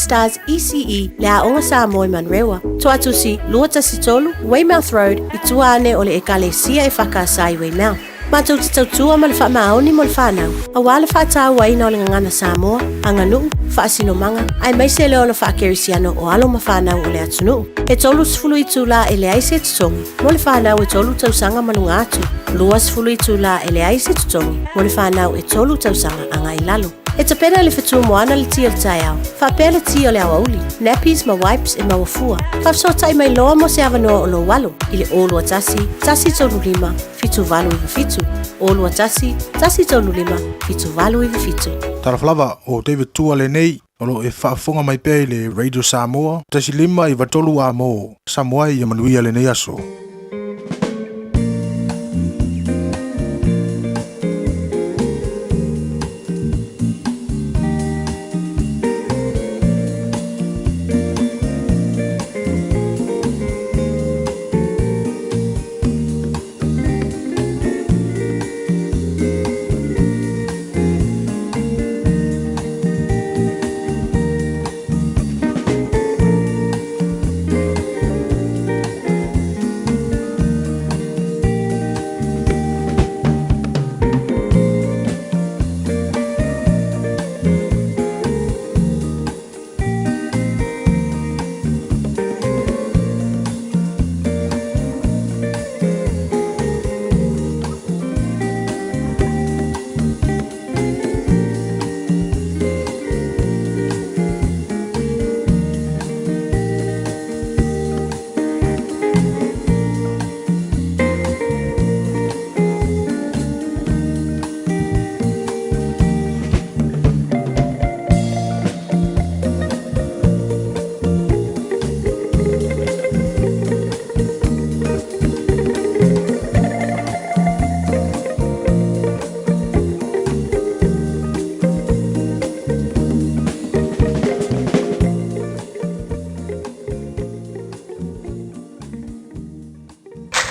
Stars ECE le Aoga Samoa i Manurewa, Tuatusi, 213, Weymouth Road, i tua ane o le Ekalesia EFKS i Weymouth. Matou te tautua ma le faamaoni mo le fanau, aua le faatauaina o le gagana Samoa, aganuu, faasinomaga, aemaise le ola faakerisiano o alo ma fanau o le atunuu. E 30 itula e leai se totogi mo le fanau e tolu tausaga ma luga atu, 20 itula e leai se totogi mo le fanau e tolu tausaga agai i lalo. E tapena i le fetu moana le ti o le taeao, faapea le ti o le aoauli, nappies ma wipes e maua fua. Faafesootai mai loa mo se avanoa o lou alo i le 021 135 7897, 021 135 7897. Talofa lava, o David Tua lenei, o lo o e faafofoga mai pea i le Radio Samoa, 1 5 9 3 A mo Samoa ia manuia lenei aso.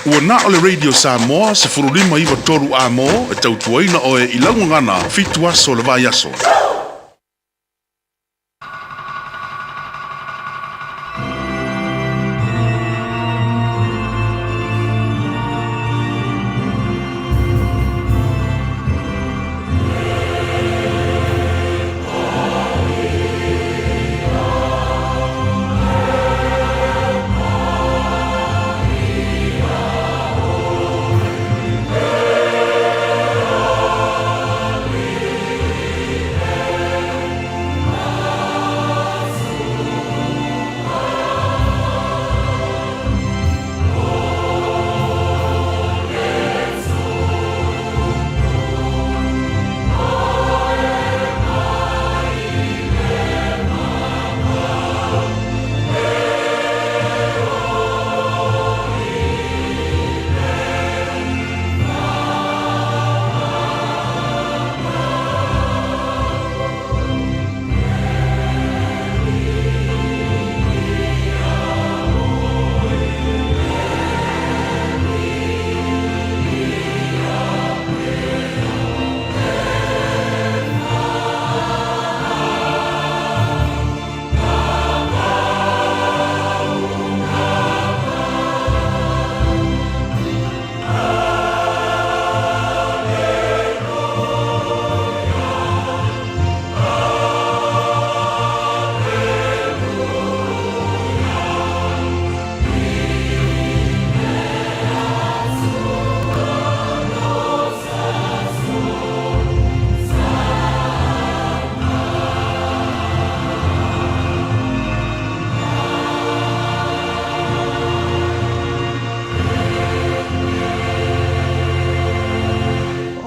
Ua na o le Radio Samoa 15 93 A mo e tautuaina oe i lau gagana fitu aso o le vaiaso.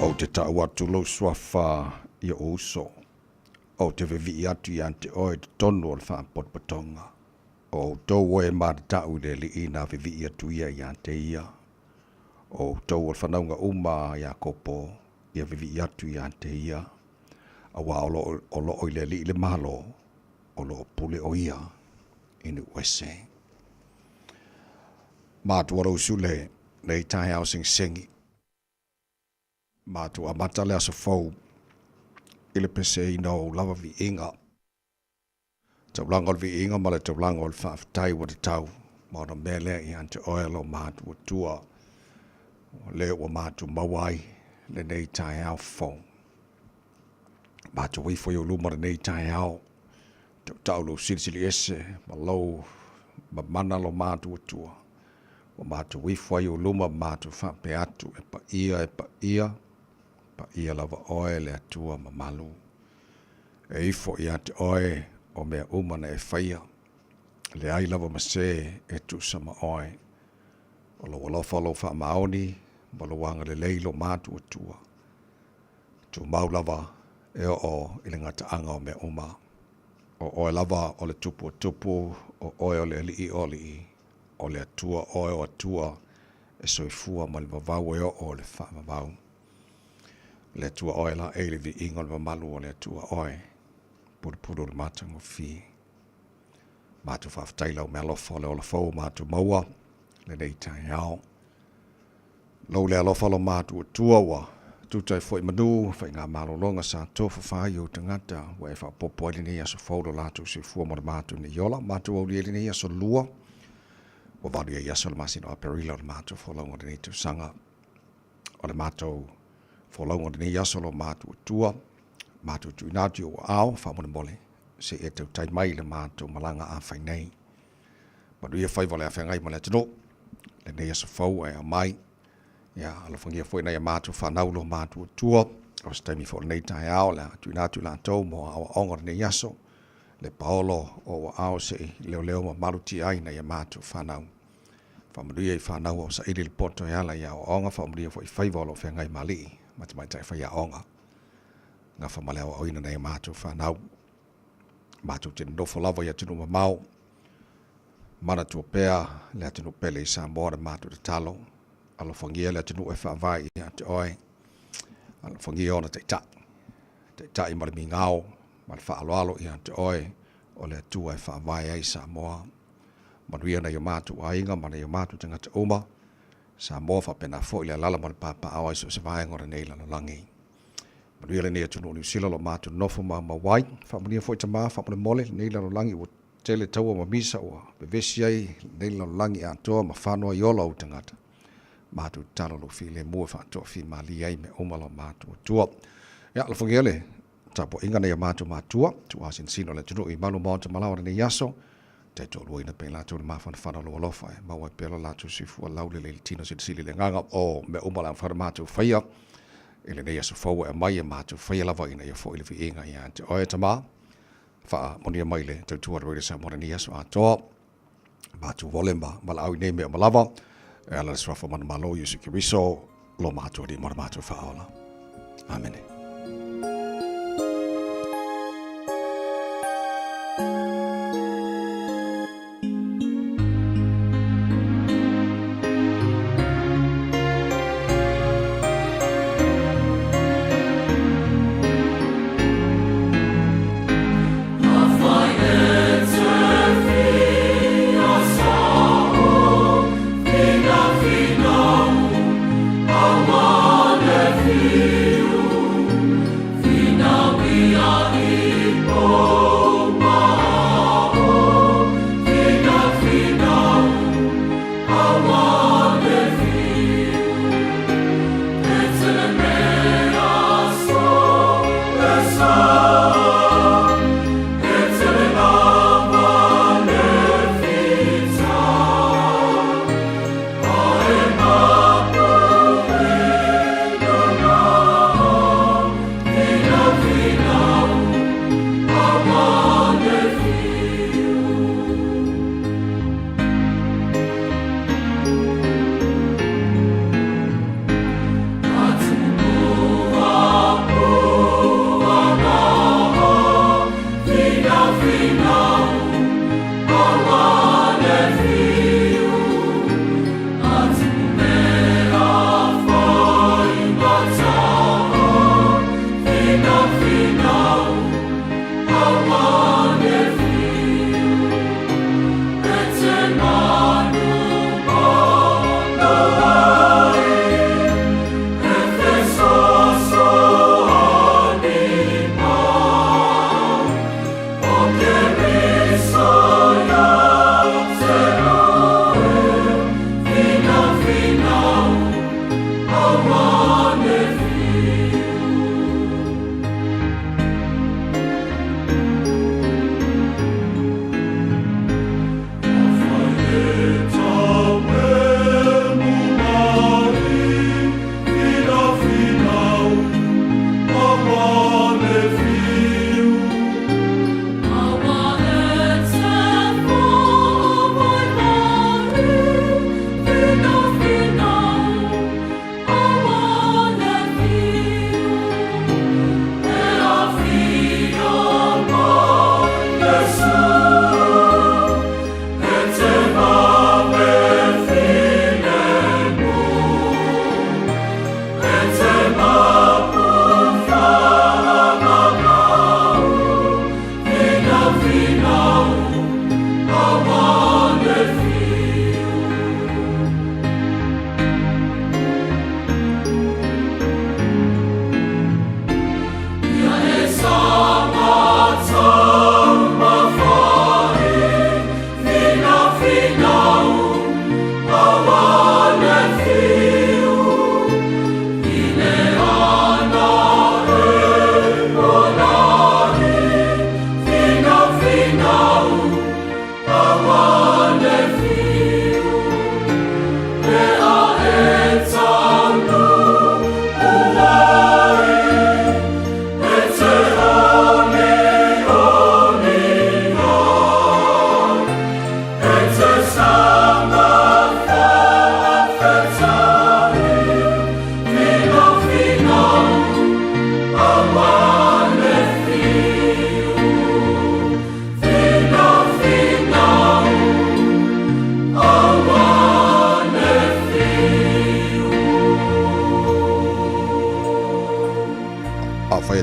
Ou te tau atu lou suafa i ou uso, ou te vevii atu ia te oe i totonu o le faapotopotoga. O outou o e matatau i le Alii na vevii atu ia ia te ia. O outou o le fanauga uma a Iakopo ia vevii atu ia te ia, auā o lo o i le Alii le Malo, o lo o pule o ia i nuu ese. Matua lou sule nei taeao segisegi. Matua amata le aso fou i le peseina o ou lava viiga. Taulaga o le viiga ma le taulaga o le faafetai ua tatau ma ona mea lea ia te oe lo matuatua, o lea ua matou maua ai lenei taeao fou. Matou ifo i ou luma lenei taeao, tautau lou silisili ese ma lou mamana lo matuatua. Ua matou ifo ai i ou luma ma matou faapea atu, e paia, e paia, paia lava oe le Atua mamalu. E ifo ia te oe o mea uma na e faia, leai lava ma se e tusa ma oe. O lou alofa, o lou faamaoni, ma lou agalelei lo matuatua, tumau lava e oo i le gataaga o mea uma. O oe lava o le Tupu o tupu, o oe o le Alii o alii, o le Atua oe o atua, e soifua ma le vavau e oo i le faavavau. Le Atua oe la e i le viiga o le mamalu o le Atua oe, pulupulu o le matagofie. Matou faafetai lau mealofa o le ola fou o matou maua lenei taeao. Lou le alofa lo matou Atua ua tuta ai foi manu faiga malologa sa tofafa ai ou tagata ua e faaopoopo ai lenei aso fou lo latou soifua mo le matou nei ola. Matou aulia i lenei aso lua ua valu ai aso o le masina o Aperila o le matou folauga o lenei tausaga. O le matou folauga o lenei aso lo matou Atua, matou tuuina atu i ou aao faamolemole se i e tautai mai i le matou malaga a fai nei. Manuia faiva o le afeagai ma le atunuu lenei aso fou ae aumai. Ia, alofagia foi nai a matou fanau lo matou Atua, o se taimi foi o lenei taeao o le a tuuina atu i latou mo aoaoga o lenei aso, le paolo o ou aao se i leoleo ma malutia ai nai a matou fanau. Faamanuia i fanau o saili le poto e ala i aoaoga, faamanuia foi i faiva o lo o feagai ma alii ma tamaitai faiaoga. Gafa ma le aoaoina nai a matou fanau. Matou te nonofo lava i atunuu mamao, manatua pea le atunuu pele i Samoa le matou tatalo. Alofagia le atunuu e faavae ia te oe. Alofagia ona taitai, taitai ma le migao ma le faaaloalo ia te oe o le Atua e faavae ai Samoa. Manuia nai o matou aiga ma nai o matou tagata uma, Samoa faapena foi le alaala ma le papaaao ai so o se vaega o lenei lalolagi. Manuia lenei atunuu o Niu Sila o lo o matou nofo maumau ai. Faamanuia foi tama faamolemole lenei lalolagi ua tele taua ma misa ua vevesi ai lenei lalolagi atoa ma fano ai ola ou tagata. Matou tatalo lou filemu e faatoafimalie ai mea uma lo matou Atua. Ia, alofagia le tapuaiga nei a matou matua, tuuasinasina o le atunuu i malu maota malawa lenei aso, taitoaluaina pea i latou le mafanafana o lou alofa e maua ai pea lo latou soifua laulele i le tino silisili le agaga o mea uma le a mafai ona matou faia i lenei aso fou e aumai e matou faia lava ina ia foi le viiga ia te oe Tama. Faamanuia mai le tautua a le Radio Samoa lenei aso atoa. Matou vole ma valaau i nei mea uma lava e ala le suafa manumalo Iesu Keriso lo matou Alii ma lo matou Faaola. Amene.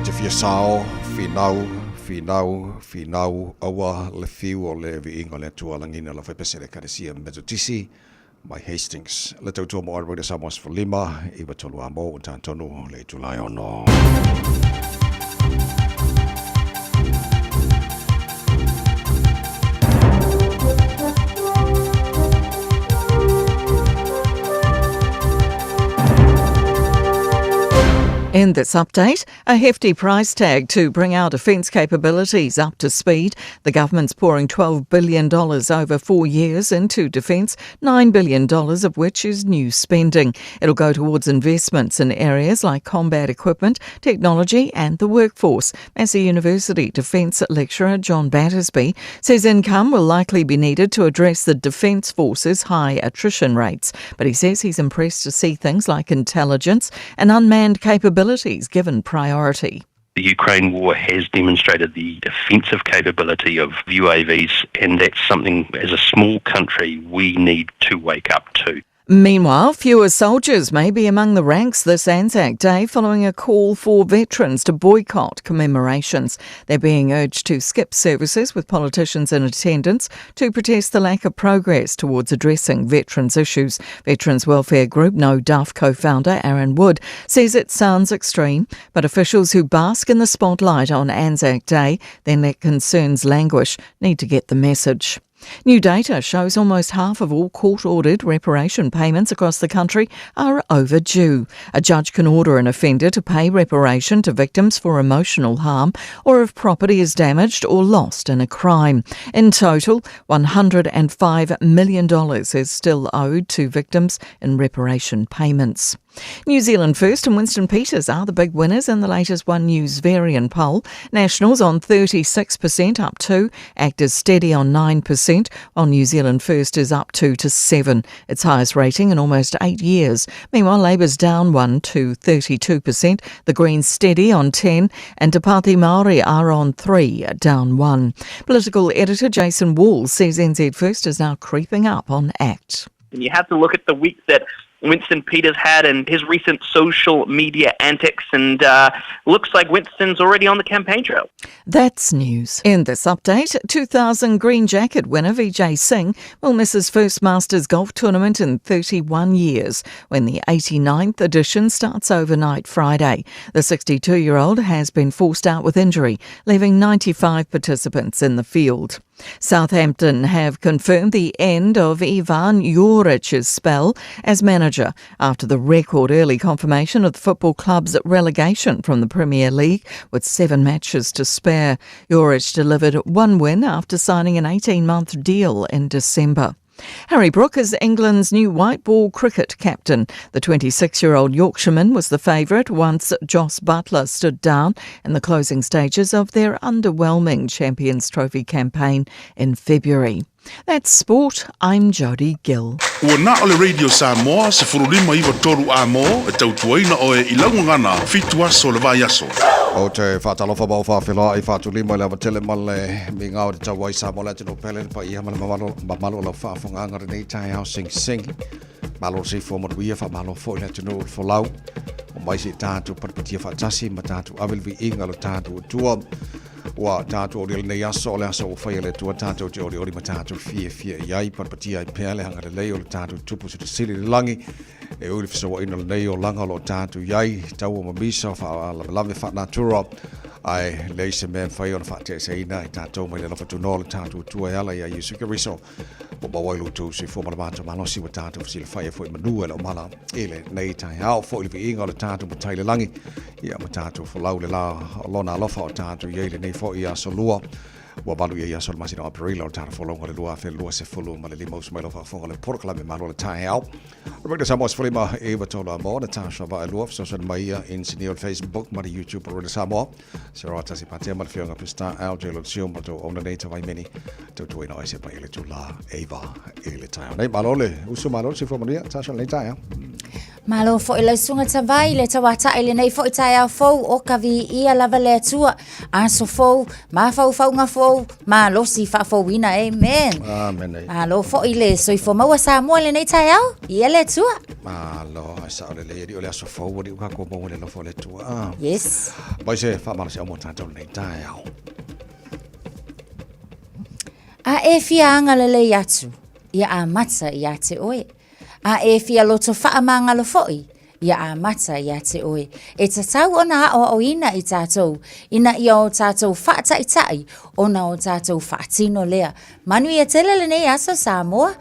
te fia sao, finau, finau, finau, aua le fiu o le viiga o le Atua lagina lau faipese le Ekalesia Metotisi mai Hastings. Le tautua mo oe Radio Samoa 15, 9 3 a mo, tonu le itula e ono. In this update, a hefty price tag to bring our defence capabilities up to speed. The government's pouring $12 billion over four years into defence, $9 billion of which is new spending. It'll go towards investments in areas like combat equipment, technology, and the workforce. Massey University Defence lecturer John Battersby says income will likely be needed to address the Defence Force's high attrition rates. But he says he's impressed to see things like intelligence and unmanned capabilities given priority. The Ukraine war has demonstrated the defensive capability of UAVs, and that's something as a small country we need to wake up to. Meanwhile, fewer soldiers may be among the ranks this Anzac Day following a call for veterans to boycott commemorations. They're being urged to skip services with politicians in attendance to protest the lack of progress towards addressing veterans' issues. Veterans Welfare Group No Duff co founder Aaron Wood says it sounds extreme, but officials who bask in the spotlight on Anzac Day then let concerns languish need to get the message. New data shows almost half of all court ordered reparation payments across the country are overdue. A judge can order an offender to pay reparation to victims for emotional harm or if property is damaged or lost in a crime. In total, $105 million is still owed to victims in reparation payments. New Zealand First and Winston Peters are the big winners in the latest One News Verian poll. Nationals on 36% up 2, Act is steady on 9%, while New Zealand First is up 2 to 7, its highest rating in almost 8 years. Meanwhile, Labour's down 1 to 32%, the Greens steady on 10, and Te Pāti Māori are on 3, down 1. Political editor Jason Wall says NZ First is now creeping up on ACT. And you have to look at the week that Winston Peters had and his recent social media antics, and looks like Winston's already on the campaign trail. That's news. In this update, 2000 Green Jacket winner Vijay Singh will miss his first Masters golf tournament in 31 years when the 89th edition starts overnight Friday. The 62-year-old has been forced out with injury, leaving 95 participants in the field. Southampton have confirmed the end of Ivan Juric's spell as manager after the record early confirmation of the football club's relegation from the Premier League with seven matches to spare. Juric delivered one win after signing an 18-month deal in December. Harry Brook is England's new white ball cricket captain. The 26 year old Yorkshireman was the favourite once Jos Buttler stood down in the closing stages of their underwhelming Champions Trophy campaign in February. That's sport. I'm Jodie Gill. Ua na o le Radio Samoa, 1593 a mo, e tautuaina oe i lau gagana, fitu aso o le vaiaso. Ou te faatalofa ma ou faafeiloai faatulima i le avatele ma le migao i te tau ai Samoa le atunuu pele le paia ma le mamalu mamalu o lau faafofogaaga lenei taeao sigisigi. Malo le soifua manuia, faamalo foi le atunuu i le folau. O mai se i tatou patipatia faatasi ma tatou ave le viiga lo tatou Atua. Ua tatou oli lenei aso, o le aso ua faia le Atua tatou te olioli ma tatou fiafia i ai, patipatia ai pea le agalelei o le tatou Tupu Silisili i le lagi. E ui le fesooaiga lenei olaga o lo o tatou i ai, taua ma misa o faalavelave faanatura, ae leai se mea e mafai ona faateeseina i tatou mai le alofa tunoa o le tatou Atua e ala iā Iesu Keriso. Ua maua ai lo outou soifua ma le matou malosi ua tatou fesilafai ai foi manu e lau mala i lenei taeao foi le viiga o le tatou Matai i le lagi, ia ma tatou folau le la o lona alofa o tatou i ai lenei foi aso lua. Ua valu ia i aso o le masina o Aperila o le tatou folauga o le 2025 usu mai lau faafofoga le polokalame Malo le taeao. Roberta Samoa 15 9 3 a mo Natasha Vaelua fesoasoani mai ia inisinia o le Facebook ma le YouTube o Roberta Samoa. Se roa tasi patea ma le fioga Pista LJ Lotsio ma tau ona nei tawai meni tautuaina o se pa ile tula eiva ile taeao. Nei malo le usu malo le soifua manuia Tasha lenei taeao. Malo foi lau susuga Tavai le tauata'i i lenei foi taeao fou o ka viia lava le Atua. Aso fou, mafaufauga fou, malosi faafouina. Amen. Amen. Malo foi le soifua maua Samoa i lenei taeao. Viia le Atua. Malo, ae sao lelei alii o le aso fou alii ua tatou maua i le alofa o le Atua. Ah. Yes. Mai se faamalosiau mo tatou lenei taeao. A e fia agalelei atu, ia amata ia te oe. A e fia loto faamagalo foi, ia amata ia te oe. E tatau ona aoaoina i tatou, ina ia o tatou faataitai ona o tatou faatino lea. Manuia tele lenei aso Samoa.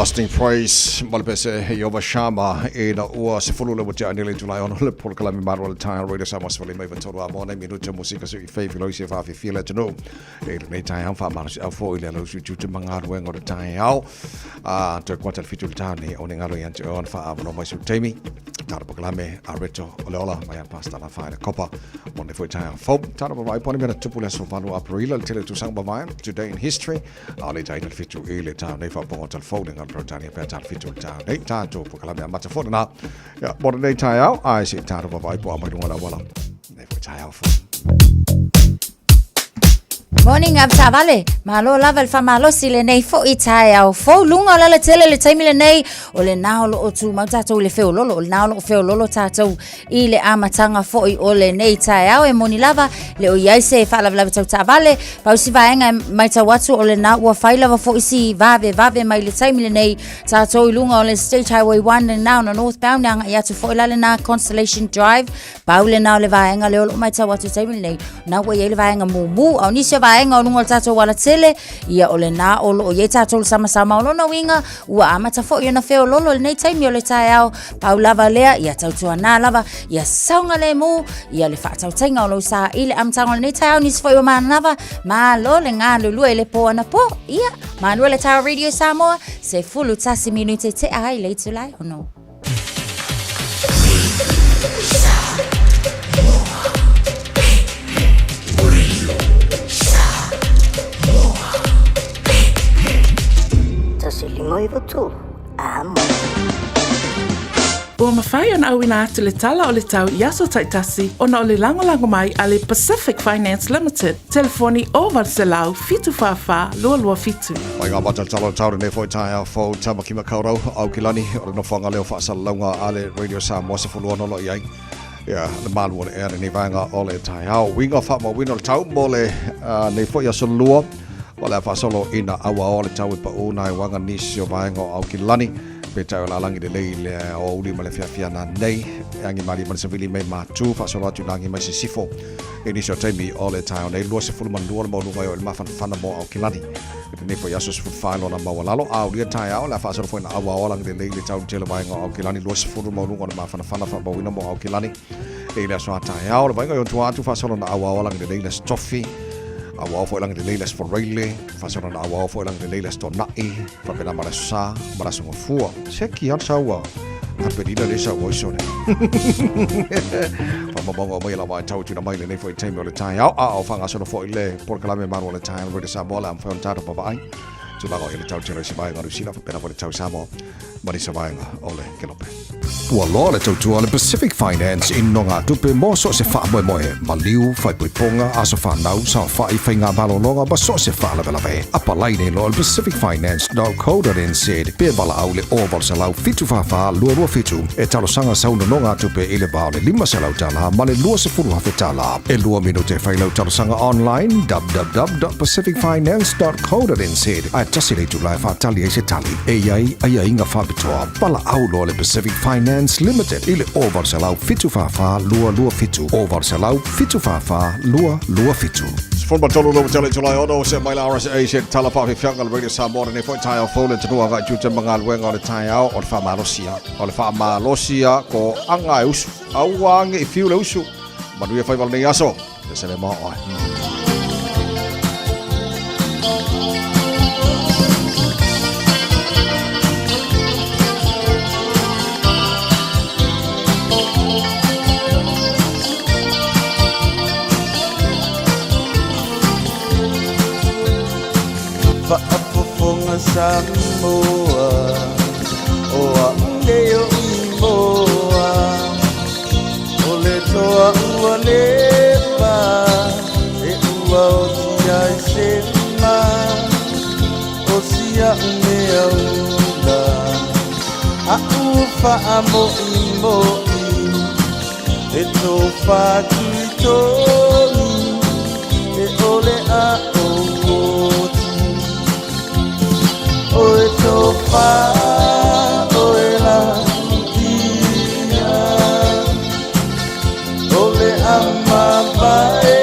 Everlasting Praise ma le pese Ieova Shama ina ua 10 le ua tea nei le itula e ono le polokalame malu o le taeao Radio Samoa 15 93 a mo nei minute musika se i fei filoisi e whaawhiwhia le atunuu e lenei taeao whaamalosi au foi le alausu tiute ma galuega o le taeao a toe kuata le fitu le taeao nei o ne ngalo ia te oe ona whaawano mai seu taimi Tara polokalame a Reto o le ola mai a Pastor La Whaina Kopa mo nei foi taeao fou tara mavae poni mena tupu le aso 8 Aperila le tele o tausaga mavae Today in History A le taina le fitu i le tau nei whapongo tal fou le ngā Brotania pēr tal fitu le tau nei tātou polokalame a mata fona nā. Ia, mo nei taeao, ai se tātou vavai po a mai runga la wala. Nei foi taeao fou. Morning avetaavale, malo lava le faamalosi i lenei foʻi taeao fou luga o le alatele le taimi lenei o lenā o loo tumau tatou i le feololo o lenā o loo feololo tatou i le amataga foʻi o lenei taeao e moni lava le o iai se faalavelave tau taavale pau si vaega e matau atu o lenā ua fai lava foʻi si vavevave mai le taimi lenei tatou i luga o le State Highway 1 lenā ona northbound e agai atu foʻi la lenā Constellation Drive Pau lenā o le vaega lea o loo matau atu i taimi lenei, na ua i ai le vaega mumu, a o nisi o vaega o luga o le tatou alatele, ia o lenā o loo i ai tatou le samasama o lona uiga, ua amata foi ona feololo i lenei taimi o le taeao. Pau lava lea, ia tautuanā lava, ia saogalemu, ia le faatautaiga o lou sa i le amataga o lenei taeao, nisi foi o manava, malo le galulue i le po anapo, ia, malua le taeao Radio Samoa, 11 minute tea ai le itula e ono. Ua mafai ona auina atu le tala o le tau i aso taitasi ona o le lagolago mai a le Pacific Finance Limited, telefoni 0800 744 227. Mai ngā matatala o tau nei foi taeao fou Tamaki Makaurau, Aukilani, o le nofoanga leo faasalalauga a le Radio Samoa 16 lo i ai. Ia, le malu o le ea lenei vaega o le taeao. Uiga faamauina o le tau mo le nei foi aso lua. O le a faasolo ina auaoa le tau e paʻū nā e waga nisi o vaega o Aukilani. Peitai o le a lagi lelei le aoauli ma le afiafi ananei. E agi malie ma le savili mai Matu, faasolo atu ina agi mai Sisifo. I nisi o taimi o le taeao nei, 22 le maualuga e oo i le mafanafana mo Aukilani. I lenei foi aso 14 lona maualalo, a aulia taeao, o le a faasolo foi ina auaoa lagi lelei le tau i le tele vaega o Aukilani, 20 le maualuga o le mafanafana faamauina mo Aukilani. I le aso a taeao, le vaega i ona tua atu faasolo ina auaoa lagi lelei le Aso Tofi, auaoa foi lagi lelei le Aso Faraile, faasolo ina auaoa foi lagi lelei le Aso Toonai, faapena ma le Aso Sa ma le Aso Gafua. Se ki a saua Aperila le saua i sone. Whamamauga mai la mai tau tuna mai le nei foi taimi o le taeao. A o whangasolo foi le polokalame malu o le taeao Radio Samoa le a mawhai o tātou pavaai. Tulaga o i le tau telo i se vaega o New Zealand, whapena foi le tau Samoa ma nisi vaega o le Kelope. Ua loa le tautua a le Pacific Finance i nogatupe mo so o se faamoemoe, maliu, faaipoipoga, aso fanau, saofai, faiga malologa ma so o se faalavelave. Apalai nei loa i le pacificfinance.co.nz pe valaau i le 0800 744 227 e talosaga sau nonogatupe i le va o le $500 ma le $20,000. E lua minute e fai lau talosaga online www.pacificfinance.co.nz ae tasi le itula e faatali ai se tali. E i ai aiaiga faapitoa. Valaau loa le Pacific Finance Limited i le 0800 744 227, 0800 744 227. 13 le tele tolai ono se mai la RSA se tala whaawhiwhianga le Radio Samoa nei foi taeao fou le atunuu agai tiute ma galuega o le taeao o le faamalosia o le faamalosia ko anga e usu aua ange i fiu le usu manuia faiva o lenei aso le sele ma oe. Faafofoga Samoa o a'u nei o Imoa O le toa ua leva e ua oti ai se ma O si a'u mea ula a'u faamo'imo'i E tofa atu i tonu e ʻole a ou oti O e tofa ʻoe la ia O le a mavae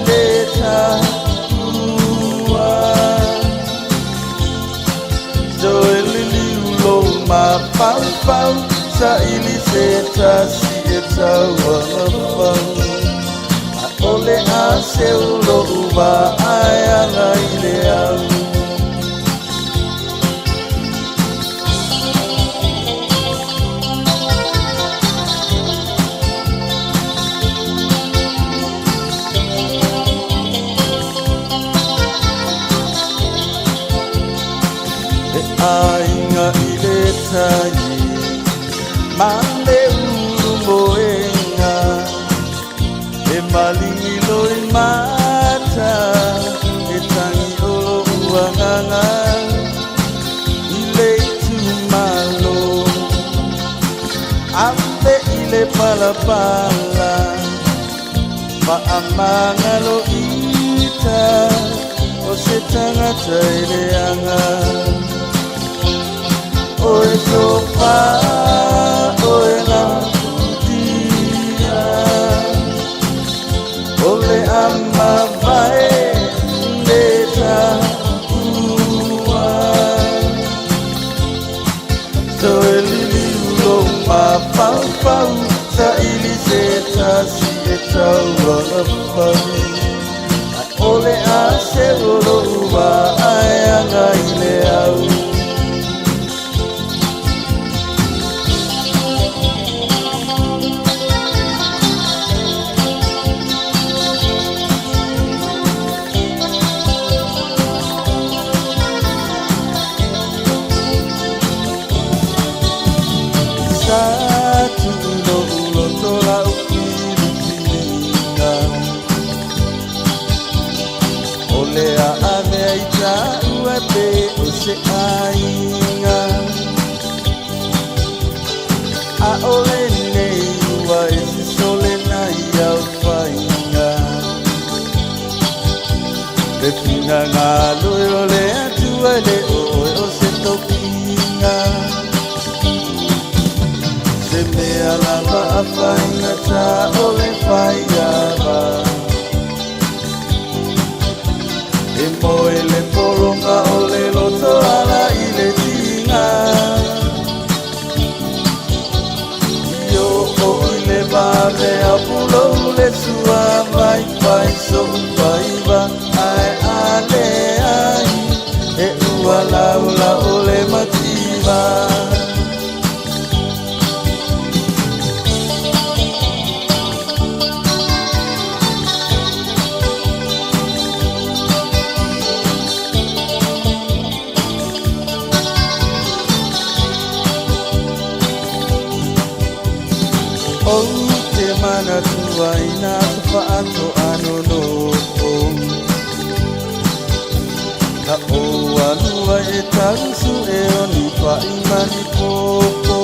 le taua Toe lili se tasi e tauagafau ʻAʻole a seu loʻu waʻa e aga i le au. E aiga i le tai ma le ulu moenga E malingi loi mata E tangi o loʻu agaga I le itumalo Ave i le palapala Faamagalo ita O se tagata e leaga Oe tofa oe laputia O le ama vae le taua Toe liliu lou mafaufau Saili se tasi e tauagafau ʻAʻole a seu o loʻu waʻa e aga i le au. Sa tuʻu loʻu loto lau pilipiliga O le a avea i taua e pe o se aiga ʻAʻole nei ua e sisole na ia faiga Le finagalo e o le Atua e le o oe o se tofiga Se mea lava a faigata o le faiava E moe le pologa o le loto ala i le tiga I oo i le vave a pulou le sua vai fai soʻu faiva ae a leai e ua laula o le mativa. Ou te manatua i nā aso whaatoa nonofo Na ou alua e tarusu e oni whai mani popo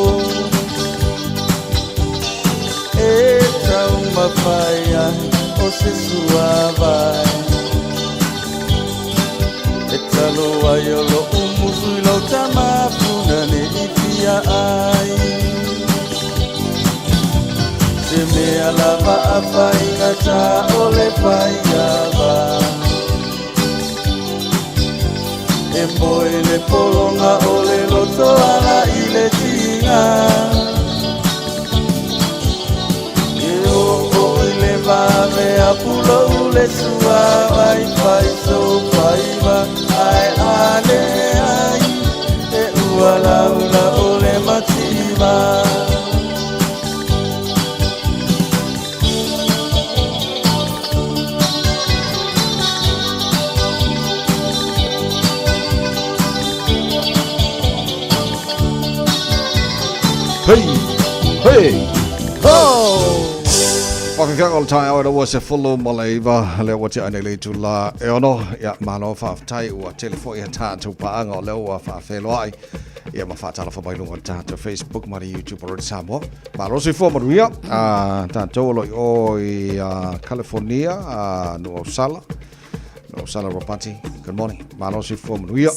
E taumawhai ahi o se suavai E talo ai o loʻu musu i lau tama puna ne i fia ai Se mea lava a faigata o le faiava E moe le pologa o le loto ala i le tiga E oo i le vave a pulou le sua vai fai sou faiva ae a leai e ua laula o le mativa. Hei! Hei! Ho! Whawhiwhianga o le taeao e ua se folo ma le iwa, lea ua tea nei le itula e ono, ia malo whaafetai ua tele foi a tātou paanga o lea ua whaawheloai, ia ma whaatalofa mai lunga o le tātou Facebook ma le YouTube o Radio Samoa. Malo soifua manuia, a tātou o lo i o i California, a Nu'uausala, Nu'uausala Ropati, good morning, malo soifua manuia.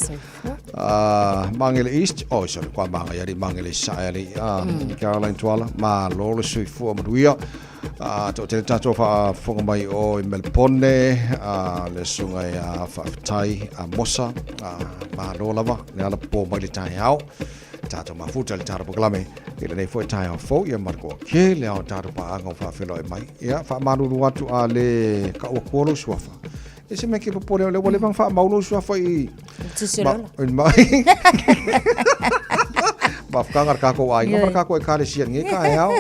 Magele East, oh sorry, kua manga i ari, Magele Sae ari, Caroline Tuala, malo le soifua manuia. Tō tele tātou whaafonga mai o i Melpone, le sunga i a whaafetai a Mosa, malo lava, le ala pō mai le taeao. Tatou mafuta i le tatou polokalame i lenei foi taeao fou, ia ma le toatele lava o tatou paaga ua faafeiloai mai. Ia, faamalulu atu a le tau atua lou suafa. E se mea e te popole o lea ua leva ona faamau lou suafa i Tusi o le ola. Ma mafutaga a le tatou aiga ma le tatou ekalesia i lenei taeao.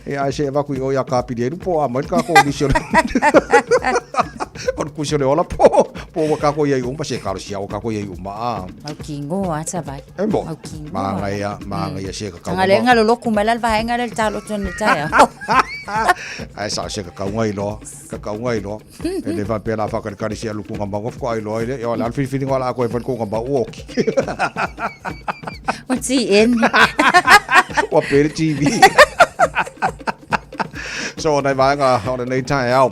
Ia, ae se i avatu i o ia Kapilielu po o a mai le tatou lisi o le o le tusi o le ola po po ua tatou i ai uma se ekalesia ua tatou i ai uma a. Mau kingo a tavai. E mo. Mau kingo. Manaia, manaia se ka Tanga le ngalo loku mai la le vaenga le talo tu ne tae. Ae sa se ka kaunga i loa, ka kaunga i loa. E le faapea la whakarekare si alu kunga mau whako ai loa ile, o le alfilifili ngā la koe whai kunga mau uoki. O TN. Ua pere TV. So, nei vaenga o lenei taeao.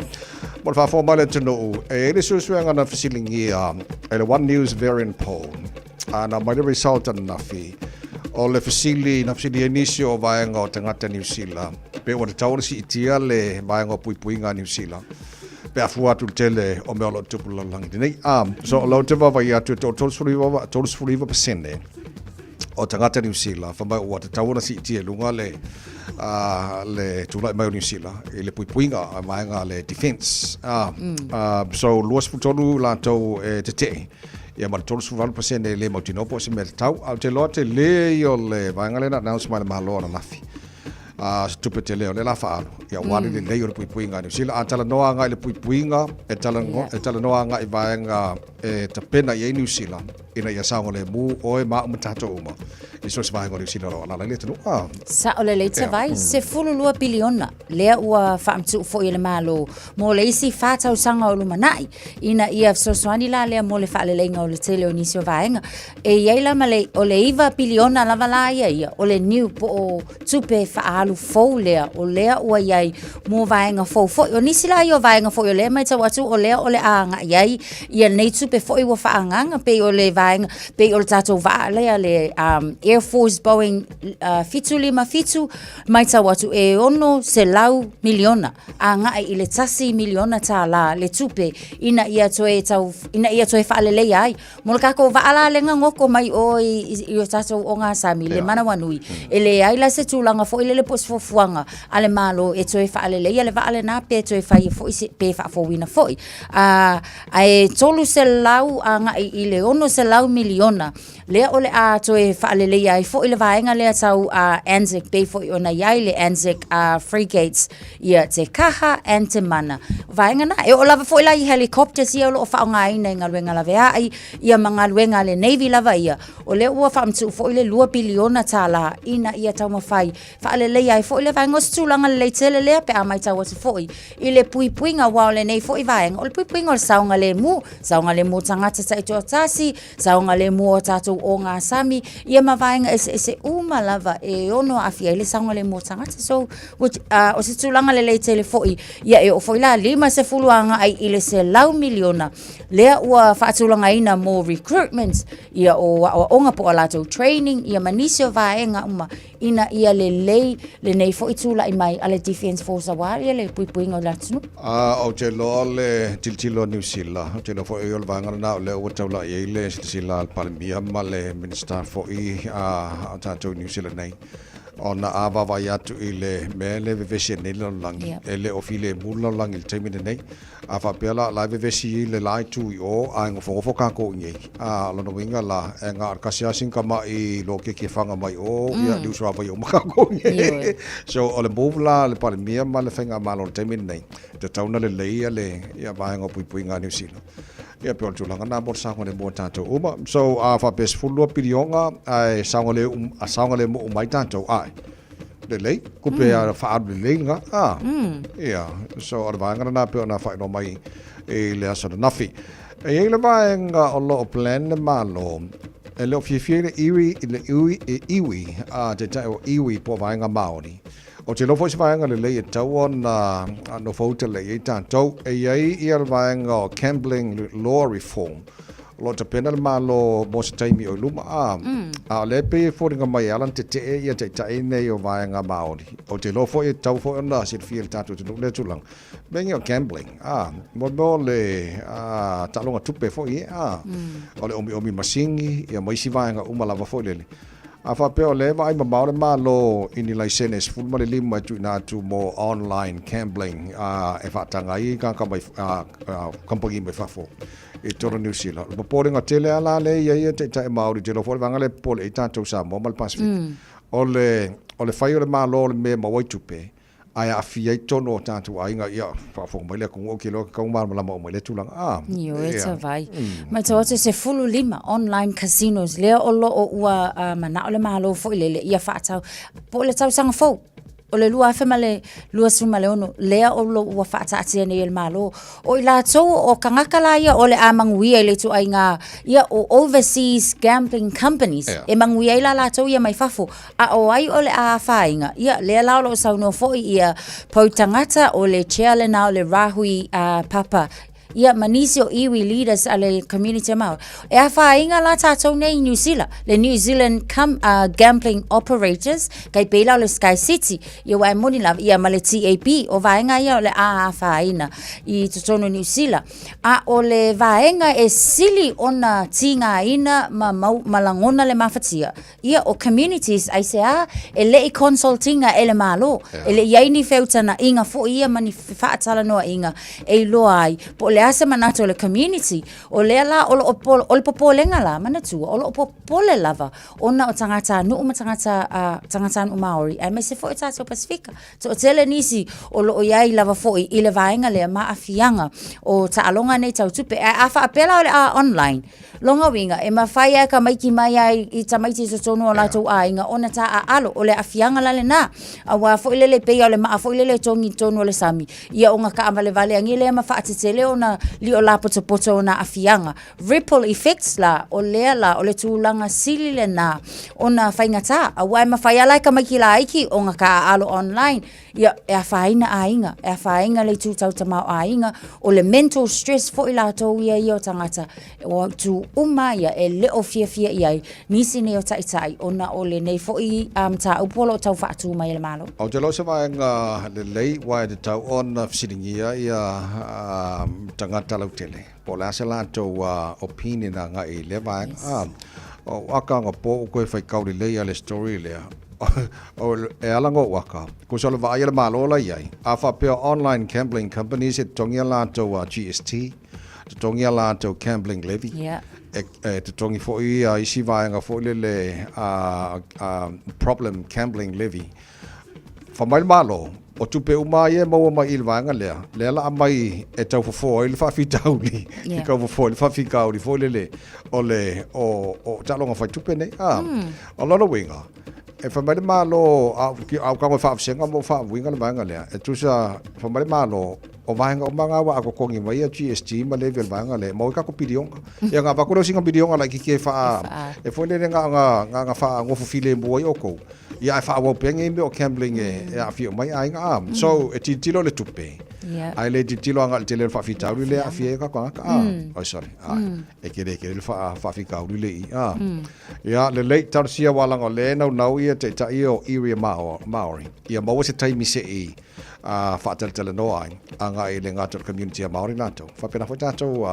Mo le faafofoga mai le atunuu, e i ai le suesuega na fesiligia e le One News Verian Poll, a na aumai le result ananafi, o le fesili na fesili ai nisi o vaega o tagata Niu Sila, pe ua tatau ona siitia le vaega o puipuiga a Niu Sila, pe a fua atu i le tele o mea o lo o tupu i le lalolagi lenei. A, so o lea ou te vaavaai atu e toa 39% o tagata Niu Sila, fai mai ua tatau ona siitia i luga le, le tulai mai o Niu Sila i le puipuiga a vaega le defence. So 23 latou e tetee, ia ma le 38% e le mautinoa po o se mea tatau. Ae ou te iloa tele ia o le vaega lea na announce mai le Malo ananafi. A, se tupe tele o lea la faaalu, ia aua le lelei o le puipuiga a Niu Sila. A talanoa agai i le puipuiga, e talanoa, e talanoa agai i vaega e tapena i ai Niu Sila, ina ia saogalemu oe ma au ma tatou uma i so o se vaega o Niu Sila o lo o alaala i le atunuu. Ah. Sao lelei Tavai, 12 piliona lea ua faamatuu foi e le Malo mo le isi fa tausaga o lumanai ina ia fesoasoani la lea mo le faaleleiga o le tele o nisi o vaega. E i ai la ma le, o le 9 piliona lava la ia ia, o le niu po o tupe faaalu fou lea, o lea ua i ai mo vaega fou foi. O nisi la ia o vaega foi o lea e matau atu o lea o le a agai ai ia nei tupe foi ua faaagaaga, pei o le vaega, pei o le tatou vaa lea le Air Force Boeing 757, matau atu e 600 miliona agai i le $1 miliona le tupe ina ia toe tau, ina ia toe faaleleia ai. Mo le tatou vaa la lea na goto mai o i o tatou ogasami, le manawanui, e leai la se tulaga foi lele po o se fuafuaga a le Malo e toe faaleleia le vaa lena pe toe faia foi se, pe faafouina foi. Ae 300 agai i le 600 miliona lea o le a toe faaleleia ai foi le vaega lea tau ANZAC, pei foi ona i ai le ANZAC Frigates ia Te Kaha and Te Mana. O vaega na, e oo lava foi la i helicopters ia o lo o faaaogaina i galuega laveai, ia ma galuega a le Navy lava ia, o lea ua faamatuu foi le $2 piliona ina ia taumafai faaleleia ai foi le vaega. O se tulaga lelei tele lea pe a matau atu foi i le puipuiga, aua o lenei foi vaega, o le puipuiga o le saogalemu, saogalemu o tagata taitoatasi, saogalemu o tatou ogasami, ia ma vaega eseese uma lava e ono aafia ai le saogalemu o tagata. So, which, o se tulaga lelei tele foi, ia e oo foi la 50 agai i le 100 miliona lea ua faatulagaina mo recruitment, ia o aoaoga po o latou training, ia ma nisi o vaega uma ina ia lelei lenei foi tulai mai a le Defence Force aua ia le puipuiga o le atunuu. A, ou te iloa le tilotilo a Niu Sila, ou te iloa foi o le vaega lena o lea ua taulai ai le silasila a le Palemia ma le Minisita foi a tatou i Niu Sila nei, ona a vaavaai atu i le mea lea e vevesi ai nei le lalolagi, e le o filemu le lalolagi i le taimi lenei. A faapea la, la e vevesi i le la itu i o, ae nofonofo tatou i inei. A, o lona uiga la, e na o le tasi lava sina tamai loketi e faga mai o, ia le uso lava ia uma tatou i inei. So, o le move la a le Palemia ma le Faigamalo i le taimi lenei, e tatau ona lelei ia le ia vaega o puipuiga a Niu Sila. Ia pei o le tulaga lena mo le saogalemu o tatou uma. So, a faapea e 12 piliona ae saogalemu uma ai tatou, ae lelei, kupe a faaalu lelei lena. A, ia, so o le vaega lena pei ona faailoa mai i le aso ananafi. E i ai le vaega o lo o plan le Malo, e le o fiafia i le iwi, i le iwi, e iwi a taitai o iwi po o vaega Māori. Ou te iloa foi se vaega lelei e tatau ona nofouta lelei ai tatou. E i ai ia le vaega o Gambling Law Reform, o lo o tapena le Malo mo se taimi o i luma, a, a o lea e pei e foliga mai e ala ona tetee ia taitai nei o vaega Māori. Ou te iloa foi e tatau foi ona silafia e le tatou atunuu lea tulaga. Mea nei o gambling, a, mo mea o le taaloga tupe foi, a, o le omiomi masini, ia ma isi vaega uma lava foi lele. A faapea o lea e vaai mamao le Malo i ni laisene 15 e tuuina atu mo online gambling e faataga ai tagata mai kamupani mai fafo i totonu o Niu Sila. O le popolega tele lava la lea e i ai Taitai Māori, ou te iloa foi o le vaega lea e popole ai tatou Samoa ma le Pasefika, o le fai o le Malo o le mea e maua ai tupe, ae aafia ai totonu o tatou aiga, ia faafofoga mai le atunuu, ou te iloa e tatau ona malamalama uma i lea tulaga. Ah, Ioe yeah. Tavai. Matau atu 15 online casinos lea o lo o ua manao le Malo foi lele ia faatau po o le tausaga fou o le 2026 lea o lo ua faataatia nei e le Malo. O i latou o tagata la ia o le a manuia i le ituaiga ia o overseas gambling companies e manuia ai la latou ia mai fafo. A o ai o le a afaina? Ia, lea la o lo o saunoa foi ia Pou Tangata, o le chair lena o le Rahui Papa, ia ma nisi o iwi leaders a le community a Maori. E afaina la tatou nei i New Zealand, le New Zealand Gambling Operators, kai pei la o le Sky City, ia ua e moni lava, ia ma le TAB, o vaega ia o le a afaina i totonu o New Zealand. A o le vaega e sili ona tigaina ma mau, ma lagona le mafatia, Ia, o communities, aisea, e le i consult-ina e le Malo. E le i ai ni feutanaʻiga foi ia ma ni faatalanoaʻiga e iloa ai po o le a se manatu o le community. O lea la o lo o, o le popolega la, manatua, o lo o popole lava ona o tagatanuu ma tagata, tagatanuu Māori, aemaise foi o tatou Pasefika. Toatele nisi o lo o i ai lava foi i le vaega lea ma aafiaga o taaloga nei tau tupe. Ae a faapea la o le a online, lona uiga e mafai lava e tamaiti mai lava i tamaiti i totonu o latou aiga ona taaalo, o le aafiaga la lena. Aua foi lele e pei lava o le maa foi lele e togi i totonu o le sami, ia ona taavalevale ane lea ma faatetele ona lio lapotopoto ona aafiaga. Ripple effects la, o lea la, o le tulaga sili lena ona faigata, aua e mafai lava la e tamaiti laiti ona taaalo online, ia, e afaina aiga, e afaina le itu tau tamaoaiga, o le mental stress foi latou ia ia o tagata, o itu uma ia e le o fiafia i ai nisi nei o taitai ona o lenei foi mataupu o lo o tau faatu mai e le Malo. Ou te iloa o se vaega lelei aua e tatau ona fesiligia ia tagata lautele. Po o le a se latou opinion agai i lea vaega. Ah, o aka nga po o koe whaikau lelei a le story lea. O e ala ngō aka, ko sa le vaai a le Malo la i ai. A whapea online gambling companies e totongi a latou GST, totongi a latou gambling levy. Yeah. E totongi foi a isi vaega foi lele problem gambling levy. Fai mai le Malo, o tupe uma lava ia e maua mai i le vaega lea, lea la aumai e tau fofo ai le faafitauli, e tau fofo ai le faafitauli foi lele o le o, o taaloga fai tupe nei. Ah, o lona uiga, e fai mai le Malo, a a ou tago e faavasega ma ou faauiga le vaega lea, e tusa, fai mai le Malo, o vaega uma na ua totogi mai ia GST ma levy o le vaega lea, e maua ai tatou piliona. Ia ona avatu lea o sina piliona laitiiti e faa, e foi lele na ona, na ona faanofo filemu ai outou. Ia ae faaauau pea nei mea o gambling e aafia uma ai aiga a. So e tilotilo i le tupe. Yeah. Ae le tilotilo agai i le tele o le faafitauli lea e aafia ai o tatou tagata a. Oi sorry. A. E tele tele le faafitauli le i a. Ia lelei talosia aua leaga o lea e naunau ia taitai o Area Maori ia maua se taimi se i faatalatalanoa ai agai i le gata o le community a Māori latou. Faapena foi tatou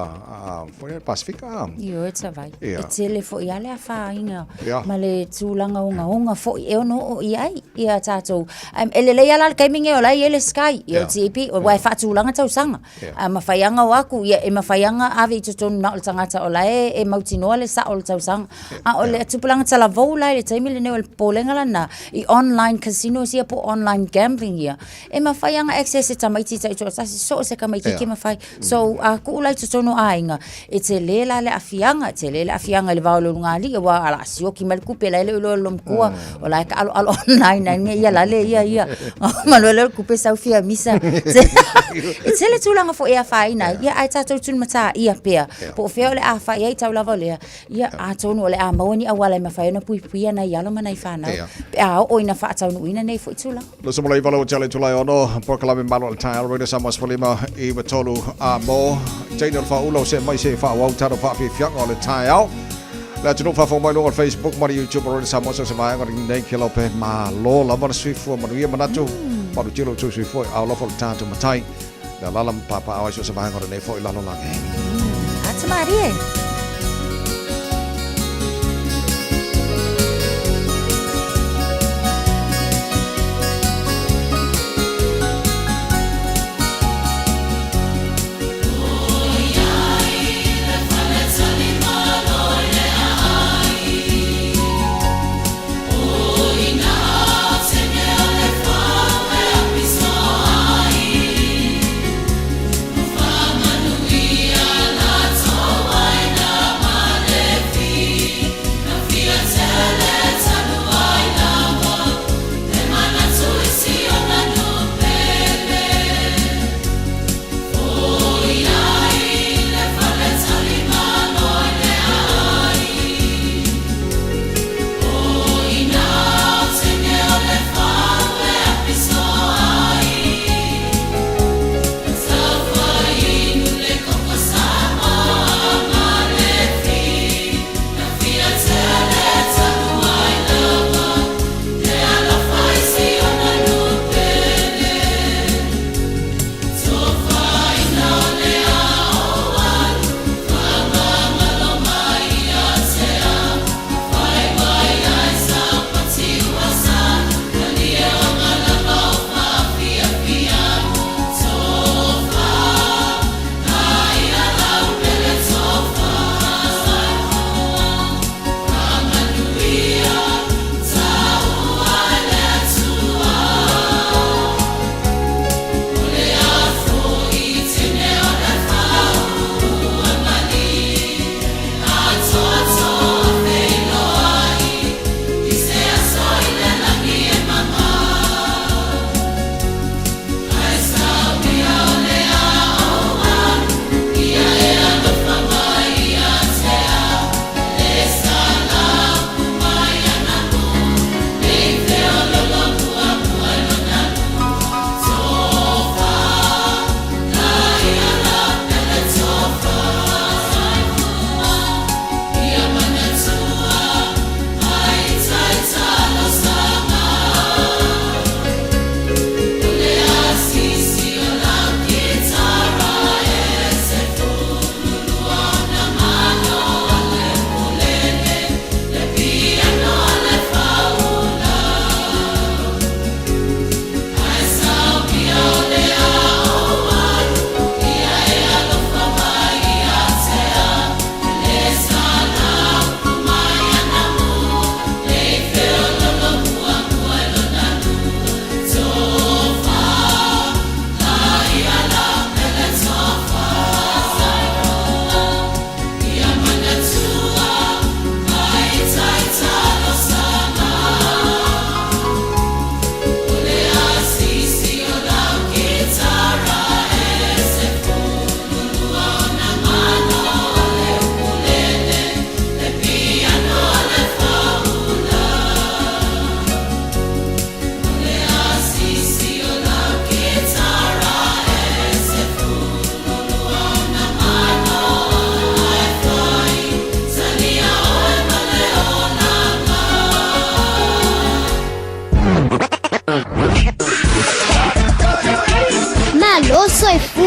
foi le Pasifika. Ioe tavai. E tele foi lava le afaina ma le tulaga ogaoga foi e ono oo i ai ia tatou. E lelei lava la le taimi lenei o la e i ai le Sky, ia o TAB, aua e faatulaga tausaga. A mafai lava ona o atu, ia e mafai lava ona ave i totonu na o le tagata o la e mautinoa le sao o le tausaga. A o le tupulaga talavou la i le taimi lenei o le popolega lena i online casinos ia po o online gambling ia, e mafai lava ona access e tamaiti taitoatasi, so o se tamaitiiti e mafai. So, a tuu la i totonu o aiga, e tele la le aafiaga, e tele le aafiaga i le va o le ulugalii, aua o le a sioki mai le tupe, la e le o iloa e le loomatua, o la e taaaloalo online ai ia la le ia ia. Ona uma loa lea o le tupe sau fia misa. E tele tulaga foi e afaina ai, ia ae tatou tulimataia pea, po o fea o le a fai ai tau lava o lea, Ia, atonu o le a maua ni auala e mafai ona puipuia nai alo ma nai fanau pe a oo ina faataunuuina nei foi tulaga. 29 o tele Tulae ono, polokalame malo o le taeao, Radio Samoa 15 i 3 a mo. Teine o le faaula o see mai se i faaauau tatou faafiafiaga o le taeao. Le atunuu faafofoga mai luga o le Facebook ma le YouTube o Radio Samoa so o se vaega o lenei kelope. Malo lava le soifua manuia manatu. Malutia lo outou soifua i aao alofa o le tatou Matai. Le alala ma papaaao ai so o se vaega o lenei foi lalolagi. Ata marie!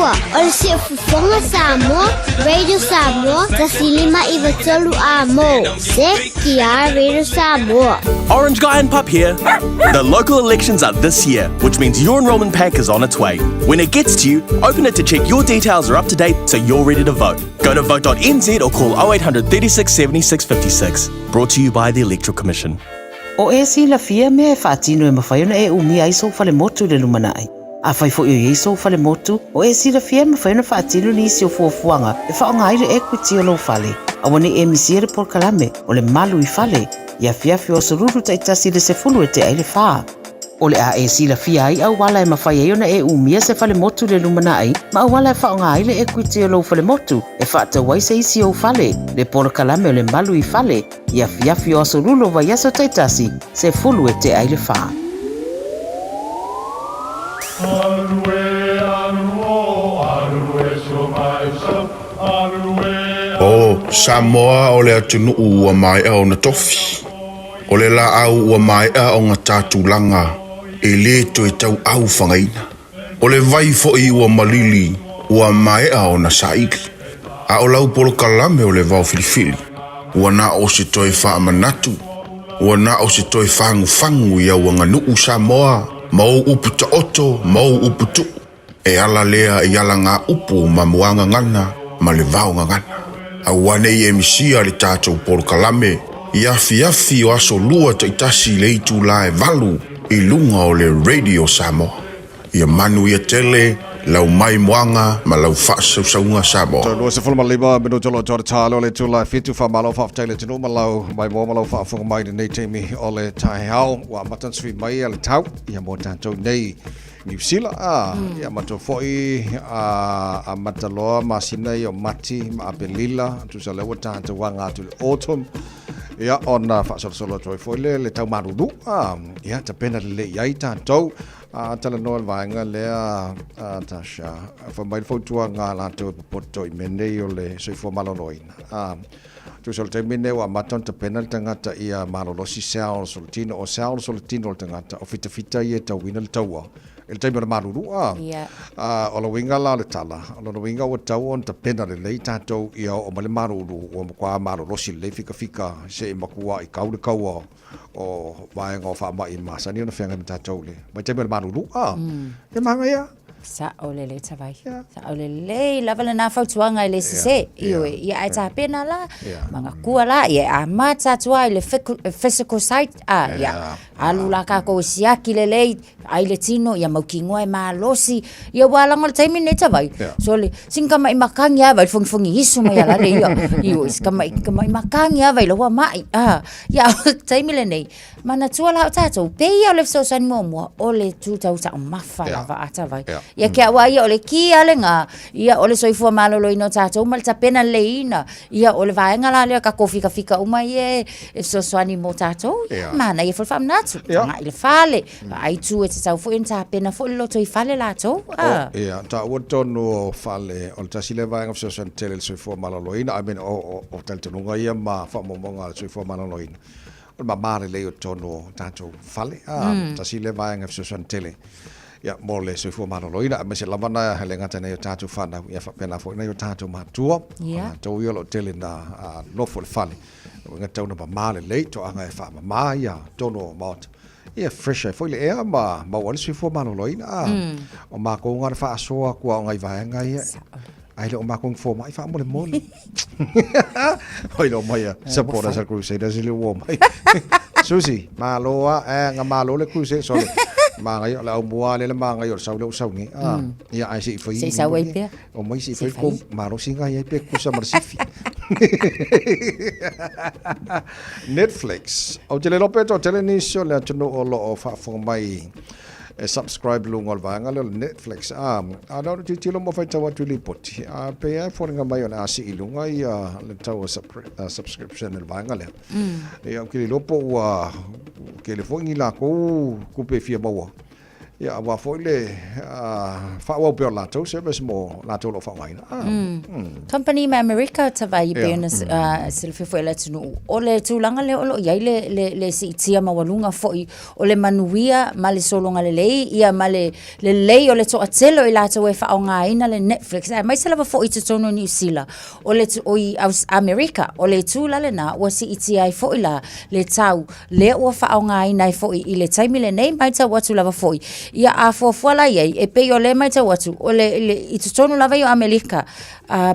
Samoa. O le Siufofoga Samoa, Radio Samoa, 1593 A mo. CKR Radio Samoa. Orange Guy and Pup here. The local elections are this year, which means your enrolment pack is on its way. When it gets to you, open it to check your details are up to date so you're ready to vote. Go to vote.nz or call 0800 36 76 56. Brought to you by the Electoral Commission. O e silafia mea e faatino e mafai ona e umia ai sou falemotu i le lumanai. Afai foi o i ai sou falemotu, o e silafia e mafai ona faatino nisi o fuafuaga e faaaoga ai le equity o lou fale. Aua ne i e misia le polokalame o le Malu i Fale i afiafi o Aso Lulu taitasi i le 10 e tea ai le 4. O le a e silafia ai auala e mafai ai ona e umia se falemotu i le lumanai ma auala e faaaoga ai le equity o lou falemotu e faatau ai se isi ou fale, le polokalame o le Malu i Fale i afiafi o Aso Lulu o vaiaso taitasi, 10 e tea ai le 4. O Samoa o le atunuu ua maea ona tofi. O le laau ua maea ona ta tulaga e le toe tauau fagaina. O le vai foi ua malili ua maea ona saili. A o lau polokalame o le vao filifili, ua na o se toe faamanatu, ua na o se toe fagufagu i au aganuu Samoa ma ou upu taoto ma ou upu tuu. E ala lea i alagaupu ma muagagana ma le vaogagana. Aua ne i e misia le tatou polokalame i afiafi o aso lua taitasi i le itula e 8 i luga o le Radio Samoa. Ia manuia tele lau maimoaga ma lau faasausauga Samoa. Toe 25 minuta o lo o toa talo o le itula e 7. Faamalo faafetai i le atunuu ma lau maimoa ma lau faafofoga mai i lenei taimi o le taeao. Ua amata ona sui mai le tau ia mo tatou nei Niu Sila a ia matou foi a amata loa masina ia o Mati ma Apelila tusa lea ua tatou aga atu i le autumn ia ona faasolosolo atu ai foi lea le tau malulu a ia tapena lelei i ai tatou a talanoa le vaega lea a Tasha fai mai le fautuaga a latou e popoto i mea nei o le soifua maloloina a Tusa o le taimi lenei ua amata ona tapena le tagata ia malolosi cells o le tino. O cells o le tino o le tagata, o fitafita ia e tauina le taua i le taimi o le malulu. A, yeah. O le uiga la o le tala, o lona uiga ua tatau ona tapena lelei tatou ia oo mai le malulu ua matua malolosi lelei fikafika se i matua i kau le kaua o vaega o faamai masani ona feagai ma tatou i le vaitaimi o le malulu. A, e manaia. Sa'o lelei Tavai. Sa'o lelei lava lena fautuaga e le sesē. Ioe, ia ae tapena la, magakua la, ia e amata atu lava i le physical side, a, ia, alu la kākou e siaki lelei, ai le tino, ia mautinoa e malosi. Ia aua leaga o le taimi lenei Tavai, sole, sina tama'i makagi lava i le fogifogi isu mai a lale ia, ioe, si tama'i makagi lava i lau ma'i, a, ia, o le taimi lenei, Manatua la o tatou, pei ia o le fesoasoani muamua, o le tu tau taumafa lava a tavai. Ia ke aua ia o le ki a lena, ia o le soifua maloloina o tatou ma le tapena leleiina, ia o le vaega la lea tatou fikafika uma ia e fesoasoani mo tatou, ia manaia foi le faamanatu, tagai i le fale, vaai tu e tatau foi ona tapena foi le lotoifale latou. Ia, taua tonu o fale, o le tasi lea vaega fesoasoani tele i le soifua maloloina, I mean, o talitonuga ia ma faamaumauga a le soifua maloloina. O le mama lelei o totonu o tatou fale, a, tasi lea vaega e fesoasoani tele ia mo le soifua maloloina, aemaise lava na e le gata i nai o tatou fanau, ia faapena foi nai o tatou matua, o latou ia o lo o tele na nofo i le fale. O lona uiga e tatau ona mama lelei, toaga e faamama ia totonu o maota, ia fresh ai foi le ea ma maua ai le soifua maloloina, a. O matou na o le faasoa atu lava o nai vaega ia. Ai le o makou ni fomai faamolemole. Oi lo mai a supporters a Crusaders i le ua mai. Susi, malo a, eh, nga malo le Crusaders, sorry. Manaia, o le aumua lea le manaia o le sau lea ua sau nei. Ah, ia ai se i fai. Se i sau ai pea. O mai se i fai ko malosi ngai ai pe kusa ma le sifi. Netflix. Ou te le iloa pe toatele nisi o le atunuu o lo o faafofoga mai e subscribe luga o le vaega lea o le Netflix. A, a na ona tilotilo ma faitau atu i lipoti, a pei lava e foliga mai o le a sii i luga ia le tau o subscription i le vaega lea. Ia, ou te le iloa po ua tele foi ni latou tupe e fia maua. Ia, aua foi le faaauau pea o le latou service mo latou o lo o faaaogaina. Ah, Company mai Amerika Tavaai e pei ona silafia foi e le atunuu, o le tulaga lea o lo o i ai le, le, le siitia maualuga foi o le manuia ma le sologa lelei ia ma le lelei o le toatele o i latou e faaaogaina le Netflix, aemaise lava foi i totonu o Niu Sila, o le, oi, Amerika, o le itu la lena ua siitia ai foi la le tau lea ua faaaogaina ai foi i le taimi lenei, matau atu lava foi, ia a fuafua la i ai, e pei o lea e matau atu, o le, le, i totonu lava ia o Amerika,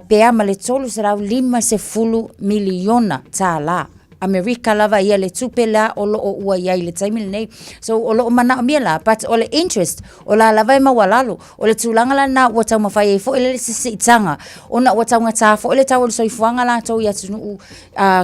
pe a ma le $350 miliona tālā. Amerika lava ia le tupe lea o lo o ua i ai i le taimi lenei. So, o lo o manaomia la, but o le interest, o la lava e maualalo. O le tulaga la lena ua taumafai ai foi le siitaga, ona ua taugata foi le tau o le soifuaga latou i atunuu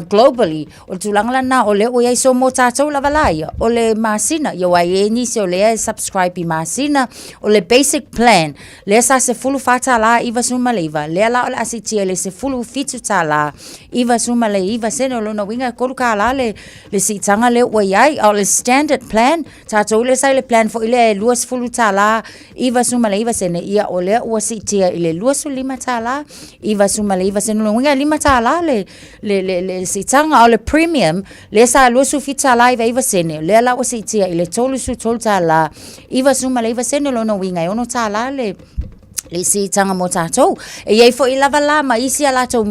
globally. O le tulaga la lena o lea ua i ai. So mo tatou lava la ia, o le masina, ia aua e i ai nisi o lea e subscribe i masina, o le basic plan, lea sa $14.99, lea la o le a siitia i le $17.99. O lona uiga e $3 le, le siitaga lea ua i ai. A o le standard plan, tatou lea sa i le plan foi lea e $20.99, ia o lea ua siitia i le $25.99. O lona uiga e $5 le, le, le, le siitaga. A o le premium, lea sa $27.99, lea la ua siitia i le $33.99. O lona uiga e $6 le le siitaga mo tatou. E i ai foi lava la ma isi a latou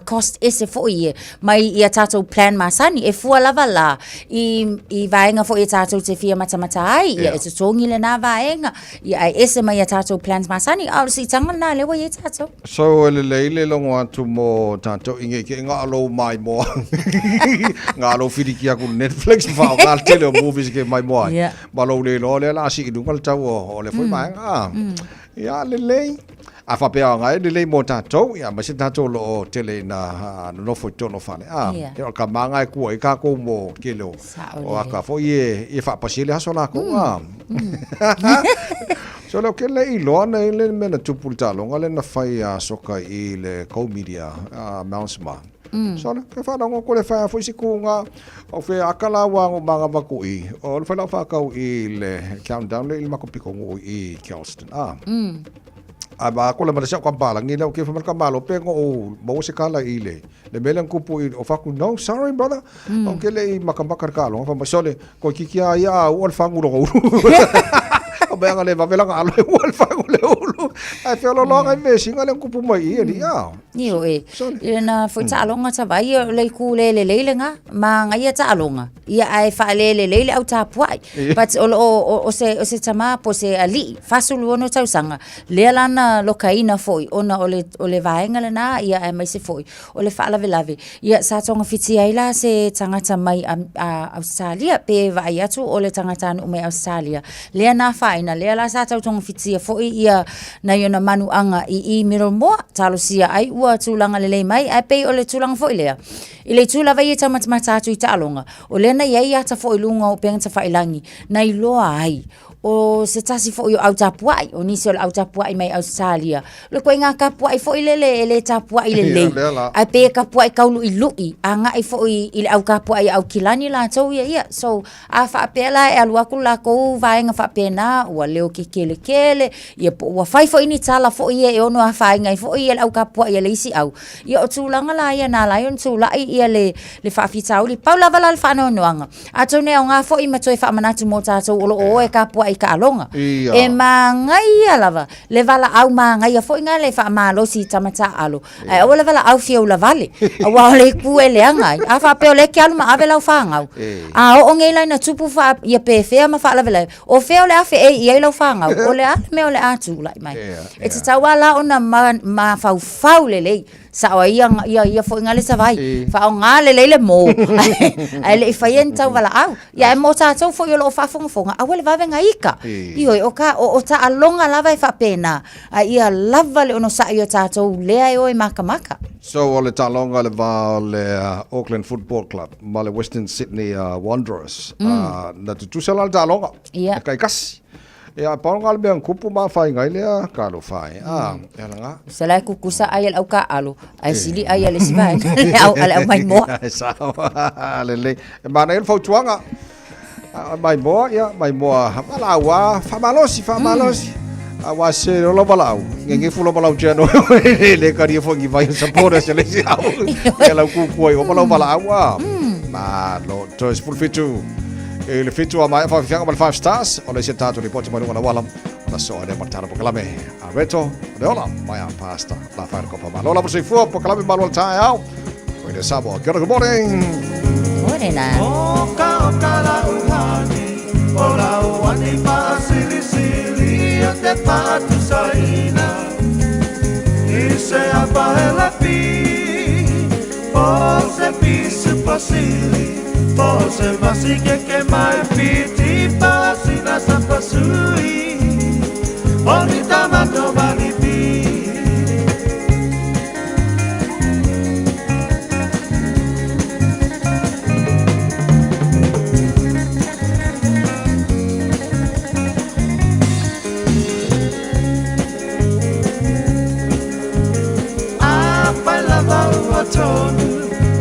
cost ese foi ia mai i a tatou plan masani. E fua lava la i, i vaega foi e tatou te fia matamata ai, ia e totogi lena vaega, ia ae ese mai a tatou plans masani. A o le siitaga lena lea ua i ai tatou. So e lelei le logo atu mo tatou i nei ke nga lou maimoa nga lou filiki aku le Netflix ma whaoga le tele o movies ke maimoa ai. Ma lou le iloa lea o le a sii i luga le tau o le foi vaega a. Ia lelei. A faapea ngai lelei mo tatou, ia aemaise tatou o lo o tele ina nonofo i totonu o fale a. Ia o le kama nga e kua ai kakou mo tele o o aka foi e e faapasi ai le aso lakou a. So lea ou ke le iloa na i le mea na tupu i le taaloga lea na fai a soka i le Go Media Mounts ma. So le ke whalango ko le whaia foi si ku nga o fe aka la wa ngo manga vaku i o le whalau whakau i le countdown le i le makopiko ngu i Kelston. A ma ko le mana sia ka palangi le o ke whamal ka malo pe ngo o maua se kala i le le mele kupu i o faku no sorry brother. O ke le i makamaka le taaloga fai mai sole koe kiki a ia a ua le fagu logo ulu. O mea nga le vave langa alo e ua le fagu le ulu. Ai feolooloa ngai vesinga le kupu mai i ali a. Io e. Ia na foi taaloga tavai o le ku le lelei le nga ma ngai ia taaloga. Ia ae faalele lelei le au tapuai. But o lo o se o se tama po se ali'i 46 tausaga lea la na lokaina foi ona o le o le vaega lena ia aemaise foi o le faalavelave Ia, sa togafitia ai la se tagata mai Ausetalia, pe vaai atu o le tagatanuu mai Ausetalia, lea na afaina, lea la sa tau togafitia foi ia nai ona manuaga i i Middlemore, talosia ai ua tulaga lelei mai, ae pei o le tulaga foi lea, i le itu lava ia e taumatamata atu i taaloga, o lea na i ai ata foi i luga o upega tafailagi, na iloa ai o se tasi foi o au tapuai, o nisi o le au tapuai mai Ausetalia. O le koiga tapuai foi lele e le tapuai lelei, ae pei e tapuai tauluiului, agai foi i le au tapuai a Aukilani latou ia ia. So, a faapea la e alu atu le latou vaega faapena, ua leo kekelekele, ia po ua fai foi ni tala foi ia e ono afaina ai foi le au tapuai a le isi au. Ia o tulaga la ia na ala ai ona tulai ia le faafitauli. Pau lava la le faanoanoaga, Atonu e aoga foi ma toe faamanatu mō tātou o lo o o e kapuaʻi i taaloga. E māngaia lava le valaau māngaia foi ngā le faamalosi i tama taaalo, ae aua le valaau fia ulavale, aua o le itu e leaga ai. A faapea o lea e te alu ma ave lau fanau, a oo nei la ina tupu faa, ia pefea ma faalavelave, o fea o le a feei i ai lau fanau, o le a le mea o le a tulai mai. E tatau lava la ona mafaufau lelei Sao ai ia, ia, ia foi ngale savai. Faaaoga lelei le mō. Ae le i faia ni tauvalaau. Ia ae mō tātou foi o lo o faafogafoga, aua le vave gaika. Ioe, o ka, o, o taaloga lava e faapena, a ia lava le onosai o tātou lea e o e makamaka. So o le taaloga i le va o le Auckland Football Club ma le Western Sydney Wanderers, na tutusa la le taaloga, e taitasi. Ia, pau nga le mea kupu ma whai ngai lea, ka lo whai. Ah, e ala nga. Se la e kukusa ai le au ka alo, ai sili ai le si vai, le au ale au mai moa. Ai sao, lelei. E mana i le fautuaga. Maimoa, ia, maimoa, valaau a, faamalosi, faamalosi. Aua se o lau valaau, ngegefu lau valaau tia no, le karia foi ngi vai supporters le isi au. Ia lau kukua i o lau valaau a. Ma lo, toe 17. E le fitu a mai whawhiwhianga ma le 5 stars, o le isi tātou ripoti mai lunga na wala, o na soa rea matara pokalame. A reto, o le ola, mai a pasta, la whaere kopa ma. Lola mo soifua, pokalame malo le tae au. Koe Samoa. Kia ora, good morning. Morena. Oka oka la uhani, o la uani paasilisili o te paatusaina. I se apaela pi, po se pisu pasili, po se vasike ke mai piti pasina sa pasui. O ni tamato malipi. Afai lava ua tonu,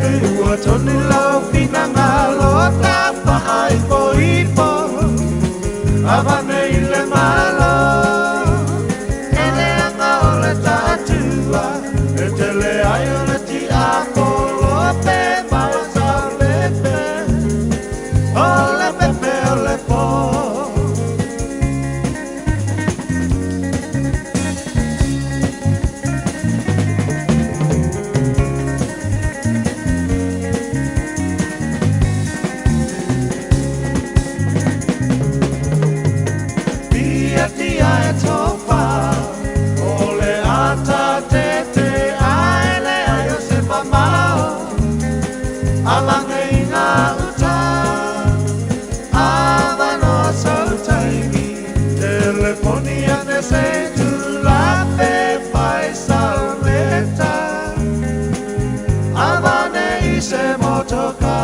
e ua tonu lau finagalo tafaaipoipo, avane i le Malo. E leaga o le taatua, e tele ai o le tiapolo pe maosa o lepe, o le pepe o le po. Tia e tofa, o le ata te ae le ai o se mamao, alange i ngā uta, avanoa sau taimi, teleponi ane se tulape fai salmeta, avane i se motoka.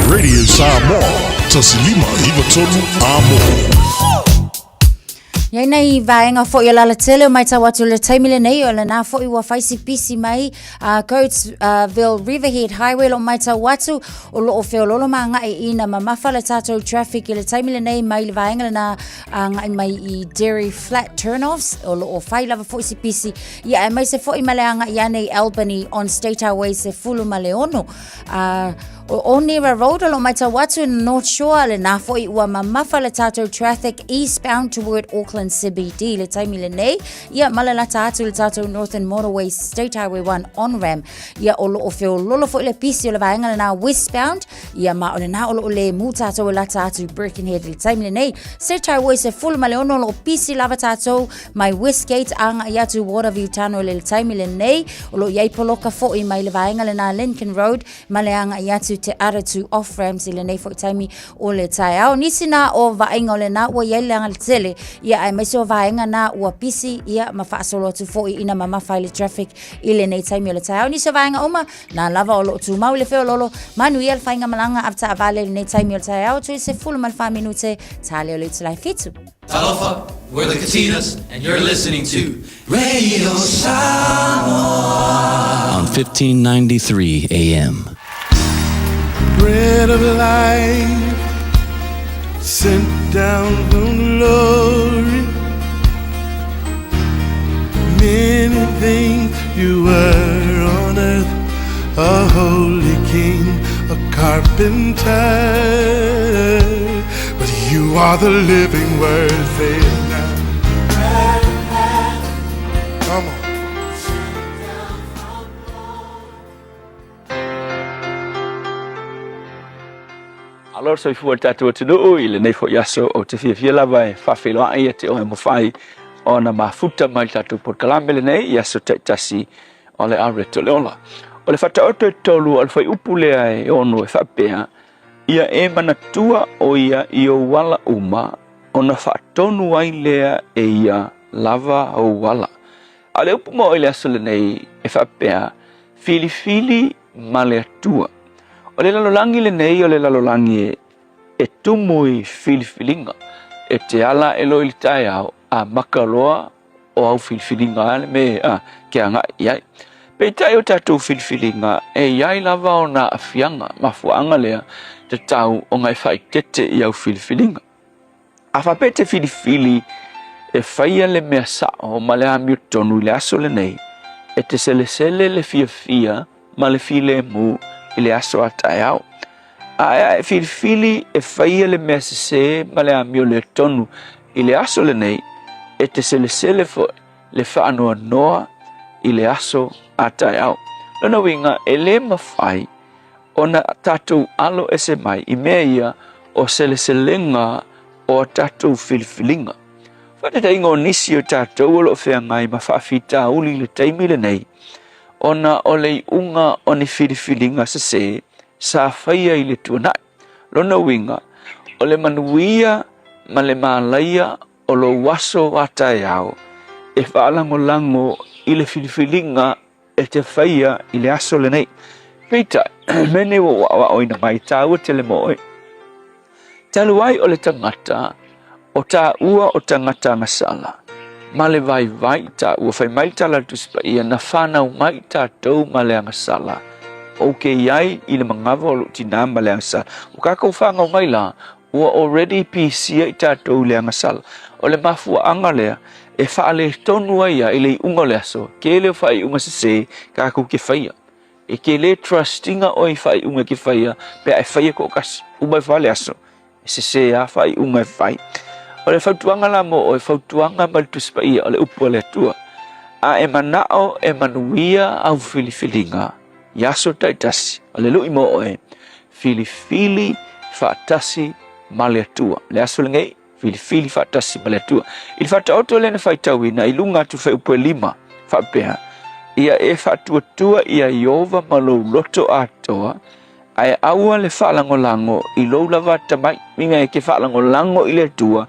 Radio Samoa, 1593 Amo. Ia ina i vaega foi o Lalatele o matau atu le taimi lenei o lena foi ua fai si pisi mai Coatesville Riverhead Highway lo matau atu o loo feololo ma agai ina mamafa le tatou traffic i le taimi lenei mai le vaega lena agai mai i Dairy Flat Turnoffs o loo fai lava foi si pisi ia aemaise foi ma le agai ane i Albany on State Highway 16. O Onera Road o lo matau atu in North Shore lena foi ua mamafa le tatou traffic eastbound toward Auckland CBD le taimi lenei ia ma le lata atu le tatou Northern Motorway State Highway 1 on ramp ia o loo feololo foi le pisi o le vaega lena westbound ia ma o lena o loo le mu tatou e lata atu Birkenhead le taimi lenei State Highway 16 o loo pisi lava tatou mai Westgate agai atu Waterview Tunnel i le taimi lenei, o lo o i ai poloka foi mai le vaega lena Lincoln Road ma le agai atu Te Aratū Off Ramps i lenei foi taimi o le taeao. Nisi na o vaaiga o lena ua i ai le agatele, ia aemaise o vaega na ua pisi ia ma faasolo atu foi ina mamafa ai le traffic i lenei taimi o le taeao. Nisi o vaega uma, na lava o lo o tumau i le feololo, manuia le faigamalaga avetaavale i lenei taimi o le taeao, tui 14 minute, tale o le itula e fitu. Talofa, we're the Katinas, and you're listening to Radio Samoa on 1593 AM. Bread of life, sent down from glory. Many things you were on earth, a holy king, a carpenter. But you are the living word, say it now. Come on. Alo le soifua i le tatou atunuu i lenei foi aso ou te fiafia lava e faafeiloai ia te oe mafai ona mafuta mai le tatou polokalame lenei i aso taitasi o le Areto le Ola. O le Faataoto e tolu o le fuaiupu lea e ono e faapea, Ia e manatua o ia i ou ala uma, ona faatonu ai lea e ia lava ou ala. A o le upu mo i le aso lenei e faapea, Filifili ma le Atua. O le lalolagi lenei o le lalolagi e tumu i filifiliga, e te ala ae loa i le taeao, a maka loa o au filifiliga a le me a ke agai i ai. Peitai o tatou filifiliga e i ai lava ona aafiaga, mafuaaga lea tatau ona e faaeteete i au filifiliga. A faapea e te filifili e faia le mea sao ma le amiotonu i le aso lenei, e te selesele le fiafia ma le filemu i le aso a taeao. Ae a e filifili e faia le mea sesē ma le amio lea tonu i le aso lenei, e te selesele foi le faanoanoa i le aso a taeao. Lona uiga, e lē mafai ona tatou alo ese mai i mea ia o seleselega o a tatou filifiliga. Faataitaiga o nisi o tatou o lo o feagai ma faafitauli i le taimi lenei, ona o le iuga o ni filifiliga sesē sa faia i le tuanai. Lona uiga, o le manuia ma le malaia o lou aso a taeao e faalagolago i le filifiliga e te faia i le aso lenei. Peitai, mea nei ua ou aoaoina mai, tāua tele mo oe. Talu ai o le tagata, o tāua o tagata agasala, ma le vaivai tāua, fai mai le tala a le Tusi Paia, na whanau mai tātou ma le agasala, ou ke iai i le mangawa o lou tinā ma le agasala. O kākou whāngau mai la, ua already pisia i tātou i le agasala. O le mafuaaga lea, e faaletonu ai ia i le iuga o le aso, tele o faaiuga sesē kākou ke faia. E ke lē trust ina oe i faaiuga e ke faia pe a e faia toʻatasi. Uma ifo lava le aso, e sesē lava faaiuga e fai. O le fautuaga la mo oe, fautuaga mai le Tusi Paia, o le upu a le Atua, A e manao e manuia au filifiliga i aso taitasi, o le lui mo oe, filifili faatasi ma le Atua. Le aso lenei, filifili faatasi ma le Atua. I le faataoto lea na faitauina i luga atu fuaiupu e 5, faapea, Ia e faatuatua ia Ieova ma lou loto atoa, ae aua le faalagolago i lou lava atamai. Uiga e ke faalagolago i le Atua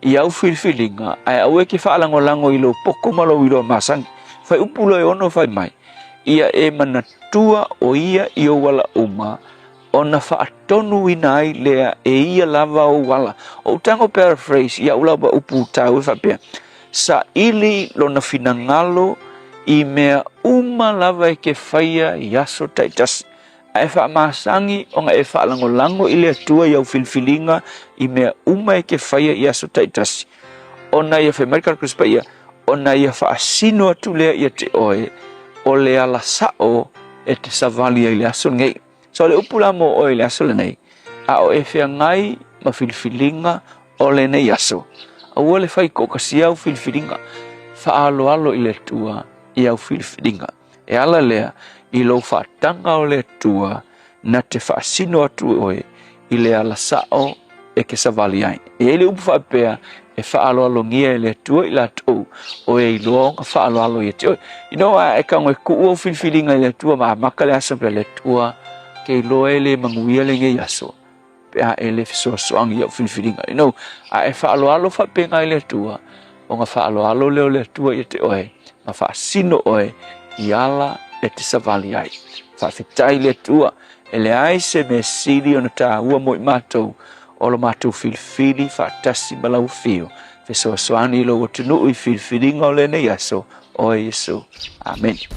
i au filifiliga, ae aua e ke faalagolago i lou poto ma lou iloa masani. Fuaiupu loa e 6 fai mai, Ia e manatua o ia i ou ala uma, ona faatonuina ai lea e ia lava ou ala. O ou tago paraphrase i au lava upu taua e faapea, Saili lona finagalo i mea uma lava e ke faia i aso taitasi, ae faamasani ona e faalagolago i le Atua i au filifiliga i mea uma e ke faia i aso taitasi, ona ia fai mai le Tusi Paia, ona ia faasino atu lea ia te oe o le ala sao e te savali ai i le aso lenei. So o le upu la mo oe i le aso lenei, a o e feagai ma filifiliga o lenei aso, aua le fai toʻatasi au filifiliga, faaaloalo i le Atua i au filifiliga. E ala lea i lou faataga o le Atua na te faasino atu oe i le ala sao e ke savali ai. E i ai le upu faapea, e faaaloalogia e le Atua i latou o e iloa ona faaaloalo ia te oe. You know, a e tago e tuu au filifiliga i le Atua ma amata le aso pea le Atua, ke iloa e le manuia lenei aso, pe a e le fesoasoani i au filifiliga. You know, a e faaaloalo faapena i le Atua, ona faaaloalo lea o le Atua ia te oe, ma faasino oe i ala e te savali ai. Faafetai i le Atua, e leai se mea sili ona taua mo i matou, o lo matou filifili faatasi ma lau afio, fesoasoani i lou atunuu i filifiliga o lenei aso, oe Iesu. Amene.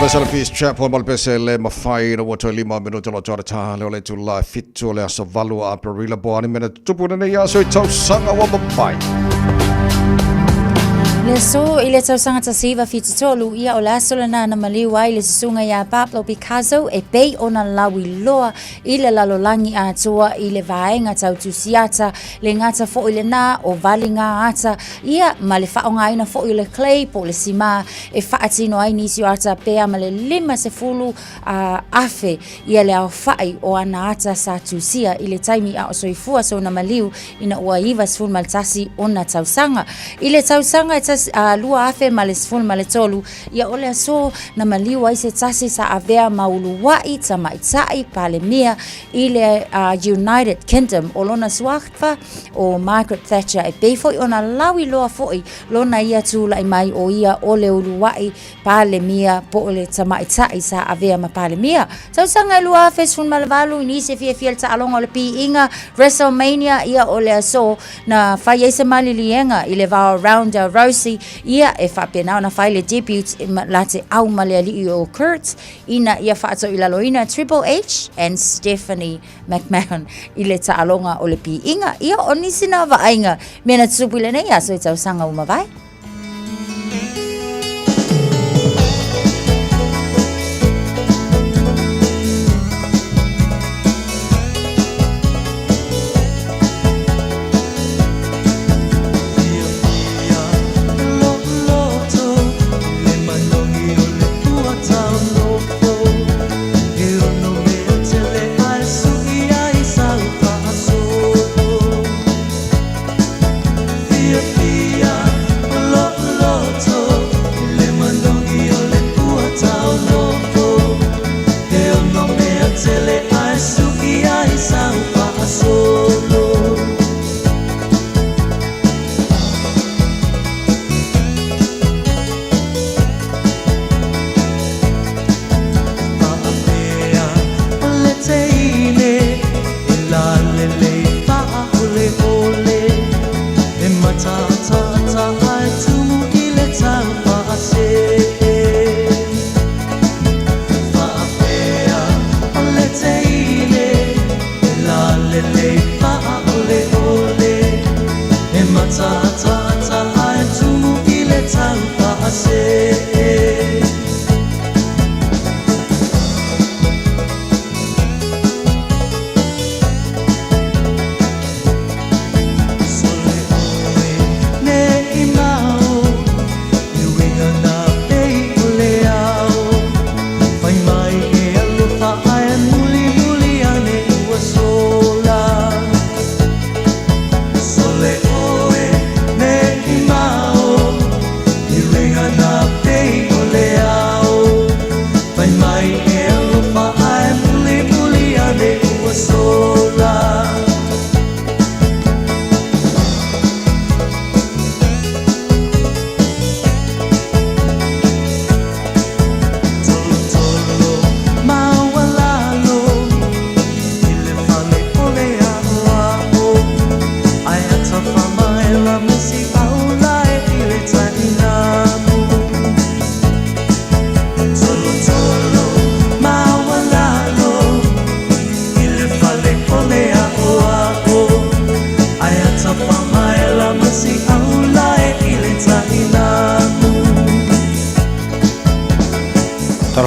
Pesa le Peace Chapel ma le pese le mawhai na ua toe lima minuta lo toa tā le o le tula fitu o le aso valu a Aperila po ani mena tutupu nei aso i tausaga ua mawhai. Le aso i le tausaga 1973, ia o le aso lena na maliu ai le susuga iā Pablo Picasso e pei ona lauiloa i le lalolagi atoa i le vaega tau tusiata, le gata foi lena o valiga ata ia ma le faaaogaina foi o le clay po o le simā e faatino ai nisi o ata pea ma le 50,000 ia le aofai o ana ata sa tusia i le taimi a o soifua sona maliu ina ua 91 ona tausaga. I le tausaga e 2013, ia o le aso na maliu ai se tasi sa avea ma uluai tamaitai Palemia i le United Kingdom o lona suafa o Margaret Thatcher e pei foi ona lauiloa foi lona ia tulai mai o ia o le uluai Palemia po o le tamaitai sa avea ma Palemia. Tausaga e 2018 i nisi e fiafia i le taaloga o le piiga WrestleMania ia o le aso na fai ai se maliliega i le va o Ronda Rousey ia e faapena ona fai le debut la te au ma le alii o Kurt ina ia faatoilaloina Triple H and Stephanie McMahon i le taaloga o le piiga. Ia o nisi na vaaiga mea na tutupu i lenei aso i tausaga ua mavae.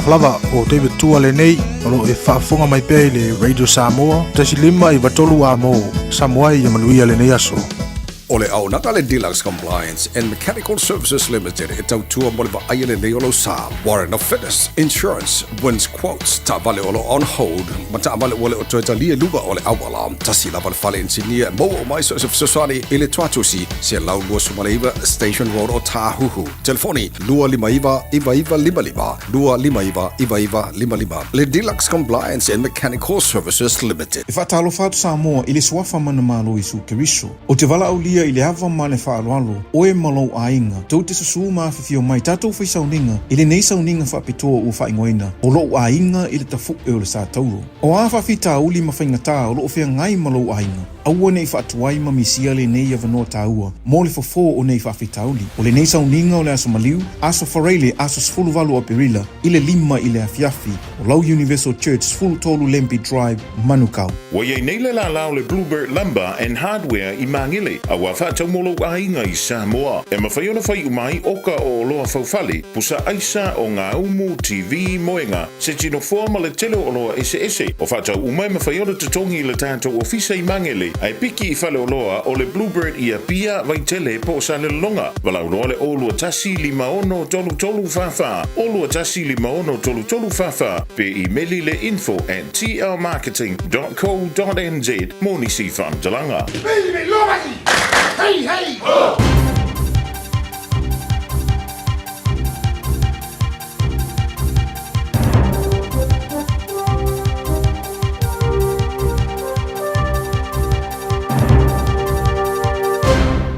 Talofa lava o David Tua lenei o lo o e faafofoga mai pea i le Radio Samoa 1 5 9 3 A mo Samoa ia manuia lenei aso. O le auaunaga a le Deluxe Compliance and Mechanical Services Limited e tautua mo le vaaia lelei o lou sa, Warrant of Fitness, Insurance, Wins Quotes, taavale o lo o on hold, ma taavale ua le o toe talia i luga o le auala. Tasi lava le fale inisinia e maua uma ai so o se fesoasoani i le Tuatusi, 129 Station Road o Tāhuhu. Telefoni, 259 9955, 259 9955. Le Deluxe Compliance and Mechanical Services Limited. E faatalofa atu Samoa i le Suafa manumalo o Iesu Keriso. Ou te valaaulia i le ava ma le faaaloalo, oe ma lou aiga, tou te susū ma afifio mai tatou fai sauniga i lenei sauniga faapitoa ua faaigoaina o lou aiga i le tafu'e o le Sa Tauro. O a faafitauli ma faigatā o lo o feagai ma lou aiga, aua ne i faatuai ma misia lenei avanoa taua mo le fofo o nei faafitauli. O lenei sauniga o le Aso Maliu, Aso Faraile, aso 18 o Aperila, i le 5 i le afiafi, o lau Universal Church, 13 Lempy Drive, Manukau. Ua i ai nei le lālā o le Bluebird Lumber and Hardware i Māngere, a ua faatau mo lou aiga i Samoa. E mafai ona fai uma ai oka o oloa faufale, pusa aisa, ogaumu, TV, moega, se tino foa ma le tele o oloa eseese. O faatau uma e mafai ona totogi i le tatou ofisa i Magele, ae piki i faleoloa o le Bluebird i Apia, Vaitele po o Salelologa. Valaau loa le 0 21 56 33 44, 0 21 56 33 44, pe imeli le info at tlmarketing.co.nz mo nisi faamatalaga. Hey, hey! Oh!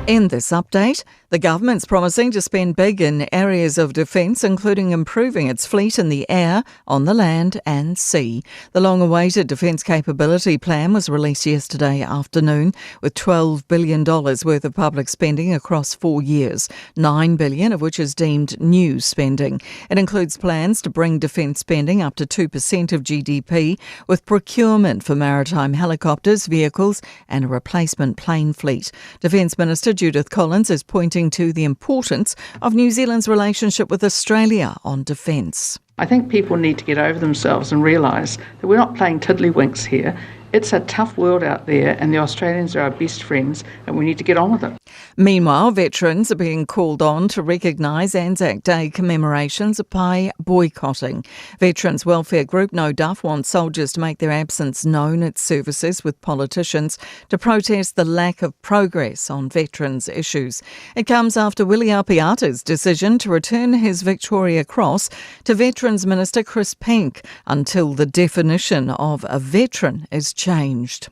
In this update, the government's promising to spend big in areas of defence, including improving its fleet in the air, on the land and sea. The long awaited Defence Capability Plan was released yesterday afternoon with $12 billion worth of public spending across four years, 9 billion of which is deemed new spending. It includes plans to bring defence spending up to 2% of GDP, with procurement for maritime helicopters, vehicles, and a replacement plane fleet. Defence Minister Judith Collins is pointing to the importance of New Zealand's relationship with Australia on defence. I think people need to get over themselves and realise that we're not playing tiddlywinks here. It's a tough world out there, and the Australians are our best friends, and we need to get on with it. Meanwhile, veterans are being called on to recognise Anzac Day commemorations by boycotting. Veterans Welfare Group No Duff wants soldiers to make their absence known at services with politicians to protest the lack of progress on veterans issues. It comes after Willie Apiata's decision to return his Victoria Cross to Veterans Minister Chris Penk until the definition of a veteran is changed.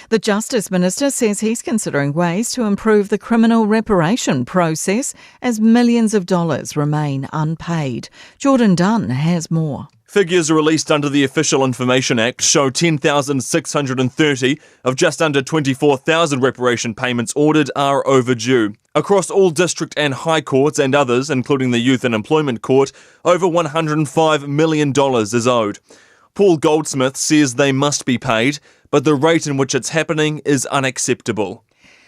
The Justice Minister says he's considering ways to improve the criminal reparation process as millions of dollars remain unpaid. Jordan Dunn has more. Figures released under the Official Information Act show 10,630 of just under 24,000 reparation payments ordered are overdue. Across all district and high courts and others, including the Youth and Employment Court, over $105 million is owed. Paul Goldsmith says they must be paid, but the rate in which it's happening is unacceptable.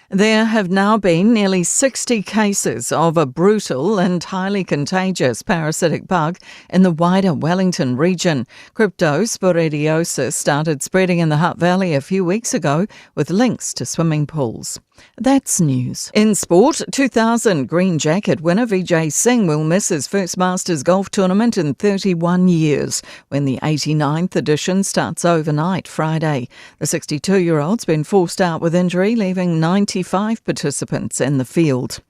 There have now been nearly 60 cases of a brutal and highly contagious parasitic bug in the wider Wellington region. Cryptosporidiosis started spreading in the Hutt Valley a few weeks ago with links to swimming pools. That's news. In sport, 2000 Green Jacket winner Vijay Singh will miss his first Masters golf tournament in 31 years when the 89th edition starts overnight Friday. The 62 year old's been forced out with injury, leaving 95 participants in the field.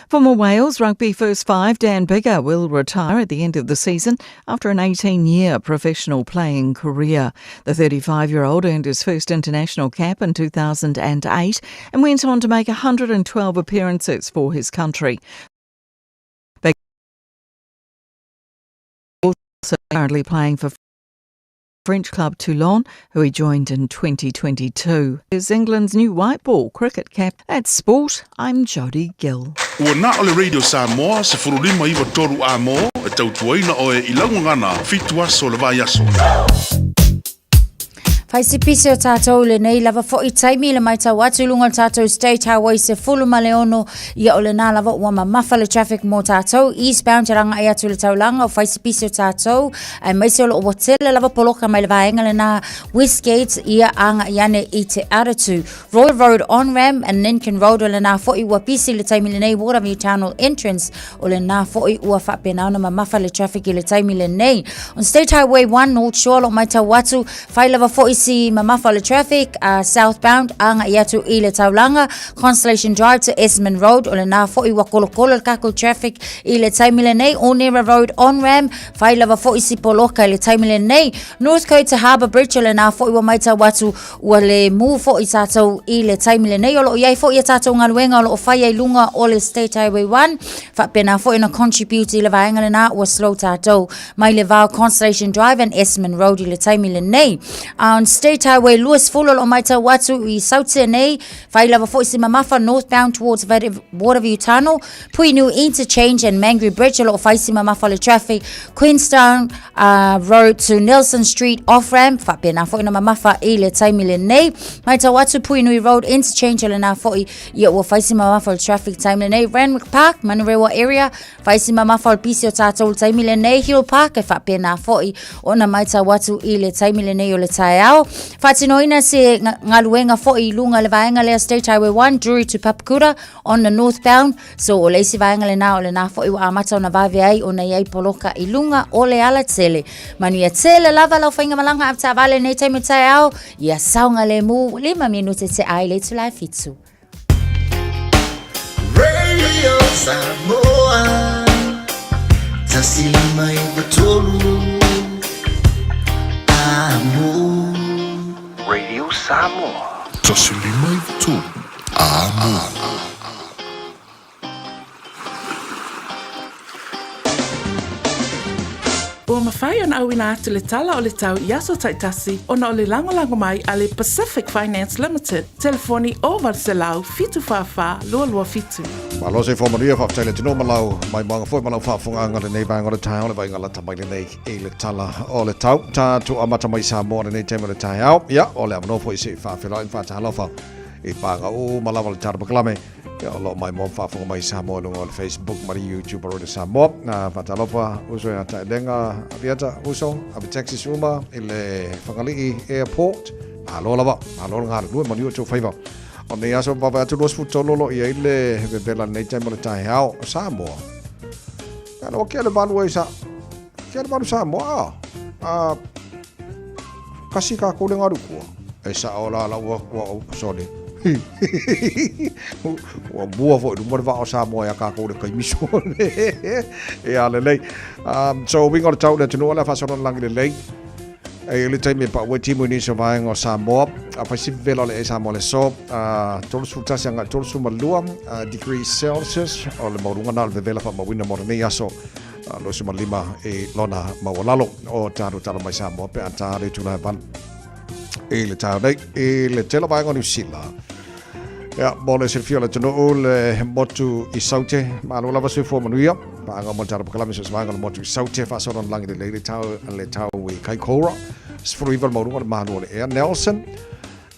Former Wales rugby first five Dan Biggar will retire at the end of the season after an 18 year professional playing career. The 35 year old earned his first international cap in 2008 and went on to make 112 appearances for his country. Biggar also currently playing for French club Toulon, who he joined in 2022. Is England's new white ball cricket cap. At sport, I'm Jodie Gill. Ua na o le Radio Samoa 159 3 a mo e tautuaina oe i lau gagana fitu aso o le vaiaso. Fai se pisi o tātou i lenei lava fo'i taimi i le maitau atu i luga o le tātou State Highway 16, ia o lenā lava ua mamafa le traffic mō tātou eastbound te rangai atu i le taulaga o fai se pisi o tātou aemaise o loo ua tele lava poloka mai le vaega lenā Westgate ia agai ane i te Aratu Royal Road on ramp and Lincoln Road o lenā fo'i ua pisi le taimi lenei Waterview Tunnel entrance O lenā fo'i ua faapena ona mamafa le traffic i le taimi lenei. On State Highway 1 North Shore lo maitau atu, fai lava fo'i si mamafa o le traffic southbound agai atu i le taulaga Constellation Drive to Esmond Road. O lenā fo'i ua kolokolo le kākou traffic i le taimi lenei. Onera Road on ramp, fai lava fo'i si poloka i le taimi lenei. Northcote to Harbour Bridge o lenā fo'i ua maitau atu Ua le mū foʻi tātou i le taimi lenei. O loo iai foʻi a tātou galuega o loo faia i luga o le State Highway 1. Faapena foʻi ona contribute i le vaega lenā ua slow tātou mai le va o Constellation Drive and Esmond Road i le taimi lenei. On State Highway 20 o loo maitau atu i Sautia nei, fai lava foʻi si mamafa northbound towards Waterview Tunnel, Puinu Interchange and Mangere Bridge o loo fai si mamafa le traffic, Queenstown Road to Nelson Street off-ramp, faapena foʻi na mamafa i le taimi lenei. Maitau atu Puinui Road interchange o lenā foʻi ia ua fai si mamafa o le traffic taimi lenei. Randwick Park, Manurewa area, fai si mamafa o le pisi o tātou le taimi lenei. Hill Park, e faapena foʻi ona maitau atu i le taimi lenei o le taeao. Faatinoina se galuega foʻi i luga le vaega lea State Highway 1, Drury to Papakura on the northbound. So o le isi vaega lenā o lenā foʻi ua amata ona vave ai ona i ai poloka i luga o le alatele. Manuia tele lava lau faigamalaga avetaavale i lenei taimi o taeao, ia saogalemu, 5 minute te ai le itula e 7. Radio Samoa 153 Amo. Radio Samoa. 153 Amo. Ua mafai ona auina atu le tala o le tau i aso taitasi ona o le lagolago mai a le Pacific Finance Limited, telefoni 0800 744 227. Malo se whamanuia, whafetai le tino ma lau maimoaga foi ma lau faafofogaaga lenei vaega o le taeao, le vaaiga lata mai lenei i le tala o le tau. Tatou amata mai Samoa lenei taimi o le taeao, ia, o le avanoa foi se i faafeiloai ma faatalofa i pāga uma lava o le tatou polokalame. Ia, o lo o maimoa ma faafofoga mai Samoa i luga o le Facebook ma le YouTube o Radio Samoa. Faatalofa uso ia Taelega Aviata, uso, ave taxis uma i le Fagalii Airport. Malo lava, malo le galulue, manuia o tou faiva. O nei aso vavae atu 23 o lo o i ai le vevela lenei taimi o le taeao o Samoa. Ia, ua kea le valu ai sa, kea le valu Samoa, a, kasi kākou le galu kua. E sao la la ua, ua, sorry. Ua mua foi luma le vaa o Samoa ia kākou le kaimiso. Ia lelei. So uiga o le tau le atunuu o le a faasolo le lagi lelei. E i le taimi e pau ai timu i nisi o vaega o Samoa, a fai si vevela o le e Samoa le aso, 31 agai 32 degrees Celsius, o le maualuga na o le vevela faamauina mo lenei aso 25 i lona maualalo o tatou tala mai Samoa pe a ta le itula e 8 i le taeao nei i le tele o vaega o Niu Sila. Ia, mo le silafia o le atunuu, le motu i Saute, malo lava soifua manuia, paaga mo le tatou polokalame so o se vaega o le motu i Saute, faasolo na lagi lelei le tau, le tau i Kaikoura, 19 le maualuga o le malu o le ea. Nelson,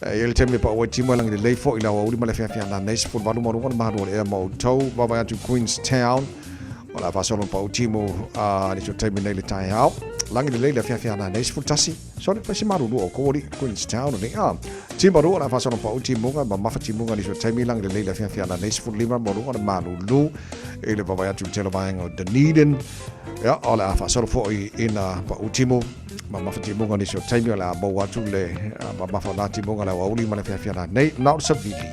e i ai le taimi e pau ai timu e lagi lelei foi i le aoauli ma le afiafi ana nei, 18 maualuga o le malu o le ea ma outou, vaavaai atu Queenstown, O le a faasolo na pau timu a nisi o taimi nei le taeao. Lagi lelei le afiafi ana nei, 11, Sorry, fai se malulu o kori, Queenstown nei. Ah, Timaru, o le a faasolo na pau timuga, mamafa timuga nisi o taimi, lagi lelei le afiafi ana nei, 15, maualuga le malulu i le vaavaai atu i le tele o vaega o Dunedin. Ia, o le a faasolo foi ina pau timu, mamafa timuga nisi o taimi, o le a maua atu le mamafa o nā timuga le aoauli ma le afiafi ana nei. Na o le savili.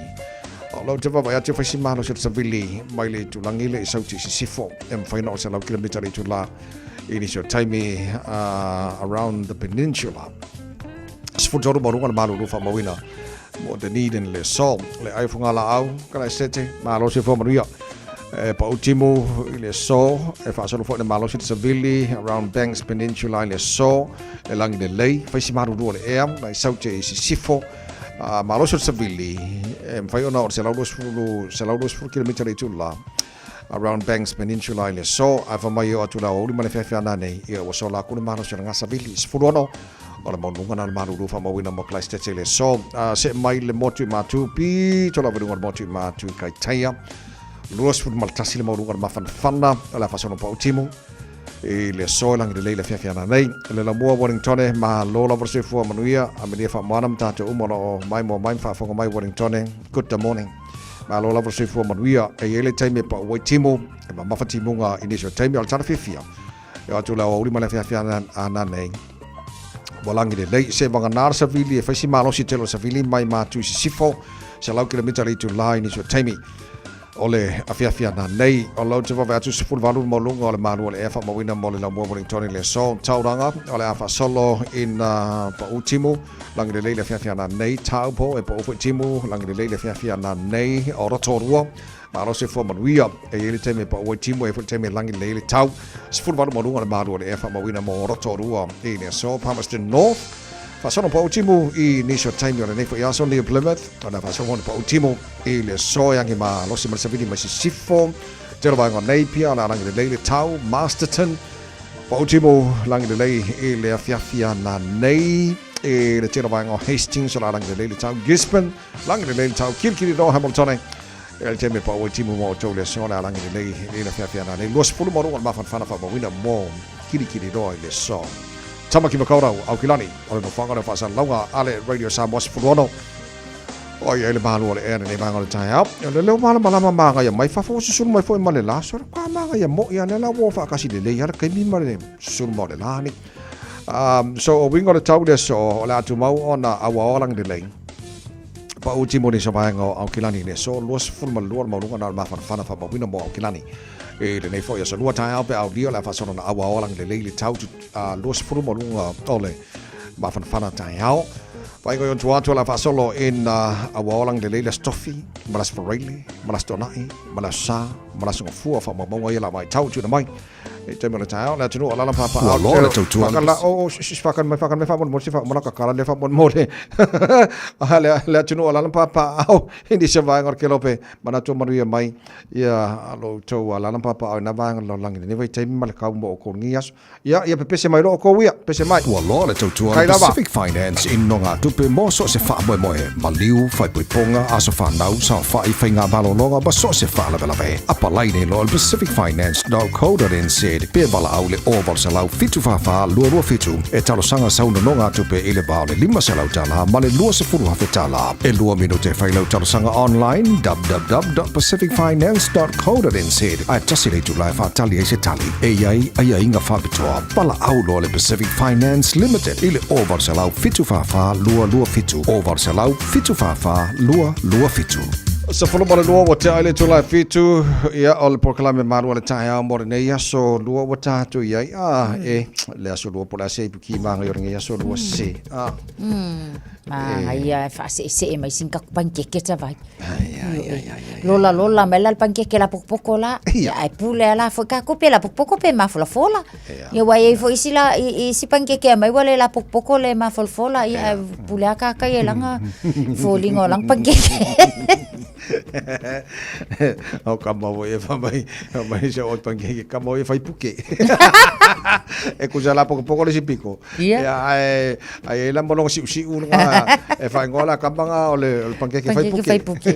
O lau te vaavaai atu e fai si malosi o le savili mai le itulagi le i Sauti i Sisifo e mafai ona 100 kilomita le itula i nisi o taimi around the peninsula. 13 maualuga le malulu faamauina mo Dunedin le aso. Le ai o Fugalaau, Kalaesete, malosi fua manuia. E pau timu i le aso, e faasolo foi le malosi le savili around Banks Peninsula i le aso, e lagi lelei, fai si malulu o le ea, mai Sauti i Sisifo. Malosi o le savili, e mafai ona o le 120, 120 kilomita le itula around Banks Peninsula i le aso, ae fai mai e oo atu le aoauli ma le feafea nanei, ia ua sola aku le malosi o le gasavili. 16 O le maualuga na o le malulu faamauina mo Christchurch i le aso. Se'e mai le motu i Matu, pito lava i luga o le motu i Matu i Kaitaia. 21 le maualuga o le mafanafana o le a faasolo pa'u timu i le aso e lagi lelei le afiafi ana nei. Le lamua Wellingtone, malo lava le soifua manuia, amelia faamoana ma tatou uma o lo o maimoa mai ma faafofoga mai Wellingtone. Good morning. Malo lava le soifua manuia. E i ai le taimi e pa'u ai timu, e mamafa timuga i nisi o taimi, a o le tala fiafia E o atu le aoauli ma le afiafi ana nei. Ua lagi lelei, se vagana le savili e fai si malosi tele o le savili mai Matu i Sisifo, 100 kilomita le itula i nisi o taimi o le afiafi ana nei. O lau te vave atu 18 le maualuga o le malu o le ea faamauina mo le laumua Wellington i le aso. Tauranga o le a faasolo ina pa'u timu, lagi lelei le afiafi ana nei. Taupo e pa'u foi timu, lagi lelei le afiafi ana nei. O Rotorua, Malosi fua manuia, e i ai le taimi e pau ai timu, e i ai foi le taimi e lagi lelei ai le tau. 18 maualuga le malu o le ea faamauina mo Rotorua i le aso. Palmerston North, faasolo pau timu i nisi o taimi o lenei foi aso. New Plymouth, o le a faasolo ona pau timu i le aso e agi malosi ma le savili mai Sisifo. Tele vaega o Napier, o le a lagi lelei le tau. Masterton, pau timu lagi lelei i le afiafi ana nei. I le tele vaega o Hastings, o le a lagi lelei le tau. Gisborne, lagi lelei le tau. Kirikiriroa, Hamiltone, E le taimi e pau ai timu mo outou le aso le alagi lelei i le afiafi ana nei. 20 ma luga o le mafanafana faamauina mo Kilikiliroa i le aso. Tamaki Makaurau, Aukilani, o le nofoaga o le faasalalauga a le Radio Samoa 16. O i ai le malu o le ea lenei vaega o le taeao. O le leo malamalama magaia mai fafo ua susulu mai foi ma le la. Sore ka magaia mo'i a lea la ua faakasi lelei a le taimi ma le susulu ma o le la ni. So o uiga o le tau le aso o le a tumau ona auaoa lagi lelei. Pau timu ni sa vaega o Aukilani i le aso 22 le maualuga na o le mafanafana faamauina mo Aukilani. I lenei foi aso lua taeao pe aulia o le a faasolo na auaoa lagi lelei le tau 20 maualuga o le mafanafana taeao. Vaaiga i ona atu o le a faasolo ina auaoa lagi lelei le Aso Tofi ma le Aso Faraile ma le Aso Toonai ma le Aso Sa ma le Aso Gafua faamaumauga ia la vaitau tuuina mai. I te taimi o le taeao, le atunuu o alaala ma Ua loa le tautua a le. O, whakan mai, whakan mai, whamolemole, se whamola kakala le whamolemole. Le atunuu o alaala ma papaau, i nisi o vaega o le kelope, manatu o manuia mai, ia lo outou alaala ma papaau i na vaega o le lalolagi lenei vaitaimi ma le kau mo oukou lenei aso. Ia, ia pepese mai loa oukou ia, pepese mai. Ua loa le tautua a le Pacific Finance i nogatupe mo so o se faamoemoe, maliu, faaipoipoga, aso fanau, saofai, faiga malologa ma so o se faalavelave. Apalai nei loa le Pacific Finance .co.nz pe valaau le 0800 744 227 e talosaga sau nonogatupe i le va o le $500 ma le $20,000. E lua minute e fai lau talosaga online www.pacificfinance.co.nz ae tasi le itula e faatali ai se tali. E i ai aiaiga faapitoa. Valaau loa le Pacific Finance Limited i le 0800 744 227, 0800 744 227. 12 ua tea ai le itula e fitu, ia o le polokalame malu o le taeao mo lenei aso lua ua tatou i ai. Ah, e, le aso lua po o le a se ipu ki māngai o lenei aso lua se. Ah. Māngai e faaseesee mai sina tatou panikeke tavai. Lola lola mai la le panikeke lapokopoko la. Ia ae pule a la foi tatou pe lapokopoko pe mafolafola. Ia ua i ai foi isi la isi panikeke aumai ua le lapokopoko le mafolafola ia ae pule a kākai e laga foliga o laga panikeke. O kama foi e fai mai se oi panikeke kama oi e fai puke. E kusa lapokopoko le isi piko. Ia. Ia, ae, ae ai la ma lona siusiu luga e faaigoa la kama nga o le, o le pankeke fai puke. Pankeke fai puke.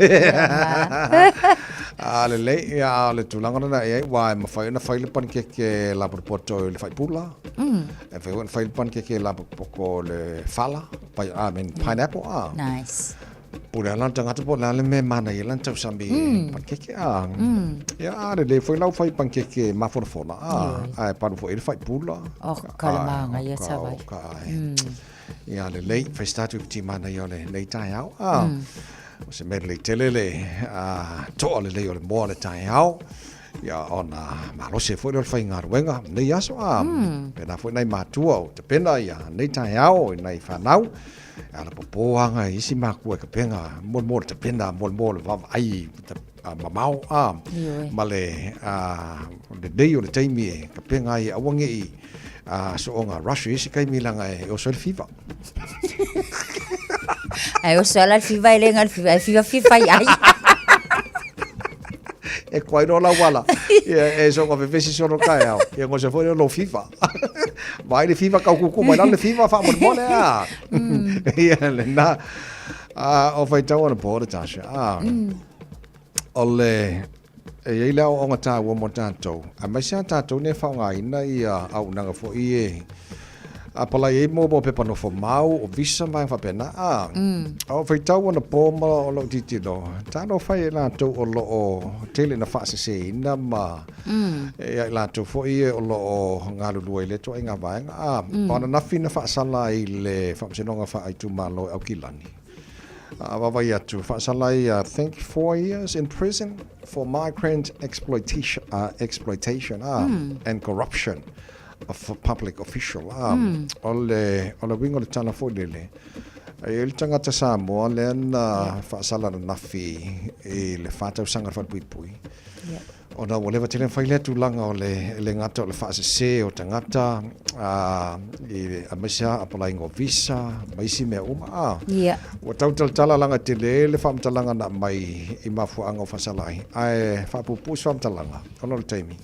A lelei, ia, a o le tulaga lena i ai, ua e mafai ona fai le pankeke lapotopoto i le faipula. E mafai foi ona fai le pankeke lapotopoto i le fala, I mean pineapple, a. Nice. Pule ana le tagata po o le a le mea e manaia ai lana tausami panikeke a. Ia a lelei foi lau fai panikeke mafolafola a, ae palu foi i le faipula. Oh, ka le māngaia tavai. Ka ai. Ia lelei, fai se tatou ti manaia o lenei taeao a. O se mea lelei tele le toa lelei o le moa o le taeao. Ia ona malosi ai foi lea o le faigaluega lenei aso a. Pēnā foi nai matua o tapena ia lenei taeao i nai fanau. E ala popo aga i isi makua i ka pega mo mo le tapena mo mo le vaavaai mamao a ma le lelei o le taimi e ka pega ai aua ne i soonga rush i isi taimi leaga e oso ai le fiva. Ae oso ala le fiva e le ga le fiva e fiva fiva i ai. E kuai loa lau ala. Ia e soonga vevesi solo taeao. Ia gosa foi lea o lou fiva. Vaai le fiva kau kuku mai lalo le fiva faamolemole a. Ia lena. A o faitau anapo Natasha. A o le e i ai le aoaoga taua mo tatou, aemaise lava tatou nei e faaaogaina ia auaunaga foi e apalai ai mo pepa nofo mau, o visa ma vaega faapena. A o faitau anapo ma o lou tilotilo, talofa e i latou o lo o tele ina faaseseina ma ia i latou foi o lo o galulue i lea ituaiga vaega. A o ananafi na faasala ai i le Faamasinoga Faaitumalo i Aukilani, a vaavaai atu, faasala ai, I think, 4 years in prison for migrant exploitation, exploitation and corruption of a public official. O le uiga o le tala foi lele, e i ai le tagata Samoa lea na faasala ananafi i le 4 tausaga le falepuipui. Ona ua leva tele ona fai lea tulaga o le le gata o le faasese o tagata i aemaise lava apalaiga o visa ma isi mea uma a. Ua tau talatala laga tele le faamatalaga na aumai i mafuaaga o faasala ai, ae faapuupuu se faamatalaga ona o le taimi.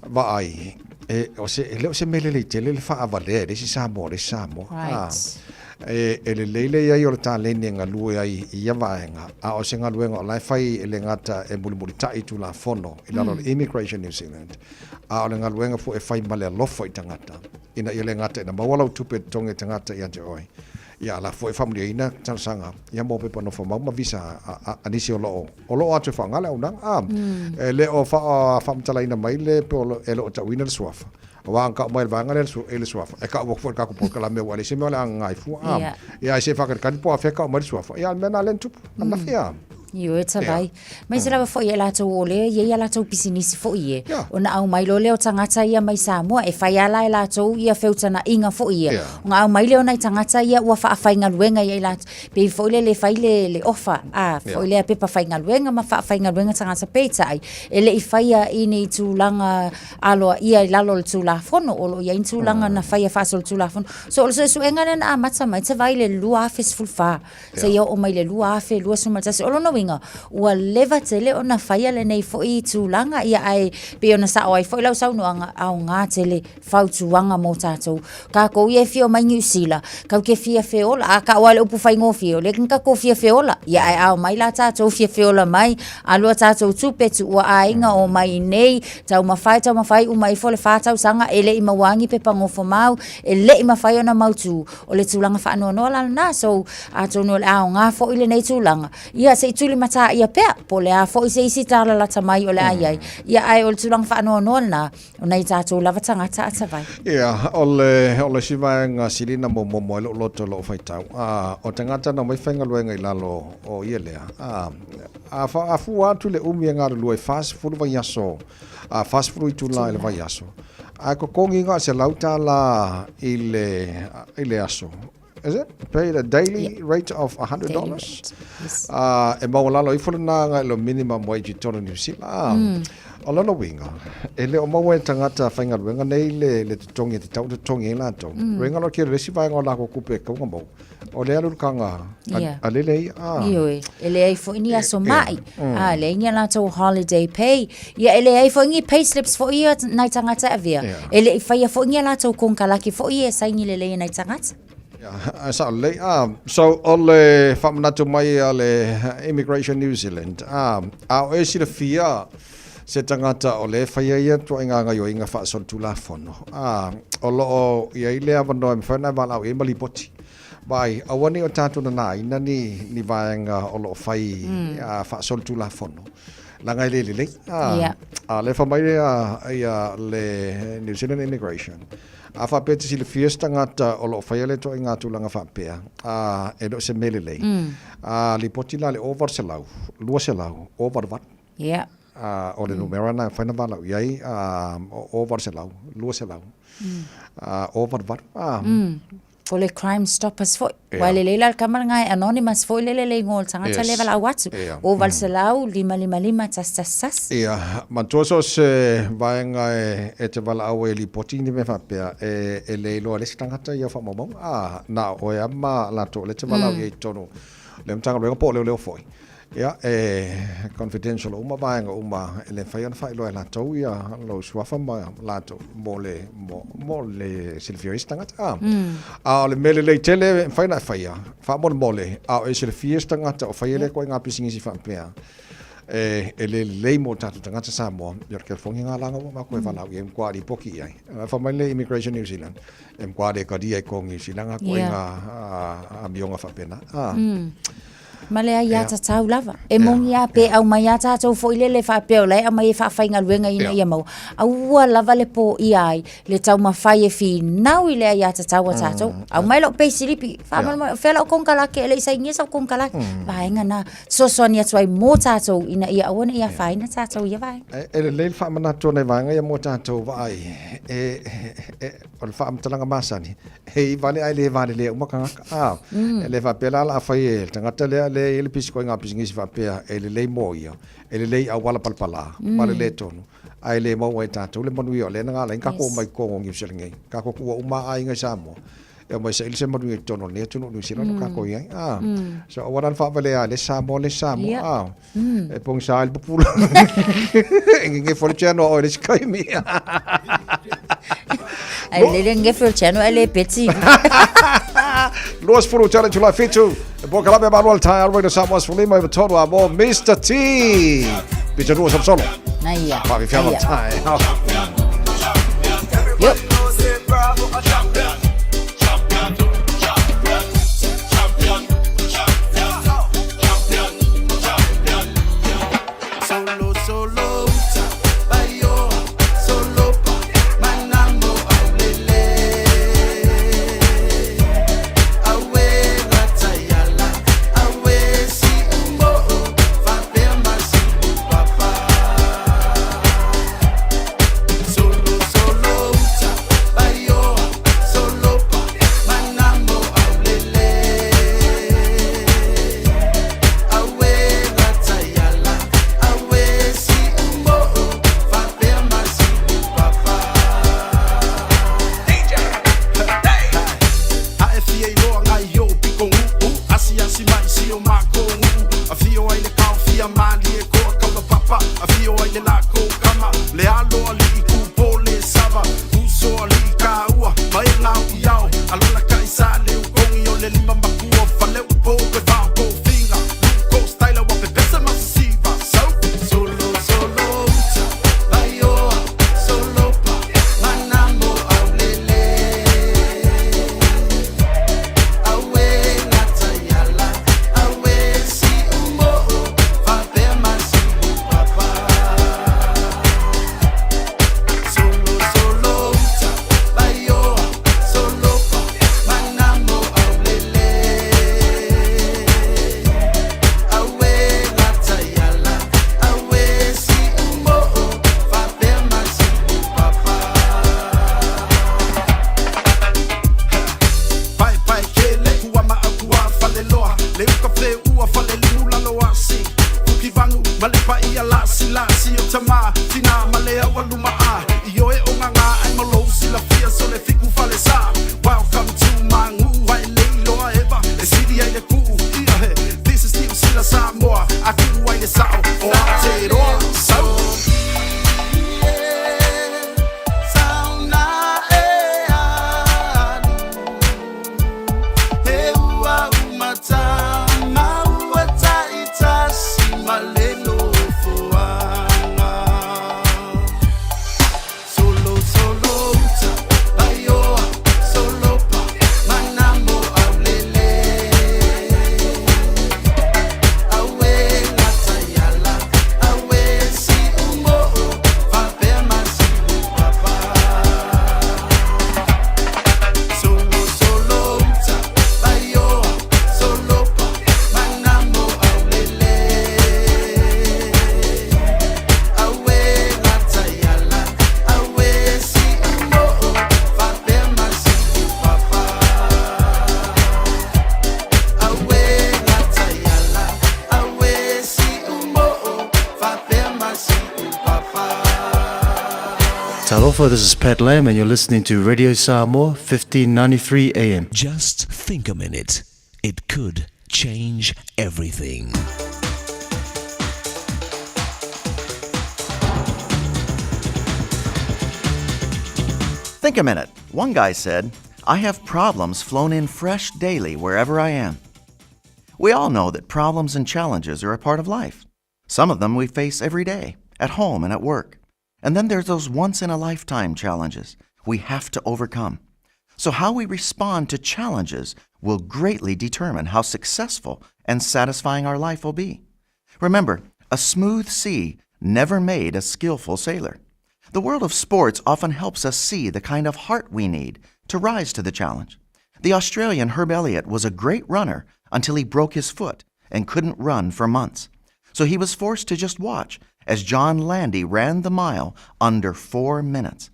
Vaai, e, o se, e le o se mea lelei tele le faavalea e le isi Samoa le isi Samoa. E lelei le i ai o le taleni e galue ai i ia vaega, a o se galuega o la e fai e le gata e mulimulitai i Tulafono i lalo o le Immigration New Zealand, a o le galuega foi e fai ma le alofa i tagata, ina ia le gata ina maua lau tupe e totogi e tagata ia te oe, ia a la foi e faamuliaina talosaga ia mo pepa nofo mau ma visa a nisi o lo o o lo o atu e faaaoga le auaunaga. E le o faamatalaina mai le pe e le o tauina le suafa. Aua a tau mai le vaega lea i le suafa, e tau atu foi i le tatou polokalame aua e leai se mea o le a gagai fua. Ia ae se i faakalikali po o afea e tau mai le suafa. Ia a o le mea lena lea na tupu ananafi a. Ioe tavai. Aemaise lava foi e latou o lea e i ai a latou pisinisi foi e, ona aumai loa lea o tagata ia mai Samoa, e fai lava la e latou ia feutanaiga foi ia. Ona aumai lea o nai tagata ia ua faafaigaluega i ai latou, pei foi lele e fai le, le ofa, a, foi lea pepa faigaluega ma faafaigaluega tagata, peitai, e le i faia i ni tulaga aloaia i lalo o le Tulafono, o lo o i ai ni tulaga na faia faasolitulafono. So o le suesuega lea na amata mai Tavai i le 2014 seia oo mai i le 2021. O lona uiga, ua leva tele ona faia lenei foi tulaga, ia ae pei ona sao ai foi lau saunoaga, aoga tele fautuaga mo tatou. Tatou ia e fia omai Niu Sila, tatou te fia feola, a tau lava le upu faigofie, o lea na tatou fia feola. Ia ae a omai la tatou fia feola mai, alu a tatou tupe, tuua aiga, omai i inei, taumafai, taumafai, uma ifo le 4 tausaga, e le i maua ni pepa nofomau, e le i mafai ona mautu. O le tulaga faanoanoa la lena. So, atonu o le aoga foi lenei tulaga, ia se i tulimataia pea, po o le a foi se isi tala lata mai o le a i ai. Ia ae o le tulaga faanoanoa lena, o nai tatou lava tagata atavai. Ia, o le isi vaega sili na momomo ai lou loto i lou faitau, a, o tagata na omai faigaluega i lalo o ia lea, a, a, a fua atu le umi e galulue e 40 vaiaso, a, 40 itula i le vaiaso, ae totogi na o le $100 i le aso. Is it? Paid a daily rate of $100? Yes. E maualalo ifo lena agai lo minimum wage i totonu o Niu Sila. O lona uiga, e le o maua e tagata faigaluega nei le totogi e tatau ona totogi ai latou. Uiga loa kea le isi vaega o latou tupe e tatau ona maua, o le alu i le taga a lele ia. Ioe, e leai foi ni aso mai, a leai ni a latou holiday pay, ia e leai foi ni pay slips foi ia nai tagata e avea. E le i faia foi ni a latou konekarate foi ia e saini lelei e nai tagata. Ia, sao lelei. So, o le faamanatu mai a le Immigration New Zealand, a o e silafia se tagata o lea e faia ia ituaiga gaoioiga faasolitulafono, o lo o i ai le avanoa e mafai ona e valaau i ai ma lipoti. Vaai, aua ne i o tatou nanaina ni vaega o lo o fai faasolitulafono, leaga e le lelei. A lea e fai mai ia le New Zealand Immigration, a faapea e te silafia se tagata o lo o faia lea ituaiga tulaga faapea, e le o se mea lelei, lipoti la le 0800 200 088. O le numera lena e mafai ona valaau i ai, 0800 200 088. O le Crime Stoppers foi. Aua e lelei la le tama lena e anonymous foi lele le igoa o le tagata lea e valaau atu. 0800 555 111. Ia, manatua so o se vaega e te valaau ai e lipoti ni mea faapea, e le iloa e le isi tagata ia faamaumauga, a, na o oe lava ma latou o lea e te valaau i ai i totonu o le Matagaluega po o leoleo foi. Ia, e confidential uma vaega uma, e le mafai ona faailoa e latou ia lou suafa ma latou mo le, mo, mo le silafia o isi tagata. A, a o le mea lelei tele e mafai ona e faia, faamolemole, a o e silafia se tagata o faia lea ituaiga pisinisi faapea, e, e le lelei mo tatou tagata Samoa, ia o le telefoni lena la ua matou e valaau i ai, e matua lipoti i ai. Fai mai le Immigration New Zealand, e matua le talia i totonu o Niu Sila ituaiga amioga faapena. A. Ma le aiatatau lava. E moni lava pe aumai lava tatou foi lele faapea o la e aumai e faafaigaluega ina ia maua, aua lava le poia ai le taumafai e finau i le aiatatau a tatou. Aumai lau peisilipi, faamolemole, o fea lau konekarate e le i sainia sau konekarate. Vaega na fesoasoani atu ai mo tatou ina ia aua ne i afaina tatou i ia vaega. E lelei le faamanatu o nai vaega ia mo tatou vaai, e, o le faamatalaga masani, e i vale ae le valelea uma tagata. A, e le faapea la o le a fai e le tagata lea lea e i ai le pisi ituaiga pisinisi faapea e lelei mo ia, e lelei i auala palapala, ma lelei tonu, ae le maua e tatou le manuia o lea na ala ai ona tatou omai i totonu o Niu Sila nei. Tatou tuua uma lava aiga i Samoa, e omai e saili se manuia i totonu o lenei atunuu o Niu Sila o tatou i ai. A, so aua la le faavalea e le isi Samoa le isi Samoa. A, e pogisa ai le pupula. E gegefo le channel a oe i le isi taimi. Ai lele gefe o le channel ai le peti. 20 tala itula 7. E polokalame malo a le taeao Radio Samoa 15 i tonu a mo Mr. T. Pita lua solosolo. Na ia. Faafiafiaga o le taeao. Yep. Talofa, this is Pat Lam, and you're listening to Radio Samoa, 1593 AM. Just think a minute. It could change everything. Think a minute. One guy said, I have problems flown in fresh daily wherever I am. We all know that problems and challenges are a part of life. Some of them we face every day, at home and at work. And then there's those once in a lifetime challenges we have to overcome. So, how we respond to challenges will greatly determine how successful and satisfying our life will be. Remember, a smooth sea never made a skillful sailor. The world of sports often helps us see the kind of heart we need to rise to the challenge. The Australian Herb Elliott was a great runner until he broke his foot and couldn't run for months. So he was forced to just watch as John Landy ran the mile under four minutes.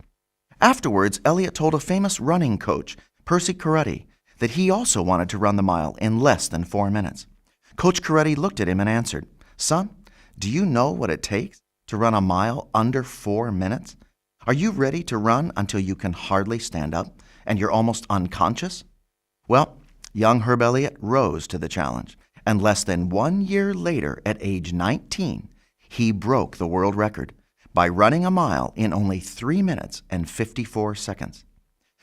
Afterwards, Elliott told a famous running coach, Percy Cerutty, that he also wanted to run the mile in less than four minutes. Coach Cerutty looked at him and answered, Son, do you know what it takes to run a mile under four minutes? Are you ready to run until you can hardly stand up and you're almost unconscious? Well, young Herb Elliott rose to the challenge, and less than one year later, at age 19, he broke the world record by running a mile in only 3 minutes and 54 seconds.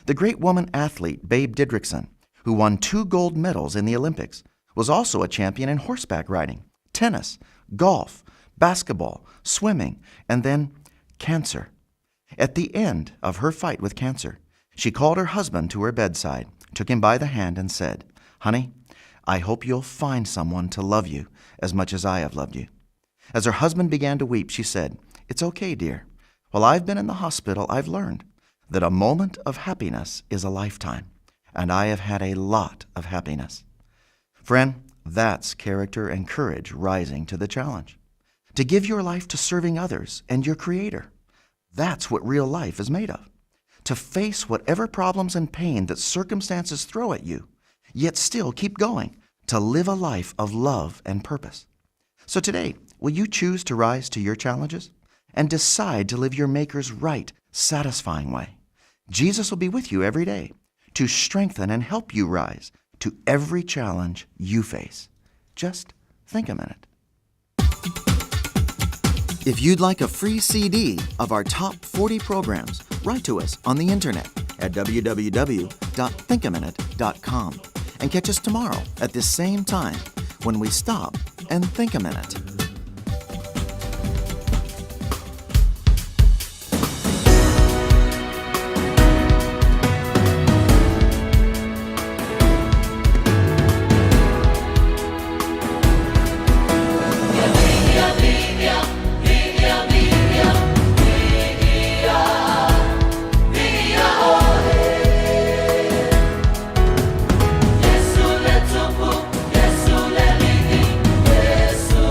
The great woman athlete Babe Didrikson, who won two gold medals in the Olympics, was also a champion in horseback riding, tennis, golf, basketball, swimming, and then cancer. At the end of her fight with cancer, she called her husband to her bedside, took him by the hand, and said, Honey, I hope you'll find someone to love you as much as I have loved you. As her husband began to weep, she said, It's okay, dear. While I've been in the hospital, I've learned that a moment of happiness is a lifetime, and I have had a lot of happiness. Friend, that's character and courage rising to the challenge. To give your life to serving others and your Creator. That's what real life is made of. To face whatever problems and pain that circumstances throw at you, yet still keep going, to live a life of love and purpose. So today, will you choose to rise to your challenges and decide to live your Maker's right, satisfying way? Jesus will be with you every day to strengthen and help you rise to every challenge you face. Just think a minute. If you'd like a free CD of our top 40 programs, write to us on the internet at www.thinkaminute.com and catch us tomorrow at this same time when we stop and think a minute. Yesu le tupu, Yesu le lii, Yesu.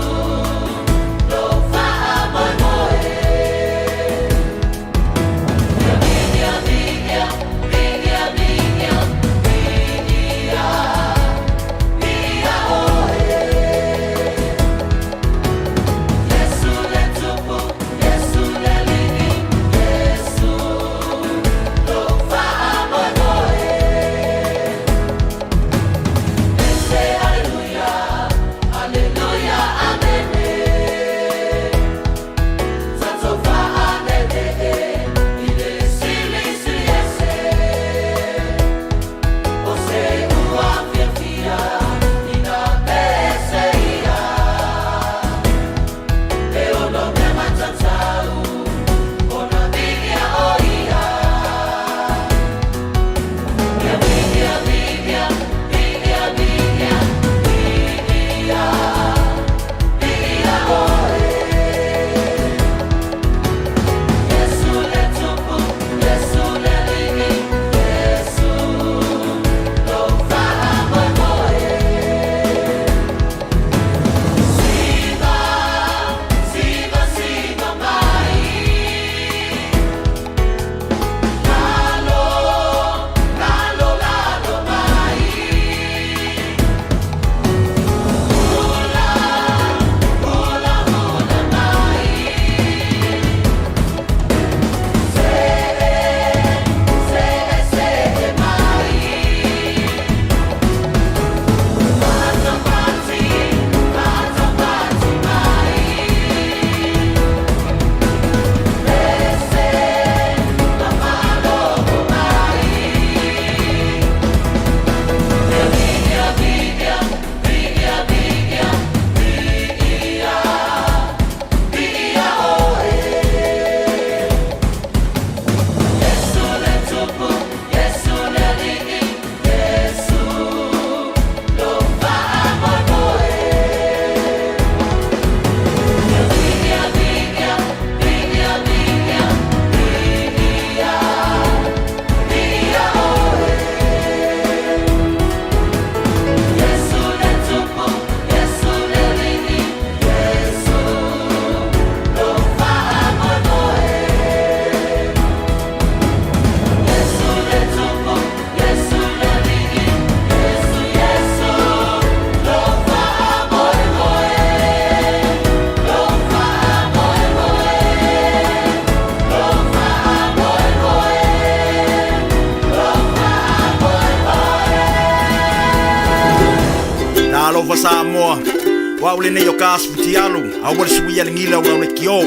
vao lenei o ka aso fitialo, aua le suia le gila o lau lekiō.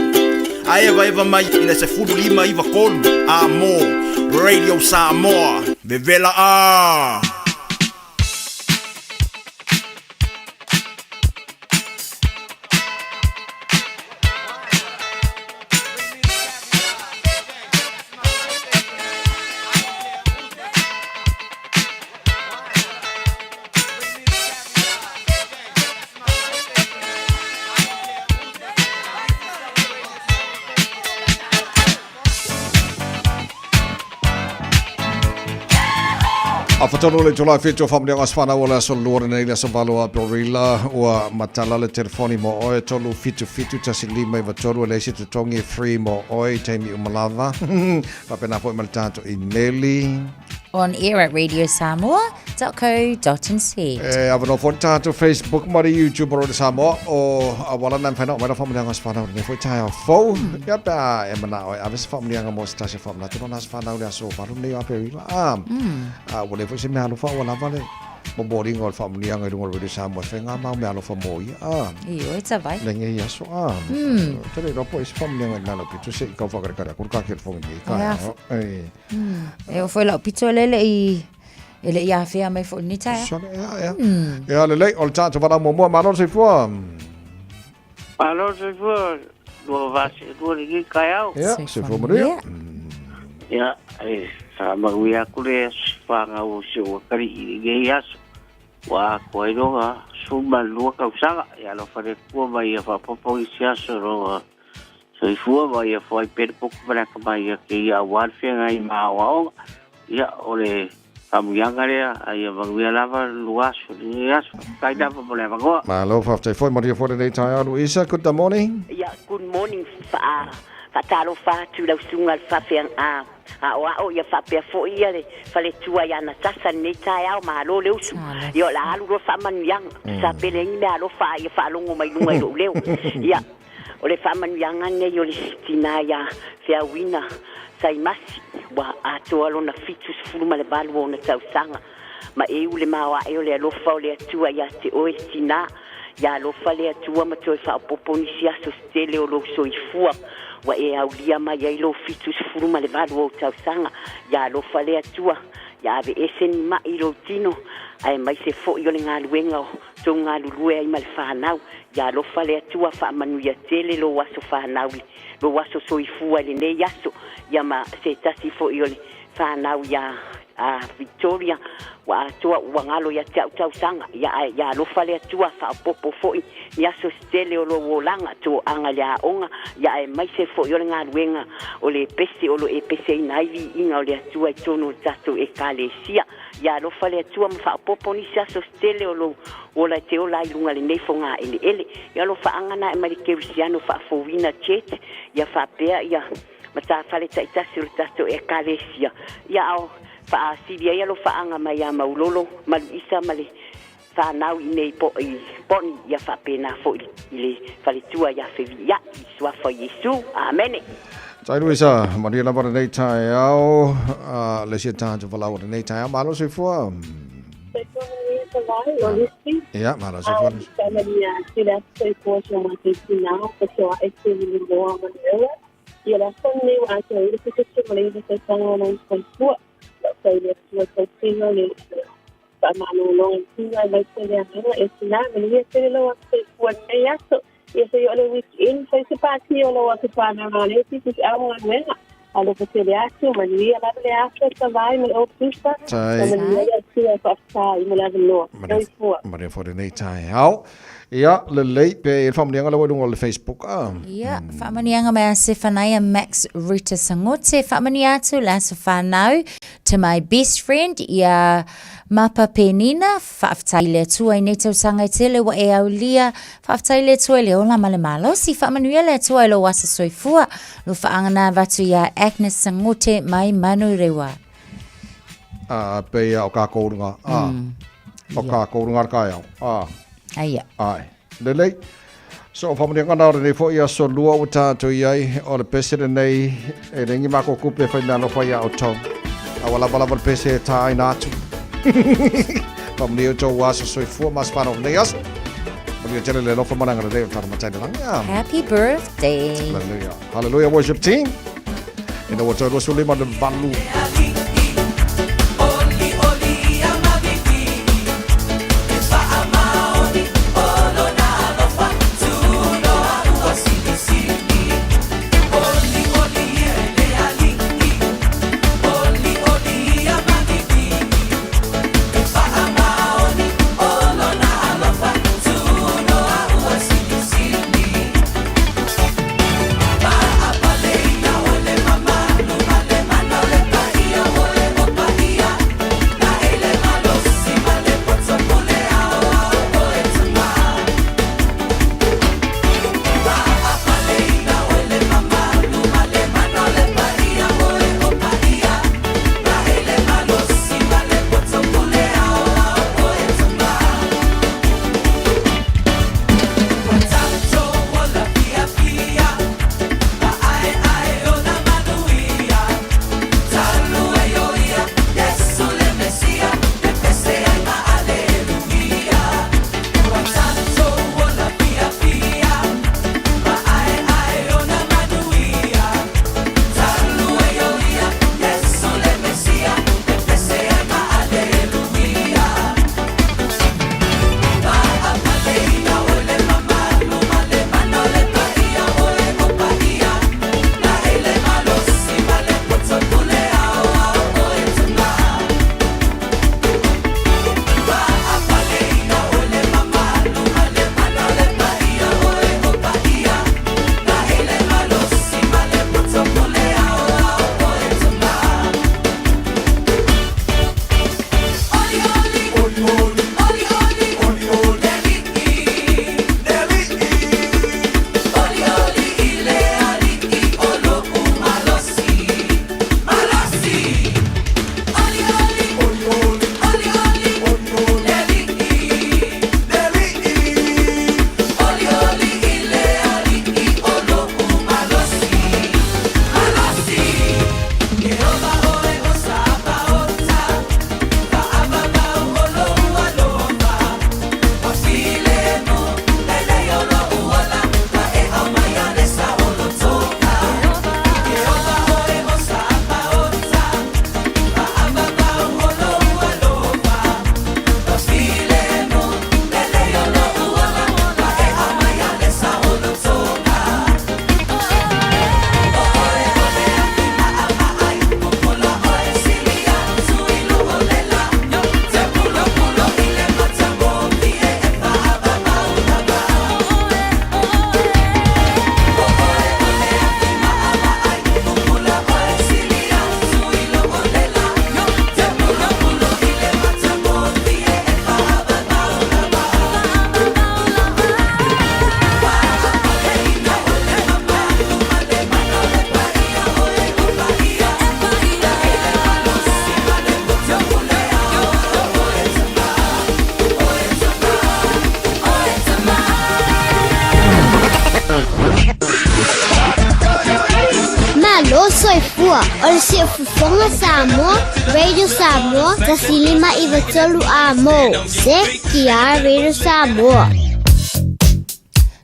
A evaeva mai i le 15 93 a mo Radio Samoa. Vevela a! A fatonu le itula e 7 o faamanuiaga o aso fanau o le aso lua lenei le aso 8 o Aperila ua matala le telefoni mo oe 3 7 7 1 5 9 3 e leai se totogi e free mo oe i taimi uma lava faapena foi ma le tatou imeli On air at radiosamoa.co.nz. E avanoa foi le tatou Facebook ma le YouTube o Radio Samoa o auala na e mafai ona oo mai lau faamanuiaga o aso fanau i lenei foi taeao fou. Ia pe a e manao e ave se faamanuiaga mo se tasi o faamanatu lona aso fanau i le aso 8 lenei o Aperila. A, a ua leai foi se meaalofa ua lava le momoliga o le faamanuiaga i luga o le Radio Samoa e fai ngā mau meaalofa mo ia. A, Ioe, tavai. lenei aso. A, te le iloa po o i ai se faamanuiaga i lena lau pito se i kau whakarekare aku le ka kelefongi nei ka. Ea. E. E oo foi lau pito le le i e le i afea mai foi ni taeao. Sole, ea, ea. Ea lelei, o le tatou valaau muamua, malo le soifua. Malo le soifua, lua vase lua lenei taeao. Ea, soifua manuia. Ia, e faamanuia atu le aso fanau o si ou atalii i lenei aso. Ua atoa ai lona 12 tausaga. Ia alofa le Atua ma ia faaopoopo isi aso lona soifua ma ia foai pea le poto ma le atamai ia te ia aua le feagai ma aoaoga. Ia, o le faamanuiaga lea, a ia manuia lava le lua aso i lenei aso. Faafetai lava mo le avanoa. Malo, faafetai foi, manuia foi lenei taeao Luisa. Good morning. Ia, good morning, faa, faatalofa atu i lau susuga i le faafeaga, aoao ia faapea foi ia le faletua ia Natasa lenei taeao, malo le usu. Ia o le a alu loa faamanuiaga, sa pele ai ni meaalofa a ia faalogo mai luga i lou leo. Ia, O le faamanuiaga lenei o le tina ia Feauina Saimasi, ua atoa lona 78 o ona tausaga, ma eu le maoae o le alofa o le Atua ia te oe le tina, ia alofa le Atua ma toe faaopoopo nisi aso se tele o lou soifua ua e aulia mai ai lou 78 o ou tausaga, ia alofa le Atua, ia aveese ni ma'i i lou tino, aemaise foi o le galuega o tou galulue ai ma le fanau. Ia alofa le Atua faamanuia tele lou aso fanau i lou aso soifua i lenei aso, ia ma se tasi foi o le fanau ia a Victoria ua atoa ua galo ia te au tausaga, ia ae ia alofa le Atua faaopoopo foi ni aso se tele o lou olaga toaga i le aoga, ia aemaise foi o le galuega o le pese o lo e peseina ai viiga o le Atua i totonu o le tatou Ekalesia. Ia alofa le Atua ma faaopoopo nisi aso se tele o lou ola e te ola ai i luga lenei fogaeleele. Ia alofaaga na ae mai le Kerisiano Faafouina Church, ia faapea ia matafale taitasi o le tatou Ekalesia, ia ao faasili ai alofaaga mai ia Maulolo, Maluisa ma le fanau i nei po i Poni, ia faapena foi i le faletua ia Feviia'i, i le Suafa o Iesu. Amene. Tai Luisa, manuia lava lenei taeao, le isi e tatou valaau o lenei taeao. Malo soifua. Soifua manuia Tavai, o Lucy. Ia, malo soifua. Faamanuia atu le aso soifua si o matou tina o Patoae Tevini Moa Manuela. Ia le aso lenei ua atoa ai le 79 tausaga o lona soifua. Lau fai le Atua tausiga le faamalologa i tino aemaise le agaga e tina manuia tele lou aso soifua i lenei aso. Ia sei oo le weekend fai se pati o lou aso fanau na lea sisi se au galuega. Alofa tele atu, manuia lava le aso Tavai ma le ofisa. Tai. Manuia le Atua faafetai mo le avanoa. Soifua. Manuia foi lenei taeao. Ia, lelei pe i le faamanuiaga lea ua i luga o le Facebook. Ah. Ia, faamanuiaga mai a Sefanaia Max Ruta Sangote. Faamanuia atu le aso fanau to my best friend ia Mapa Penina. Faafetai i le Atua i nei tausaga e tele ua e aulia. Faafetai i le Atua i le ola ma le malosi. Faamanuia le Atua i lou aso soifua. Lo faagana avatu ia Agnes Sangote mai Manurewa. Ah, pe ia o kākou runga. Ah. O kākou runga le kaeao. Ah. Aia. Ai. Lelei. So, whamunianga nā ora nei fo ia so lua ua tātou i ai o le pese lenei e lengi mako kupe whai mea alofa ia o tau. A ua lava lava le pese e tā aina atu. Whamunia o tau aso soifua mas whanau nei aso. Manuia tele le alofa ma le agalelei o le tatou Matai i le Lagi. Happy birthday. Hallelujah. Hallelujah worship team. Ina ua toe 25 le valu. Malo soifua o le Siufofoga Samoa, Radio Samoa, 153 a mo. CKR Radio Samoa.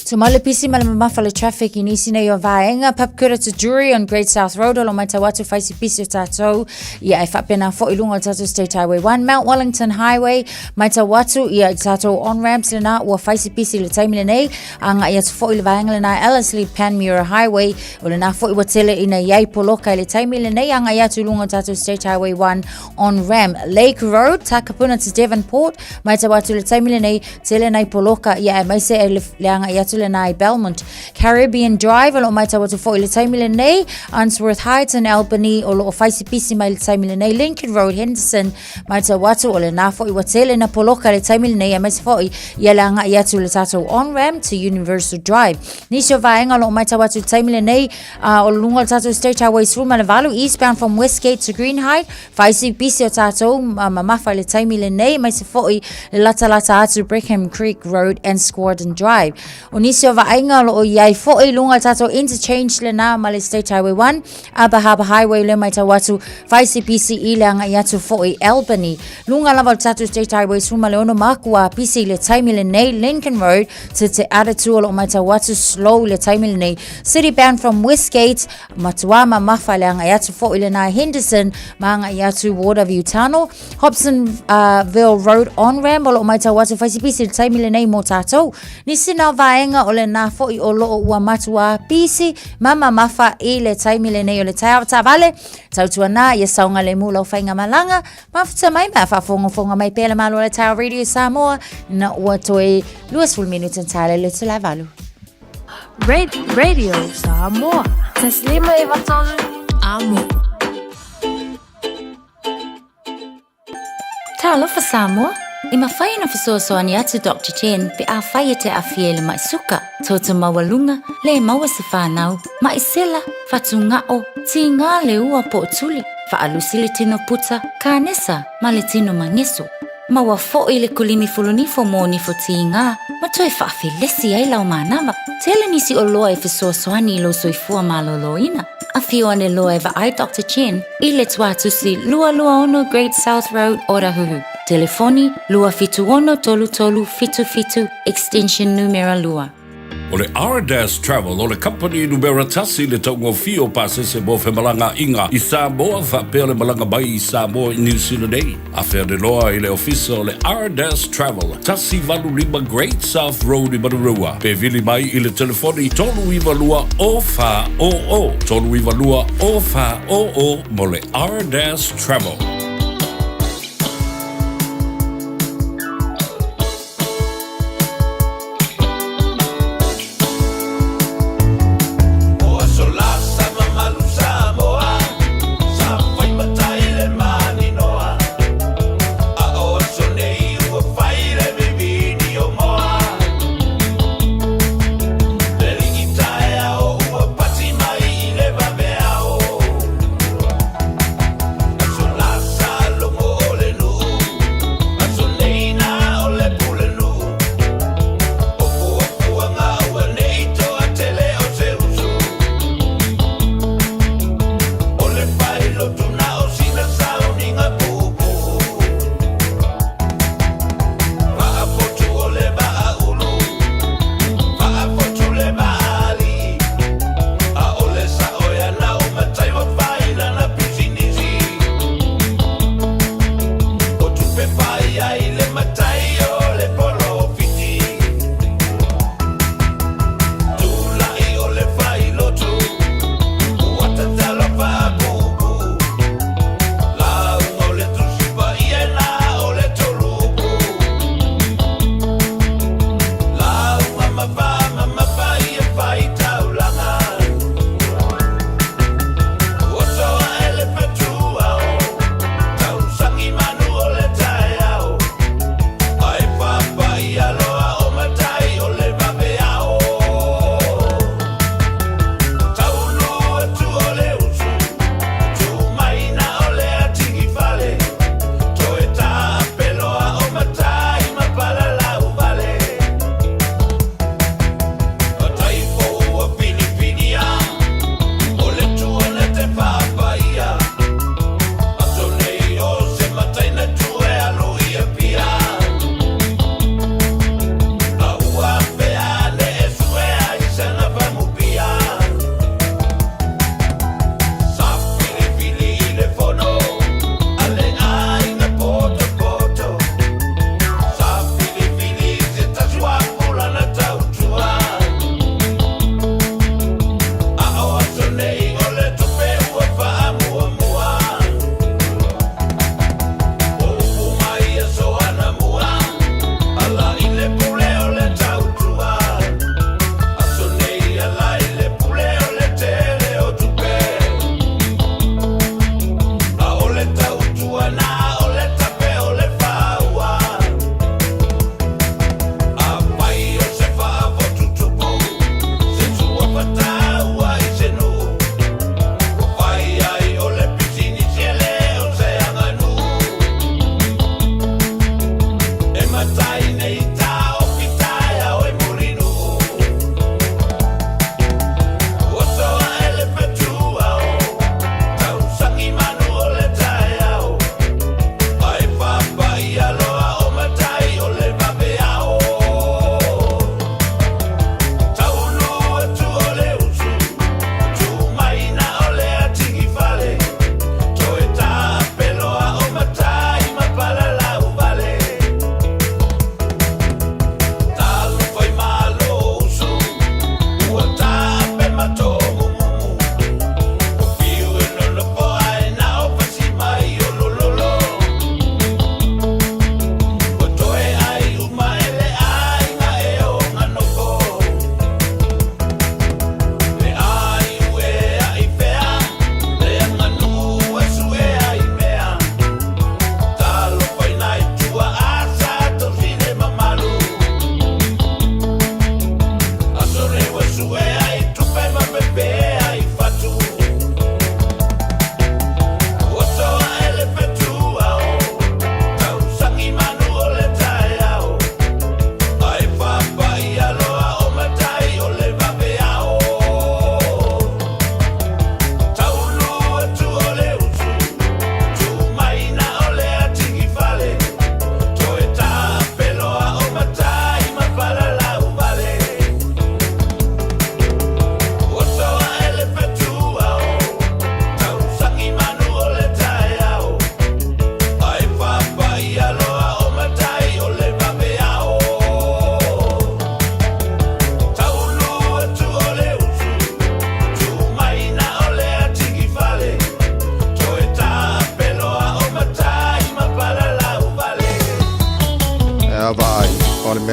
Tumau le pisi ma le mamafa le traffic i nisi nei o vaega Papakura to Drury on Great South Road o lo matau atu whai si pisi o tātou ia e whapena fo i lunga o tātou State Highway 1 Mount Wellington Highway matau atu ia i tātou on-ramps lena ua whai si pisi le taimi lenei a ngai atu fo i le vaega lena Ellerslie Panmure Highway o lena fo i ua tele ina iai poloka i le taimi lenei a ngai atu i lunga o tātou State Highway 1 on-ramp Lake Road Takapuna to Devonport matau atu le taimi lenei Tele nai poloka ia aemaise ai le le agai atu lena i Belmont. Caribbean Drive o lo o matau atu foi i le taimi lenei, Unsworth Heights and Albany o lo o faisipisi mai le taimi lenei, Lincoln Road Henderson matau atu o lena foi ua tele na poloka i le taimi lenei aemaise foi ia le agai atu i le tatou on-ramp to Universal Drive. Nisi o vaega o lo o matau atu i le taimi lenei, uh, o luga o le tatou State Highway 18 eastbound from Westgate to Greenhithe, Faisipisi o tātou mamafa i le taimi lenei, aemaise foi le latalata atu Brickham Creek Road and Squadron Drive. O nisi Nisi o vaaiga o lo o i ai foi i luga o le tatou interchange lena ma le State Highway 1, Upper Harbour Highway lea matau atu, fai se pisi i le agai atu foi Albany. Luga lava o le tatou State Highway 16 ma kua pisi i le taimi lenei Lincoln Road to Te Atatū o lo o matau atu slow i le taimi lenei. City bound from Westgate, matua mamafa le agai atu foi lena Henderson ma agai atu Waterview Tunnel. Hobsonville Road on ramp o lo o matau atu fai se pisi i le taimi lenei mo tātou. Nisi na vaega o lena foi o lo o ua matua pisi ma mamafa i le taimi lenei o le taeao taavale. Tautuana ia saogalemu lau faigamalaga, mafuta mai ma faafogafoga mai pea le Malo o le Taeao Radio Samoa ina ua toe 20 minute na tae le itula e valu. Radio Samoa. Taslima e vatolu. Amo. Talofa Samoa! E mafai ona fesoasoani atu Doctor Chen pe afai e te aafia i le mai suka, toto maualuga, le maua se fanau, mai sela, fatugao, tiga le ua po o tuli, faalusi le tino puta, kanesa ma le tino mageso. Maua foi le kulimi fulunifo mo nifo tiga ma toe faafelesi ai lau manava. Tele nisi oloa e fesoasoani i lou soifua maloloina. Afio ane loa e vaai Doctor Chen i le tuatusi 226 Great South Road, Otahuhu. Telefoni, 276 3377, extension numera 2. O le Ardas Travel o le kamupani numera tasi i le taugofie o pasese mo femalagaaiga i Samoa faapea le malaga mai i Samoa i Niu Sila nei. Afe ane loa i le ofisa o le Ardas Travel, 185 Great South Road i Manurewa, pe vili mai i le telefoni 392 0400, 392 0400 mo le Ardas Travel.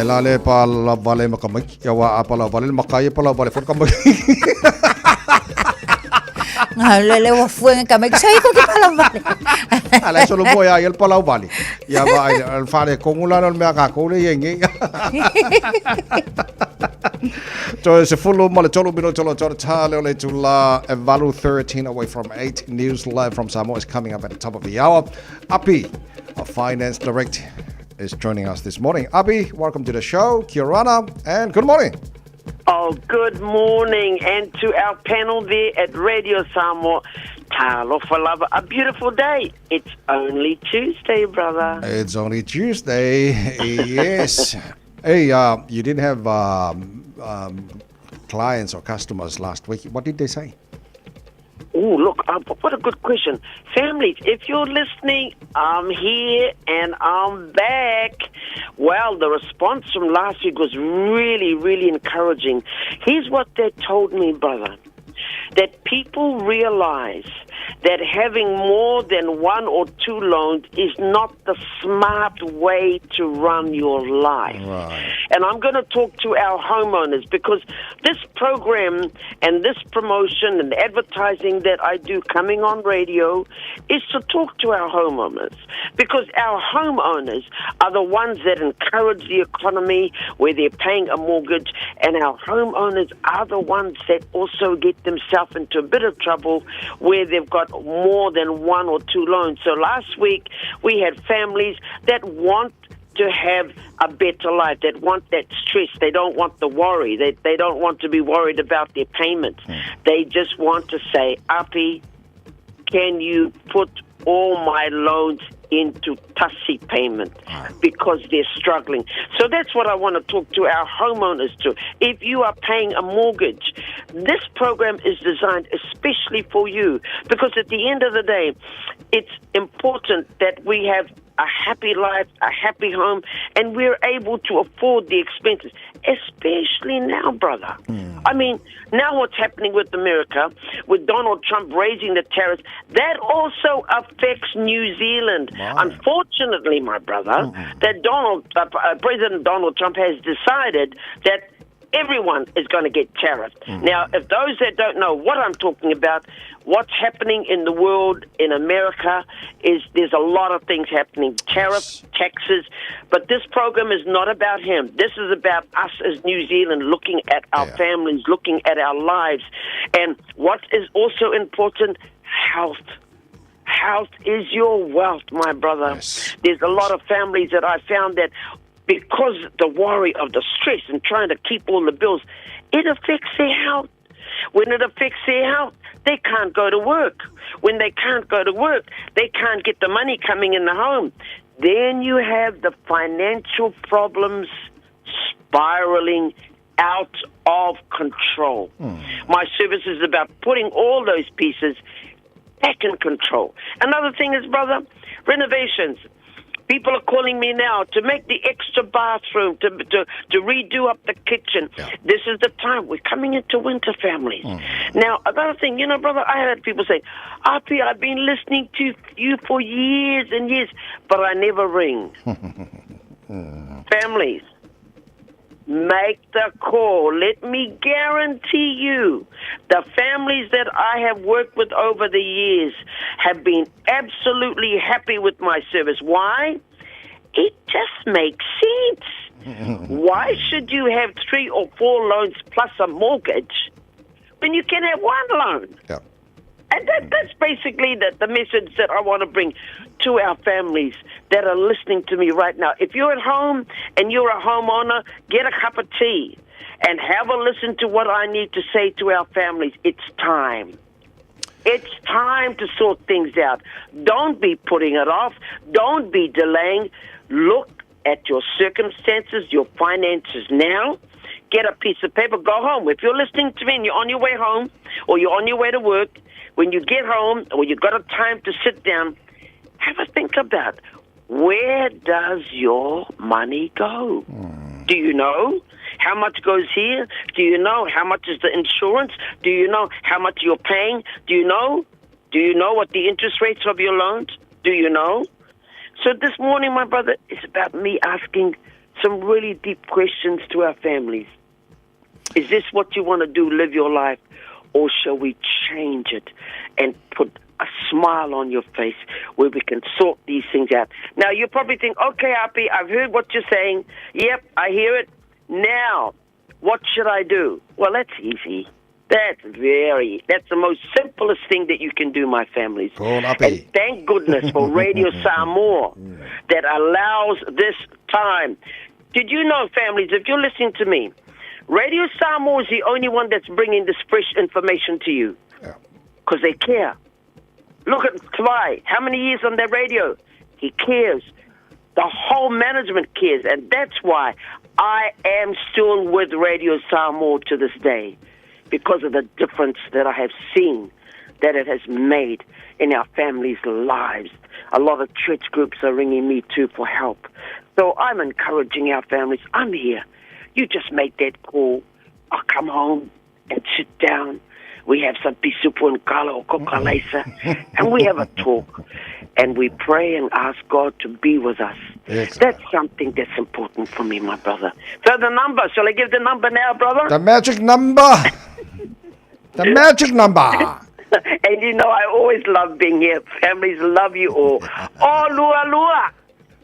mea la lea e palavale ma tamaiti. Ia aua a palavale le matai e palavale foi le tamaiti. Ngā le le ua fuenga ka mai sai ko te palavale. Ala solo mo ia le palavale. Ia va ai le fale kongu la le mea ka ko le ia ngi. So se fulu ma le tolu mino tolo tolo ta le ole tula e valu 13 away from 8 news live from Samoa is coming up at the top of the hour. Api, a finance direct is joining us this morning. Abi, welcome to the show. Kia ora and good morning. Oh, good morning, and to our panel there at Radio Samoa. Talofa lava, a beautiful day. It's only Tuesday, brother. It's only Tuesday, yes. hey, you didn't have clients or customers last week. What did they say? Oh, look, what a good question. Families, if you're listening, I'm here and I'm back. Well, the response from last week was really, really encouraging. Here's what they told me, brother that people realize that having more than one or two loans is not the smart way to run your life. Right. And I'm going to talk to our homeowners because this program and this promotion and advertising that I do coming on radio is to talk to our homeowners because our homeowners are the ones that encourage the economy where they're paying a mortgage, and our homeowners are the ones that also get themselves into a bit of trouble where they've got more than one or two loans. So last week we had families that want to have a better life, that want that stress. They don't want the worry. They, they don't want to be worried about their payments. They just want to say, Api, can you put all my loans into Tasi payment because they're struggling. So that's what I want to talk to our homeowners to. If you are paying a mortgage, this program is designed especially for you because at the end of the day, it's important that we have a happy life, a happy home, and we're able to afford the expenses, especially now, brother. I mean, now what's happening with America, with Donald Trump raising the tariffs, that also affects New Zealand. Unfortunately, my brother, that Donald President Donald Trump has decided that everyone is going to get tariffed. Now, if those that don't know what I'm talking about, what's happening in the world, in America, is there's a lot of things happening tariffs, taxes. But this program is not about him. This is about us as New Zealand looking at our families, looking at our lives. And what is also important health. Health is your wealth, my brother. There's a lot of families that I found that because the worry of the stress and trying to keep all the bills, it affects their health. When it affects their health, they can't go to work. When they can't go to work, they can't get the money coming in the home. Then you have the financial problems spiraling out of control. My service is about putting all those pieces back in control. Another thing is, brother, renovations. People are calling me now to make the extra bathroom, to, to, to redo up the kitchen. This is the time. We're coming into winter, families. Now, another thing, you know, brother, I had people say, Api, I've been listening to you for years and years, but I never ring. Families, make the call. Let me guarantee you, the families that I have worked with over the years have been absolutely happy with my service. Why? It just makes sense. Why should you have three or four loans plus a mortgage when you can have one loan? Yeah. And that, that's basically the, the message that I want to bring to our families that are listening to me right now. If you're at home and you're a homeowner, get a cup of tea and have a listen to what I need to say to our families. It's time. It's time to sort things out. Don't be putting it off. Don't be delaying. Look at your circumstances, your finances now. Get a piece of paper, go home. If you're listening to me and you're on your way home or you're on your way to work, when you get home or you've got a time to sit down, have a think about where does your money go? Do you know how much goes here? Do you know how much is the insurance? Do you know how much you're paying? Do you know? Do you know what the interest rates of your loans? Do you know? So this morning, my brother, it's about me asking some really deep questions to our families. Is this what you want to do, live your life? Or shall we change it and put a smile on your face where we can sort these things out? Now, you probably think, okay, Api, I've heard what you're saying. Yep, I hear it. Now, what should I do? Well, that's easy. That's very, that's the most simplest thing that you can do, my families. Call Api. And thank goodness for Radio Samoa that allows this time. Did you know, families, if you're listening to me, Radio Samoa is the only one that's bringing this fresh information to you. Because they care. Look at Twy. How many years on that radio? He cares. The whole management cares. And that's why I am still with Radio Samoa to this day, because of the difference that I have seen that it has made in our families' lives. A lot of church groups are ringing me too for help. So I'm encouraging our families. I'm here. You just make that call. I'll come home and sit down. We have some pisupu and kala or kokalaisa, and we have a talk. And we pray and ask God to be with us. Excellent. That's something that's important for me, my brother. So the number, shall I give the number now, brother? The magic number. The magic number. and you know, I always love being here. Families love you all. Oh, lua lua.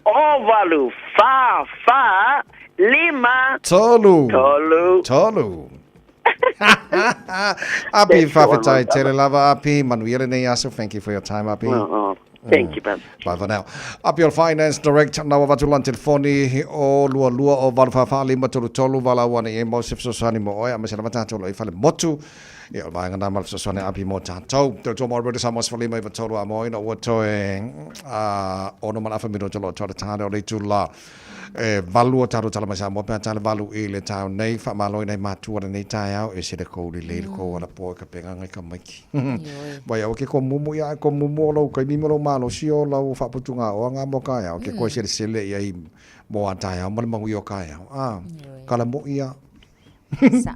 Oh, valu. Fa, fa. Lima. Tolu. Tolu. Tolu. Api whawhetai tele lava Api. Manuia lenei aso. Thank you for your time, Api. Oh, oh. Thank you, brother. Bye for now. Api o le Finance Direct, nau avatu lan telefoni o lua lua o valu wha wha lima tolu tolu vala ua nei e mau se fesoasoani mo oe a me se lava tātou lo i fale motu. Ia o le vaega nā ma le fesoasoani a Api mo tātou. Tau tō mai Samoa sefalima iva tolu a moe ina ua toe a ono ma le afa minute lo toa le tāne o le itu la e valu o tātou tala mai Samoa pe a tale valu i le tau nei whaamalo i nei mātua le nei taeao e sele kou le le kou ala po e ka penga ngai ka maiki. Vai au ke ko mumu ia ko mumu o lou kaimi mo lou malosi o lau whaaputunga o anga mo kaeao ke koe sele sele ia i mo a taeao ma le mangu i o kaeao. Ah, kala mo ia. Sa,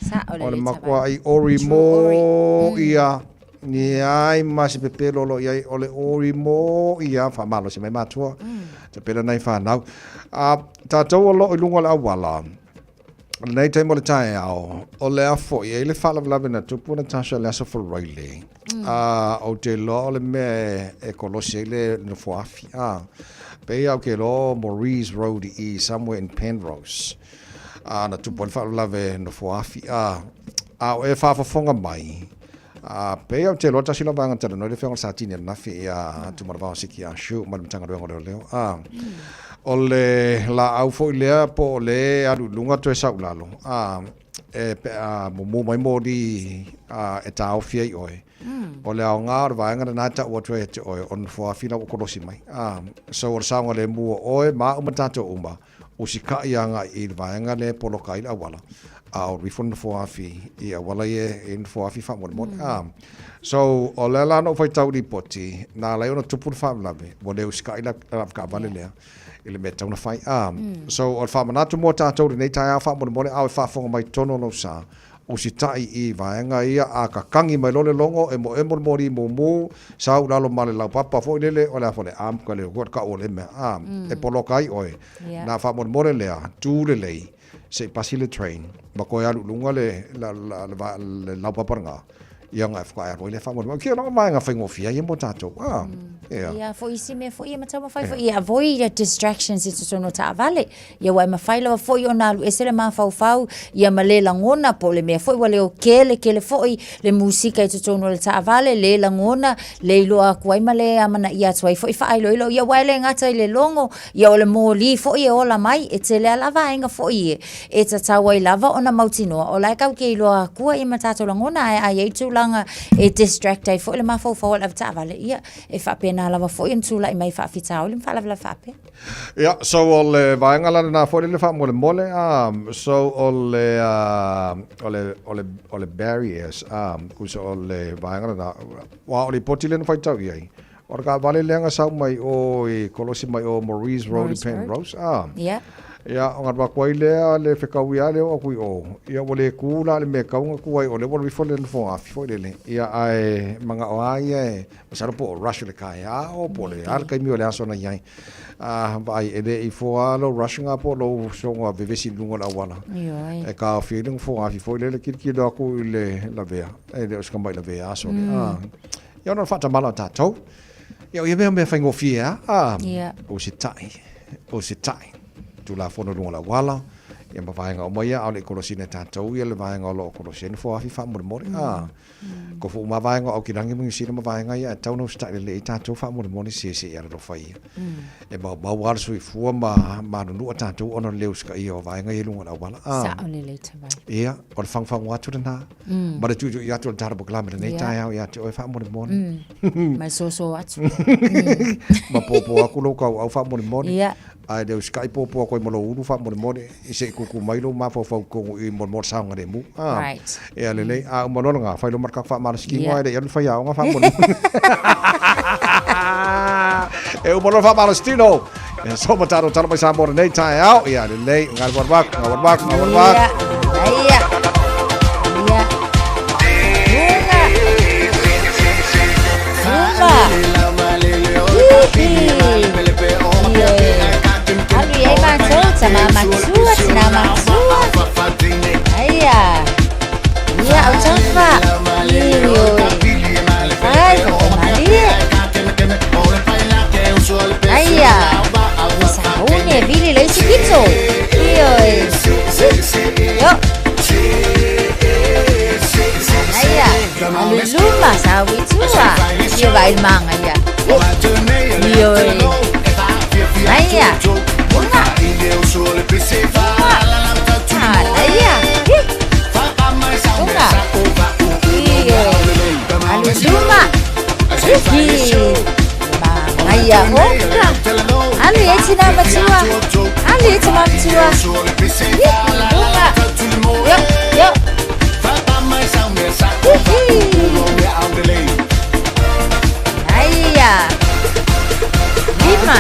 sa o le O le le makoa i ori mo ia. Ni ai ma se pepelo lo ia o le ori mo ia whaamalosi mai matua. Te pera nei whanau. A tātou o lo i lunga o le awala. Lenei taimi o le taeao, o le a foi e i le faalavelave na tupu Natasha le aso Faraile. A ou te iloa o le mea e kolosi ai le nofoafi. A pei au ke iloa o Maurice Road i somewhere in Penrose. A na tupu ai le faalavelave nofoafi. A a o e faafofoga mai, a pei au te iloa tasi la vaega talanoa i le afioga o le Satini ananafi ia Tumalavao Siki Ashu ma le Matagaluega o Leoleo. A O le laau foi lea po o le alu i luga toe sau i lalo, a, e, pe a mumu mai moli a, e taofi ai oe. O le aoga o le vaega lena e tau atu ai ia te oe, o nofoafi la ua kolosi mai. A, so o le saogalemu o oe ma au ma tatou uma, usikai agai i le vaega lea e poloka ai le auala, a o rifo nofoafi i auala ia e nofoafi faamolemole. A, so o lea la na ou faitau i lipoti, na ala ai ona tupu le faalavelave, ua le usikai le avetaavale lea i le mea e tatau ona fai. A, so o le faamanatu mo tatou i lenei taeao faamolemole, a o e faafofoga mai totonu o lou sa, usitai i vaega ia, a kakangi mai loa le logo, emoemo le moli mumu, sau i lalo ma le laupapa foi lele, o le a foi le arm ka le kau o le mea, a, e poloka ai oe. Na faamolemole lea, tu lelei, se i pasi le train, ma koe alu i luga le, la, la, la, le laupapa lena, ia nga e whakaea roi le whaamore. Ki ona mai nga whaingofia ia mo tātou. Ah, yeah. Ia foi isi mea foi ia ma taumafai foi ia avoid ia distractions i totonu o taavale. Ia ua e mafai lava foi ona alu ese le mafaufau ia ma le lagona po o le mea foi ua leo kele kele foi le musika i totonu o le taavale, le lagona, le iloa atu ai ma le amanaia atu ai foi faailoilo. Ia ua e le gata i le logo, ia o le moli foi e ola mai, e tele a la vaega foi e e tatau ai lava ona mautinoa o la e kau ke iloa akua ia ma tatou lagona ae a i ai tulaga e distract ai foi le mafaufau o le avetaavale, ia e faapena lava foi ona tulai mai faafitauli ma faalavelave faapea. Ia, so o le vaega la lena foi lele faamolemole, so o le, o le, o le, o le barriers, kusa o le vaega lena, aua o lipoti lea na faitau i ai, o le taavale lea na sau mai o i kolosi mai o Maurice Road i Penrose, Yeah. Ia, ona alu atu ai lea le fetaui lava lea oo atu i o, ia ua le tu la le mea e tatau ona tu ai, o lea ua alu ifo le nofoafi foi lele, ia ae manao lava ia e masalo po o rush o le taeao po o le a le taimi o le aso na i ai. A vaai e le i foa lava lou rush lena po o lou soona vevesi i luga o le auala. Ioe. E taofi ai le nofoafi foi lele tilotilo atu i le lavea, e le o se tamai lavea aso lea. A, ia ona o le faatamala o tatou. Ia o ia mea o mea faigofie lava, a, Ia. usitai, usitai. Tulafono i luga o le auala, ia ma vaega uma ia, a o le i kolosina e tatou ia le vaega o lo o kolosi ai nofoafi faamolemole, a. Tofu uma lava vaega o Aukilagi ma Niu Sila ma vaega ia, e tatau ona usitai lelei ai tatou faamolemole se se i alolofa ia. E maumau lava le soifua ma manunua tatou ona o le le usitaia o vaega ia i luga o le auala, a. Sao lelei Tavai. Ia, o le fagufagu atu lena, ma le tuitui atu o le tala polokalame i lenei taeao ia te oe faamolemole. Ma le soso atu. Ma popo atu lou tauau faamolemole. Ia. Ae le usitai popo atu ai ma lou ulu faamolemole se i tutu mai lou mafaufau i totonu i i mo le saogalemu. Ah. Right. Ia lelei. A uma loa lena, fai loa ma le tatou faamalositino ae le i alu le faiaoga faamolemole. E uma loa le faamalositino. E so ma tatou tala mai Samoa lenei taeao. Ia lelei, galu alu atu, galu alu atu, galu alu atu. Ia. Ia. Ia. Lunga. Lunga. Alu i ai matou, tama matua, tina matua. Aia. Ia, au taufa. Ioe. Fai, malie. Aia. Ia saune, vili le isi pito. Ioe. Yo. Aia. Alu i luma, sa ui tua. Ia vai manga ia. Ioe. Aia. Lunga. Lunga. Aia. Lunga. Ioe. Alu i luma. Hihi. Manga ia oka. Alu e tina matua. Alu e tina matua. Hihi. Lunga. Yo, yo. Hihi. Aia. Lima.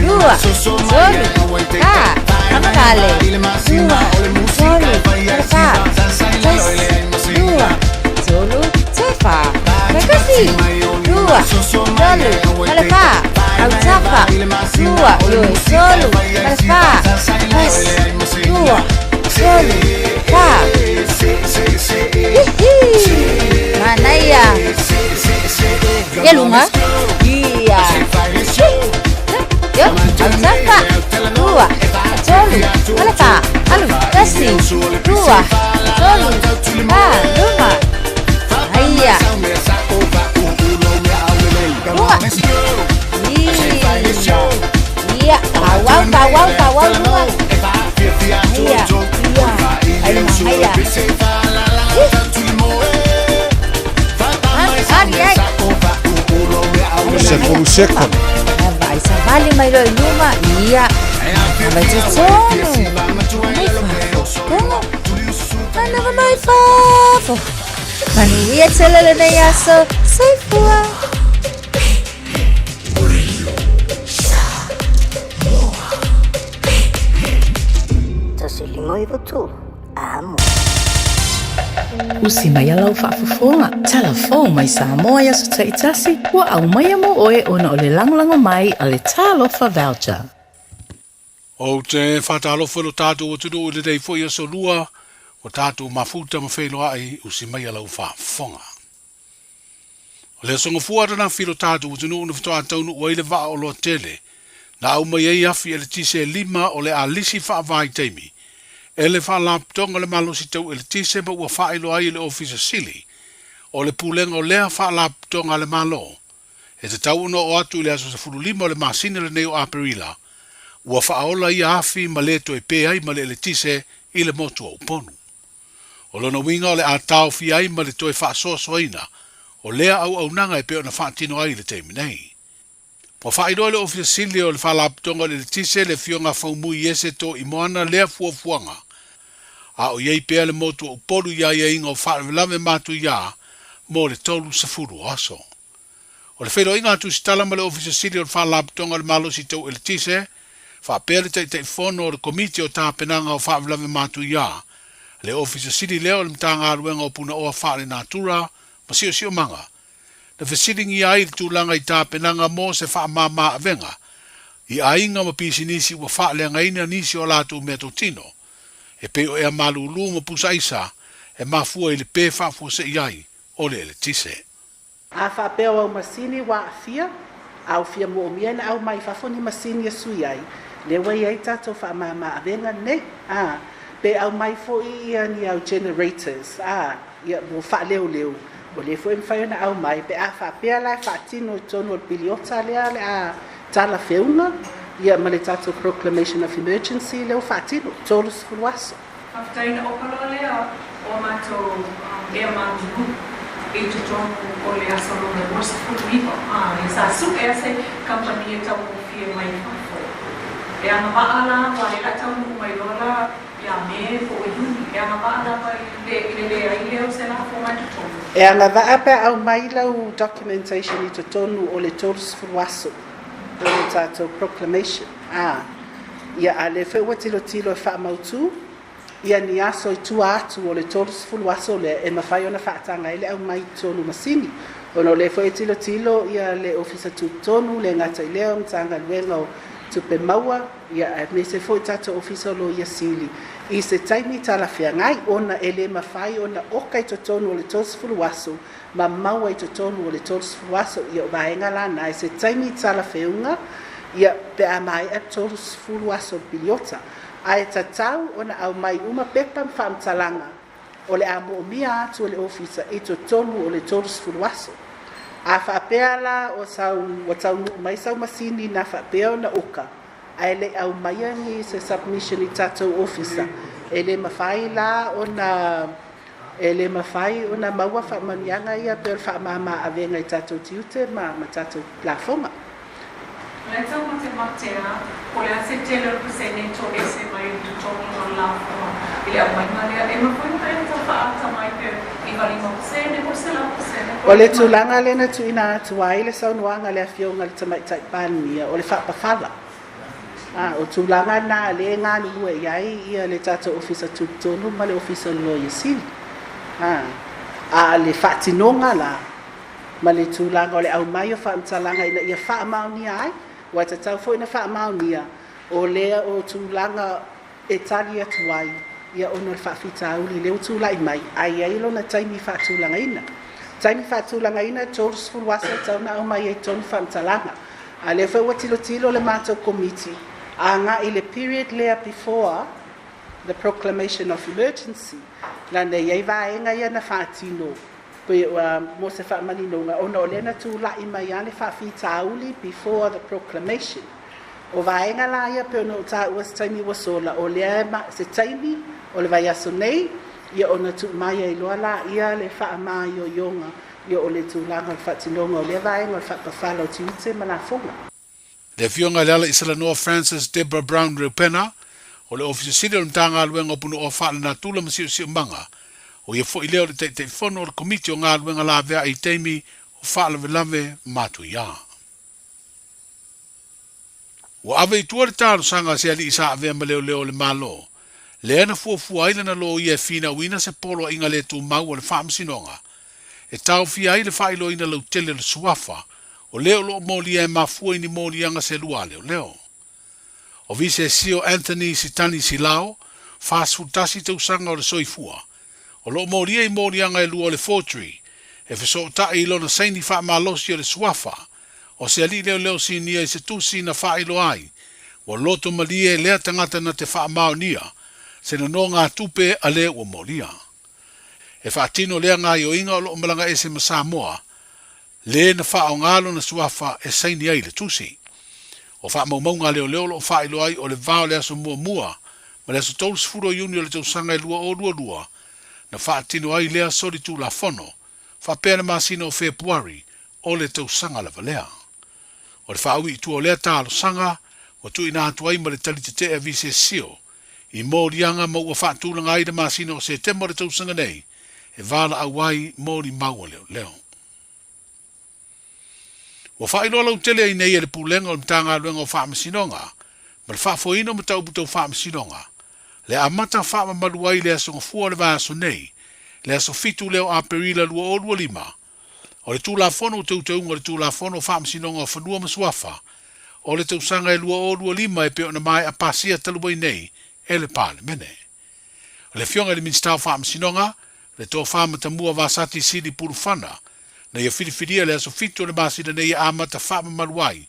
Lua. Tolu. Fa. Amagale. Lua. Tolu. Fa. Tasi. Lua. Tolu. Tefa. Kakasi. Lua. Tolu. Malefa. Autafa. Lua. Ioe. Tolu. Malefa. Tasi. Lua. Tolu. Fa. Hihi. Manaia. Ia lunga. Ia. Yo, autafa. Lua. Tolu. Malefa. Alu. Tasi. Lua. Tolu. Fa. Luma. Aia. Lunga. Ia. Fa'auau, fa'auau, fa'auau lunga. Aia. Ia. Ai luma. Aia. Ari ai. Sefulu sekone. Vai savali mai loa i luma. Ia. Vai totonu. Mai fafo. Kogo. Manava mai fafo. Manuia tele lenei aso. Soifua. Usi mai a lau faafofoga, tala fou mai Samoa i aso taitasi, ua aumaia mo oe ona o le lagolago mai a le Talofa Voucher. Ou te faatalofa i lo tatou atunuu i lenei foi aso lua, ua tatou mafuta ma feiloai usi mai a lau faafofoga. O le aso gafua ananafi i lo tatou atunuu na faatoa taunuu ai le vaa oloa tele na aumai ai afi eletise e lima o le a lisi faavaitaimi e le Faalapotopotoga o le Malosi Tau Eletise ma ua faailoa ai e le Ofisa Sili o le Pulega o lea Faalapotopotoga a le Malo e tatau ona oo atu i le aso 15 o le masina lenei o Aperila ua faaola ia afi ma le toe pe ai ma le eletise i le motu o Upolu. O lona uiga o le a taofia ai ma le toe faasoasoaina o lea auaunaga e pei ona faatino ai i le taimi nei. Ua faailoa e le Ofisa Sili o le Faalapotopotoga o le Eletise le Afioga a Faumui Iese Toimoana lea fuafuaga, a o i ai pea le motu o Upolu i aiaiga o faalavelave matuia mo le 30 o aso. O le feiloaiga a Tusitala ma le Ofisa Sili o le Faalapotopotoga o le Malosi Tau Eletise, Faapea le Taitaifono o le Komiti o Tapenaga o Faalavelave Matuia, le Ofisa Sili lea o le Matagaluega o Punaoa Faalenatura ma Siosiomaga, na fesiligia ai le tulaga i tapenaga mo se faamama avega i aiga ma pisinisi ua faaleagaina nisi o a latou meatotino, e pei o ea malūlū ma pusa aisa e mafua i le pē faafuasei ai o le eletise. A faapea o au masini ua aafia, a ua fia moomia ona aumai i fafo ni masini e sui ai, lea ua i ai tatou faamama avega nei, a, pe aumai foi ia ni au generators, a, ia mo faaleoleo, o lea foi e mafai ona aumai pe a faapea la e faatino i totonu o le piliota lea o le a talafeauga, ia ma le tatou proclamation of emergency lea ua faatino, 30 aso. Faafetai na oka loa lea o a matou mea malulu i totonu o le aso lona 29, a sa suʻe a se kamupani e taugofie mai fafo. E agavaa la ua le la taunuu mai loa la ia Me po o Iuni, e agavaa lava i le i le leai lea o se lafoga i totonu. E agavaa pe a aumai lau documentation i totonu o le 30 aso o le tatou proclamation, a. Ia, a lea foi ua tilotilo e faamautu ia ni aso i tua atu o le 30 aso lea e mafai ona faataga ai le aumai i totonu masini, ona o lea foi e tilotilo ia le Ofisa Tutotonu, le gata i lea o Matagaluega o Tupe Maua, ia aemaise foi tatou Ofisa o Loia Sili i se taimi talafeagai, ona e le mafai ona oka i totonu o le 30 aso ma maua i totonu o le 30 aso. Ia o vaega la na i se taimi talafeuga, ia pe a maea 30 aso o le piliota. Ae tatau ona aumai uma pepa ma faamatalaga o le a moomia atu e le ofisa i totonu o le 30 aso. A faapea la o sau ua taunuu mai sau masini na faapea ona oka, ae le i aumaia ni se submission i tatou ofisa, e le mafai la ona E le mafai ona maua faamanuiaga ia pei o le faamama avega i tatou tiute ma ma tatou lafoga. O le tau matematea, po o le a se tele o le pasene e toese mai i totonu o le lafoga i le aumaiga lea, e mafai ona e tau faaata mai pe 95% po o le 100% po o le tulaga lea na tuuina atu ai le saunoaga a le Afioga i le Tamaitai Palemia, o le faapafala. A, o tulaga na lea e galulue i ai ia le tatou Ofisa Tutotonu ma le Ofisa o le Loia Sili. A, a le faatinoga la, ma le tulaga o le aumai o faamatalaga ina ia faamaonia ai, ua tatau foi ona faamaonia, o lea o tulaga e tali atu ai ia ona o le faafitauli lea ua tulai mai, ae i ai lona taimi faatulagaina. Taimi faatulagaina, 30 aso e tatau ona aumai ai totonu faamatalaga. A lea foi ua tilotilo le matou Komiti agai i le period lea before the proclamation of emergency, leaga e i ai vaega ia na faatino pei mo se faamaninoga ona o lea na tulai mai lava le faafitauli before the proclamation. O vaega la ia pei ona ou taua se taimi ua sola, o lea se taimi o le vaiaso nei, ia ona tuu mai ai loa laia le faamaioioga ia o le tulaga o le faatinoga o lea vaega o le faapafala o tiute ma lafoga. Le Afioga i le Alaisalanoa Frances Deborah Brown Reupena, o le Ofisa Sili o le Matagaluega o Punaoa Faalenatura ma Siosiomaga, o ia foi lea o le Taitaifono o le Komiti o Galuega Laveai i taimi o faalavelave matuia. Ua ave i tua le talosaga a se alii sa avea ma leoleo o le Malo, lea na fuafua ai lana loia e finauina se poloaiga le tumau a le Faamasinoga e taofia ai le faailoaina lautele o le suafa o le o lo o molia e mafua i ni moliaga selua a leoleo. O Visesio Anthony Sitani Silao, 41 tausaga o le soifua, o lo o molia i moliaga e lua o le forgery, e fesootai i lona saini faamalosi o le suafa o se alii leoleo sinia i se tusi na faailoa ai ua loto malie lea tagata na te faamaonia se nonogatupe a le ua molia. E faatino lea gaoioiga o lo o malaga ese ma Samoa, le na faaaoga lona suafa e saini ai le tusi. O faamaumauga a leoleo o lo o faailoa ai o le va o le aso muamua ma le aso 30 o Iuni o le tausaga e 2022 na faatino ai lea solitulafono faapea le masina o Fepuari o le tausaga lava lea. O le faaui i tua o lea talosaga ua tuuina atu ai ma le tali tetee a Visesio i moliaga ma ua faatulaga ai le masina o Setema o le tausaga nei e valaau ai molimau a leoleo. Ua faailoa lautele ai nei e le Pulega o le Matagaluega o Faamasinoga ma le faafoeina o mataupu tau faamasinoga, le amata faamamalu ai i le aso Gafua o le vaiaso nei, le aso 7 lea o Aperila 2025, o le Tulafono o Teuteuga o le Tulafono o Faamasinoga o Fanua ma Suafa o le tausaga e 2025 e pei ona maea pasia talu ai nei e le Palemene. O le Afioga i le Minisita o Faamasinoga, le Tofa Matamua Vasati Sili Pulufana, na ia filifilia i le aso 7 o le masina nei e amata faamamalu ai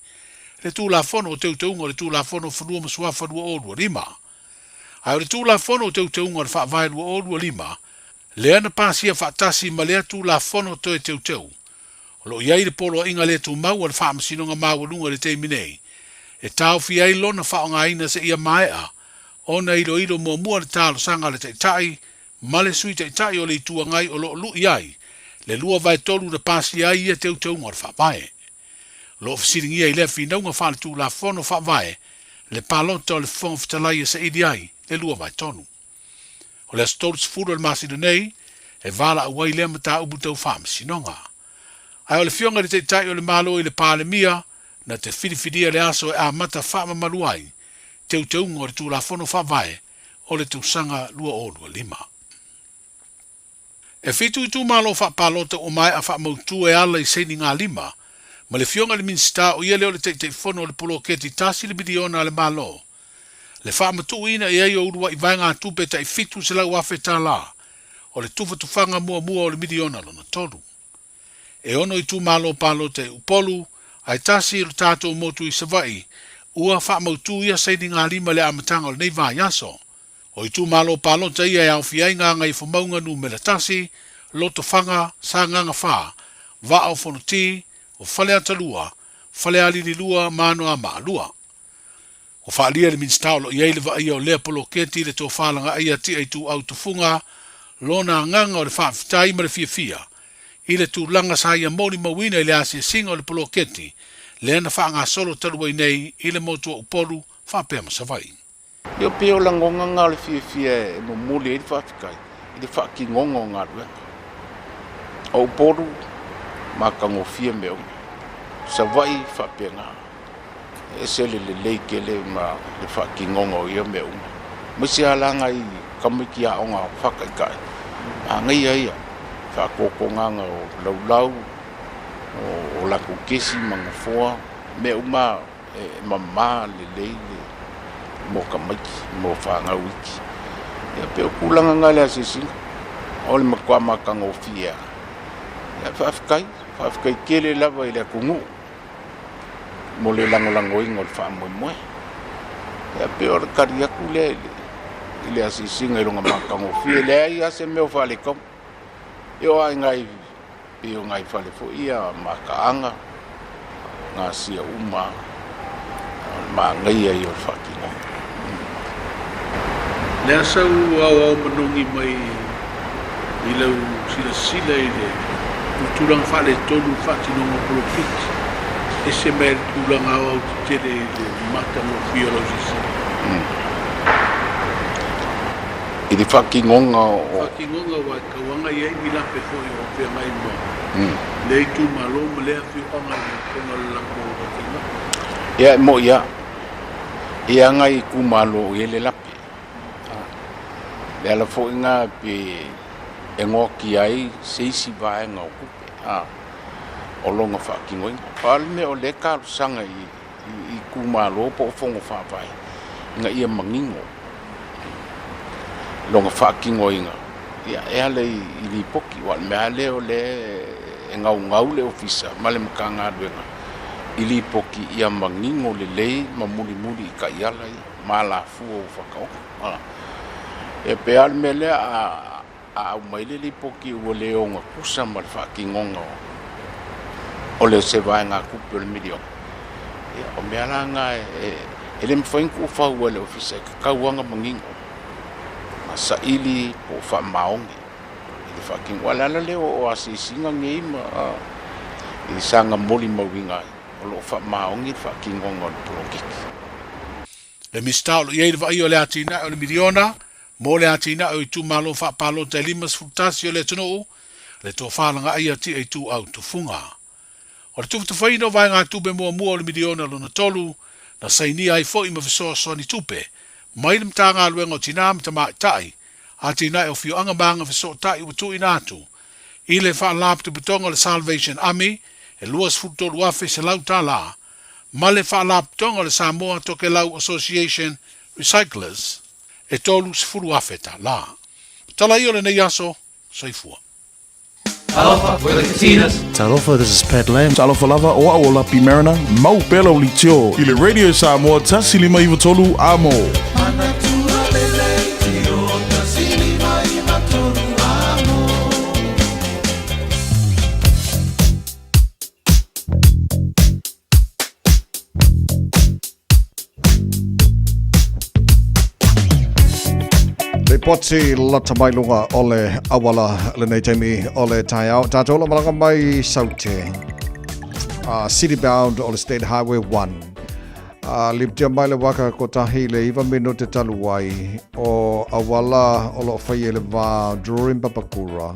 le Tulafono o Teuteuga o le Tulafono o Fanua ma Suafa 2025. Ae o le Tulafono o Teuteuga o le Faavae 2025, lea na pasia faatasi ma lea Tulafono toe teuteu, o lo o i ai le poloaiga le tumau a le Faamasinoga Maualuga i le taimi nei, e taofia ai lona faaaogaina seia maea ona iloilo muamua le talosaga a le Taitai ma le Sui Taitai o le Itu Agai o lo o lui ai le 2/3 na pasia ai ia teuteuga o le Faavae. O lo o fesiligia i lea finauga faaletulafono faavae le palota o le Fofoga Fetalai e saili ai le 2/3. O le aso 30 o le masina nei e valaau ai lea mataupu tau faamasinoga. Ae o le Afioga i le Taitai o le Malo i le Palemia na te filifilia le aso e amata faamamalu ai teuteuga o le Tulafono Faavae o le tausaga 2025. E fitu itumalo faapalota ua maea faamautu e ala i sainigalima ma le Afioga i le Minisita o ia lea o le Taitaifono o le Poloketi tasi le miliona a le Malo, le faamatuuina i ai o uluai vaegatupe tai $700,000 o le tufatufaga muamua o le miliona lona tolu. E ono itumalo palota i Upolu, ae tasi lo tatou motu i Savaii, ua faamautu ia sainigalima i le amataga o lenei vaiaso. O itumalo palota ia e aofia ai Gagaifomauga Numera 1, Lotofaga, Sagaga 4, Vaa o Fonoti, o Faleata 2, Falealili 2 ma Anoamaa 2. Ua faaalia e le Minisita o lo o i ai le vaaia o lea poloketi i le tofa lagaaia Tia Ituau Tufuga lona agaga o le faafetai ma le fiafia i le tulaga sa ia molimauina i le asiasiga o le poloketi lea na faagasolo talu ai nei i le motu o Upolu faapea ma Savaii. Ia pei o lagona na o le fiafia e momoli ai le faafetai i le faatinoga o galuega. O Upolu, matagofie mea uma. Savaii faapena. E ese le lelei tele ma le faatinoga o ia mea uma. Aemaise lava la nai tamaiti aoga faataitai, manaia ia faatotogaga o laulau, o latou kesi ma nofoa, mea uma lava. E mama lelei le mo tamaiti, mo fanau iti. Ia pei o tulaga na i le asiasiga, o le matua matagofie lava. Ia faafetai, faafetai tele lava i le atunuu mo le lagolagoina o le faamoemoe. Ia pei o le tali atu lea i le asiasiga i lona matagofie, e leai lava se mea o faaletonu. E oo lava i nai pei o nai fale foi ia mataaga, gasia uma o le manaia ia o le faatinoga. Le a sau aoao manogi mai i lau silasila i le tulaga faaletonu i le faatinoga o poloketi, ese mai le tulaga aoao tetele i le matagofie o lau silasila? I le faatinoga o. Faatinoga aua e tauaga i ai ni lape foi o feagai ma lea itumalo ma lea afioaga i totonu o le latou atinae. Ia e moi lava, e i ai nai itumalo o i ai le lape. O le ala foi lena pe e goatia ai se isi vaega o tupe o lona faatinoina. Pau le mea o lea e talosaga i itumalo po o fono faavae ina ia manino lona faatinoina e ala i lipoti. Aua o le mea lava lea o lea e naunau le Ofisa ma le Matagaluega i lipoti ia manino lelei ma mulimuli i taiala ia ma alafua ua faataoto. E pei lava o le mea lea a aumai le lipoti ua le ogatusa ma le faatinoga o le se vaegatupe o le miliona, ia, o mea la na e le mafai ona tuufaua e le Ofisa, e tatau lava ona manino ma saili po o faamaoni i le faatinoga. Aua o le ala lea o asiasiga nei ma i saga molimauina ai, o lo o faamaoni le faatinoga o le poloketi. Le Minisita o lo o i ai le vaaia o le atinae o le miliona Mo le atinae o itumalo faapalota e 51 o le atunuu, le tofa lagaaia Tia Ituau Tufuga. O le tufatufaina o vaegatupe muamua o le miliona lona tolu, Na sainia ai foi ma fesoasoani tupe mai le Matagaluega o Tinā ma Tamaitai, Atinae o Afioaga ma Agafesootai ua tuuina atu i le Faalapotopotoga o le Salvation Army e $23,100 ma le Faalapotopotoga o le Samoa Tokelau Association Recyclers e $30,000. Tala ia o lenei aso, soifua. Talofa, we're the Katinas. Talofa, this is Pat Lam. Talofa lava, o au o Lapi Mariner, mau pea lau leitio i le Radio Samoa 153 Amo. Manatua le leitio 153 Amo. Lipoti lata mai luga o le auala lenei taimi o le taeao. Tātou la malaga mai Saute. City bound o le State Highway 1. Liptia mai le waka ko tahi le iwa minute talu ai o auala o lo whai e le vā Drury Papakura.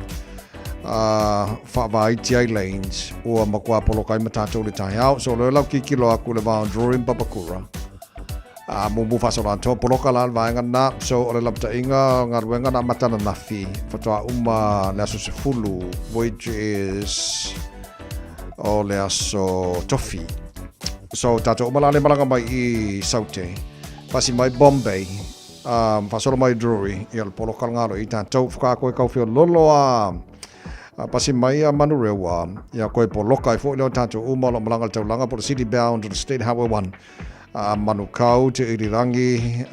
Whaavaiti ai lanes ua makuā poloka ai ma tātou le taeao. So leo lau kikilo aku le vā Drury Papakura. Mumu whaasolo atoa poloka la le vaega na. So o le lapataʻiga galuega na amata ananafi faatoa uma le aso 10 which is o le aso tofi. So tātou uma la le malaga mai i Saute. Pasi mai Bombay. Faasolo mai Drury ia le poloka le galo i tātou whakaako e kauwhio lolo a pasi mai a Manurewa ia koe poloka e foʻi leo tātou uma o lo malaga le taulaga po le city bound to the State Highway 1 Manukau, Te Irirangi,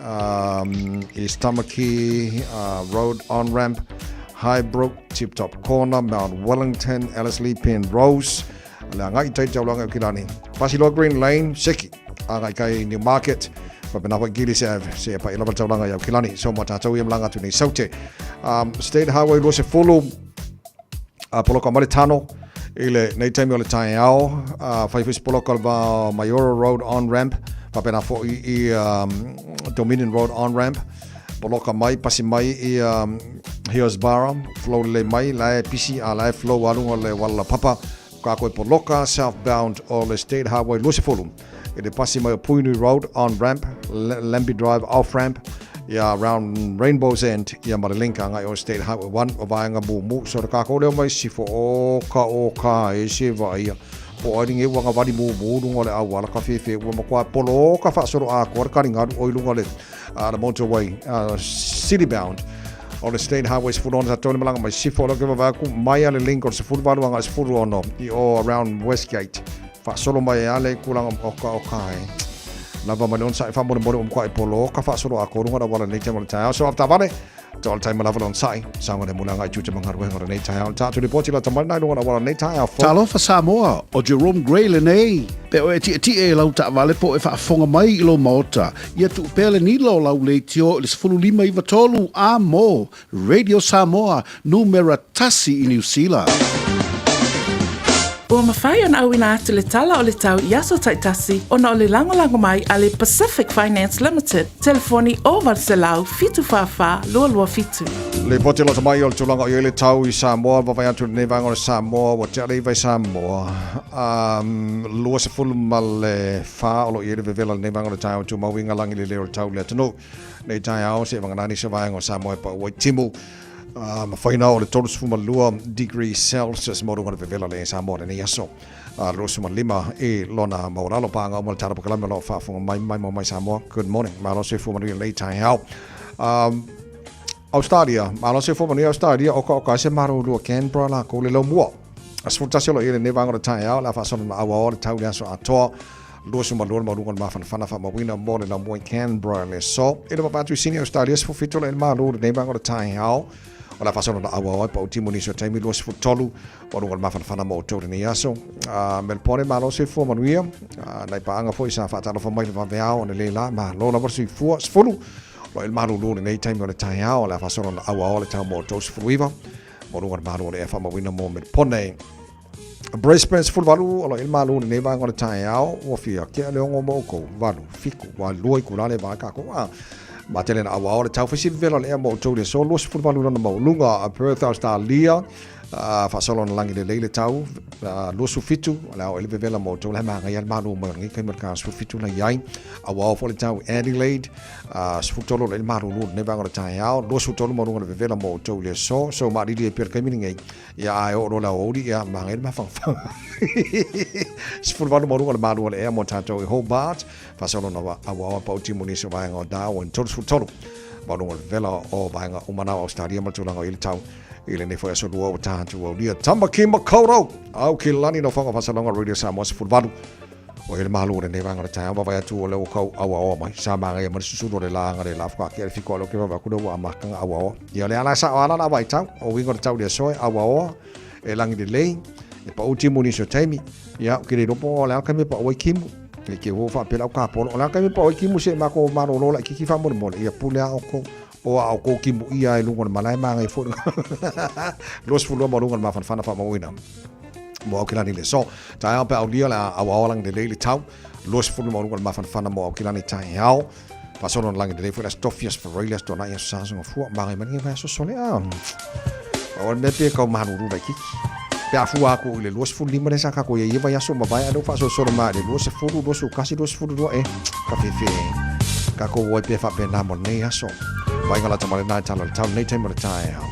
East Tamaki, Road On-Ramp, Highbrook, Tip Top Corner, Mount Wellington, Ellerslie, Penrose, le agai tai taulaga o Kilani. Pasiloa Green Lane, Seki, agai kai Newmarket, Wapena hoi Gillies Ave, se pa i lava taulaga i Aukilani. So mo tātou ia malanga atu nei saute. State Highway 20, poloka mai le tano i le nei taimi o le taeao, whai whisi poloka le vā Maiora Road on-ramp, whapena foʻi i Dominion Road on-ramp, poloka mai, pasi mai i Hillsborough, flow lelei mai, la e pisi, a la e flow alunga le wala papa, ka koe poloka southbound o le State Highway 20 i le pasi mai o Puinui Road on-ramp, Lambie Drive off-ramp, ia round Rainbow's End, ia ma le link a ngai o State Highway 1 o vaenga mumu. So le kākou leo mai sifo o ka o ka e se vaia. Po ai ringe ua ngawali mumu lunga le auala ka whewhe ua makoa polo ka whaasoro a koa kari ngaru o i lunga le the motorway city bound o le State Highway 16 sa tōne malanga mai sifo lo ke vavaku mai ale link o le 18 anga 16 i o around Westgate. Faasolo mai a le kulanga o ka o ka e. Lava mai le onsaʻi faamolemole ua makuaʻi polo ka faasolo a koluga la wala nei taimi o le taeao. So after vale, to le taimi lava le onsaʻi, saoga le mulaga i tiute ma galuega o lenei taeao. Le tatou lipoti lata mai lena i luga la wala nei taeao fou. Talofa Samoa, o Jerome Gray lenei. Pe oe e tietie i lau taavale po o e faafofoga mai i lou maota, ia tuu pea le nila o lau leitio i le 15 93 a mo Radio Samoa, numera tasi i Niu Sila. Ua mafai ona auina atu le tala o le tau i aso taitasi ona o le lagolago mai a le Pacific Finance Limited, telefoni 0800 744 227. Lipoti lata mai o le tulaga o i ai le tau i Samoa, vaavaai atu i lenei vaega o le Samoa, ua tea le iva i Samoa, 24 o lo o i ai le vevela i lenei vaega o le taeao tumau i ngā lagi lelei o le tau i le atunuu. Nei taeao se vanganani se vaega o Samoa e pau ai timu. Mawhaina o le 32 degree Celsius mo runga le vevela le Samoa lenei aso. 25 i lona maualalo pānga uma le tala pakalame o lo faafofoga mai mai mo mai Samoa. Good morning. Malo soifua manuia lenei taeao. Australia, malo soifua manuia Australia, oka oka se maro lua Canberra la ko le lomua. 11 o lo i lenei vaega o le taeao, le a faasolo na aua o le tau le aso atoa. 22 le maualuga o le mafanafana faamauina mo le laumua i Canberra le aso. I le vava atu i Sydney, Australia, 17 le malu lenei vaega o le taeao. O le a faasolo na auau ai pau timu nisi o taimi 23 maualuga o le mafanafana mo outou lenei aso. Melbourne, malo soifua manuia. Nai paaga foi sa faatalofa mai le vaveao ona le la, malo lava le soifua. 10 lo i le malulu lenei taimi o le taeao. O le a faasolo na auau le tau mo outou 19 maualuga o le malu o le ea faamauina mo Melbourne. Brisbane 18 o lo i le malu lenei vaega o le taeao ua fia kea le ogo mo oukou valu fiku ua lua i kula le vae kākou a ma tele na auao le tau whaisi vela le ea mo outou le aso 28 lona maualuga a Perth Australia Faasolo ona lagi lelei le tau, 27, o le ao ele vevela mo outou, la e magaia le malu mai o lenei taimi o le ta 17 la i ai. Auao foi le tau i Adelaide, 13 o le malulu lenei vaega o le taeao, 23 maualuga le vevela mo outou i le aso, so maalili ai pea le taimi lenei, ia a e oo loa le aoauli, ia magaia le mafanafana. 18 maualuga le malu o le ea mo tatou i Hobart, faasolo ona auao a pau timu nisi o vaega o Darwin, 33 maualuga le vevela o vaega uma na o Australia ma le tulaga o i le tau. I lenei foi aso lua ua tatou aulia Tamaki Makaurau au ki lani no whanga whasalonga Radio Samoa 18 o ele malu o lenei vanga le taeao vavai atu o leo kau auaoa mai sa magai ma le susulu o le laanga le lafu ka ke fiko alo ke vava ku ua makanga auaoa ia le ala sa o ala la vai tau o wingo le tau le soe auaoa e langi le lei e pa uti muni so taimi ia ke le ropo o le ala kame pa oi kimu e ke wo fa pela o ka polo o le ala kame pa oi kimu se ma ko maro lola ki ki fa mo mo ia pule a o ko O a o kou kimu ia e luga o le malae magai foi 22 ma luga o le mafanafana faamauina mo Aukilani le so. Taeao pe aulia le auao langi lelei le tau 20 ma luga o le mafanafana mo Aukilani taeao. Faasolo na langi lelei foi le aso tofi aso Farai le aso Tuanai aso Sa aso Gafua magai mai lenei aso sole a. O le mea pe kau mahalulu laitiiti. Pe a fua aku i le 25 lea sa kako ia ia vai aso mavae a lea ua faasolosolo mai i le 20, 21, 22 e ka fefe kako ua ai pea faapena mo lenei aso. Vaaiga lata ma lena e tala le tau lenei taimi o le taeao.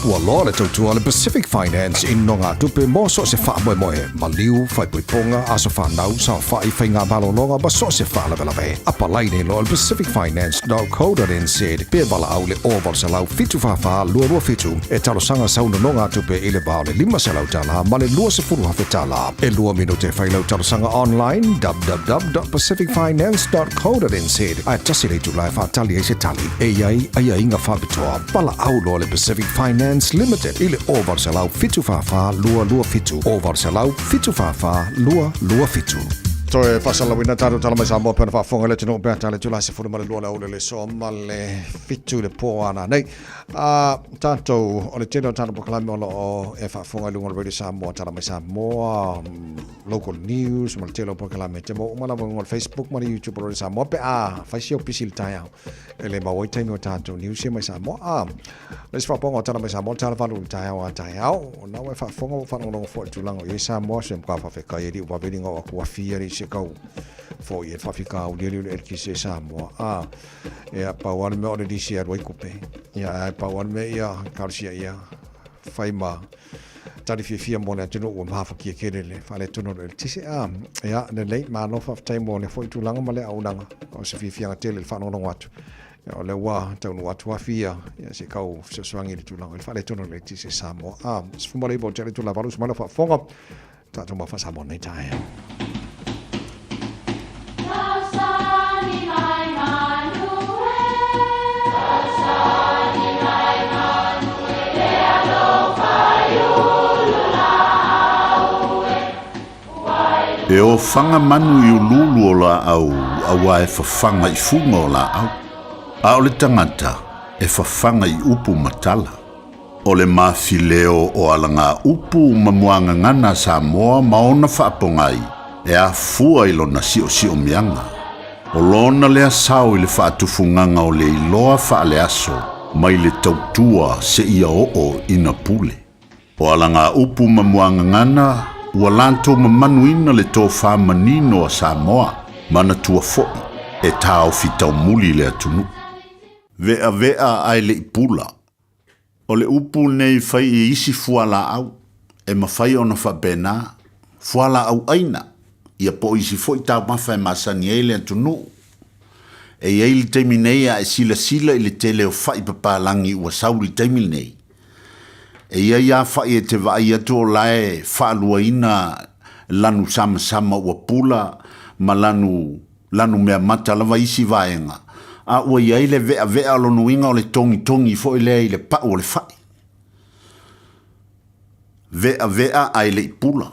Ua loa le tautua a le Pacific Finance i nogatupe mo so o se faamoemoe, maliu, faaipoipoga, aso fanau, saofai, faigamalologa ma so o se faalavelave. Apalai nei loa i le pacificfinance.co.nz pe valaau i le 0800 744 227 e talosaga sau nonogatupe i le va o le $500 ma le $20,000. E lua minute e fai lau talosaga online www.pacificfinance.co.nz ae tasi le itula e faatali ai se tali e i ai aiaiga faapitoa. Valaau loa le Pacific Finance Limited i le 0800 744 227, 0800 744 227. Toe faasalalauina tatou tala mai Samoa pe ona faafofoga i le atunuu pe a tala itula 12 le aoauli le aso ma le 7 i le po a nanei. A tatou o le tele o tatou polokalame o lo o e faafofoga i luga o le Radio Samoa, tala mai Samoa, local news ma le tele o polokalame te maua uma lava i luga o le Facebook ma le YouTube o Radio Samoa pe a fai si au pisi i le taeao. E le maua ai taimi o tatou news ia mai Samoa. A, le isi faapoga o tala mai Samoa, le tala valu i le taeao a taeao. O na ua e faafofoga ua faalogologo foi i le tulaga o i ai Samoa, se matua faafetai e liu vave liga o atu afi ia le isi e kau foi e faafitauli e liu le eletise i Samoa. A, ia pau lava le mea o le lisi e alu ai kupe. Ia ae pau lava le mea ia talosia ia fai ma tali fiafia mo le atunuu ua mafatia tele le faaletonu o le eletise. A, ia, lelei, malo faafetai mo lea foi tulaga ma lea auaunaga. O se fiafiaga tele i le faalogologo atu. Ia, o lea ua taunuu atu afi ia, ia se i tau fesoasoani i le tulaga i le faaletonu o le eletise i Samoa. A, 19 o tea le itula valu, sumala faafofoga. Tatou mafa Samoa nei taeao. E ofaga manu i uluulu o laau auā e fafaga i fuga o laau, a o le tagata e fafaga i upu ma tala. O le mafileo o alagaupu ma muagagana a Samoa ma ona faapogai e afua i lona siosiomiaga. O lona lea sao i le faatufugaga o le iloa faaleaso mai le tautua seia oo ina pule. O alagaupu ma muagagana ua latou mamanuina le tofa manino a Samoa, manatua foi e taofi taumuli le atunuu. Ve'ave'a ae le i pula. O le upu lenei fai i isi fualaau e mafai ona faapena, fualaau aina, ia po o isi foi taumafa e masani ai le atunuu. E i ai le taimi nei a e silasila i le tele o fai papalagi ua sau i le taimi lenei, e i ai a fai e te vaai atu o la e faaluaina lanu samasama ua pula ma lanu lanu meamata lava isi vaega, a ua i ai le ve'ave'a o lona uiga o le togitogi foi lea i le pa'u o le fa'i. Ve'ave'a ae le i pula.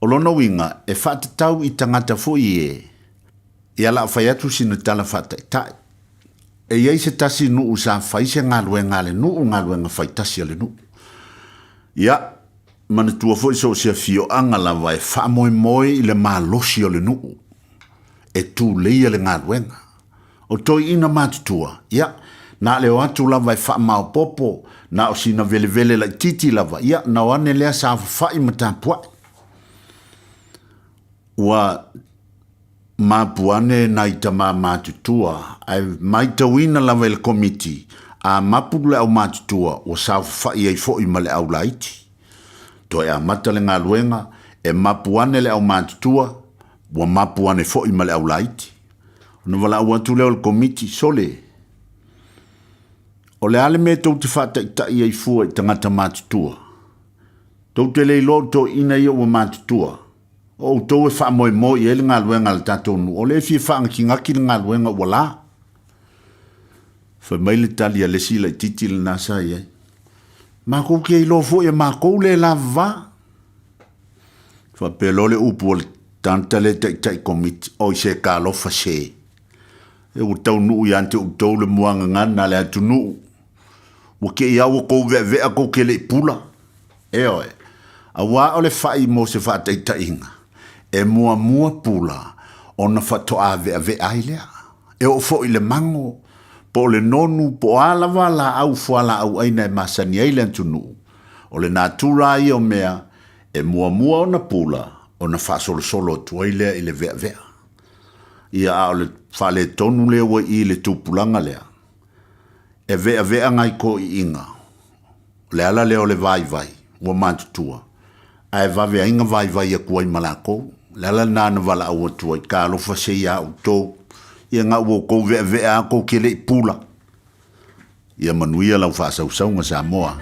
O lona uiga, e faatatau i tagata foi e, ia la a fai atu sina tala faata'ita'i. E i ai se tasi nu'u sa fai se galuega a le nu'u, galuega faitasi a le nu'u. Ia, Manatua foi so o se afioaga lava e faamoemoe i le malosi o le nuu e tuleia le galuega. O toeaiina matutua, ia, Na le o atu lava e faamaopoopo, na o sina velevele laitiiti lava, ia, na o ane lea saofafai ma tapuai. Ua mapu ane nai tamā matutua, ae matauina lava e le Komiti, a mapu le aumatutua, ua saofafai ai foi ma le aulaiti. Toe amata le galuega, e mapu ane le aumatutua, ua mapu ane foi ma le aulaiti. Ona valaau atu lea o le Komiti, Sole, o le a le mea tou te faataitai ai fua i tagata matutua? Tou te le iloa o toeaiina ia ua matutua, o outou e faamoemoe i ai le galuega a le tatou nuu, o lea e fia faagatigati le galuega ua la. Fai mai le tali a le isi laitiiti lena sa i ai, Makou te iloa foi e makou le lavava. Faapea loa le upu a le tagata lea taitai komiti, Oi se talofa se! E ua taunuu ia te outou le muagagana a le atunuu. Ua te i lava ua tou veavea tou te le i pula. Ioe. Aua o le fai mo se faataitaiga, e muamua pula ona faatoa veavea ai lea. E oo foi i le mago, po o le nonu, po o a lava laau fualaau aina e masani ai le atunuu, o le natura ia o mea e muamua ona pula ona faasolosolo atu ai lea i le veavea. Ia, a o le faaletonu lea ua i i le tupulaga lea, e veavea nai toeaiina, o le ala lea o le vaivai ua matutua, ae vave ai na vaivai atu ai ma latou. O le ala lena na valaau atu ai, talofa se iā outou, ia na ua outou veavea lava tou te le i pula. Ia manuia lau faasausauga Samoa.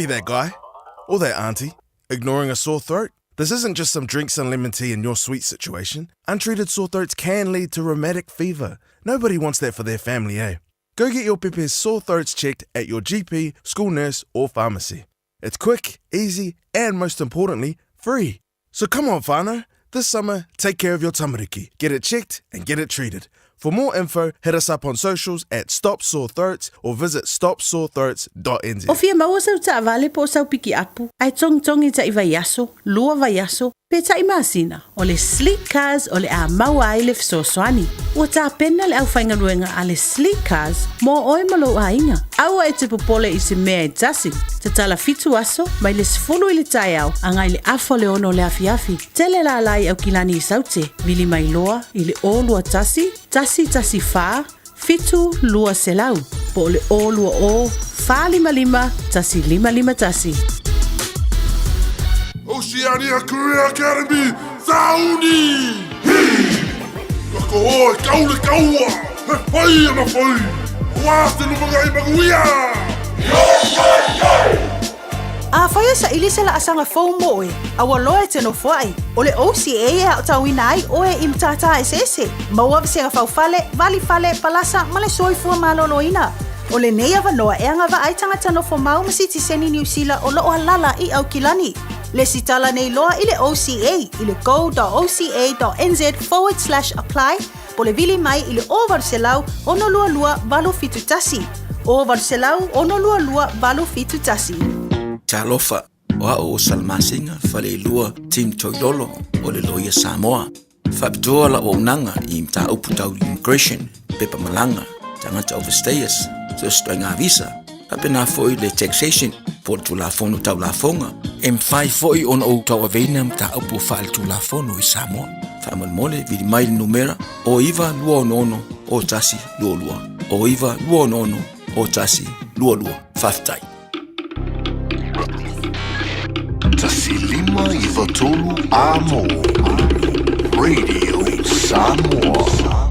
be that guy or that auntie ignoring a sore throat. This isn't just some drinks and lemon tea in your sweet situation. Untreated sore throats can lead to rheumatic fever. Nobody wants that for their family, eh? Go get your pepe's sore throats checked at your GP, school nurse, or pharmacy. It's quick, easy, and most importantly, free. So come on, whānau. This summer, take care of your tamariki. Get it checked and get it treated. For more info, hit us up on socials at Stop Sore Throats or visit stopsorethroats.nz. O fia maua sau taavale po o sau pikiapu, ae togitogi taʻi vaiaso, lua vaiaso, pe taʻi masina, o le Sleek Cars o le a maua ai le fesoasoani. Ua tapena le aufaigaluega a le Sleek Cars mo oe ma lou aiga. Aua e te popole i se mea e tasi. Tatala fitu aso, mai le 10 i le taeao agai i le afa o le 6 o le afiafi. Tele lala i Aukilani i Saute, vili mai loa i le 021 114 7200 po o le 020 455 1551. Oceania Career Academy, Sauni! Hi! Ka koa e kau le kaua, he whai ana whai! Ua te lumangai manuia! Afai e saili se laasaga fou mo oe, a ua loa e te nofoai, o le OCA e aotauina ai oe i matata eseese, maua vasega faufale, valifale, palasa ma le soifua maloloina. O lenei avanoa e agavaa ai tagata nofomau ma sitiseni Niu Sila o loo alala i Aukilani. Lesitala nei loa i le OCA i le go.oca.nz forward slash apply po o le vili mai i le 0800 622 871. 0800 622 871. Talofa, o a'u o Salamasina Faleilua Tim Toilolo o le Loia Samoa. Faapitoa la'u auaunaga i mataupu tau immigration, pepa malaga, tagata overstayers, so o se ituaiga visa, faapena foi le taxation po o le Tulafono Tau Lafoga. E mafai foi ona ou tauaveina mataupu faaletulafono i Samoa. Faamolemole, vili mai le numera o 9266 0122, o 9266 0122. Faafetai. 1593 Amo Radio Samoa.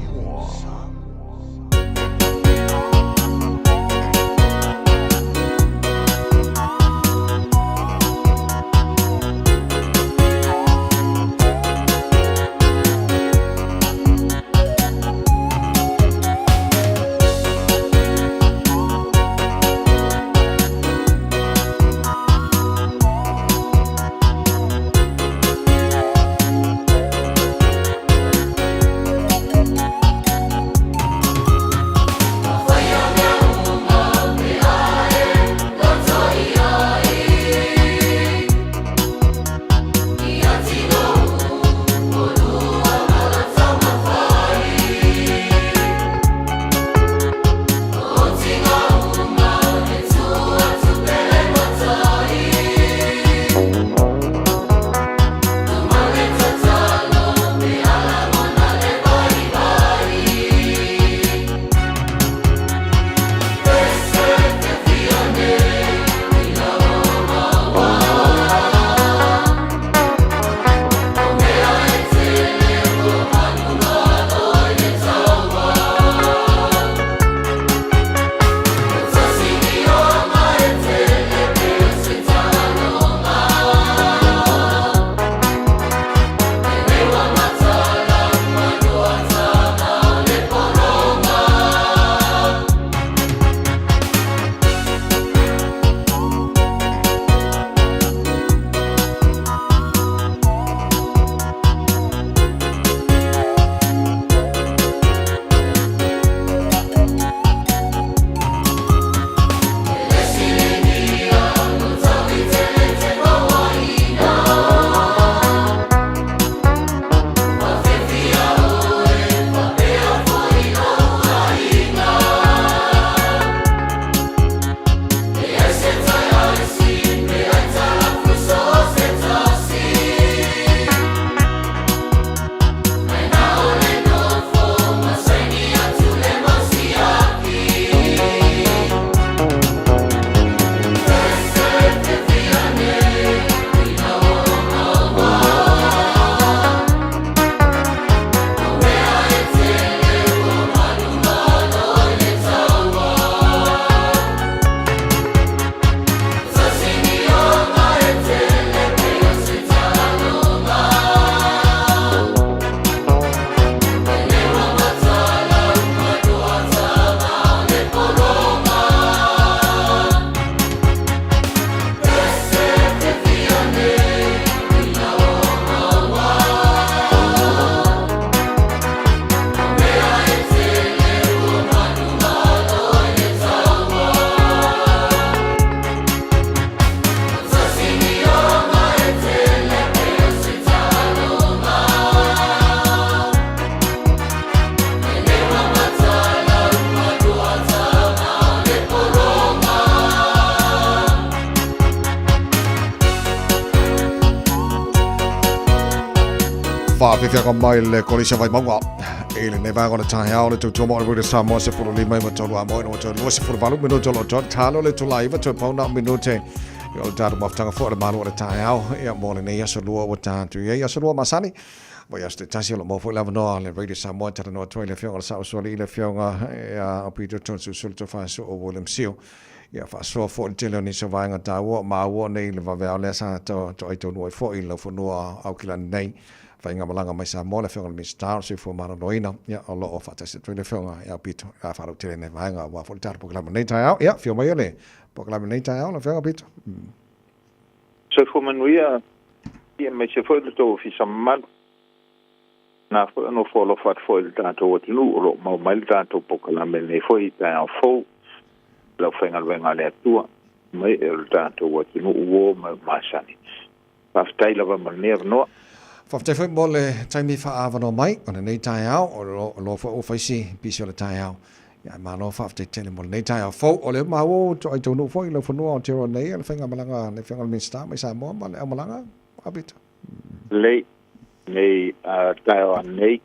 Faafiafiaga mai le Kolisi o Vaimauga i lenei vaega o le taeao le tautua mo le Radio Samoa 15 i tolu a mo ina ua toe 28 minute o lo o toe talo le itula 9 toe pau na o minute i o le tatou mafutaga foi o le malu o le taeao ia mo lenei aso lua ua tatou i ai aso lua masani Mai aso taitasi o lo o maua foi le avanoa le Radio Samoa e talanoa atu ai le afioga i le Sao Sualii le afioga ia Peter Tonsu Sulu Tofaso o William Seal. Ia faasoa foi le tele o nisi o vaega taua o maua nei le vaveao lea sa toai taunuu ai foi i laufanua Aukilani nei faigamalaga mai Samoa le afioga i le Minisita o le Soifua Maloloina ia o lo o faatasi atu ai le afioga ia Pito ia faalautele nei vaega aua foi le tatou polokalame nei taeao. Ia afio mai le polokalame nei taeao le afioga Pito. Soifua manuia ia aemaise foi le tou ofisa mamalu. Na foi o nofo alofa atu foi i le tatou atunuu o lo o mau mai le tatou polokalame i lenei foi taeao fou i le aufaigaluega a le Atua mai e o le tatou atunuu uo ma e masani. Faafetai lava mo lenei avanoa. Faafetai foi mo le taimi faaavanoa mai o lenei taeao, o lo foi ua fai si pisi o le taeao. Ia, malo faafetai tele mo lenei taeao fou. O lea maua ua toai taunuu foi i laufanua o Aotearoa nei le faigamalaga a le Afioga i le Minisita mai Samoa ma le aumalaga, Peter. Lelei, nei taeao ananei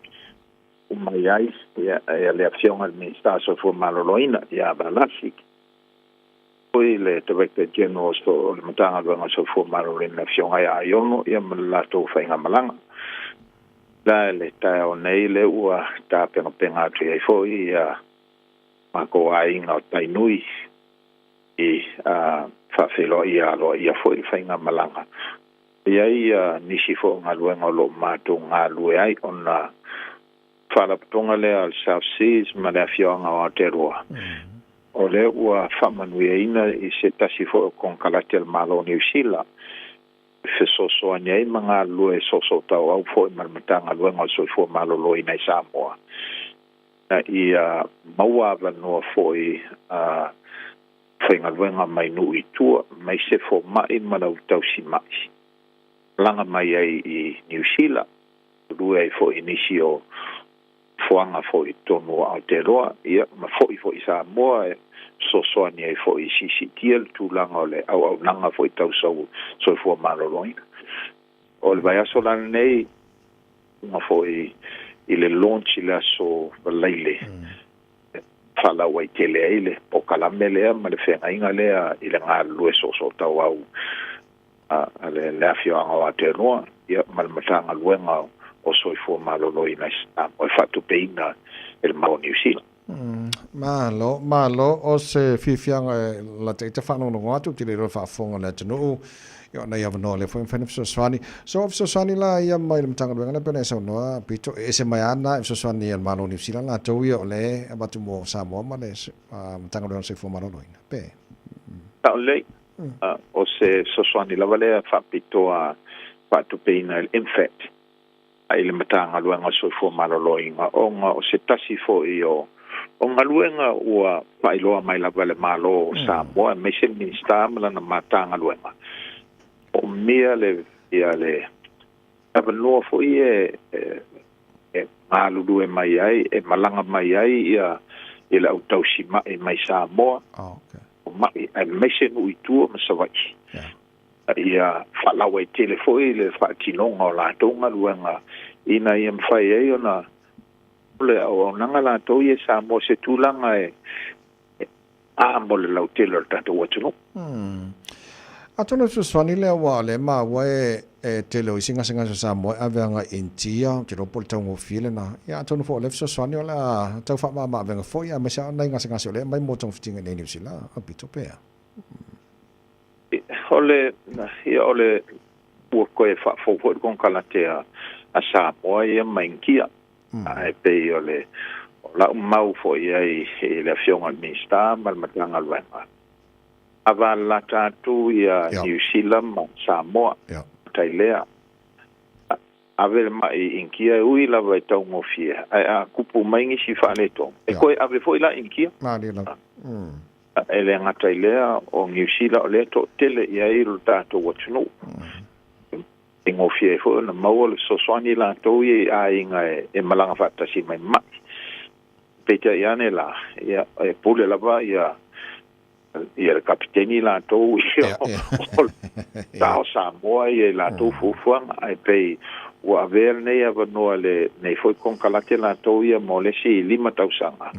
ua mai ai ia le Afioga i le Minisita o Soifua Maloloina ia Valasi, foi le Director General o le Matagaluega o Soifua Maloloina le Afioga ia Aiono ia ma le latou faigamalaga. La le taeao nei le ua tapenapena atu ai foi ia matou aiga o Tainui i faafeiloaia aloaia foi le faigamalaga. E i ai nisi foi o galuega o lo o matou galulue ai ona faalapotopotoga lea a le South Seas ma le afioaga o Aotearoa, o lea ua faamanuiaina i se tasi foi o konekarate a le Malo o Niu Sila e fesoasoani ai ma galulue soosootauau foi ma le Matagaluega o le Soifua Maloloina i Samoa ina ia maua avanoa foi a faigaluega mai nuu i tua, mai se fomai ma le au tausimai, malaga mai ai i Niu Sila, galulue ai foi i nisi o foaga foi i totonu o Aotearoa, ia, ma foi foi i Samoa e fesoasoani ai foi i siisiitia le tulaga o le auaunaga foi tau soifua maloloina. O le vaiaso la lenei, luga foi i le launch i le aso Faraile, faalauaitele ai le polokalame lea ma le feagaiga lea i le galulue soosootauau a le afioaga o Aotearoa ia ma le Matagaluega o Soifua Maloloina i Samoa e faatupeina e le Malo o Niu Sila. Malo, malo, o se fiafiaga e lata ita faalogologo atu, ou te le iloa le faafofoga a le atunuu, ia o nai avanoa lea foi e mafai ona fesoasoani. So o fesoasoani la ia mai le Matagaluega lea pei ona e saunoa Pito, e ese mai lava na e fesoasoani a le Malo o Niu Sila latou ia o lea e avatu mo Samoa ma le Matagaluega o le Soifua Maloloina, pe? Sao lelei. O se fesoasoani lava lea faapitoa faatupeina e le MFAT i le Matagaluega o le Soifua Maloloina ona o se tasi foi o galuega ua faailoa mai lava e le Malo o Samoa aemaise le Minisita ma lana Matagaluega o mea le ia le avanoa foi e e galulue mai ai e malaga mai ai ia i le au tausimai mai Samoa. O ma'i aemaise nuu i tua ma Savaii. Ia faalauaitele foi le faatinoga o latou galuega ina ia mafai ai ona le auaunaga latou ia i Samoa se tulaga e a mo le lautele o le tatou atunuu. Atonu e fesoasoani lea aua o lea e maua e tele o isi gasegase o Samoa e ave agai i Initia, ou te iloa po o le taugofie lena. Ia atonu foi o lea fesoasoani o le a tau faamamaavega foi aemaise lava nai gasegase o lea e aumai mo togafitiga i inei i Niu Sila, aupito pea. O le, ia o le, ua toe faafou foi le konekarate a Samoa ia ma Initia. Ae pei o le, o lau mau foi i ai i le Afioga i le Minisita ma le Matagaluega, Avalata atu ia Niu Sila ma Samoa, tai lea. Ave le ma'i i Initia e ui lava e taugofie, ae a tupu mai nisi faaletonu, e toe ave foi la i Initia. E le gata i lea, o Niu Sila o lea e toatele i ai lo tatou atunuu. E faigofie ai foi ona maua le fesoasoani latou ia i aiga e malaga faatasi mai ma ma'i. Peitai ane la, ia, e pule lava ia ia le kapiteni latou ia o o Samoa ia i latou fuafuaga, ae pei Ua avea lenei avanoa lenei foi konekarate latou ia mo le isi 5 tausaga.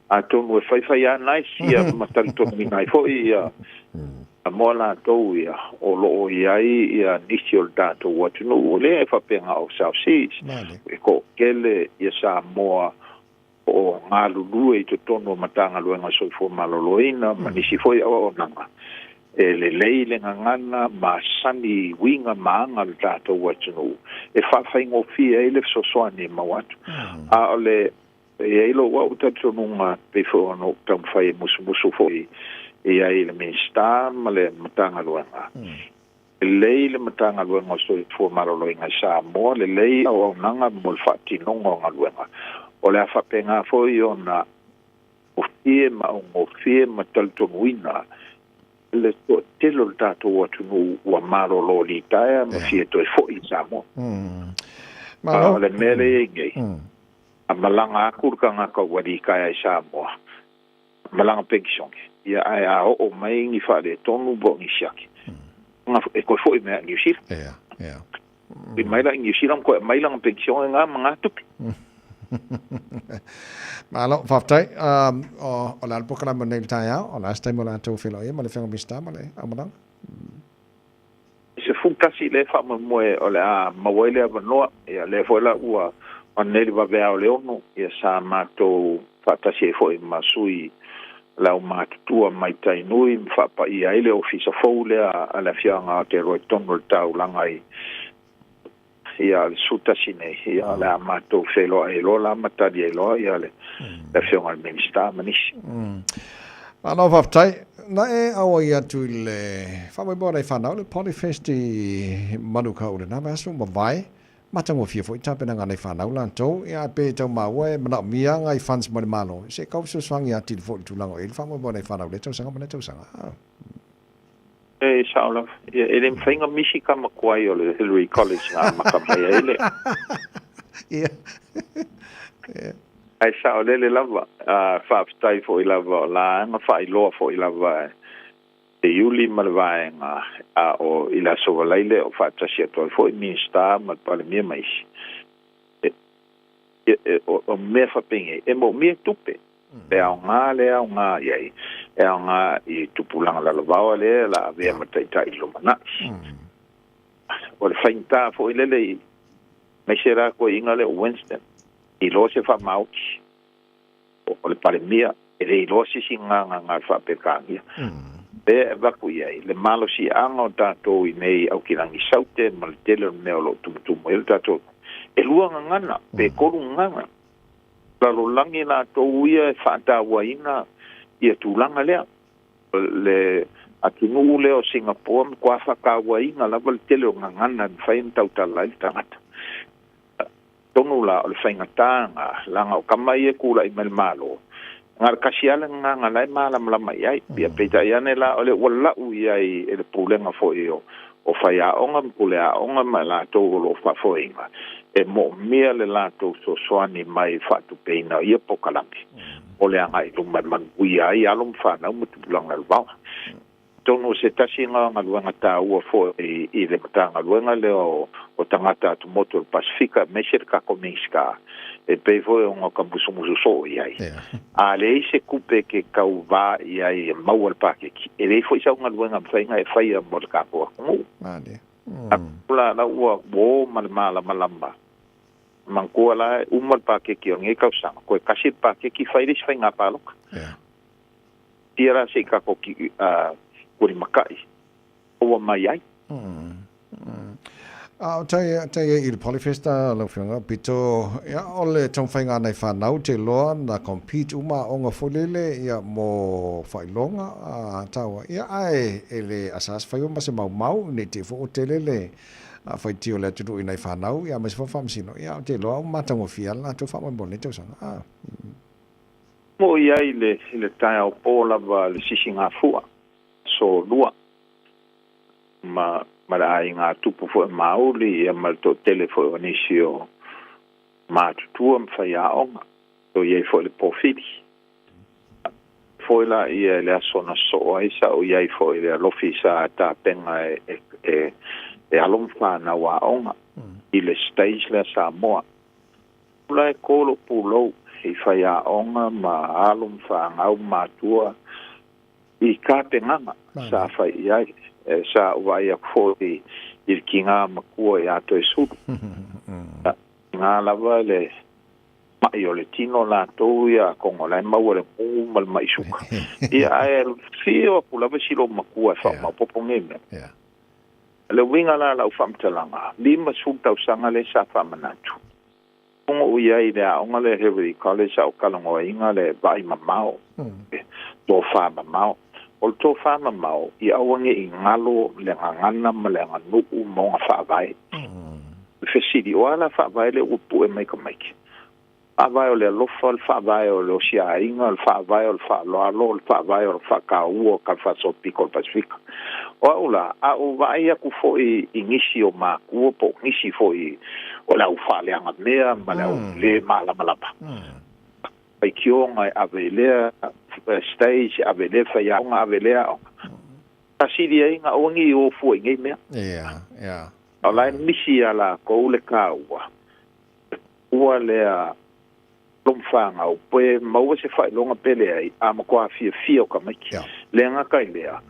Atonu e faifai lava nais ia ma talitonuina ai foi ia mo latou ia o loo i ai ia nisi o le tatou atunuu o lea e faapena o South Seas e toatele ia Samoa o galulue i totonu o Matagaluega o Soifua Maloloina ma nisi foi auaunaga e lelei le gagana masani i uiga ma aga o le tatou atunuu e faafaigofie ai le fesoasoani e maua atu. A o le e i ai lou au talitonuga pei foi ona ou taumafai e musumusu foi i ai i le Minisita ma le Matagaluega, lelei le Matagaluega o Soifua Maloloina i Samoa, lelei auaunaga mo le faatinoga o galuega. O le a faapena foi ona gofie ma augofie ma talitonuina le toatele o le tatou atunuu ua malolo litaea ma fia toe foi i Samoa. A o le mea lea e i ai nei, a malaga atu le tagata ua litaea i Samoa, malaga penisione, ia ae a oo mai ni faaletonu po o ni siaki, e toe foi mai i Niu Sila. Foi mai la i Niu Sila ma toe aumai lana penisione na ma na tupe. Malo, faafetai. O le a le polokalame nei i le taeao, o le a se taimi o le a outou feiloai ai ma le Afioga Minisita ma le aumalaga? 11 lea e faamoemoe o le a maua ai le avanoa. Ia lea foi la ua nei le vaveao o le 6, ia sa matou faatasi ai foi ma sui o le aumatutua mai Tainui ma faapaia ai le ofisa fou lea a le afioaga o Aotearoa i totonu o le taulaga i ia le 11 nei, ia o le a matou feiloai ai loa la ma tali ai loa ia le afioga i le Minisita ma nisi. Malo faafetai. Na e auai atu i le faamoemoe o nai fanau le Polyfest i Manukau i lena vaiaso ua mavae. Matagofie foi tapenaga a nai fanau latou. Ia ae pe tau maua e manaomia ngai funds mai le Malo se i kau fesoasoani atili foi i le tulaga o i ai le faamoemoe o nai fanau i lea tausaga ma lea tausaga. E sao lava. Ia, e le mafai ona misi ka makuai o le Hillary College na amata mai ai le. Ia. Ae saolele lava. Faafetai foi lava o la na faailoa foi lava e Iuli ma le vaega a o i le Aso Faraile o faatasi atu ai foi Minisita ma le Palemia ma isi. O mea faapenei, e moomia tupe. E aoga le aoga i ai, e aoga i tupulaga lalovaoa lea la avea ma taitai i le lumanai. O le faigata foi lele i aemaise la toeaiina lea o Winston, e iloa se faamaoti o le Palemia, e le iloa se isi gagana a le Faa-Peretania. Lea e avatu i ai le malosiaga o tatou i nei Aukilani Saute ma le tele o le mea o lo o tumutumu ai le tatou, e lua gagana pe tolu gagana. Lalolagi latou ia e faatauaina ia tulaga lea. Le atunuu lea o Singapoa matua faatauaina lava le tele o gagana e mafai ona tautala ai le tagata. Atonu la o le faigata lena, leaga o tama ia e tulai mai le Malo, na o le tasi lava le gagana la e malamalama i ai. Ia peitai ane la o lea ua lau i ai e le pulega foi o faiaoga ma puleaoga ma i latou o lo o faafoeina, e moomia le latou fesoasoani mai i le faatupeina o ia polokalame o le agai i luma e manuia ai alo ma fanau ma tupulaga lalovaoa. Atonu o se tasi lena o galuega taua foi i le Matagaluega lea o Tagata Atumotu o le Pasefika aemaise le tatou Minisita e pei foi ona ta musumusu soo i ai. A leai se tupe e te tauva i ai e maua le paketi, e leai foi sau galuega e mafai ona e faia mo le tatou atunuu. Atonu la la ua o ma le malamalama. Manatua la e uma le paketi o lenei tausaga, toe tasi le paketi fai le isi faiga palota. Tia la se i tatou tulimatai ua mai ai. A o tai tai i le Polyfest lau Afioga pito ia o le taumafaiga a nai fanau te iloa na compete uma aoga foi lele ia mo faailoga a taua ia ae e le asas fai ma se maumau nei te i foi ua tele le faitio o le atunuu i nai fanau ia aemaise foi faamasino ia ou te iloa ua matagofie lava le latou faamoemoe i lenei tausaga. Mo i ai le taeao po lava le sisigafua aso lua ma ma le aiga tupu foi o Mauli ia ma le toatele foi o nisi o matutua ma faiaoga o i ai foi le pofili. Foi la ia i le aso na soo ai sa o i ai foi le alofi sa tapena e alo ma fanau aoga. i le stage lea Samoa. La e kō lou pulou i faiaoga ma alo ma fanau ma matua i tapenaga sa fai i ai. E sa ou vaai atu foi i le tigā makua iā Toesulu. Tigā lava le ma'i o le tino latou ia atonu o la e maua le gū ma le ma'i suka. Ia ae afio atu lava si loomatua e faamaopoopo nei mea. O le uiga la o lau faamatalaga, 50 tausaga lea sa faamanatu. Ona ou i ai i le aoga lea Heavenly College sa ou talanoaina le vaai mamao, tofa mamao. O le tofa mamao, ia aua ne i galo le gagana ma le aganuu ma ona faavae. O le fesili, o a la faavae lea ua pue mai tamaiti? Faavae o le alofa, o le faavae o le osiaiga, o le faavae o le faaaloalo, o le faavae o le faataua o talafaasopito o le Pasefika. O au la, a ou vaai atu foi i nisi o matua po o nisi foi o le au faaleagamea ma le au le malamalama, faitioga e ave i lea stage, ave i lea faiaoga, ave i lea aoga, sa sili ai ona aua ne i o fua i nei mea. A o la e misi iā latou le taua, ua lea lomfanau pe maua se faailoga pe leai, a matua fiafia o tamaiti. Le gata i lea,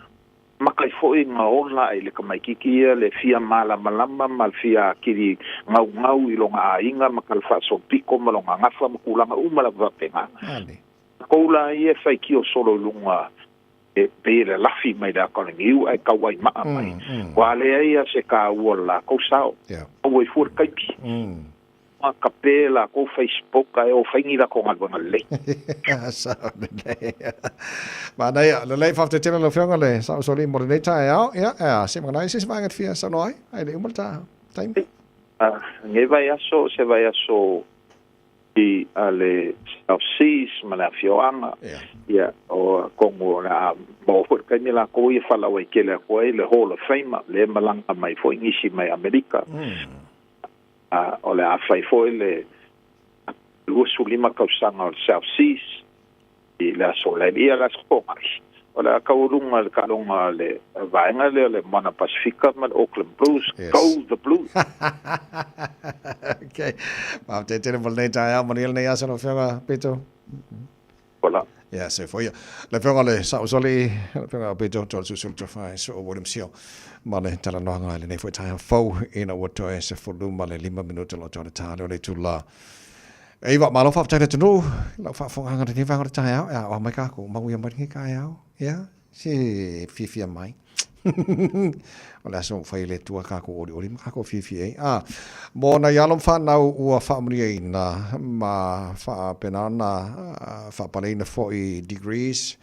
makai foi na ola ai le tamaititi ia le fia malamalama ma le fia atili gaugau i lona aiga ma talafaasopito ma lona gafa ma tulaga uma lava faapena. Kou la ia e faitio solo i luga e pei e lalafi mai le ata o le niu ae tauai maa mai. Ua leai a se taua o le latou sao. Maua ai fua le taimi. Ma kape lakou Facebook ae o fai ni lakou galuega lelei. Sao lelei. Manaia, lelei faafetai tele lau Afioga le Sao Soli mo lenei taeao. Ia, ea, se manaia se isi vaega e te fia saunoa ai, ae le i uma le taimi. Lenei vaiaso, o se vaiaso i a le South Seas ma le afioaga, ia, o atonu o le a maua foi le taimi lakou ia faalauaitele atu ai le Hall of Fame, lea e malaga mai foi nisi mai Amerika. A o le a fai foi le 25 tausaga o le South Seas i le aso Lae, ia le aso Toonai. O le a taualuga le taaloga a le vaega lea o le Moana Pasifika ma le Auckland Blues. Yes. Go the Blues! Okay. Faafetai tele mo lenei taeao, manuia lenei aso lau Afioga Peto. Voilà. Ia, se foi ia. Le Afioga le Sausoli, le Afioga Peto Toalesusu Tofai, Soo William Seal, ma le talanoaga i lenei foi taeao fou ina ua toe 15 minute o lo o le tā leo le itula. E iwa, malo faafetai le atunuu, lau faafofogaaga i lenei vaega o le taeao, e aoao mai kākou, manuia mai lenei taeao. Ia, se fiafia mai. O le aso ua fai e le Atua kākou olioli ma kākou fiafia ai. A, mo nai alo ma fanau ua faamanuiaina ma faapena ona faapaleina foi degrees,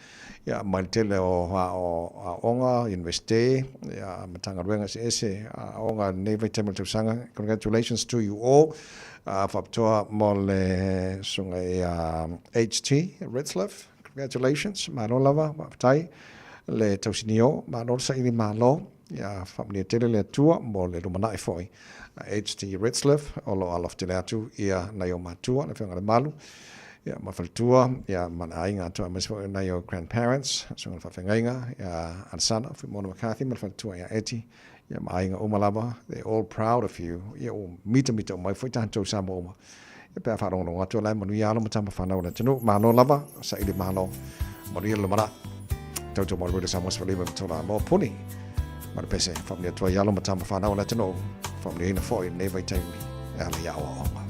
ia, mai le tele o aoga, Universite, ia, Matagaluega eseese, aoga i lenei vaitaimi o le tausaga. Congratulations to you all. Faapitoa mo le susuga ia HT Retzlaff. Congratulations, malo lava, faafetai le tausinio, malo le saili malo, ia faamanuia tele le Atua mo le lumanai foi. HT Retzlaff, o lo o alofa tele atu ia nai o matua, le Afioga i le Malu, ia ma faletua, ia ma le aiga atoa, aemaise foi o nai o grandparents, susuga i le faafeagaiga, ia Alessandra, Fuimono McCarthy ma le faletua ia Eti, ia ma aiga uma lava, they're all proud of you, ia ua mitamita uma ai foi tatou Samoa uma. Ia pe a faalogologo atu o la e manuia alo ma tama fanau o le atunuu. Malo lava, saili malo, manuia le lumanai. Tautua mai Radio Samoa 15 ma tola mo puni. Ma le pese, faamanuia atu ai alo ma tama fanau o le atunuu. Faamanuiaina foi i lenei vaitaimi e ala i aoaoga.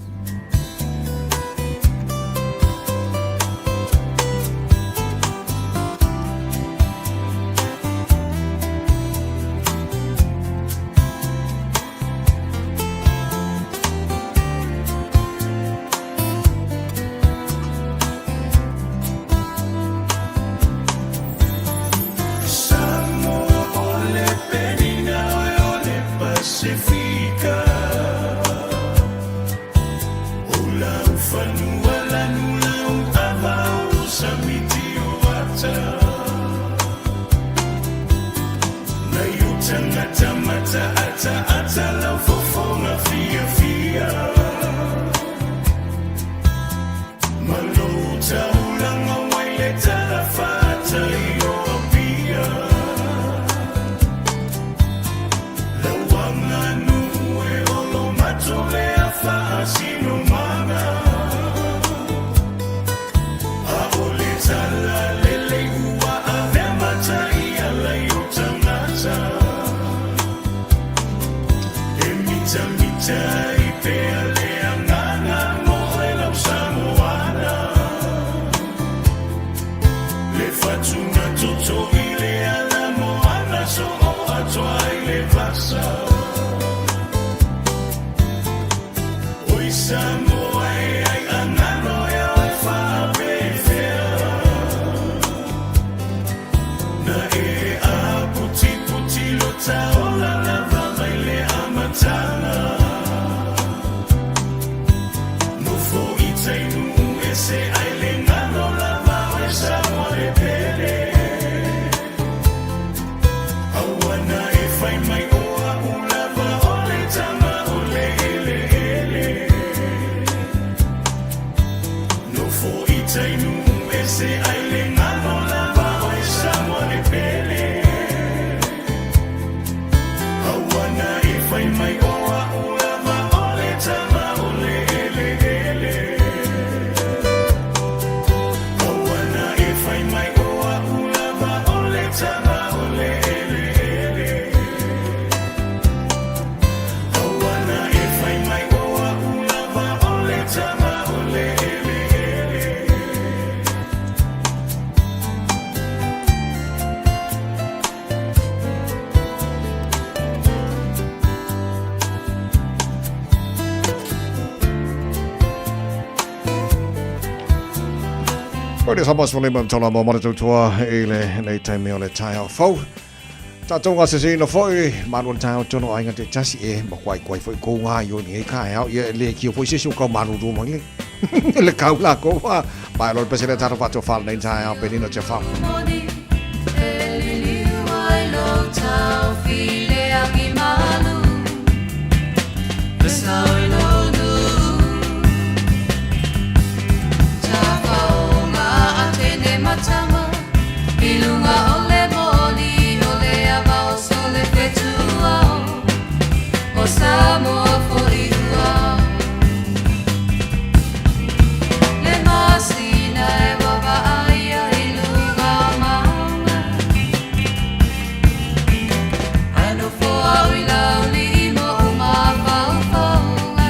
pea le agaga mo oe lau Samoana. Le fatuga toto i le ala moana so o atoa ai le vasa. Oi Samoa e ai angano e oe faapefea. Na e aputiputi lo taola lava mai le amataga. Nofo i tai nuu ese ai le galo lava oe Samoa le pele. Aua na e fai mai o a'u lava o le tama o le eleele. Nofo i tai nuu ese ai le galo lava oe Samoa le pele. Aua na e fai mai o a'u lava o le tama o le eleele. Aua na e fai mai o a'u lava o le tama o le eleele. Aua na e fai mai o a'u lava o le tama o le eleele. Koe le sama sole ma tola mo mara tautua i le nei taimi o le taeao fou. Tātou ngā sese ina foi, malu le taeao tono ainga te tasi e, ma kuai kuai foi kou ngā i o ni e kaeao, ia le kio foi sesi o kau malu rua mai le. Le kau la kou wā. Mai lo le pese le tātou whātua whāla nei taeao, penina te whā. Samoa foi ua Le masina e wawaaia i luga o maunga Ae nofo au i lauli mo o mafaufauga.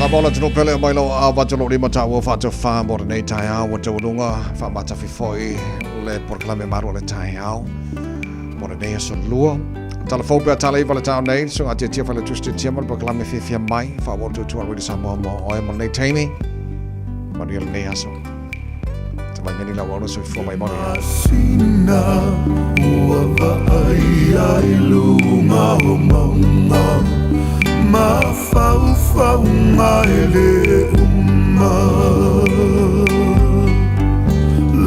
Samoa le atunuu pele mai lou aao vatu lou lima taua faatofa mo lenei taeao ua taualuga faamatafi foi le polokalame malu o le taeao mo lenei aso lua. Tala fou pe a tala iva le taeao nei, le susuga a Tiatia Failautusi Tiatia ma le polokalame fiafia mai, faaauau le tuatua a Radio Samoa mo oe mo lenei taimi. Manuia lenei aso. Tamai meni lau auauna soifua mai manuia. Masina ua vaaia i luga o mauga Mafaufauga e lē uma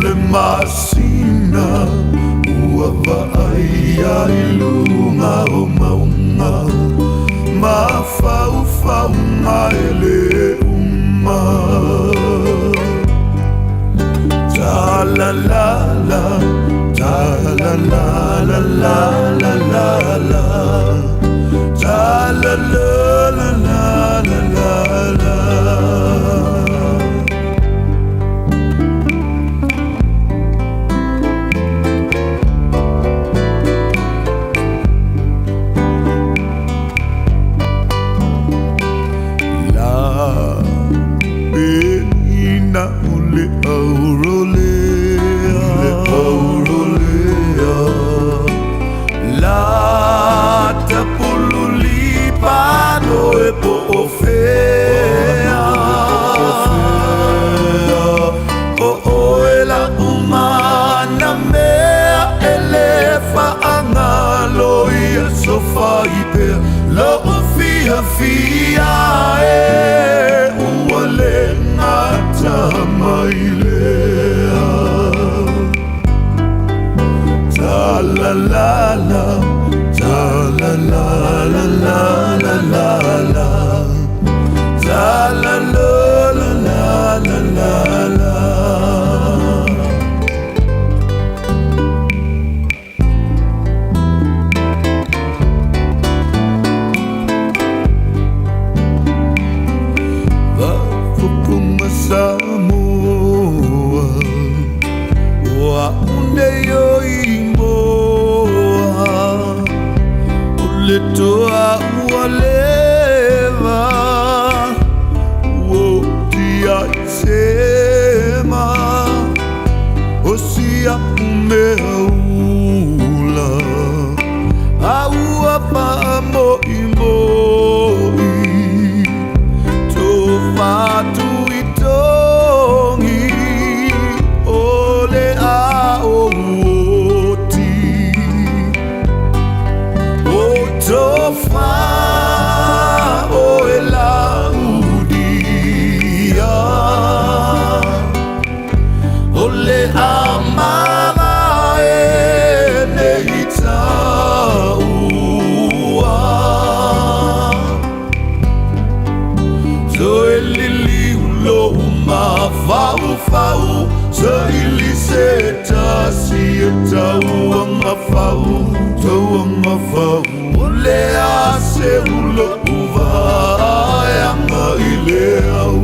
Le masina ua vaaia i luga o mauga Mafaufauga e lē uma Ta la la la ta la la la la la la la Ta la la la la la la la La pena o le aurolea Le aurolea La tapululi pano e po o fea O oe la umana mea e le faagalo ia sofai pea Lou fiafia e ua le gata mai lea Ta la la la ta la la la la la la la Ta la la la la la la la Faafofoga Samoa O a'u nei o imoa O le toa ua leva Ua oti ai sema O si a'u mea ula A ua faamo'imo'i Tofatu i togi O le ao oti O tofa o e laudia O le amava e nei taua Toe liliu lou mafaufau Saili se tasi e tauagafau Tauagafau O le a se ulo'u vaeaga i le au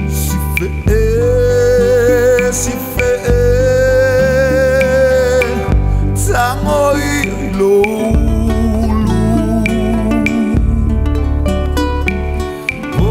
Si fe'e, si fe'e Tago i lou ulu O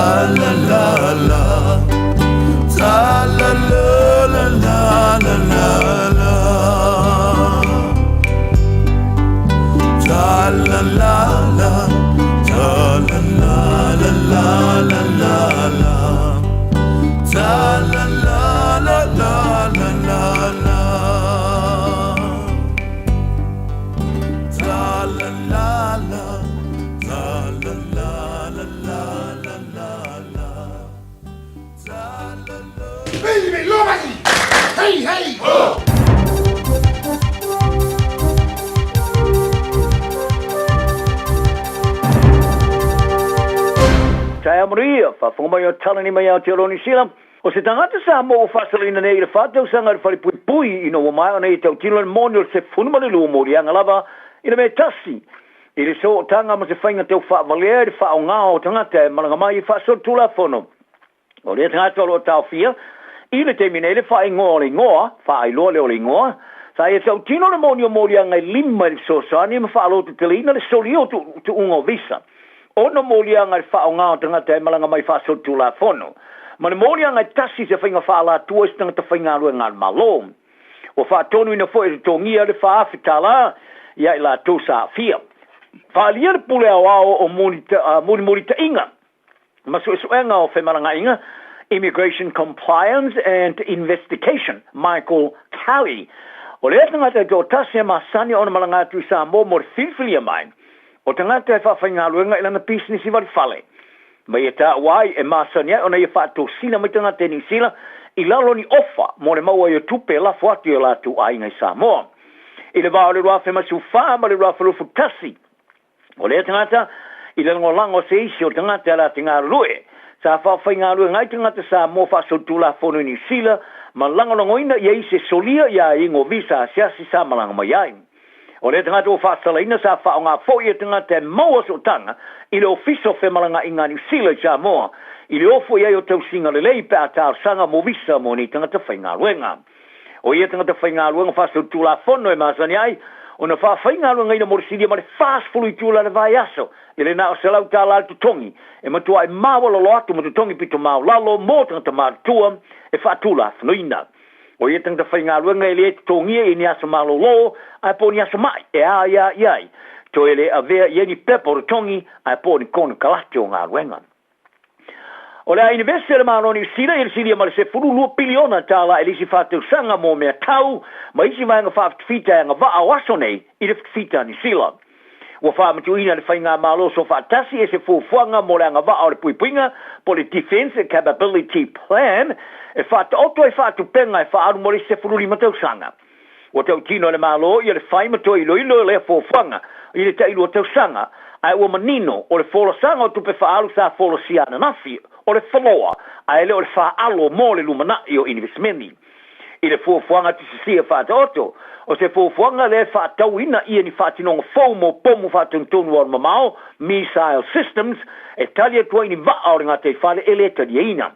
Ta la la la Ta la la la la la la la Ta la la la Ta la la la la la la la Ta la la la la la la la Ta la la la Ta la la la la la la la Ta la la Hey, hey! Ho! Taeao manuia, faafofoga mai o Talani mai Aotearoa Niu Sila. O se tagata Samoa ua faasalaina nei i le fa tausaga i le falepuipui ina ua maea ona ia tautino le moni o le 12 moliaga lava i le mea tasi i le sootaga ma se faiga tau faavalea i le faaaoga o tagata e malaga mai i faasolitulafono. O lea tagata o lo o taofia i le taimi nei le faaigoa o le igoa, faailoa lea o le igoa, sa ia tautino le moni o moliaga e lima i le fesoasoani ma faalototeleina le solia o tuuga o visa, ono moliaga i le faaaoga o tagata e malaga mai faasolitulafono, ma le moliaga e tasi i se faiga faaalatua i se tagata faigaluega a le Malo. Ua faatonuina foi e totogia le $4,000 ia i latou sa aafia. Faaalia le Pule Aoao o Mulimulitaʻiga ma Suesuega o Femalagaaiga, Immigration Compliance and Investication, Michael Kelly. O lea tagata e toatasi e masani ona malaga atu i Samoa mo le filifilia mai o tagata e faafaigaluega i lana pisinisi valifale. Ma ia taua ai e masani ai ona ia faatosina mai tagata i Niu Sila i lalo o ni ofa mo le maua ai o tupe e lafo atu i o latou aiga i Samoa. I le va o le 2014 ma le 2021, O lea tagata, i le lagolago a se isi o tagata e la te galulue, sa faafaigaluega ai tagata Samoa faasolitulafono i Niu Sila ma lagolagoina ia isi e solia ia aiaiga o visa asiasi sa malaga mai ai. O lea tagata ua faasalaina sa faaaoga foi e tagata e maua sootaga i le Ofisa o Femalagaaiga a Niu Sila i Samoa i le ofo i ai o tausiga lelei pe a talosaga mo visa mo nei tagata faigaluega. O ia tagata faigaluega faasolitulafono e masani ai ona faafaigaluegaina mo le silia ma le 40 itula i le vaiaso i le na o $100 le totogi e matuai maualalo atu ma totogi pito maualalo mo tagata matutua e faatulafonoina. O ia tagata faigaluega e le totogia i ni aso malolo ae po o ni aso ma'i e aia i ai, toe le avea i ai ni pepa o totogi ae po o ni konekarate o galuega. O le a inivesi a le Malo o Niu Sila i le silia ma le $12 piliona i le isi fa tausaga mo mea tau ma isi vaega faafitafita e agavaa o aso nei i le fitafita a Niu Sila. Ua faamatuuina e le Faigamalo Soofaatasi e se fuafuaga mo le agavaa o le puipuiga po o le Defence Capability Plan e faataoto ai faatupega e faaalu mo le isi 15 tausaga. Ua tautino e le Malo ia le fai ma toe iloilo lea fuafuaga i le tailua tausaga, ae ua manino o le folasaga o tupe faaalu sa folasia ananafi o le foloa ae le o le faalo mo le lumanai o inivesimeni. I le fuafuaga tusisia faataoto, o se fuafuaga lea e faatauina ia ni faatinoga fou mo pomu faatonutonu aluamamao, missile systems, e tali atu ai ni vaa o le gataifale e le taliaina.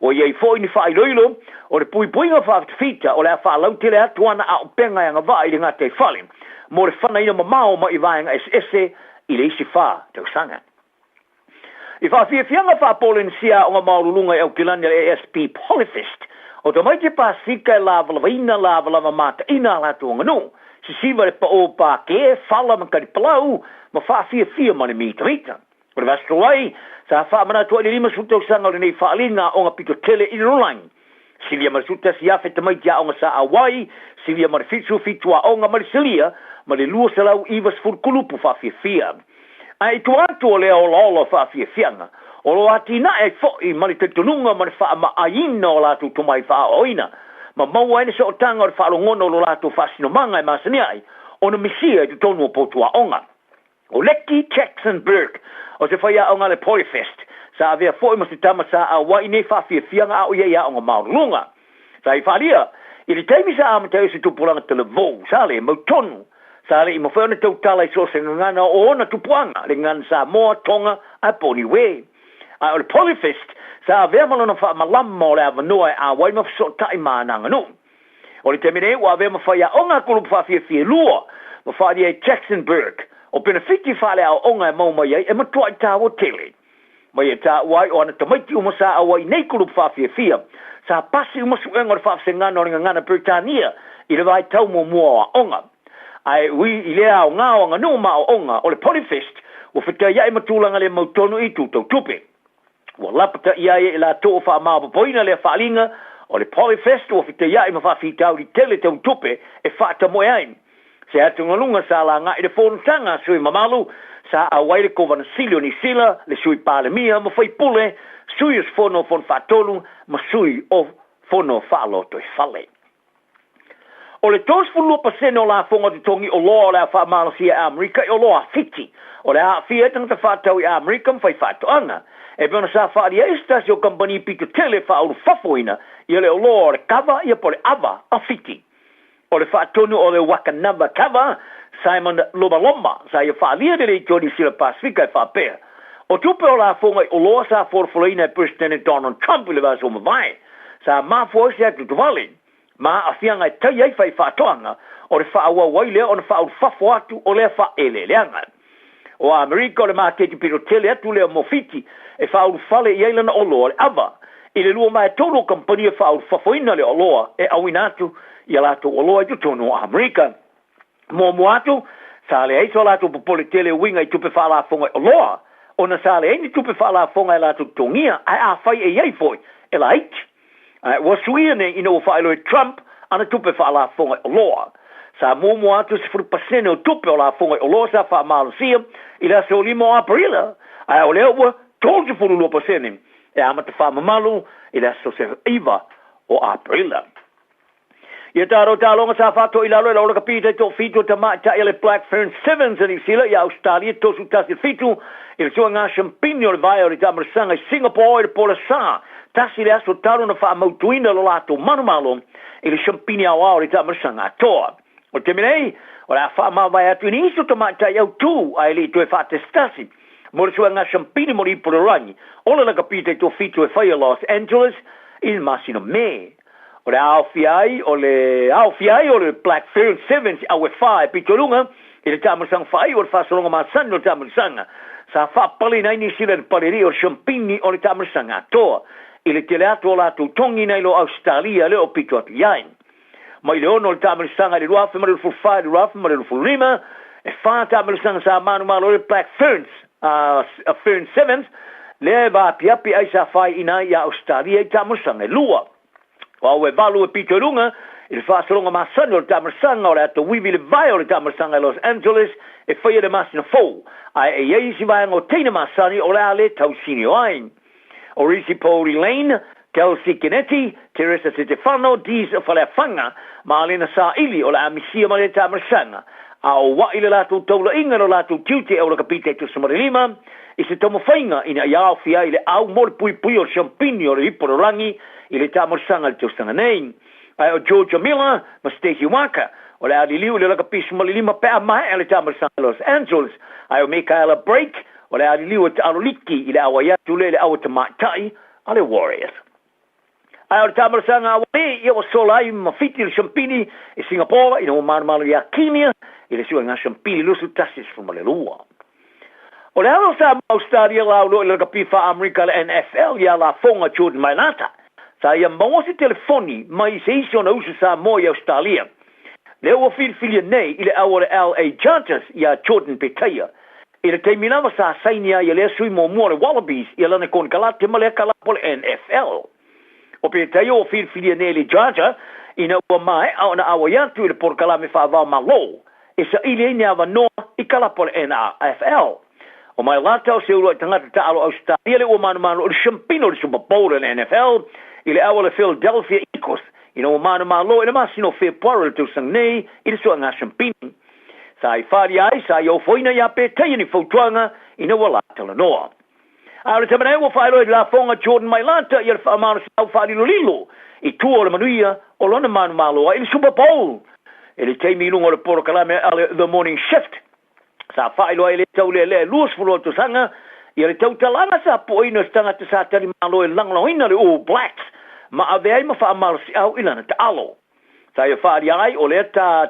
Ua i ai foi ni faailoilo o le puipuiga faafitafita o le a faalautele atu ana aopenga e agavaa i le gataifale mo le fanaina mamao mai vaega eseese i le isi fa tausaga. I faafiafiaga faa-Polenisia aoga maualuluga i Aukilani a le ASP Polyfest, o tamaiti Pasefika e lavalavaina lavalava mataina a latou aganuu, sisiva le paō pākē, fala ma kalipalau, ma faafiafia ma le mitamita. O le Vasa Tuai, sa faamanatu ai le 50 tausaga o lenei faaaliga aoga pito tele i le lalolagi. Silia ma le 11,000 tamaiti aoga sa auai, silia ma le 77 aoga ma le silia ma le 290 kulupu faafiafia. Ae i tua atu o lea olaola o faafiafiaga, o lo o atinae ai foi ma le talitonuga ma le faamaaiina o latou tomai faaaoaoina, ma maua ai le sootaga o le faalogona o lo latou faasinomaga e masani ai ona misia i totonu o potu aoga. O Leckie Jackson Burke, o se faiaoga a le Polyfest, sa avea foi ma se tama sa auai i nei faafiafiaga a o ia i aoga maualuluga. Sa i faaalia, i le taimi sa amata ai o se tupulaga talavou, sa le mautonu, sa le i mafai ona tautala i so o se gagana o ona tupuaga, le gagana Samoa, Tonga, ae po o Niue. Ae o le Polyfest, sa avea ma lona faamalama o le avanoa e auai ma fesootai ma ana aganuu. O le taimi nei ua avea ma faiaoga a kulupu faafiafia e lua ma faaalia e Jackson Burke, o penefiti faaleaoaoga e maua mai ai e matuai taua tele. Ma ia taua ai o ana tamaiti uma sa auai i nei kulupu faafiafia, sa pasi uma suega o le faavasegana o le gagana Peretania i le vaitau muamua o aoga. Ae ui i lea aoga o aganuu ma aoaoga o le Polyfest ua fetaiai ma tulaga le mautonu i itu tau tupe. Ua lapataia ai e i latou o faamaopoopoina lea faaaliga o le Polyfest ua fetaiai ma faafitauli tele tau tupe e faatamoe ai. Se atugaluga sa laga i le fonotaga a sui mamalu sa auai le Kovana Sili o Niu Sila, le Sui Palemia ma faipule, sui usufono o Fono Faatonu ma sui o Fono Faalotoifale. O le 32% o lafoga totogi oloa o le a faamalosia e Amerika i oloa a Fiti, o le a aafia ai tagata faatau i Amerika ma faifaatoaga. E pei ona sa faaalia ai se tasi o kamupani pito tele e faaulufafoina ia le oloa o le kava ia po o le ava a Fiti. O le faatonu o le Wakanava Kava, Simon Lomaloma, sa ia faaalia le leitio Niu Sila Pasefika e faapea, O tupe o lafoga i oloa sa folafolaina e Peresetene Donald Trump i le vaiaso ua mavae, sa mafua ai se atuatuvale ma aafiaga e tai ai faifaatoaga, o le faaauau ai lea ona faaulufafo atu o lea faaeleeleaga. O Amerika o le maketi pito tele atu lea mo Fiti e faaulufale i ai lana oloa le ava. I le 2/3 o kamupani e faaulufafoina le oloa e auina atu i a latou oloa i totonu o Amerika. Muamua atu, sa leai so latou popole tele e uiga i tupe faalafoga i oloa, ona sa leai ni tupe faalafoga e latou totogia, ae afai e i ai foi, e laiti. Ae ua suia nei ina ua faailoa e Trump ana tupe faalafoga i oloa. Sa muamua atu 10% o tupe o lafoga i oloa sa faamalosia i le aso 5 o Aperila, ae o lea ua 32% e amata faamamalu i le aso 9 o Aperila. Ia taro taloga sa faatoilalo e Laula Kapita i toafitu o tamaitai a le Black Ferns Sevens a Niu Sila i Ausetalia 31-7 i le suaga siampini o le vaea o le taamailasaga i Singapore i le po le Sa tasi le aso talu ona faamautuina lo latou manumalo i le siampini aoao o le taamailasaga atoa. O le taimi nei, o le a faamavae atu i nisi o tamaitai autū ae le i toe faatasitasi mo le suaga siampini mo le ipu o le rangi o le lakapi taitoafitu e fai a Los Angeles i le masina Me. O le aofia ai o le aofia ai o le Black Ferns Sevens i au e fa e pito i luga i le taamailasaga faaiu o le faasologa masani o le taamailasaga sa faapaleina ai Niu Sila i le palelii o le siampini o le taamailasaga atoa i le tele atu o latou togi nai lo Ausetalia lea o pito atu i ai. Mai le 6 o le taamailasaga i le 2024 i le 2025, e fa taamailasaga sa manumalo ai le Black Ferns a Ferns Sevens lea e vaapiapi ai sa faaiina ai i Ausetalia i taamailasaga e lua. O au e valu e pito i luga i le faasologa masani o le taamailasaga o le a tauivi i le vae o le taamailasaga i Los Angeles e faia i le masina fou, ae e i ai isi vaega o teine masani o le a le tausinio ai. O Risi Pouri Lane, Kelsey Keneti, Teresa Setefano, Dees Faleafaga ma Alena Saili o le a misia ma lea taamailasaga, a o ua'i le latou taulaiga i lo latou tiute e ola kapita e tusa ma le lima i se taumafaiga ina ia aofia ai le au mo le puipui o le siampini o le ipu o le lagi i le taamailasaga i le tausaga nei. Ae o Georgia Miller ma Stacey Waaka o le a liliu i le lakapi 15 pe a maea le taamailasaga i Los Angeles, ae o Michaela Brake o le a liliu e taalo liki i le auai atu lea i le aua tamaitai a le Warriors. Ae o le taamailasaga a Wale ia ua sola ai ma Fiti le siampini i Singapore ina ua manumalo ia Kenya i le suega siampini 21-12. O le alo sa ma Ausetalia lauloa i le lakapi faa-Amerika le NFL ia Lafoga Jordan Mailata sa ia maua se telefoni mai i se isi ona uso Samoa i Ausetalia. Lea ua filifilia nei i le au o le LA Chargers ia Jordan Petaia. I le taimi lava sa saini ai e lea sui muamua o le Wallabies ia lana konekarate ma lea kalapu o le NFL. O Petaia ua filifilia nei e le Charger ina ua maea ona auai atu i le polokalame faavao Malo e saili ai ni avanoa i kalapu o le NFL. O Mailata o se uluai tagata taalo Ausetalia lea ua manumanu o le siampina o le Super Bowl o le NFL i le au a le Philadelphia Eagles ina ua manumalo i le masina o Fepuari o le tausaga nei i le suaga siampini. Sa i falia ai, sa i ofoina ia Petaia ni fautuaga ina ua la talanoa. A o le taimi nei ua faailoa i le lafoga Jordan Mailata ia le faamalosiau faalilolilo i tua o le manuia o lona manumalo ai i le Super Bowl i le taimi i luga o le polokalame a le The Morning Shift. Sa faailoa ai le taulealea e 20 tausaga ia le tautalaga sa puaina o se tagata sa talimalo e lagolagoina le All Blacks ma ave ai ma faamalosiau i lana taalo. Sa ia faaalia ai o lea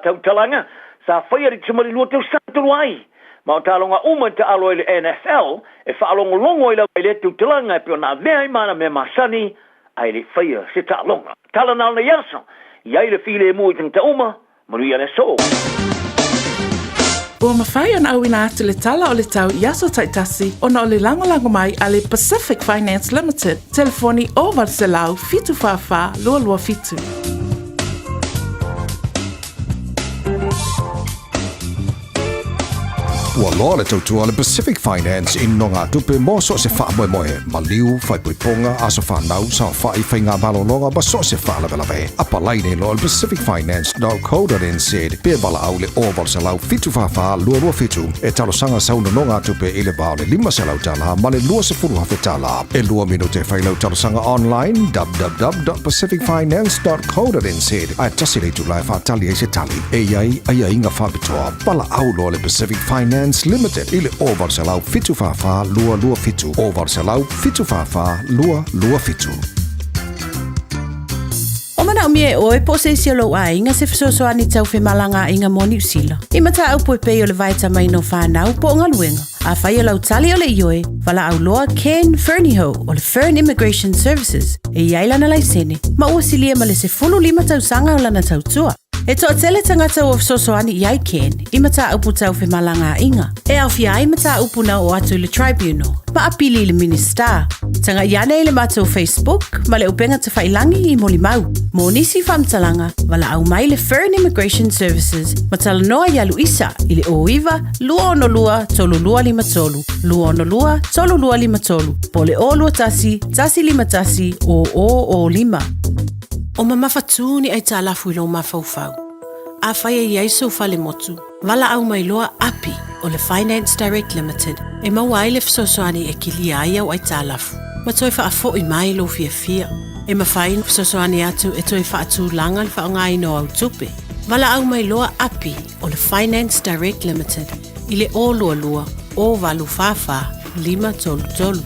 tautalaga sa faia i le 12 tausaga talu ai Ma o taaloga uma i taalo ai le NFL e faalogologo ai lava i lea tautalaga e pei ona avea ai ma ana mea masani ae le faia se taaloga. Tala na o lenei aso, i ai le filemu i tagata uma, manuia le aso. Ua mafai ona auina atu le tala o le tau i aso taitasi ona o le lagolago mai a le Pacific Finance Limited, telefoni 0800 744 227. Ua loa le tautua a le Pacific Finance i nonogatupe mo so o se faamoemoe, maliu, faaipoipoga, aso fanau, saofai, faiga malologa ma so o se faalavelave. Apalai nei loa i le pacificfinance.co.nz pe valaau i le 0800 744 227 e talosaga sau nonogatupe i le va o le $500 ma le $20,000. E lua minute e fai lau talosaga online www.pacificfinance.co.nz ae tasi le itula e faatali ai se tali. E i ai aiaiga faapitoa. Valaau loa le Pacific Finance Limited i le 0800 744 227, 0800 744 227. O manaomia e oe po o se isi o lou aiga se fesoasoani tau femalagaaiga mo Niu Sila. I mataupu e pei o le vaetamaina o fanau po o galuega. Afai o lau tali o le ioe, valaau loa Ken Fernihough o le Fern Immigration Services e i ai lana laisene ma ua silia ma le 15 tausaga o lana tautua. E toatele tagata ua fesoasoani i ai Ken i mataupu tau femalagaaiga, e aofia ai mataupu na oo atu i le Tribunal ma apili i le Minisita. Tagai ane i le matou Facebook ma le upega tafailangi i molimau. Mo nisi faamatalaga, valaau mai le Fern Immigration Services ma talanoa ia Luisa i le 09 262 3253, 262 3253, po o le 021 151 0005. O mamafa tū ni aitalafu i lou mafaufau. Afai e i ai sou fale motu, valaau mai loa Api o le Finance Direct Limited e maua ai le fesoasoani e kilia ai au aitalafu ma toe faafoi mai lou fiafia. E mafai ona fesoasoani atu e toe faatulaga le faaaogaina o au tupe. Valaau mai loa Api o le Finance Direct Limited i le 022 044 533.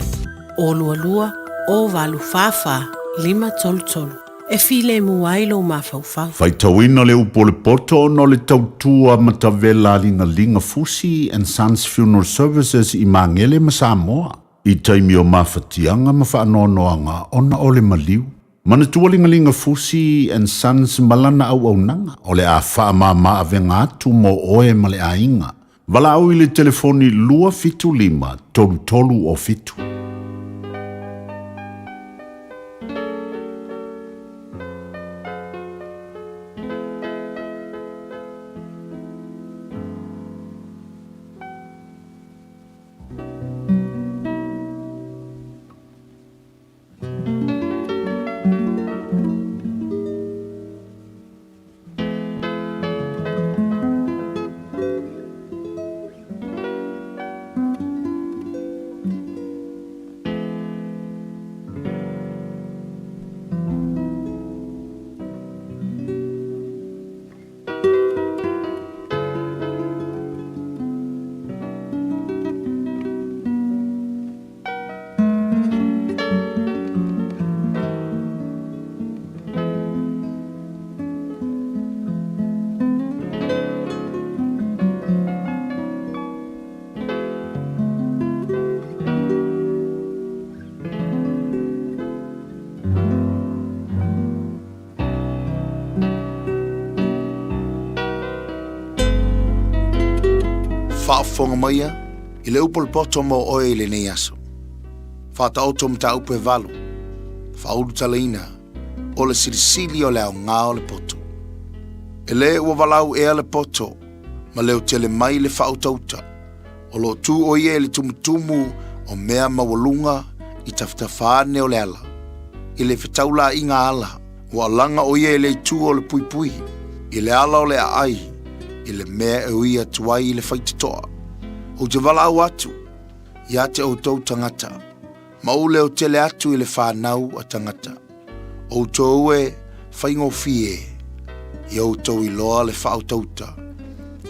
022 044 533. E filemu ai lou mafaufau. Faitauina le upu o le poto ona o le tautua matavela a Ligaliga Fusi and Sons Funeral Services i Magele ma Samoa i taimi o mafatiaga ma faanoanoaga ona o le maliu. Manatua Ligaliga Fusi and Sons ma lana auaunaga o le a faamama avega atu mo oe ma le aiga. Valaau i le telefoni 275 3307. Faafofoga maia i le upu o le poto mo oe i lenei aso. Faataoto mataupu e valu, faaulutalaina o le silisili o le aoga o le poto. E lē ua valaau ea le poto ma leo tele mai le faautauta, o lo o tu ʻo ia i le tumutumu o mea maualuga i tafatafa ane o le ala. I le fetaulaiga ala, ua alaga ʻo ia i le itu o le puipui, i le ala o le aai, i le mea e ui atu ai i le faitotoa. Ou te valaau atu ia te outou tagata, ma ou leo tele atu i le fanau a tagata. Outou e faigofie ia outou iloa le faautauta,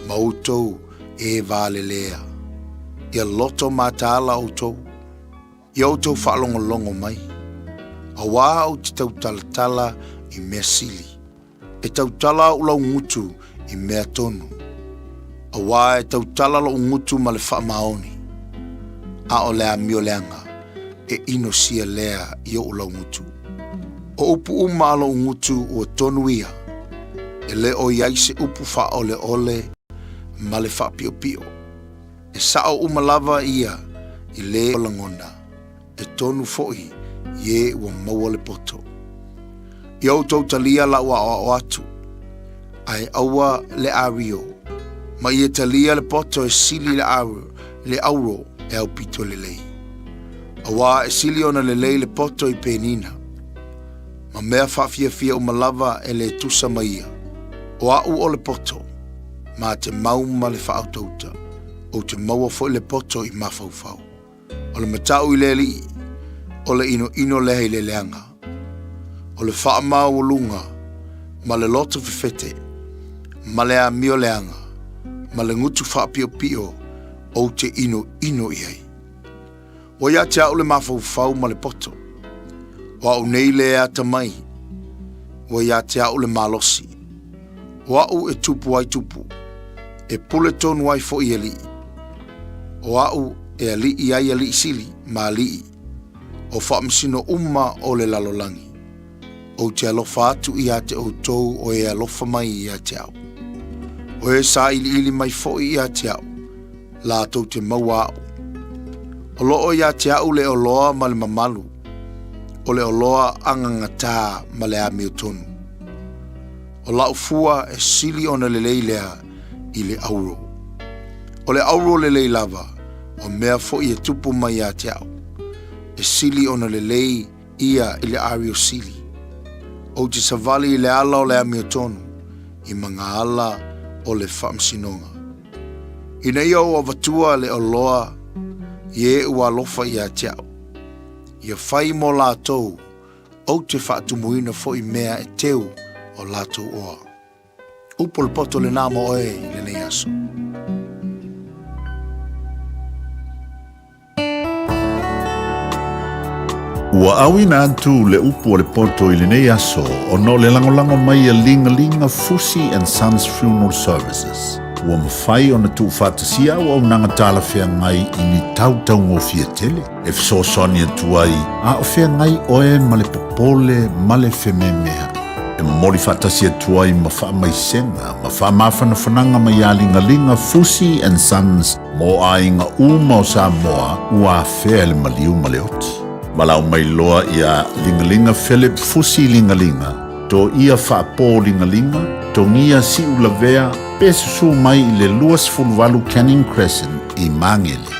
ma outou e valelea. Ia loto mataala outou, ia outou faalogologo mai, auā ou te tautalatala i mea sili. E tautala ou laugutu i mea tonu. Auā e tautala loʻu gutu ma le faamaoni, a o le amioleaga e inosia lea i oʻu laugutu. O upu uma a loʻu gutu ua tonu ia, e lē o i ai se upu faaʻoleʻole ma le faapiʻopiʻo. E saʻo uma lava ia i lē o lagona, e tonu foʻi i ē ua maua le poto. Ia outou talia laʻu aʻoaʻo atu, ae aua le ario, ma ia talia le poto e sili le le auro e aupito lelei. Auā e sili ona lelei le poto i penina, ma mea faafiafia uma lava e lē tusa ma ia. O aʻu o le poto, ma te mau ma le faautauta, ou te maua foʻi le poto i mafaufau. O le mataʻu i le alii, o le ʻinoʻino lea i le leaga. O le faamaualuga ma le loto fefete, ma le amio leaga, ma le gutu faapiʻopiʻo ou te ʻinoʻino i ai. Ua iā te aʻu le mafaufau ma le poto. O aʻu nei le atamai, ua iā te aʻu le malosi. O aʻu e tupu ai tupu, e pule tonu ai foʻi alii. O aʻu e aliʻi ai aliʻi sili ma aliʻi, o faamasino uma o le lalolagi. Ou te alofa atu iā te outou o e alofa mai iā te aʻu. O e saʻiliʻili mai foʻi iā te aʻu, lātou te maua aʻu. O loʻo iā te aʻu le oloa ma le mamalu, o le oloa agagatā ma le amiotonu. O laʻu fua e sili ona lelei lea i le auro. O le auro lelei lava, o mea foʻi e tupu mai iā te aʻu, e sili ona lelei ia i le ario sili. Ou te savali i le ala o le amiotonu, i ma ngā ala o le faamasinoga. Ina ia ou avatua le oloa i e ua alofa iā te aʻu, ia fai mo lātou ou te faatumuina foʻi mea e teu o lātou oa. Upu o le poto lenā mo oe i lenei aso. Ua auina atu le upu o le poto i lenei aso ona o le lagolago mai a Ligalinga Fusi and Sons Funeral Services. Ua mafai ona tuufaatasia auaunaga talafeagai i ni tau taugofie tele e fesoasoani atu ai a o feagai oe ma le popole ma le fememeaʻi. E momoli faatasi atu ai ma faamaisega ma faamafanafanaga mai iā Ligaliga Fusi and Sons Mo aiga uma o Samoa ua afea e le maliu ma le oti. Valaau mai loa iā Ligaliga Philip Fusi Ligaliga, to ia faapō Ligaliga, togia siu lavea pe susū mai i le 28 Canning Crescent i Magele.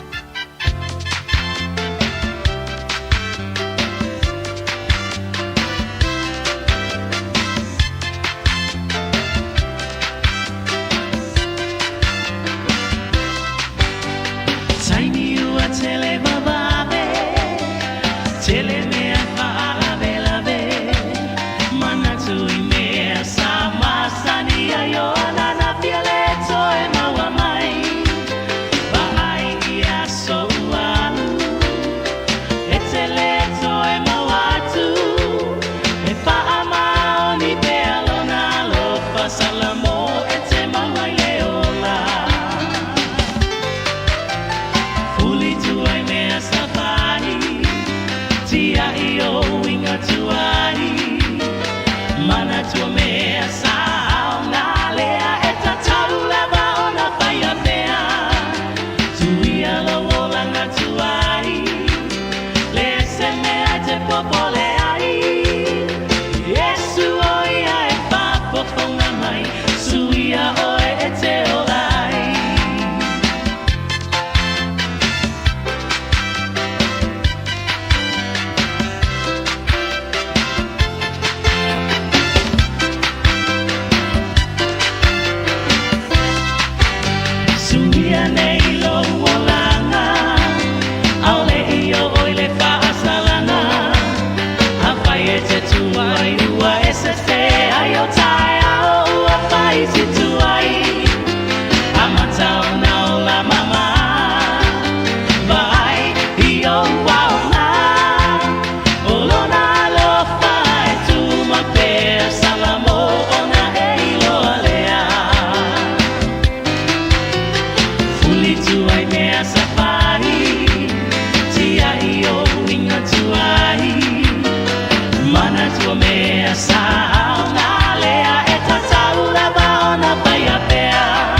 manatua mea sa aoga lea e tatau lava ona faia pea.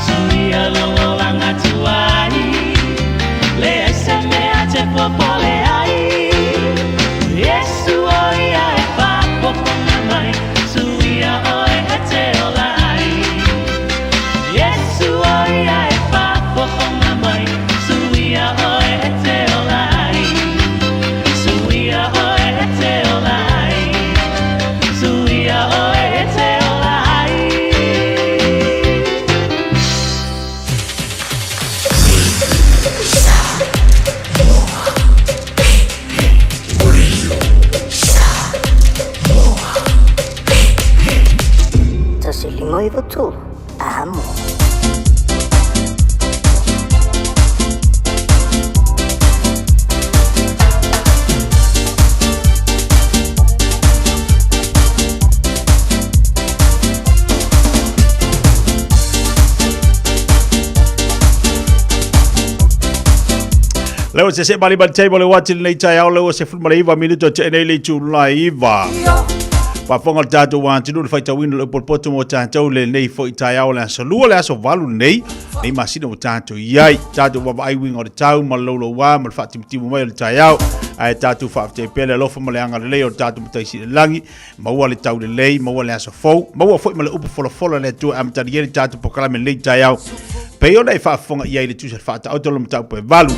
Suia lou olaga tuai, leai se mea te popole ai. Iesu o ia e faafofoga mai, suia oe e te ola ai. Iesu o ia e faafofoga mai, suia oe e te ola ai. Suia oe e te ola ai. Suia oe e te ola ai. 1 5 9 3, amo. Leo se se mali mali table le wati lenei taeao leo se 19 minuto te nei le itula 9. Faafofoga le tatou atunuu le faitauina o le upu mo tatou lenei foi taeao le aso lua le aso 8 lenei nei masina ua tatou i ai. Tatou vaavaai uiga o le tau ma le louloua ma le faatimutimu mai o le taeao. Ae tatou faafetai pea le alofa ma le agalelei o le tatou Matai Sili i le Lagi. Maua le tau lelei, maua le aso fou, maua foi ma le upu folafola a le Atua e amatalia ai le tatou polokalame i lenei taeao. Pei ona e faafofoga i ai i le tusa faataoto o le mataupu e 8.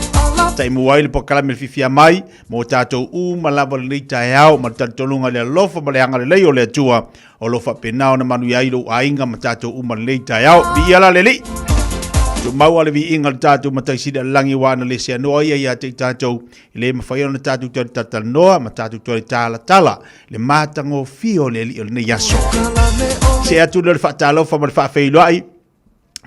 Taimua ai le polokalame le fiafia mai mo tatou uma lava lenei taeao ma le talitonuga i le alofa ma le agalelei o le Atua o lo o faapena ona manuia ai lou aiga ma tatou uma lenei taeao. Viia la le Alii! Tumau le viiga o le tatou Matai Sili i le lagi aua ana le seanoa ia ia te i tatou e le mafai ona tatou toe talatalanoa ma tatou toe talatala le matagofie o le Alii o lenei aso. Se atu lea o le faatalofa ma le faafeiloai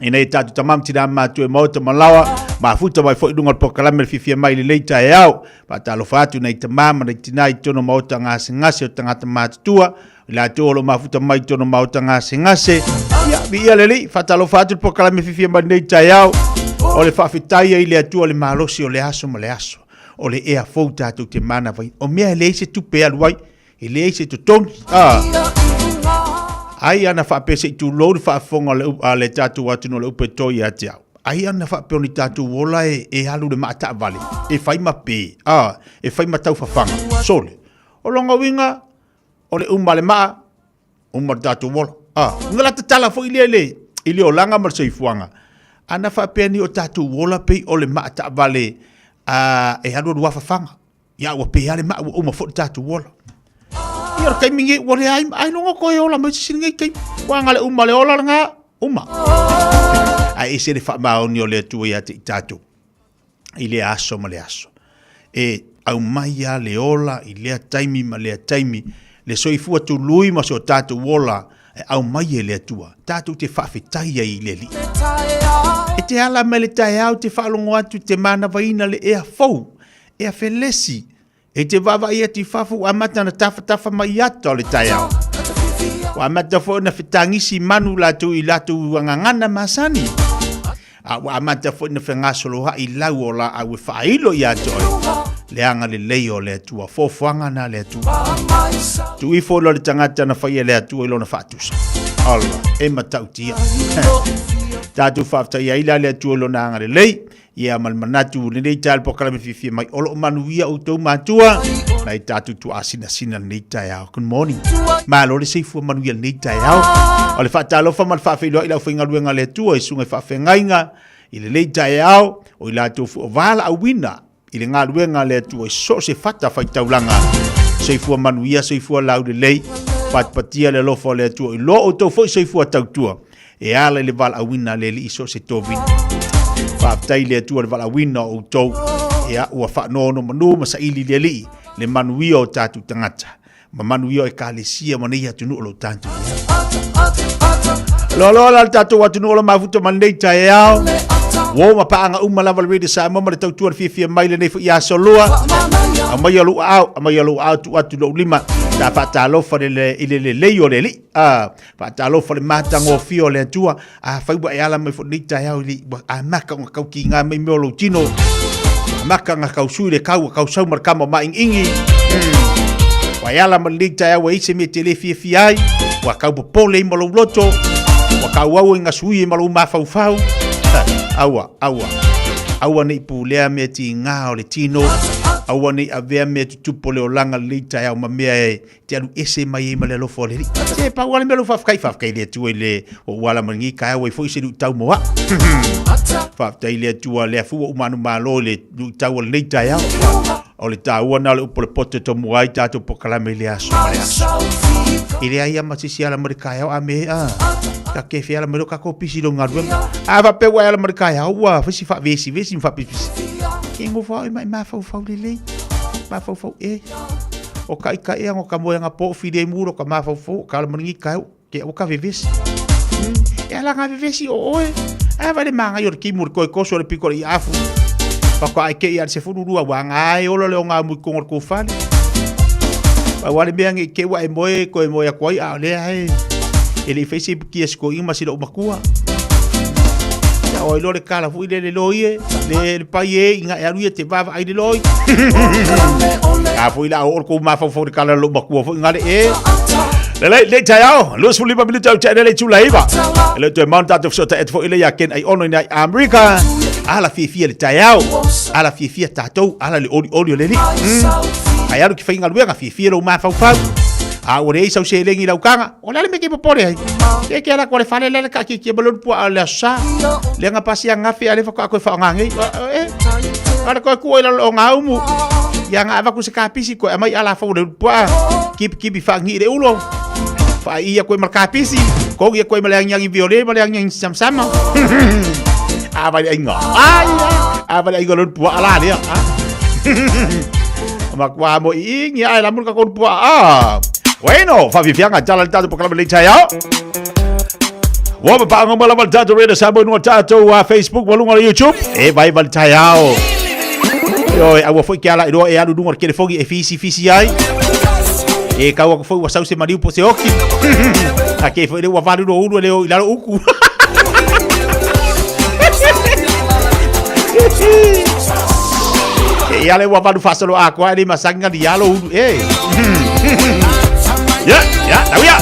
ina ia tatou tama ma tina matua e maota malaoa mafuta mai foi i luga o le polokalame le fiafia mai i lenei taeao. Faatalofa atu nai tama ma nai tina i totonu o maota gasegase o tagata matutua, i latou o lo o mafuta mai i totonu o maota gasegase. Ia, viia le Alii, faatalofa atu le polokalame fiafia mai lenei taeao. O le faafetai ai i le Atua le malosi o le aso ma le aso. O le ea fou tatou te manava ai. O mea e leai se tupe e alu ai, e leai se totogi. Ah. Ai ana faapea se i tulou le faafofoga a le tatou atunuu o le upu e to ia te au. Ai ana faapea o ni tatou ola e alu le maataavale, e fai ma pe, ah, e fai ma taufafaga. Sole. O lona uiga, o le uma le maa, uma le tatou ola. Ah, nga la tatala foi lea le, i le olaga ma le soifuaga. Ana faapea ni o tatou ola pei o le maataavale ah, e alu alu afafaga. Ia ua pe lava le maa ua uma foi le tatou ola. Ia o le taimi nei ua leai ai loga toe ola mai se isi lenei taimi. Ua ga le uma le ola lena, uma. Ae ese le faamaoni o le Atua ia te i tatou i lea aso ma le aso. E aumai lava le ola i lea taimi ma lea taimi, le soifua tului ma so tatou ola e aumai e le Atua, tatou te faafetai ai i le Alii. E te ala mai le taeao te faalogo atu te manavaina le ea fou, ea felesi, e te vaavaai atu i fafo ua amata ona tafatafa mai ata o le taeao. Ua amata foi ona fetagisi manu latou i latou gagana masani. A ua amata foi ona fegasoloai lau o laau e faailo ia te oe le agalelei o le Atua, foafoaga na le Atua. Tuu ifo loa le tagata na faia le Atua i lona faatusa. Allah, e matautia. Tatou faafetai ai la le Atua i lona agalelei. Ia ma le manatu lenei taeao le polokalame fiafia mai o lo o manuia outou matua nai tatou tuaasinasina lenei taeao. Good morning. Malo le soifua manuia lenei taeao. O le faatalofa ma le faafeiloai i le aufaigaluega a le Atua i susuga i faafeagaiga i lenei taeao o i latou foi o valaauina i le galuega a le Atua i so o se fata faitaulaga. Soifua manuia, soifua laulelei, patipatia le alofa o le Atua i lo outou foi soifua tautua e ala i le valaauina a le Alii i so o se tovina. Faafetai i le Atua i le valaauina o outou, ia ua faanonomanu ma saili i le Alii le manuia o tatou tagata ma manuia o ekalesia ma nei atunuu o lo o tatou i ai. Loaloa la le tatou atunuu o lo mafuta ma lenei taeao. Uo ma paaga uma lava le Radio Samoa ma le tautua le fiafia mai lenei foi aso lua. Aumaia lou aao, aumaia lou aao tuu atu lou lima. Ta faatalofa i le lelei o le Alii. Ah, Faatalofa le matagofie o le Atua. Afai ua e ala mai foi lenei taeao i le ua amata ona tau kiga mai mea o lou tino. Amata ona tau sui le kau, tau sau ma le kama o māʻigiʻigi. Ua e ala ma lenei taeao ua i ai se mea e te le fiafia ai, ua tau popole ai ma lou loto, ua tauau ai gasui ai ma lou mafaufau. Aua, aua, aua ne i pulea mea tiga o le tino, aua ne i avea mea tutupu o le olaga lenei taeao ma mea e te alu ese mai ai ma le alofa o le Alii. Se pau lava le mea lou faafetai, faafetai i le Atua i le ua ou ala mai lenei taeao ai foi se luitau mo au. Faafetai i le Atua lea foi ua ou manumalo i le luitau o lenei taeao. O le taua na o le upu o le poto e tomua ai tatou polokalame i le aso ma le aso. E leai lava ma se isi ala mai le taeao a me a ta kefe ala mai lo tatou pisi i lou galuega. A faapea ua e ala mai le taeao ua fai si faavesivesi ma faapisipisi. E nofo au e mafaufau lelei, mafaufau e. O ka ika ea no ka moenga po fili ai mu lo ka mafaufau o ka ala mai lenei taeao. Ke ua ka vevesi. E ala ngā vevesi o oe. A vai le māngai o le kimu le koe koso le piko le i afu. Whaka ai ke i ale se furu rua wā ngā e ola le o ngā mui kongo le kōwhale. Wā wale mea nge ke ua e moe koe moe a koai a o lea e. E le i whaisi kia siko inga ma sila o makua. Ia oi lo le kala fui le le loi e. Le le pai e inga e alu ia te vava ai le loi. A fui la o o le kou mafaufau le kala lo makua fui ngale e. Lelei, lei taeao, 25 minuta au tene lei tula iwa. E le toe mauna tātou fesoota e fo ile ia Ken ai ono ina i Amerika. Ala fiafia le taeao, ala fiafia tātou, ala le oli oli o le li. Ai alu ki whainga luenga, fiafia lou mafaufau. A ua leai sau seleni i lau kaga, o le a le mea ke popole ai. Ke ke ala koa le fale lele ka ki ki ma lolu pua a le aso sa. Le nga pasi a ngafe a le whaka koe whaonga ngei. E, ala koe kua i lalo o ngā umu. Ia nga avaku se kapisi koe amai ala fau le pua. Kipi kipi whaangi i le ulo. Wha ia koe ma le kapisi. Kongi ia koe ma le angiangi viole ma le angiangi samsama. A vai le ainga. Ai, a vai le ainga lolu pua ala lea. Ma kua mo i ingi ai la mulu ka kolu pua. Ah. Bueno, whawhiwhianga, tala le tātou pokalama lei taeao. Ua papaanga mai lava le tatou Radio Samoa i luga o tatou Facebook ma luga o le YouTube. E vai vai le taeao. Ioe, aua foi ke ala i loa e alu i luga o le telefoni e fisifisi ai. E kau aku foi ua sau se maliu po se oki. A ke foi le ua valu lo ulu e le o i lalo uku. Ke ia le ua valu faasolo akoa e le masangi nga li alo ulu e. Ya, ya, tau ia.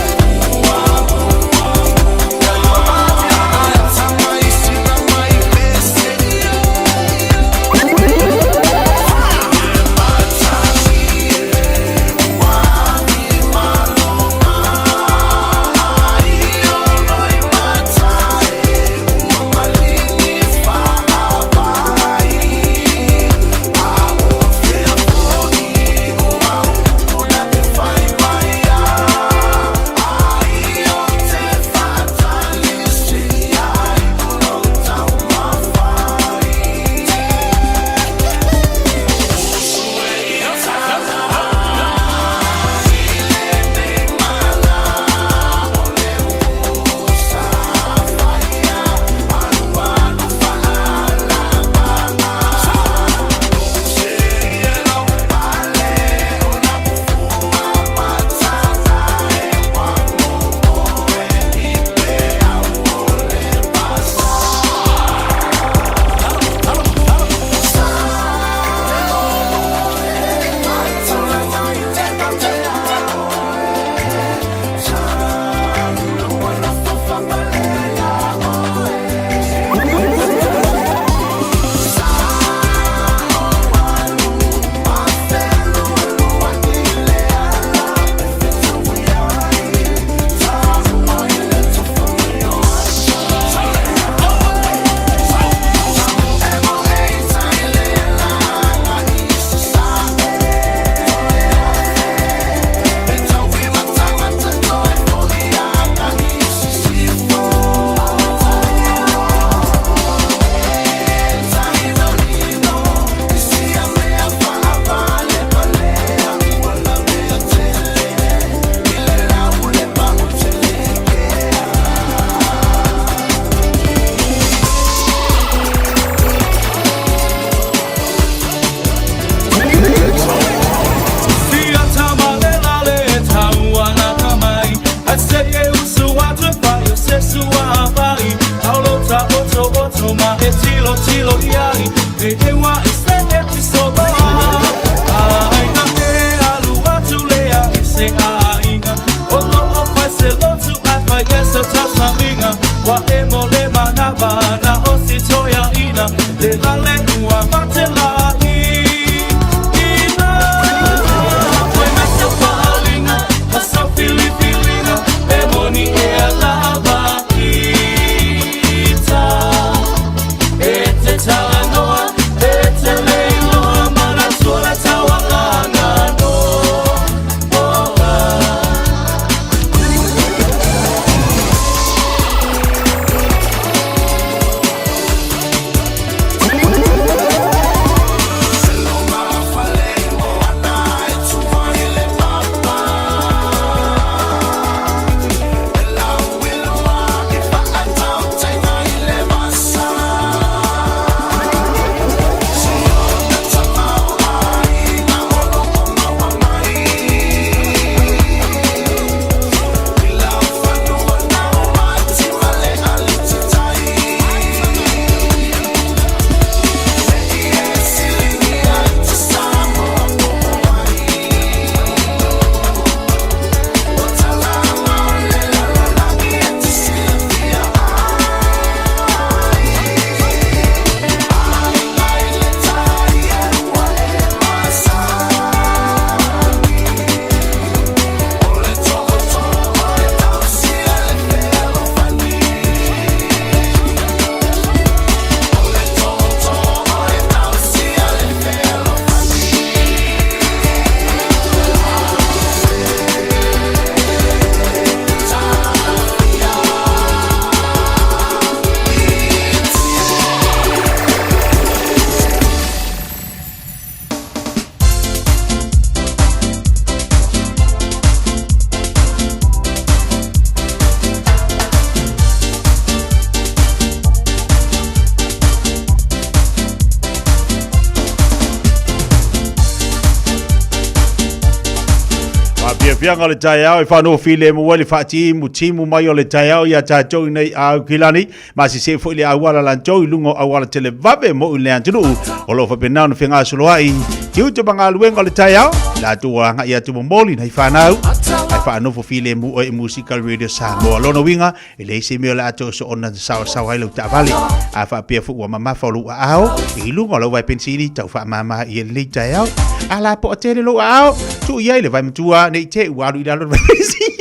Fiafiaga o le taeao e faanofilemu ai le faatimutimu mai o le taeao iā tatou i nei Aukilani, ma sisē foi le auala latou i luga o auala televave mo i le atunuu o lo o faapena ona fegasoloai tiute ma galuega o le taeao, latou agai atu momoli nai fanau ae faanofo filemu oe i musika Radio Samoa. Lona uiga e leai se mea o le a toe soona saosaoa ai lau taavale. A faapea foi ua mamafa o lou aao i luga o lau vae penisini, tau faamama i lenei taeao. A la poa tele lou aao, tuu i ai le vae matua ne i te ua alu i lalo le vae penisini.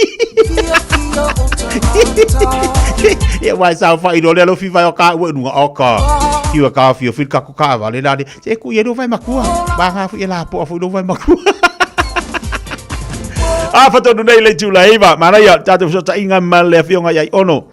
Ia wai sao fa i lole alo fi vai o ka ua nunga o ka. Fiu ka fiu fi ka ko ka vale la le. Se ku i lo vai makua. Ba nga fu i la po fu lo vai makua. A fatonu nei le itula e 9, manaia tatou fesootaiga ma le Afioga ia Aiono.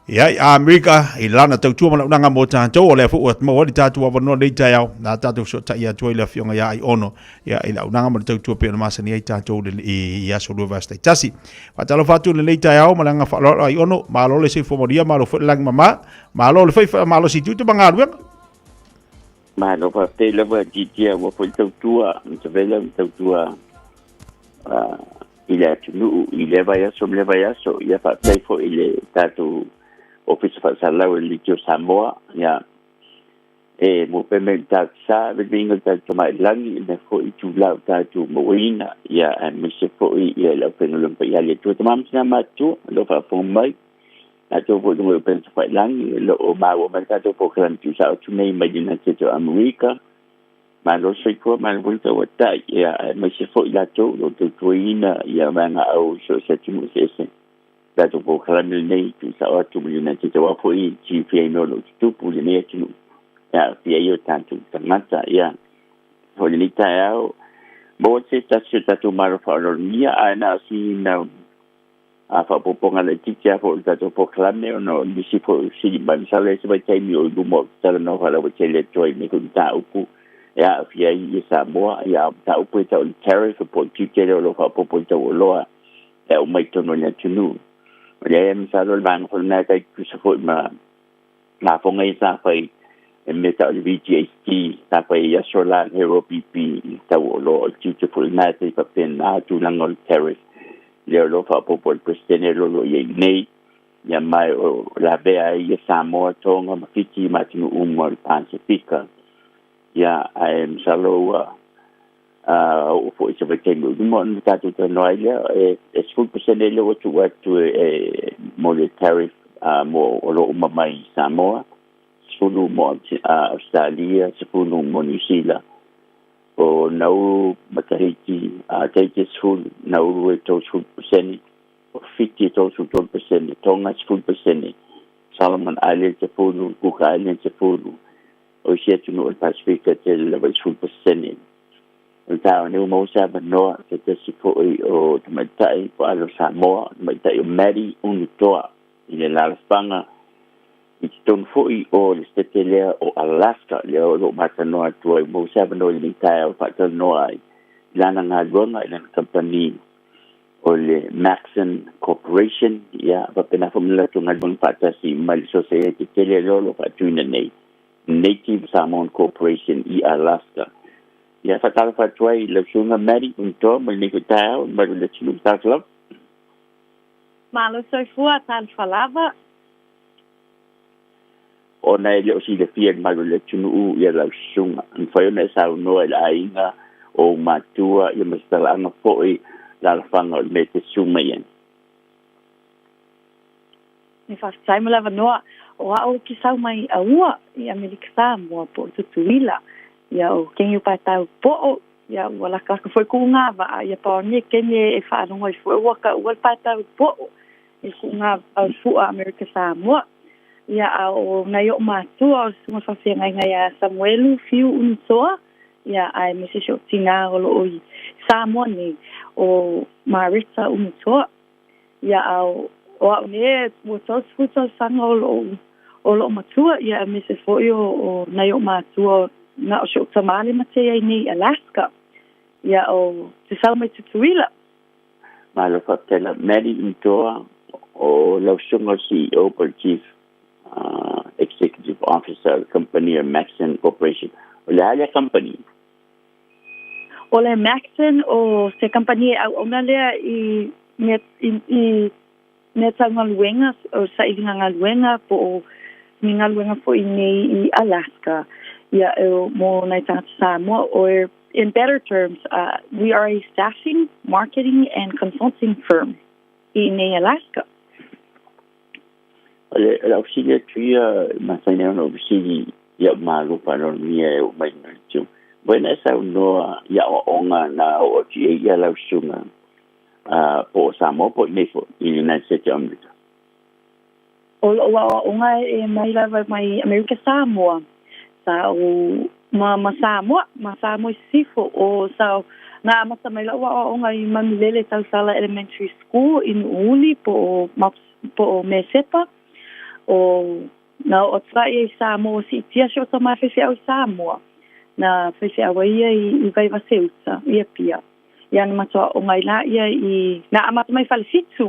Ia, i Amerika, i lana tautua ma launaga mo tatou, o lea foi ua maua ai le tatou avanoa nei taeao, na tatou fesootai atu ai le Afioga ia Aiono, ia, i launaga ma le tautua pei ona masani ai tatou i, i aso lua vaiaso taitasi. Faatalofa atu i lenei taeao ma le agaga faaaloalo Aiono, malo le soifua manuia, malo foi le lagi mama, malo le fai malosi i tiute ma galuega. Malo faafetai lava Titia ua foi tautua, matavela ma tautua i le atunuu i lea vaiaso ma lea vaiaso. Ia faafetai foi i le tatou Ofisa Faasalalau o le Leitio Samoa, ia e mo pe mai le tatou sa, viliviga le tatou Tamailagi, i mea foi itula o tatou mauaina, ia aemaise foi ia le aufaigaluega paia a le Atua. Tama ma tina matutua, o lo o faafofoga mai, tatou foi i luga o upega tafailagi, o lo o maua mai le tatou polokalame tuusao atu nei mai United States o Amerika. Malo le soifua, malo foi le tauatai, ia, aemaise foi latou o lo o tautuaina ia vaega au i so o se atunuu eseese. Tatou polokalame lenei tuusao atu ma United aua foi silafia ai mea o lo o tutupu i lenei atunuu e aafia ai o tatou tagata. Ia, foi lenei taeao, maua se tasi o tatou malo faaoloologia, ae na o sina a faaopoopoga laitiiti lava foi o le tatou polokalame ona o nisi foi o fesili mai. Masalo e i ai se vaitaimi o i luma o te talanoa faalauaitele atu ai i lenei foi mataupu e aafia ai ia Samoa, ia a o mataupu e tau o le tariff po o le tiute lea o lo o faaopoopo i tau oloa e aumai i totonu o le atunuu. O lea masalo o le vaega foi lena e tai tutusa foi ma lafoga ia sa fai e mea tau o le VGHT sa fai i aso la le OPP i tau o oloa o le tiute foi lena e tai faapena tulaga o le tariff lea o lo o faaopoopo e le Peresetene o lo o i ai nei, ia ma o lavea ai ia Samoa, Tonga ma Fiti ma atunuu uma o le Pasefika. Ia, ae masalo ua oo foi se vaitaimi o i luma ona tatou talanoa ai lea, e 10% lea ua tuu atu e mo le tariff mo oloa uma mai Samoa, 10 mo Ausetalia, 10 mo Niu Sila, o Nauru ma Tahiti, a Tahiti e 10, Nauru e 30%, o Fiti e 33%, Tonga 10%, Solomon Islands e 10, Cook Islands e 10, o isi atunuu o le Pasefika e tele lava i 10%. O le taeao nei ua maua se avanoa se tasi foi o tamaitai po alo Samoa, tamaitai o Maddie Unutoa i le alaalafaga i totonu foi o le sete lea o Alaska, lea o lo o matalanoa atu ai, maua se avanoa i lenei taeao e faatalanoa ai i lana galuega i lana kamupani o le Maxon Corporation, ia faapena foi ma le latou galuega faatasi ma le sosaiete tele lea o lo o faatuina nei, Native Samoan Corporation i Alaska. Ia faatalofa atu ai i lau susuga Maddie Unutoa mo lenei foi taeao i le malu o le atunuu. Talofa lava. Malo soifua, talofa lava. Ona e le o silafia e le malu o le atunuu ia lau susuga. E mafai ona e saunoa i le aiga o ou matua ia ma se talaaga foi lalafaga o le mea e te susu mai ai. Me faafetai mo le avanoa. O a'u ou te sau mai Aua i Amerika Samoa po o Tutuila. Ia o keni o paetau po'o, ia ua lakalaka foi ku'u gava'a, ia paonia keni e faalogo ai foi ua ka'ua le paetau po'o i ku'u gava'a o le fu'a Amerika Samoa. Ia a o nai o'u matua o le susuga faafeagaiga iā Samuelu Fiu Unutoa, ia aemaise si o'u tinā o lo'o i Samoa nei, o Mareta Unutoa. Ia a o a'u nei ua 30 tausaga o lo'u o lo'u matua, ia aemaise foi o nai o'u matua na o si o'u tamā le mate ai nei i Alaska. Ia o te sau mai Tutuila. Malo faafetai lava. Maddie Unutoa, o lau susuga o le CEO po o le Chief Executive Officer o le kamupani o le Maxon Corporation. O le a lea kamupani? O le Maxon o se kamupani e auauna lea i mea i, i mea tau galuega, o sailiga galuega po o ni galuega foi nei i Alaska. Ia, e mo nai tagata Samoa, or in better terms, we are a staffing, marketing and consulting firm i nei Alaska. O le o lau fesili atu ia, e masani ona ou fesili i au malo faanonomia e oo mai i le Wena e saunoa i aoaoga na oo atu i ai ia lau susuga po o Samoa po o i nei foi i United States o Amerika? O lo'u aoaoga e mai lava mai Amerika Samoa, sa ou ma ma Samoa, ma Samoa i Sisifo. O sa na amata mai la'u aoaoga i Manulele Tausala Elementary School i Nu'uuli po o po o Mesepa. O na oo atu la'ia i Samoa ua siitia si o tama faifeau i Samoa. Na faifeau ai ia i Vaivase-uta i Apia. Ia na matou aooga ai la'ia i na amata mai Falefitu.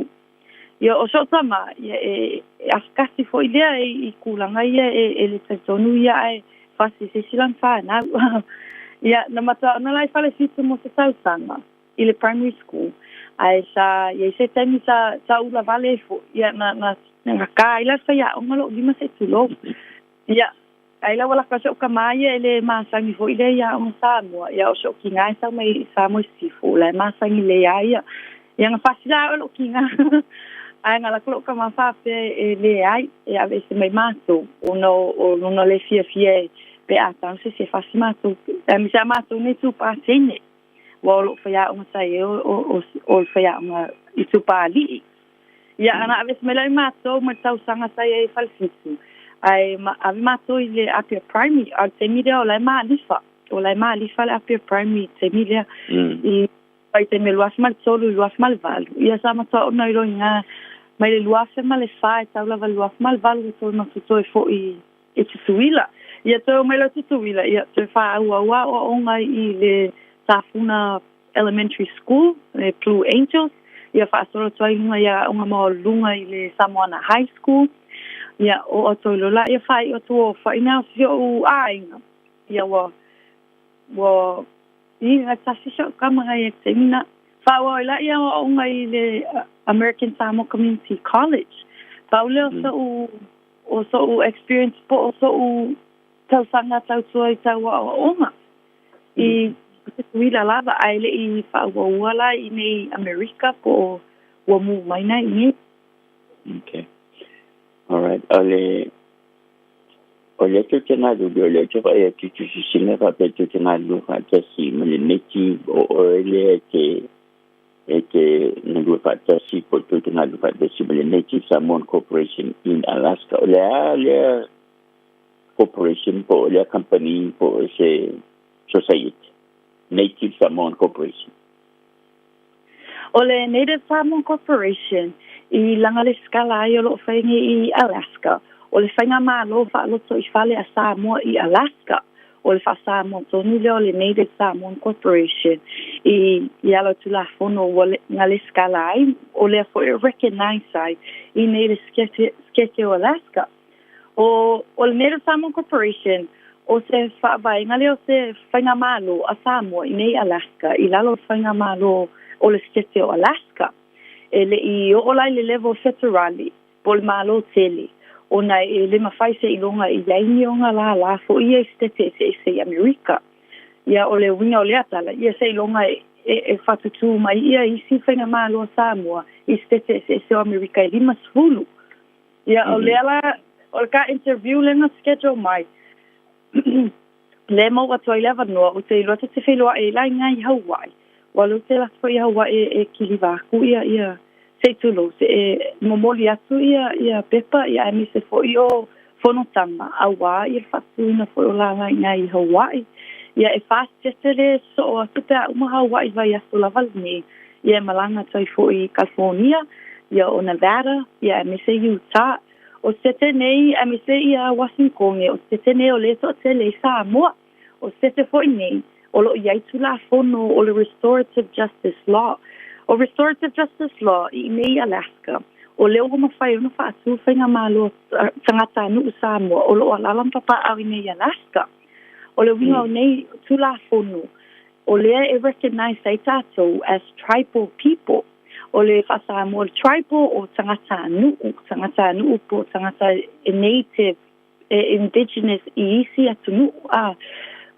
Ia, o so'u tama, ia e e afakasi foi lea i i kulaga ia e e le talitonu ia ae fasi i se isi lana fanau. Ia, na matua ona la i Falefitu mo se tausaga i le primary school, ae sa i ai se taimi sa sa ula vale ai foi, ia na na na kā ai la le faiaoga lo'u lima se'i tulou. Ia, ai la ua laka so'u kamā ia e le masani foi lea i aoga Samoa, ia o so'u kigā e sau mai i Samoa i Sisifo, o la e masani lelei a ia. Ia na faasila a'e lo'u kigā, ae na laka lo'u kamā faapea e leai, e aveese mai matou, ona o lona le fiafia e pe a tago se isi e fasi matou, aemaise a matou nei tupāteine, ua o lo'u faiaoga sa i ai o o le faiaoga i Tupāali'i. Ia, ana aveese mai la i matou ma le tausaga sa i ai i Falefitu, ae ma ave matou i le Apia Primary, a o le taimi lea o la e malifa, o la e malifa le Apia Primary i le taimi lea, i vaitaimi o le 2003 i le 2008. Ia, sa matua ona iloa i ina mai le 2004 e tau lava i le 2008 ua toe matou toe foi i Tutuila. Ia, toe omai loa i Tutuila, ia, toe faaauau aoaoga i le Tafuna Elementary School, le Blue Angels, ia faasolo atu ai i luga i aoga maualuluga i le Samoana High School. Ia, oo atu ai loa la, ia faaiu atu ua fai na o si o'u aiga. Ia ua, ua iga tasi si o'u kama ai e taimi na. Faaauau ai la ia aoaoga i le American Samoa Community College. Pau lea o so'u, o so'u experience po o so'u tausaga tautua i tau aoaoga i Tutuila lava, ae le i faaauaua la i nei Amerika po o ua mū mai na i nei. Okay. Alright. O le o lea tou te galulue, o lea ou te vaai atu i tusisina faapea tou te galulue faatasi ma le native o oe lea e te e te galue faatasi po o tou te galulue faatasi ma le Native Samoan Corporation in Alaska. O le a lea Corporation po o lea kamupani po o se society, Native Samoan Corporation. O le Native Samoan Corporation i laga lesitala ai o lo o fai nei i Alaska, o le faigamalo faaloto i fale a Samoa i Alaska, o le faa-Samoa tonu lea o le Native Samoan Corporation i i ala o Tulafono ua na lesitala ai, o lea foi e recognize ai i nei le Sikete o Alaska. O o le Native Samoan Corporation, o se faavaega lea o se faigamalo a Samoa i nei Alaska i lalo o le faigamalo o le Setete o Alaska. E le i oo la i le level feterali po o le malo tele, ona e le mafai seiloga i ai ni ona lālā foi ia i Setete eseese i Amerika. Ia, o le uiga o lea tala, ia seiloga e e faatutū mai ia isi faigamalo a Samoa i Setete eseese o Amerika e 50. Ia, o lea la, o le ka interview lea na schedule mai, lea e maua atu ai le avanoa, ou te iloa ta te feiloai ai la i ina i Hawaii. Ua alu te alu atu foi i Hawaii e kiliva aku ia, ia, se i tulou, se e momoli atu ia, ia pepa, ia aemaise foi o fonotaga, auā ia le faatuina foi o lala i ina i Hawaii. Ia, e fast le sosoo atu pe a uma Hawaii vaiaso lava lenei, ia e malaga atu ai foi i California, ia o Nevada, ia aemaise Utah. O sete nei, aemaise ia Washington, o sete nei o lea e toatele i Samoa. O sete foi nei, o lo o i ai Tulafono o le Restorative Justice Law. O Restorative Justice Law i inei i Alaska, o lea ua mafai ona faatu faigamalo tagatanuu Samoa o lo o alaala ma papaaao i inei i Alaska. O le uiga o nei Tulafono, O lea e recognize ai tatou as tribal people. O le faa-Samoa o le tribal o tagatanuu, tagatanuu po o tagata e native, e indigenous i isi atunuu. A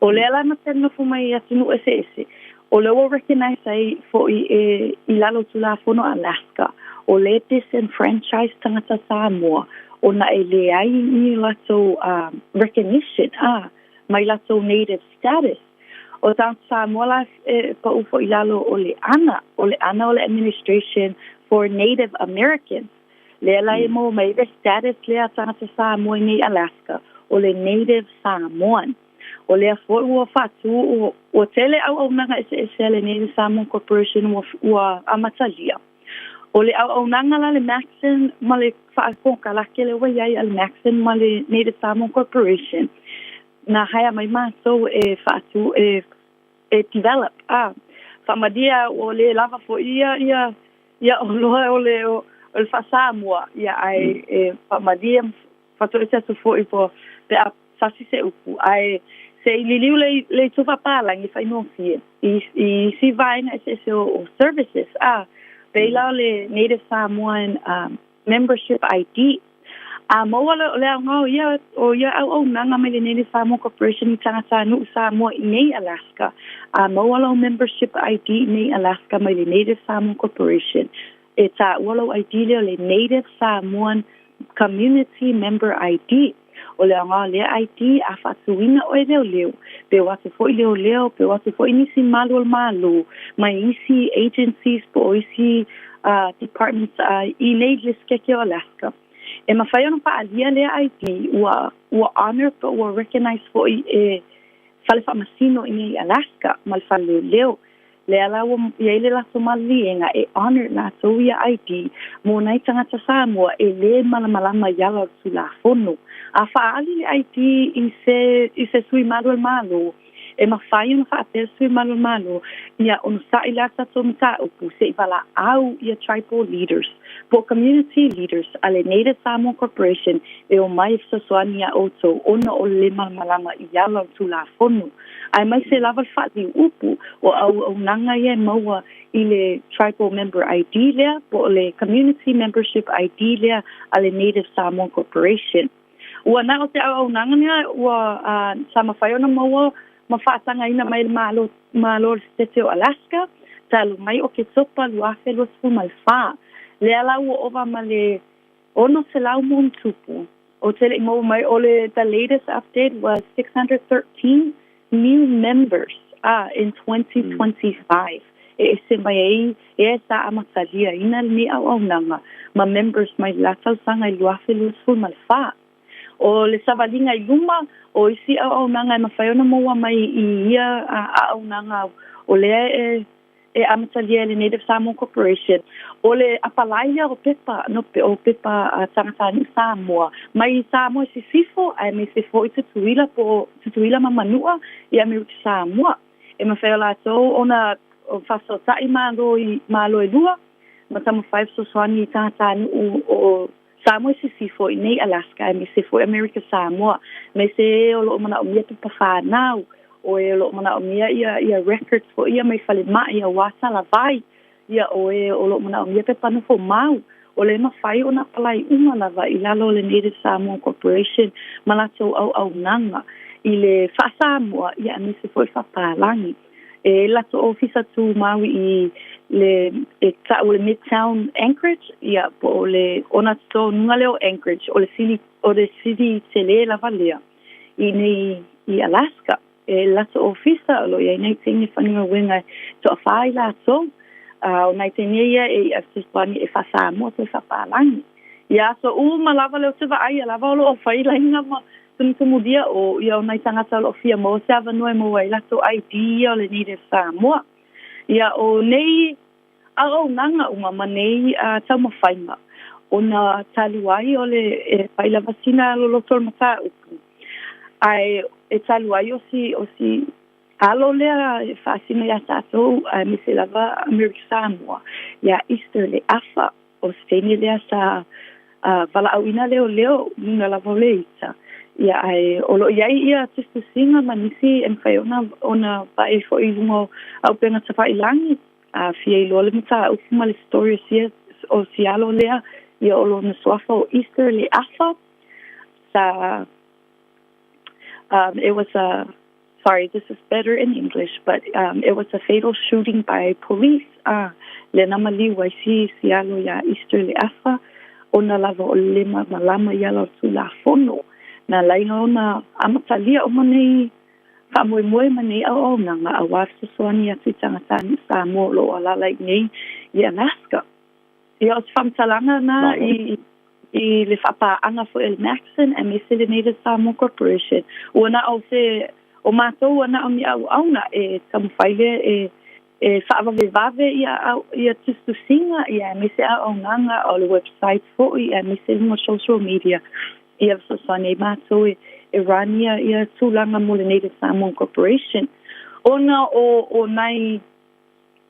o lea la na te nofo mai i atunuu eseese, o lea ua recognize ai fo'i e i lalo o Tulafono Alaska, o lea e disenfranchise tagata Samoa ona e leai ni latou recognition a mai latou native status. O tagata Samoa la e pa'u fo'i i lalo o le ANA, o le ANA o le Administration for Native Americans. Lea la e maua mai ai le status lea a tagata Samoa i nei Alaska, o le Native Samoan. O lea foi ua faatu, ua tele auaunaga eseese a le Native Samoan Corporation ua ua amatalia. O le auaunaga la le Maxon ma le faakokalake lea ua i ai a le Maxon ma le Native Samoan Corporation, na hire mai matou e faatu e e develop a. Faamalie a ua le lava foi ia ia ia oloa o le o le faa-Samoa, ia ae e faamalie faatoese atu foi po pe a sasi se upu, ae se i liliu le le itu faapalagi e faigofie i i isi vaega eseese o o services a pei la o le Native Samoan Membership ID. A maua le le aoga o ia o ia auaunaga mai le Native Samoa Corporation i tagatanuu Samoa i nei Alaska. A maua lou Membership ID i nei Alaska mai le Native Samoa Corporation, e taua lou ID lea o le Native Samoan Community Member ID. O le aoga o lea ID a faatuina oe leoleo, pe o atu foi leoleo, pe o atu foi nisi malu o le Malo mai isi agencies po o isi departments i nei disikeke o Alaska. E mafai ona faaalia lea ID ua ua honour po ua recognise foi e Fale Faamasino i nei Alaska ma le Fale Leoleo. Lea la ua i ai le latou maliliega e honour latou ia ID mo nai tagata Samoa e lē malamalama i ala o le Tulafono. A faaali le ID i se i se sui malu o le Malo, e mafai ona faapea le sui malu o le Malo, ia onosa'i le a tatou mataupu se i valaau ia tribal leaders po o community leaders a le Native Samoa Corporation e omai e fesoasoani iā outou ona o le lē malamalama i ala o le Tulafono. Aemaise lava le faaliu upu o auaunaga ia e maua i le Tribal Member ID lea po o le Community Membership ID lea a le Native Samoa Corporation. Ua na o se auaunaga lea ua sa mafai ona maua ma faatagaina mai e le Malo Malo o le Setete o Alaska talu mai Oketopa 2024. Lea la ua ova ma le 600 ma ona tupu. Ou te le i maua mai o le the latest update was 613 new members a in 2025 e ese mai ai e sa amataliaina lenei auaunaga ma members mai le la tausaga i le 2024. O le savaliga i luma o isi auaunaga e mafai ona maua mai i ia auaunaga o lea e e amatalia e le Native Samoa Corporation, o le apalaia o pepa no o pepa a tagatanuu Samoa mai Samoa i sisifo aemaise foi Tutuila po o Tutuila ma Manua i Amerika Samoa. E mafai o latou ona faafesootai Malo i Malo e lua ma taumafai e fesoasoani i tagatanuu o Samoa i sisifo i nei Alaska aemaise foi Amerika Samoa, aemaise e o lo o manaomia pepa fanau, o e o lo o manaomia ia ia records foi ia mai falemai auā salavai, ia o e o lo o manaomia pepa nofo mau. O lea e mafai ona apalai uma lava i lalo o le Native Samoa Corporation ma latou auaunaga i le faa-Samoa ia aemaise foi le faapalagi. E latou ofisa tumau i le e ta'u o le Midtown Anchorage, ia, po o le ogatotonu lea o Anchorage, o le sili o le sili tele lava lea i nei i Alaska. E latou ofisa o lo o i ai nai teine faigaluega e toafā i latou, a o nai teine ia e i'a fesoasoani e faa-Samoa toe faapalagi. Ia aso uma lava lea ou te vaai ia lava o lo o fai laina ma tumutumulia o ia o nai tagata o lo o fia maua se avanoa e maua ai latou ID ia o le Native Samoa. Ia o nei auaunaga uma ma nei taumafaiga ona talu ai o le e fai lava sina loloto o le mataupu ae e talu ai o si o si alo lea e faasino iā tatou aemaise lava Amerika Samoa iā Easter le afa O se teine lea sa valaauina leoleo i luna lava o le ita Ia, ae o lo o i ai ia tusitusiga ma nisi e mafai ona ona vaai foi i luga o auupega tafailagi, a fia iloa le mataupu ma le story o sia o si alo lea, ia o lona suafa o Easter Leafa sa um it was a sorry this is better in English but um it was a fatal shooting by police a lea na maliu ai si si alo iā Easter Leafa ona lava o le malamalama i ala o le Tulafono na laina ona amatalia uma nei faamoemoe ma nei auaunaga auā fesoasoani atu i tagata Samoa o lo o alaala i inei i Alaska. Ia, o se faamatalaga na i i le faapaaga foi a le Maxon aemaise le Native Samoa Corporation. Ua na o se o matou ua na o ni auauna e taumafai lea e e faavavevave ia ia tusitusiga ia aemaise auaunaga o le website foi aemaise luga o social media ia fesoasoani ai matou e e run ia ia tulaga mo le Native Samoan Corporation ona o o nai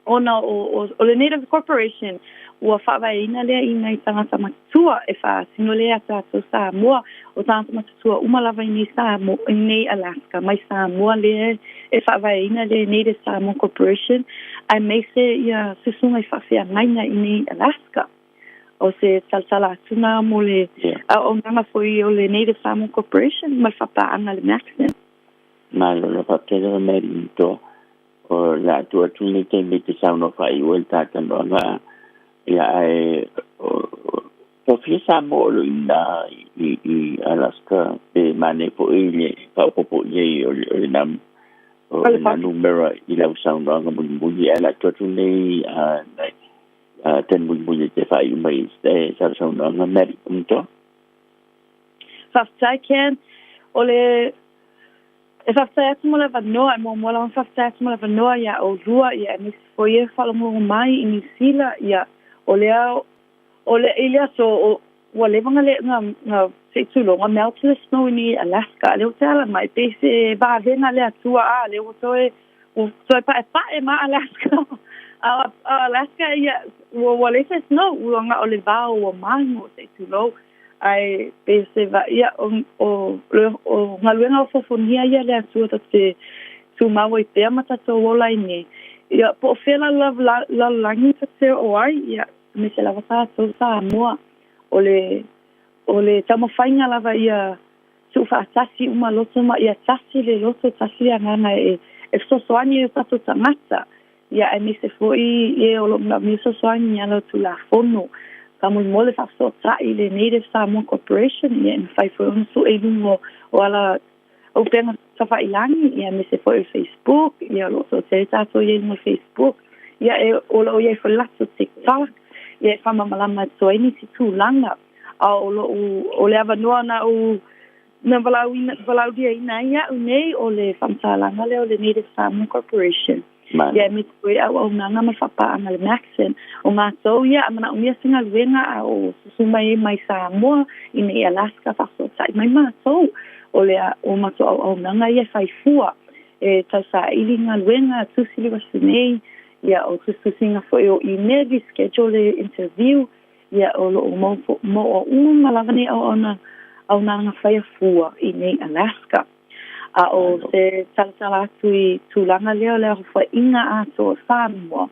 ona o o le Native Corporation ua faavaeina lea i nai tagata matutua e faasino lea iā tatou Samoa, o tagata matutua uma lava i nei Samoa, i nei Alaska, mai Samoa lea e faavaeina le Native Samoa Corporation, aemaise ia susuga i faafeagaiga i nei Alaska. O se talatala atu na mo le auaunaga foi o le Native Samoa Corporation ma le faapaaga a le Maxim. Malo lava faafetai lava Mary Mtoa. O le a tuu atu lenei taimi e te saunoa faaiu ai le ta talanoaga, ia ae o fia Samoa o lo o i ina i Alaska pe manaia foi le faaopoopo i ai o lena o lena numera i lau saunoaga mulimuli, ae o le a tuu atu lenei taimi mulimuli e te faaiu mai ai sau saunoaga Mary Mtoa. Faafetai Ken. O le E faafetai atu mo le avanoa, e muamua lava ona faafetai atu mo le avanoa iā ʻolua, ia aemaise foi e faalogologo mai i Niu Sila, ia, o lea, o le, i le aso, o, ua leva na le, na, na, se i tulou, na melt le snow i nei Alaska, a lea ua toe ala mai, pei se vavega le Atua, a lea ua toe, ua toe paʻepaʻe ma Alaska. A o Alaska, ia, ua, ua leai se snow, ua na o le vao ua mago, se i tulou. Ae pei se va, ia, o, o, o galuega o fofonia ia le Atua tatou te tumau ai pea ma tatou ola ai nei. Ia, po o fea la lalolagi tatou te oo ai, ia, aemaise lava tatou Samoa, o le, o le taumafaiga lava ia tuufaatasi uma loto ma ia tasi le loto, tasi le agaga e, e fesoasoani i o tatou tagata. Ia aemaise foi e o lo o manaomia fesoasoani i ala o Tulafono. Faamolemole faafesootai i le Native Samoa Corporation, ia e mafai foi ona sue i luga o ala upega tafailagi, ia aemaise foi o le Facebook, ia o lo o toatele tatou i ai i luga o le Facebook, ia e o lo o i ai foi le latou TikTok, ia e faamalamalama atu ai nisi tulaga. A o loʻu, o le avanoa na ou Na valaauina, valaauliaina ai iaʻu nei o le faamatalaga lea o le Native Samoa Corporation. Ia aemaise foi auaunaga ma le faapaaga a le Maxon. O matou ia a manaomia se galuega a o susu mai ai mai Samoa ina ia Alaska faafesootai mai matou. O le o matou auaunaga ia e fai fua e tausaili galuega, tusi le resume, ia o tusitusiga foi o imeli, schedule interview, Ia, o lo o maua uma lava nei auauna auaunaga faia fua i nei Alaska. A o se talatala atu i tulaga lea o le aofaiga atoa o Samoa,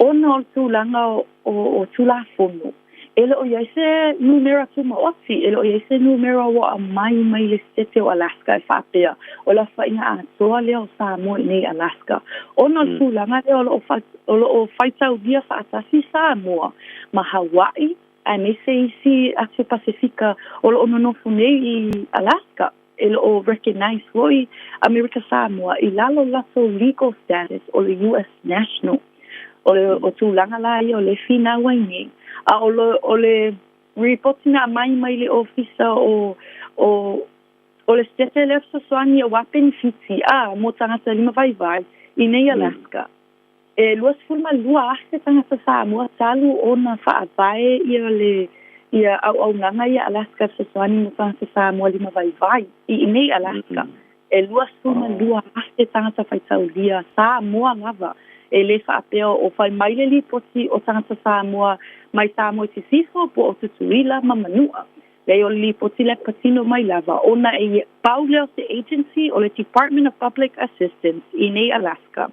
ona o le tulaga o Tulafono, e le o i ai se numera tumaoti, e le o i ai se numera ua aumai mai le Setete o Alaska e faapea, o le aofaiga atoa lea o Samoa i nei Alaska. Ona o le tulaga lea o lo o O lo o faitaulia faatasi Samoa ma Hawaii aemaise isi atu Pasefika o lo o nonofo nei i Alaska. E le o recognize foi Amerika Samoa i lalo o latou legal status o le US national. O le o tulaga la ia o lea e finau ai nei. A o le o le ripoti na aumai mai le ofisa o o o le Setete lea fesoasoani aua penefiti a mo tagata limavaivai i nei Alaska. E 22 afe tagata Samoa talu ona faavae ia le ia auaunaga ia Alaska Fesoasoani mo Tagata Samoa Limavaivai i inei Alaska. E 22 afe tagata faitaulia Samoa lava, e le faapea o fai mai le lipoti o tagata Samoa mai Samoa i Sisifo po o Tutuila ma Manua. Leai o le lipoti lea e patino mai lava ona e pau lea o se agency o le Department of Public Assistance i nei Alaska.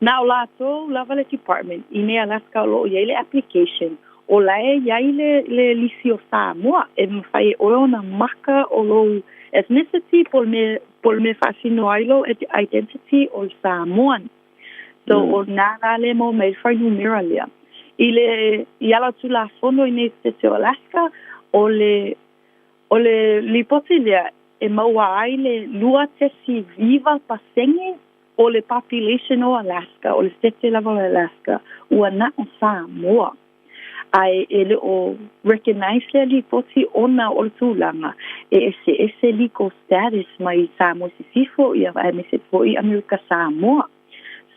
Na o latou lava le department i nei Alaska o lo o i ai le application o la e i ai le le lisi o Samoa e mafai e oe ona maka o lou ethnicity po o le mea po o le mea e faasino ai lou identity o le Samoan. So o lena la lea e maua mai ai le fuainumera lea. I le i ala o Tulafono i nei Setete o Alaska, o le o le lipoti lea e maua ai le 2.9% o le population o Alaska, o le Setete lava o Alaska, ua na o Samoa. Ae e le o recognise lea lipoti ona o le tulaga e eseese legal status mai Samoa Sisifo ia aemaise foi Amerika Samoa.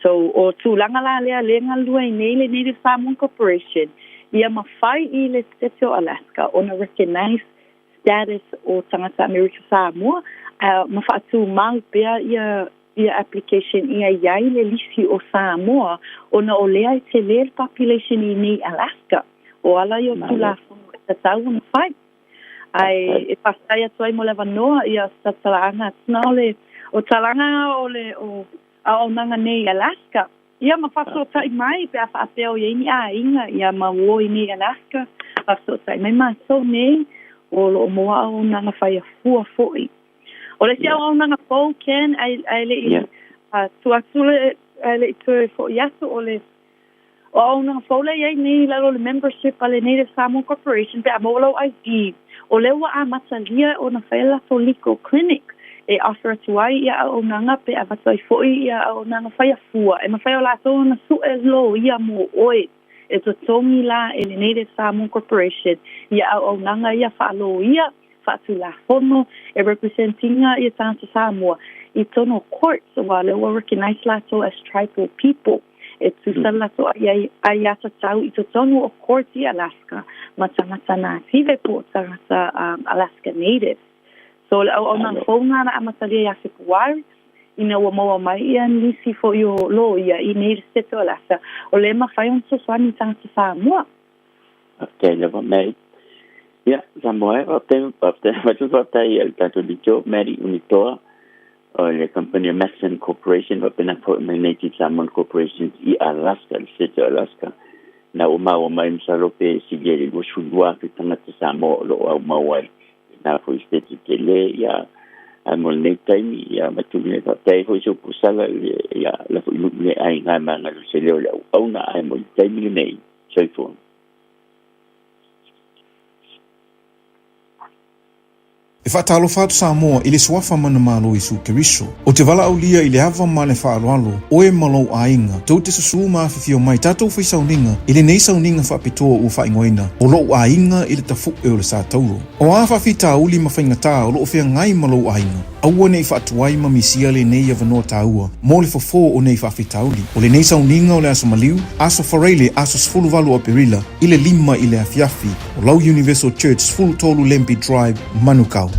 So o tulaga la lea lea e galulue ai nei le Native Samoan Corporation ia mafai i le Setete o Alaska ona recognise status o tagata Amerika Samoa ma faatumau pea ia ia application ia i ai le lisi o Samoa ona o lea e tele le population i nei Alaska. O ala ia o Tulafono e tatau ona fai. Ae e faafetai atu ai mo le avanoa ia sa talaaga atu na o le o talaga o le o auaunaga nei i Alaska. Ia ma faafesootai mai pe a faapea o i ai ni aiga ia ma uo i nei Alaska, faafesootai mai matou nei o lo o maua auaunaga fai afua foi. O le isi auaunaga fou Ken ae ae le i tuu atu le ae le i toe fo'i atu o le o auaunaga fou lea i ai nei i lalo o le membership a le Native Samoa Corporation pe a maua lau ID o lea ua amatalia ona fai a latou legal clinic e offer atu ai ia auaunaga pe avatu ai foi ia auaunaga fai afua e mafai o latou ona su'e loia mo oe e totogi la e le Native Samoa Corporation ia auaunaga ia faaloia faatulafono e represent ina ia tagata Samoa i totonu o courts aua o lea ua recognise latou as tribal people e tusa le latou aiatatau i totonu o courts i Alaska ma tagata Native po o tagata Alaska Natives. So o le auaunaga fou lena na amatalia ia Fepuari ina ua maua mai ia nisi foi o loia i nei Setete o Alaska o lea e mafai ona fesoasoani i tagata Samoa. Faafetai lava Mary. Ia, Samoa e, faafetai, faafetai, avatu le faafetai i le tatou leitio Mary Unitoa o le kamupani o Maxon Corporation faapena foi ma le Native Samoan Corporation i Alaska, le State o Alaska. Na ua maua mai masalo pe silia i le 22,000 tagata Samoa o lo o aumau ai lena foi State tele, ia, ae mo lenei taimi, ia, avatu le faafetai ai foi se upu sala i le, ia, la foi nuu le aiga e magalo se leo i le auauna, ae mo le taimi lenei, Soifua. E faatalofa atu Samoa i le Suafa Manamalo Iesu Keriso. Ou te valaaulia i le ava ma le faaaloalo, oe ma lou aiga, tou te susū ma afifio mai tatou fai sauniga i lenei sauniga faapitoa ua faaigoaina o lou aiga i le tafu'e o le Sa Tauro. O a faafitauli ma faigatā o lo o feagai ma lou aiga, Aua ne i faatuai ma misia lenei avanoa taua mo le fofo o nei faafitauli. O lenei sauniga o le Aso Maliu, Aso Faraile, aso 18 o Aperila, i le 5 i le afiafi, o lau Universal Church, 13 Lempy Drive, Manukau.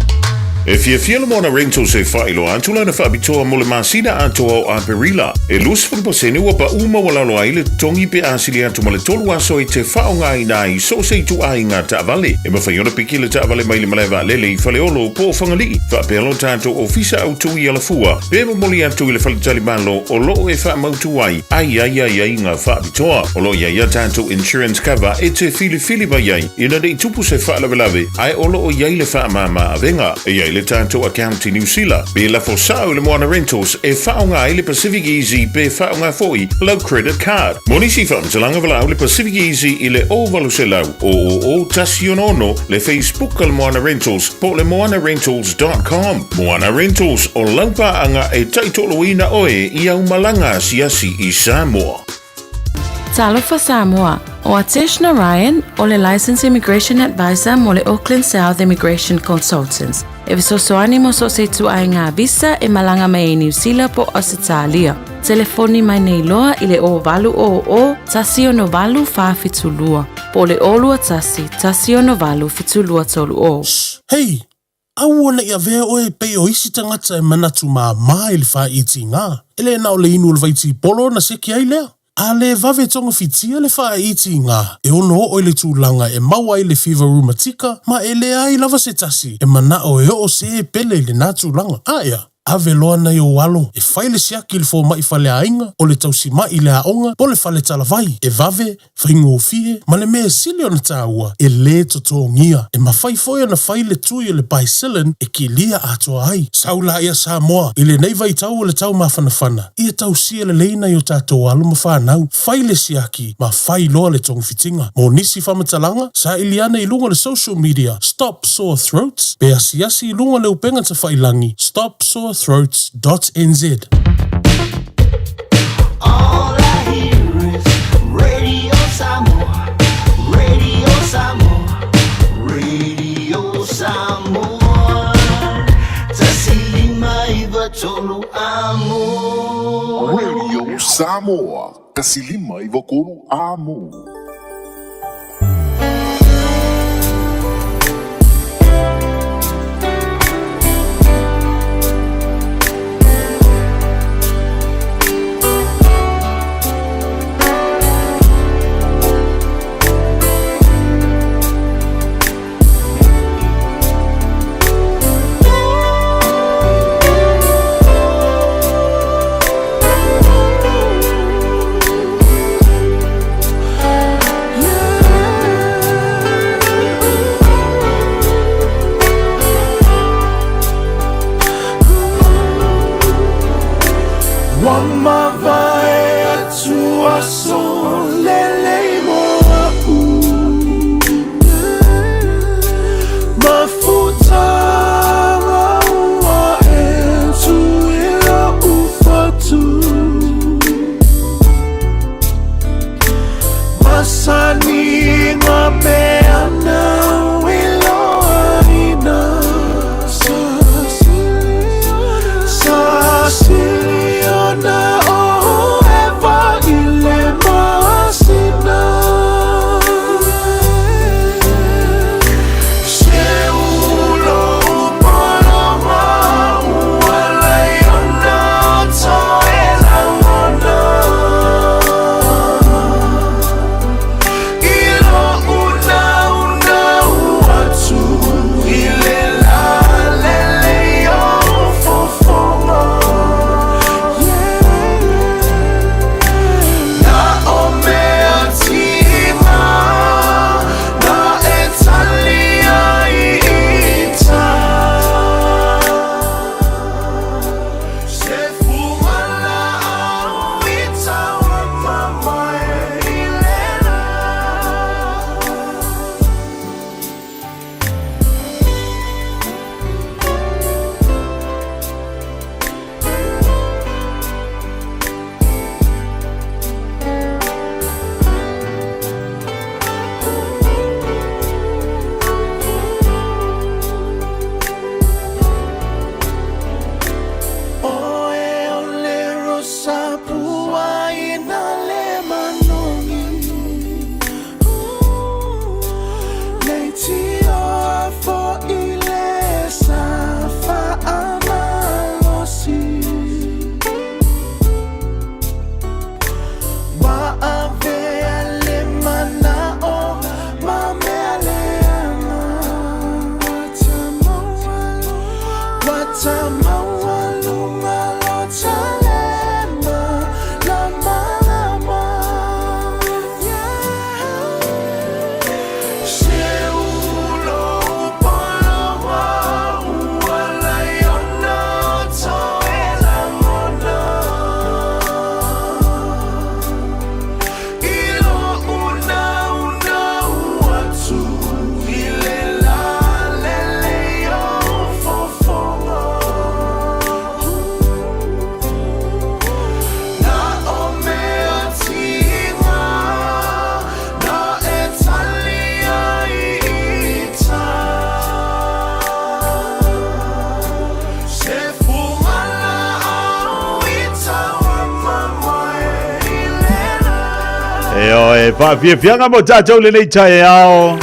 E fiafia le Moana Rentals e faailoa atu lana faapitoa mo le masina atoa o Aperila. E 20% ua paʻu maualalo ai le totogi pe a sili atu ma le tolu aso e te faaaogaina ai so o se ituaiga taavale. E mafai ona piki le taavale mai le malae vaalele i Faleolo po o Fagalii, faapea lo tatou ofisa autu i Alafua, pe momoli atu i le faletalimalo o lo o e faamautu ai a i ai aiaiga faapitoa. O lo o i ai a tatou insurance cover e te filifili mai ai ina ne i tupu se faalavelave ae o lo o i ai le faamama avega. E i ai le tatou account i Niu Sila, pe lafo sao i le Moana Rentals e faaaoga ai le Pacific Easy pe faaaoga foi lau credit card. Mo nisi faamatalaga valaau le Pacific Easy i le 0800 000 166, le Facebook a le Moana Rentals po o le moanarentals.com. Moana Rentals, o lau paaga e taitoloina oe i au malaga asiasi i Samoa. Talofa Samoa, ʻO Atesh Narayan, ʻo le Licensed Immigration Advisor mo le Auckland South Immigration Consultants, e fesoasoani mo so o se ituaiga visa e malaga mai ai Niu Sila po o Ausetalia. Telefoni mai nei loa i le 0800 168 472 po o le 021 168 7230. Shh! Hei! Aua ne i avea oe e pei o isi tagata e manatu māmā i le whāitiga. E le na o le inu o le vaitipolo ona seki ai lea. A le vave togafitia le faaitiiga e ono oo i le tulaga e maua ai le fiva rumatika ma e leai lava se tasi e manao e oo se pele i lena tulaga. Aea, ave loa nai ou alo e fai le siaki i le fomai faleaiga, o le tausimai i le aoga po o le fale talavai, e vave, faigofie, ma le mea e sili ona taua, e lē totogia. E mafai foi ona fai le tui o le Bicillin e kilia atoa ai. Sau laia Samoa i lenei vaitau o le tau mafanafana, ia tausia lelei nai o tatou alo ma fanau, fai le siaki ma fai loa le togafitiga. Mo nisi faamatalaga, saili ane i luga o le social media Stop Sore Throats pe asiasi i luga o le upega tafailangi stopsorethroats dot nz. All I hear is Radio Samoa, Radio Samoa, Radio Samoa. 159 amo. Radio Samoa, 159 amo. Ua mavae atu aso lelei mo a'u Mafutaga ua e tu i lo'u fatu Masani ngā mea nāu i loaina Sa siliona o ʻEva i le masina Se ulo pologa ua laiona toe lagona I lo'u naunau atu i le lā lelei o fofoga Na o mea tīma na e tali ai i tā Se fuga la'au i taua mamae i le lā. Oe o le rosa pua i na le manogi Lei tioa fo'i le sa fa'amalosi Ua avea le mana'o ma mea leaga Ua tamaualuga lo talema lamalama Se ulo pologa ua laiona toe lagona I lo'u naunau atu i le lā lelei o fofoga Na o mea tīga na e tali ai i tā Se fuga la'au i taua mamae i le lā. Ioe, faafiafiaga mo tatou lenei taeao.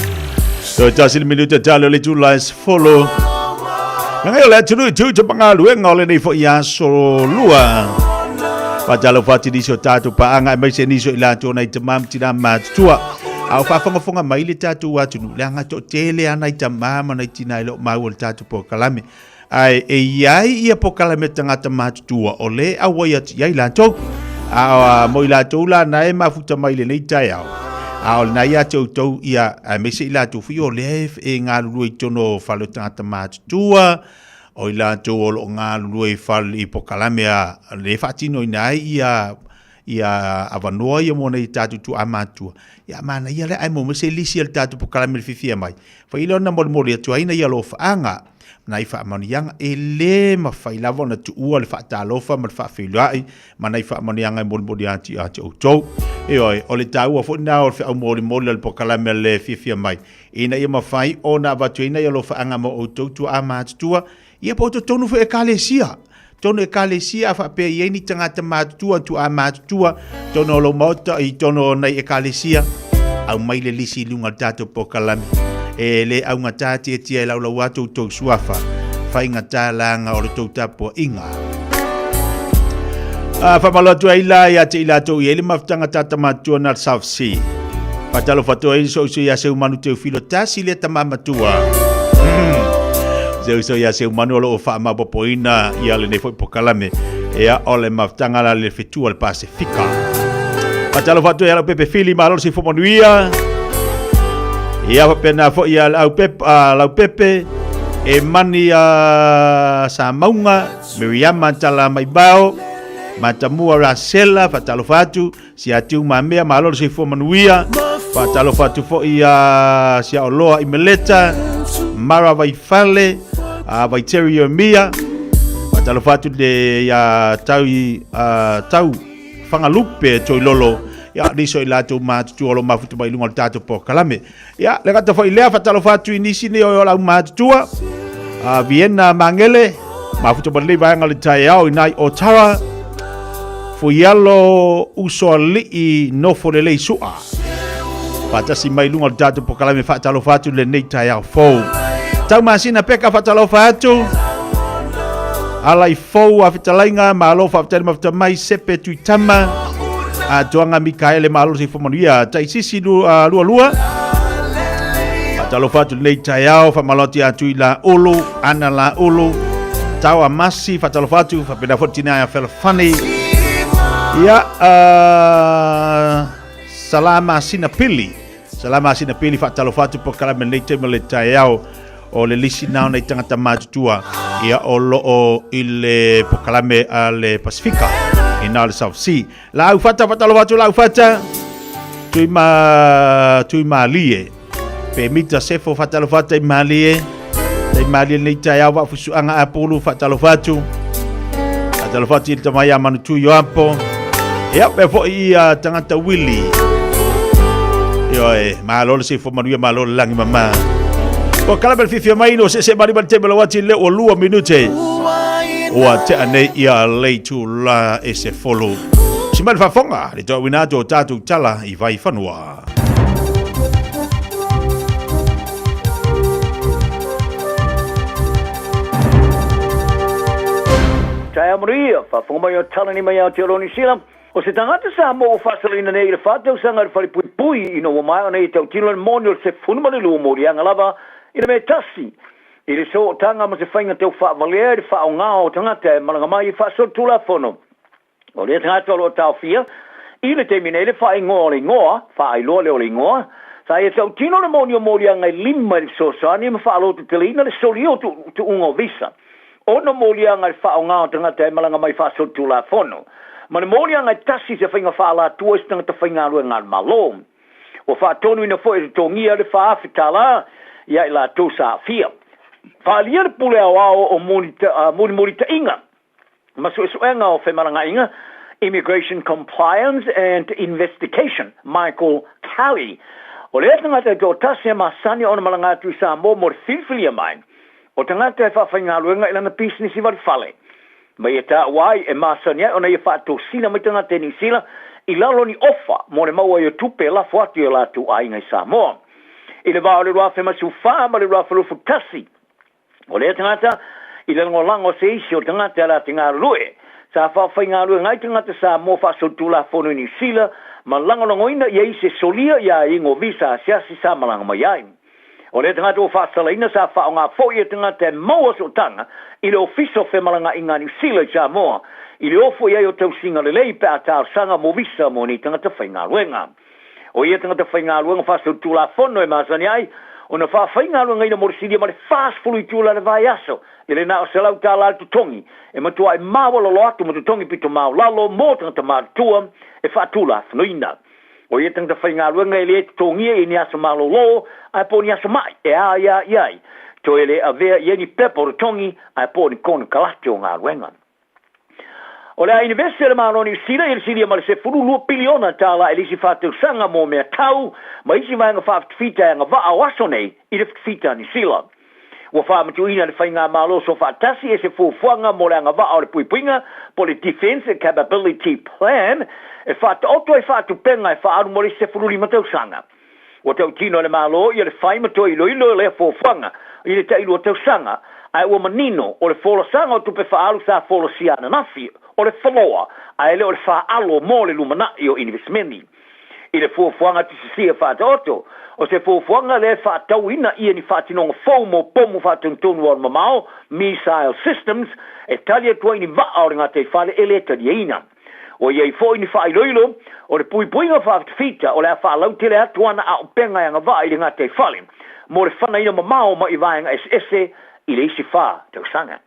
Toe tasi le minuta talo le itula e sefulu. Leaga o le atunuu i tu te pagaluega o lenei foi aso lua. Faatalofa atu i nisi o tatou paaga aemaise nisi o i latou nai tama ma tina matutua. A o faafogafoga mai le tatou atunuu, leaga toatele lava nai tama ma nai tina e le o maua i le tatou polokalame. Ae e i ai ia polokalame a tagata matutua o lea e auai atu i ai latou. A mo i latou la na e mafuta mai i lenei taeao, a o lena ia te outou ia, aemaise i latou foi o lea e galulue i totonu o fale o tagata matutua, o i latou o lo o galulue i fale i polokalame a lea e faatinoina ai ia ia avanoa ia mo nai tatou tuaa matutua. Ia manaia lea ae maua mai se lisi a le tatou polokalame i le fiafia mai. Fai lea ona molimoli atu ai nai alofaaga ma nai faamanuiaga. E le mafai lava ona tuua le faatalofa ma le faafeiloai ma nai faamanuiaga e molimoli atu ia te outou. Ioe, o le taua foi lena o le feau molimoli a le polokalame a le fiafia mai, ina ia mafai ona avatu ai nai alofaaga mo outou tuaa matutua, ia po o totonu foi o ekalesia. Totonu o ekalesia a faapea e i ai ni tagata matutua, tuaa matutua, totonu o lou maota, i totonu o nai ekalesia, aumai le lisi i luga o le tatou polokalame. E le augata tiatia e laulau atu outou suafa, faigata laga o le tou tapuaiga. A faamalo atu ai la ia te i latou i ai le mafutaga tata matutua na le South Sea. Faatalofa atu ai so uso ia Seumanu Teofilo tasi lea tama matua. Se uso ia Seumanu o loo faamaopoopoina ia lenei foi polokalame. Ia o le mafutaga la le fetua o le Pasefika. Faatalofa atu ai ia Leaupepe Fili, malo le soifua manuia. Ia faapena foi ia Leaupepe e mani a Samauga, Miriama Tala Maibao, Matamua Rasela, faatalofa atu, Siatiu Mamea, malo le soifua manuia. Faatalofa atu foi ia Siaoloa Imeleta, Mara Vaifale, Vaiteri Ieremia. Faatalofa atu le ia Tau, Tau Fagalupe Toilolo, ia nisi o i latou matutua o lo o mafuta mai i luga o le tatou polokalame. Ia, le gata foi lea, faatalofa atu i nisi nei o lau matutua, Vienna Mangele, mafuta mai lenei vaega o le taeao i nai Otara, Fuialo Usoalii Nofo Lelei Sua. Faatasi mai luga o le tatou polokalame faatalofa atu lenei taeao fou. Tau masina peka faatalofa atu. Ala i fou a fetalaiga, malo faafetai le mafuta mai, Sepe Tuitama, Atoaga Mikaele, malo soifua manuia, Taisisi lua lua. Faatalofa atu lenei taeao, faamalo atu ia Tui Laulu, Ana Laulu, Tao Amasi, faatalofa atu, faapena foi le tina ia Felafani. Ia, Salama Sinapili, Salama Sinapili, faatalofa atu polokalame lenei taimi o le taeao o le lisi na o nei tagata matutua ia o loo i le polokalame a le Pasifika i na o le South Sea. La au fata faatalofa atu la au fata tui ma tui malie pe mita sefo faatalofa atu tai malie tai malie nei taeao vaafusuaga apulu faatalofa atu faatalofa atu i le tama ia Manutu Ioapo ia pea foi ia tagata Willy Ioe, malo le soifua manuia, malo le lagi mama. Ua kala mai le fiafia mai no se se mari mari te melo ati le ua lua minute. Ua tea nei ia leitu la e se folo. Si mai le faafofoga, le toauina atu o tatou tala i Vaifanua. Taeao manuia, faafofoga mai o Talani mai Aotearoa Niu Sila. O se tagata Samoa ua faasalaina nei i le fa tausaga i le falepuipui ina ua maea ona ia tautino le moni o le 12 moliaga lava i le mea e tasi i le sootaga ma se faiga tau faavalea i le faaaoga o tagata e malaga mai i faasolitulafono. O lea tagata o lo o taofia i le taimi nei le faaigoa o le igoa, faailoa lea o le igoa, sa ia tautino le moni o moliaga e lima i le fesoasoani ma faalototeleina le solia o tuuga o visa. Ono moliaga i le faaaoga o tagata e malaga mai faasolitulafono, ma le moliaga e tasi i se faiga faaalatua i se tagata faigaluega a le Malo. Ua faatonuina foi e totogia le $4,000 ia i latou sa aafia. Faaalia le Pule Aoao o Mulimulitaʻiga ma Suesuega o Femalagaaiga, Immigration Compliance and Investication, Michael Kelly, o lea tagata e toatasi e masani ona malaga atu i Samoa mo le filifilia mai o tagata e faafaigaluega i lana pisinisi valefale, ma ia taua ai e masani ai ona ia faatosina mai tagata i Niu Sila i lalo o ni ofa mo le maua ai o tupe e lafo atu i o latou aiga i Samoa. I le vā o le 2014 ma le 2021, o lea tagata i le lagolago a se isi o tagata e la te galulue. Sa faafaigaluega ai tagata Samoa faasolitulafono i Niu Sila ma lagolagoina i ai se solia i aiaiga o visa asiasi sa malaga mai ai. O lea tagata ua faasalaina sa faaaoga foi e tagata e maua sootaga i le Ofisa o Femalagaaiga a Niu Sila i Samoa i le ofo i ai o tausiga lelei pe a talosaga mo visa mo nei tagata faigaluega. O ia tagata faigaluega faasolitulafono e masani ai ona faafaigaluegaina mo le silia ma le 40 itula i le vaiaso i le na o $100 le totogi e matuai maualalo atu ma totogi pito maualalo mo tagata matutua e faatulafonoina. O ia tagata faigaluega e le totogia i ni aso malolo ae po o ni aso ma'i e aia i ai, toe le avea i ai ni pepa o totogi ae po o ni konekarate o galuega. O le a inivesi a le Malo o Niu Sila i le silia ma le $12 piliona tala i le isi faatausaga mo mea tau ma isi vaega faafitafita e agavaa o aso nei i le fitafita a Niu Sila. Ua faamatuuina e le Faigamalo Soofaatasi e se fuafuaga mo le agavaa o le puipuiga po o le Defence Capability Plan e faataoto ai faatupega e faaalu mo le isi 15 tausaga. Ua tautino e le Malo ia le fai ma toe iloilo lea fuafuaga i le tailua tausaga, ae ua manino o le folasaga o tupe faaalu sa folasia ananafi o le foloa ae le o le faalo mo le lumanai o inivesimeni. I le fuafuaga tusisia faataoto, o se fuafuaga lea e faatauina ia ni faatinoga fou mo pomu faatonutonu aluamamao, missile systems, e tali atu ai ni vaa o le gataifale e le taliaina. Ua i ai foi ni faailoilo o le puipuiga faafitafita o le a faalautele atu ana auupega e agavaa i le gataifale mo le fanaina mamao mai vaega eseese i le isi 4 tausaga.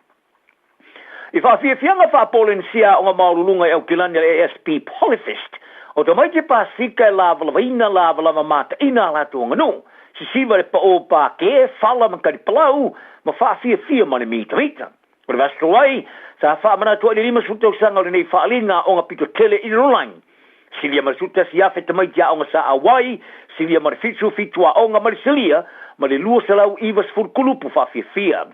I faafiafiaga faa-Polenisia aoga maualuluga i Aukilani a le ASP Polyfest, o tamaiti Pasefika e lavalavaina lavalava mataʻina a latou aganuu, sisiva le paʻō pākē, fala ma kalipalau, ma faafiafia ma le mitamita. O le vaiaso talu ai, sa faamanatu ai le 50 tausaga o lenei faaaliga aoga pito tele i le lalolagi. Silia ma le 11,000 tamaiti aoga sa auai, silia ma le 77 aoga ma le silia ma le 290 kulupu faafiafia.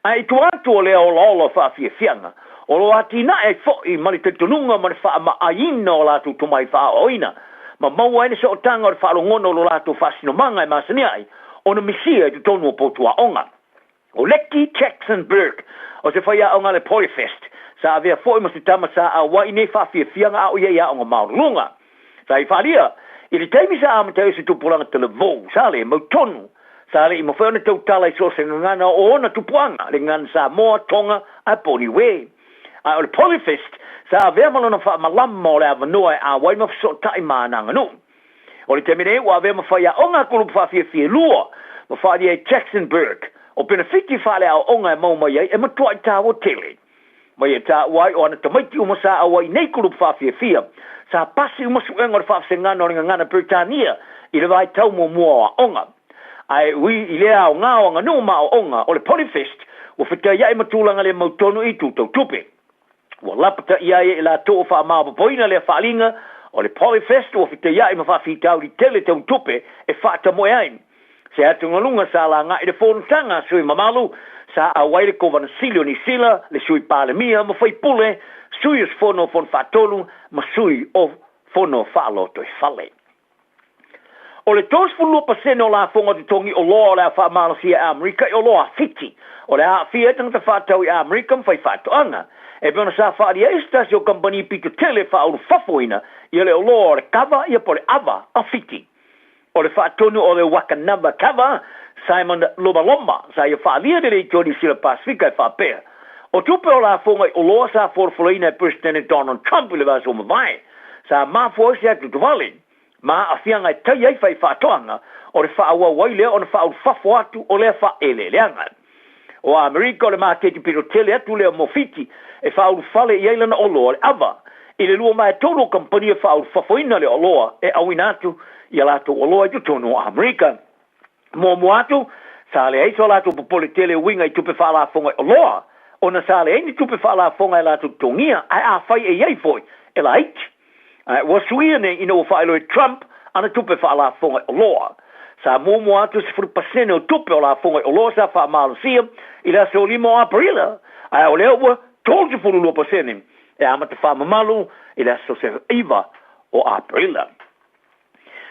Ae i tua atu o lea olaola o faafiafiaga, o lo o atinae ai foi ma le talitonuga ma le faamaaiina o latou tomai faaaoaoina, ma maua ai le sootaga o le faalogona o lo latou faasinomaga e masani ai ona misia i totonu o potu aoga. O Leckie Jackson Burke, o se faiaoga a le Polyfest, sa avea foi ma se tama sa auai i nei faafiafiaga a o ia i aoga maualuluga. Sa i faaalia, i le taimi sa amata ai o se tupulaga talavou, sa le mautonu, sa le i mafai ona tautala i so o se gagana o ona tupuaga, le gagana Samoa, Tonga, ae po o Niue. Ae o le Polyfest, sa avea ma lona faamalama o le avanoa e auai ma fesootai ma ana aganuu. O le taimi nei ua avea ma faiaoga a kulupu faafiafia e lua, ma faaalia e Jackson Burke, o penefiti faaleaoaoga e maua mai ai e matuai tāua tele. Mai e tāua ai o ana tamaiti uma sa auai i nei kulupu faafiafia, sa pasi uma suega o le faafesegana o le gagana Peretania i le vaitau muamua o aoga. Ae ui i lea aoga o aganuu ma aoaoga o le Polyfest ua fetaiai ma tulaga le mautonu i itu tau tupe. Ua lapataia ai e latou o faamaopoopoina lea faaaliga o le Polyfest ua fetaiai ma faafitauli tele tau tupe e faatamoe ai. Se atugaluga sa lagai i le fonotaga a sui mamalu, sa auai le Kovana Sili o Niu Sila, le Sui Palemia ma faipule, sui usufono o Fono Faatonu ma sui o Fono Faalotoifale. O le 32% o lafoga totogi oloa o le a faamalosia e Amerika i oloa a Fiti, o le a aafia ai tagata faatau i Amerika ma faifaatoaga. E pei ona sa faaalia ai se tasi o kamupani pito tele faaulufafoina ia le oloa o le kava ia po o le ava a Fiti. O le faatonu o le Wakanava Kava, Simon Lomaloma, sa ia faaalia le Leitio Niu Sila Pasefika e faapea, O tupe o lafoga i oloa sa folafolaina e Peresetene Donald Trump i le vaiaso ua mavae, sa mafua ai se atuatuvale ma aafiaga e taia ai faifaatoaga, o le faaauau ai lea ona faaulufafo atu o lea faaeleeleaga. O Amerika o le maketi pito tele atu lea mo Fiti e faaulufale i ai lana oloa le ava. I le 2/3 o kamupani e faaulufafoina le oloa e auina atu i a latou oloa i totonu o Amerika. Muamua atu, sa leai so latou popole tele e uiga i tupe faalafoga i oloa, ona sa leai ni tupe faalafoga e latou totogia, ae afai e i ai foi, e laiti. Ae ua suia nei ina ua faailoa e Trump ana tupe faalafoga i oloa. Sa muamua atu 10% o tupe o lafoga i oloa sa faamalosia i le aso 5 o Aperila, ae o lea ua 32% e amata faamamalu i le aso 9 o Aperila.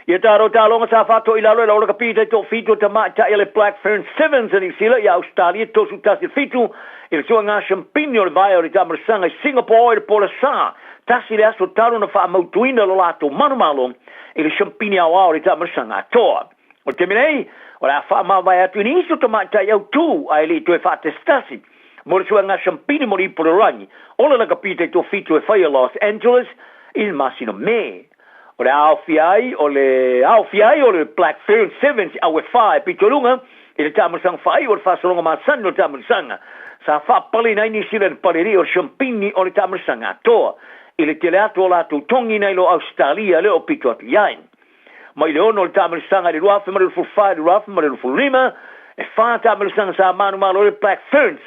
Ia tatou taaloga sa faatoilalo e lau lakapi tai toafitu o tamaitai a le Black Ferns Sevens a Niu Sila ia Ausetalia 31 7 i le suaga siampini o le vae o le taamailasaga i Singapore i le po le Sa tasi le aso talu na faamautuina lo latou manumalo i le siampini aoao o le taamailasaga atoa. O le taimi nei, o le a faamavae atu i nisi o tamaitai autū ae le i toe faatasitasi mo le suaga siampini mo le ipu o le lalolagi o le lakapi tai toafitu e fai e Los Angeles i le masina o Me. O le aofia ai o le aofia ai o le Black Ferns Sevens i au e fa e pito i luga i le taamilosaga faaiu o le faasologa masani o le taamilosaga. Sa faapaleina ai Niu Sila i le palelei o le siampini o le taamilosaga atoa i le tele atu o latou togi nai lo Ausetalia lea o pito atu i ai. Mai le 6 o le taamilosaga i le 2024 i le 2025, e fa taamilosaga sa manumalo ai le Black Ferns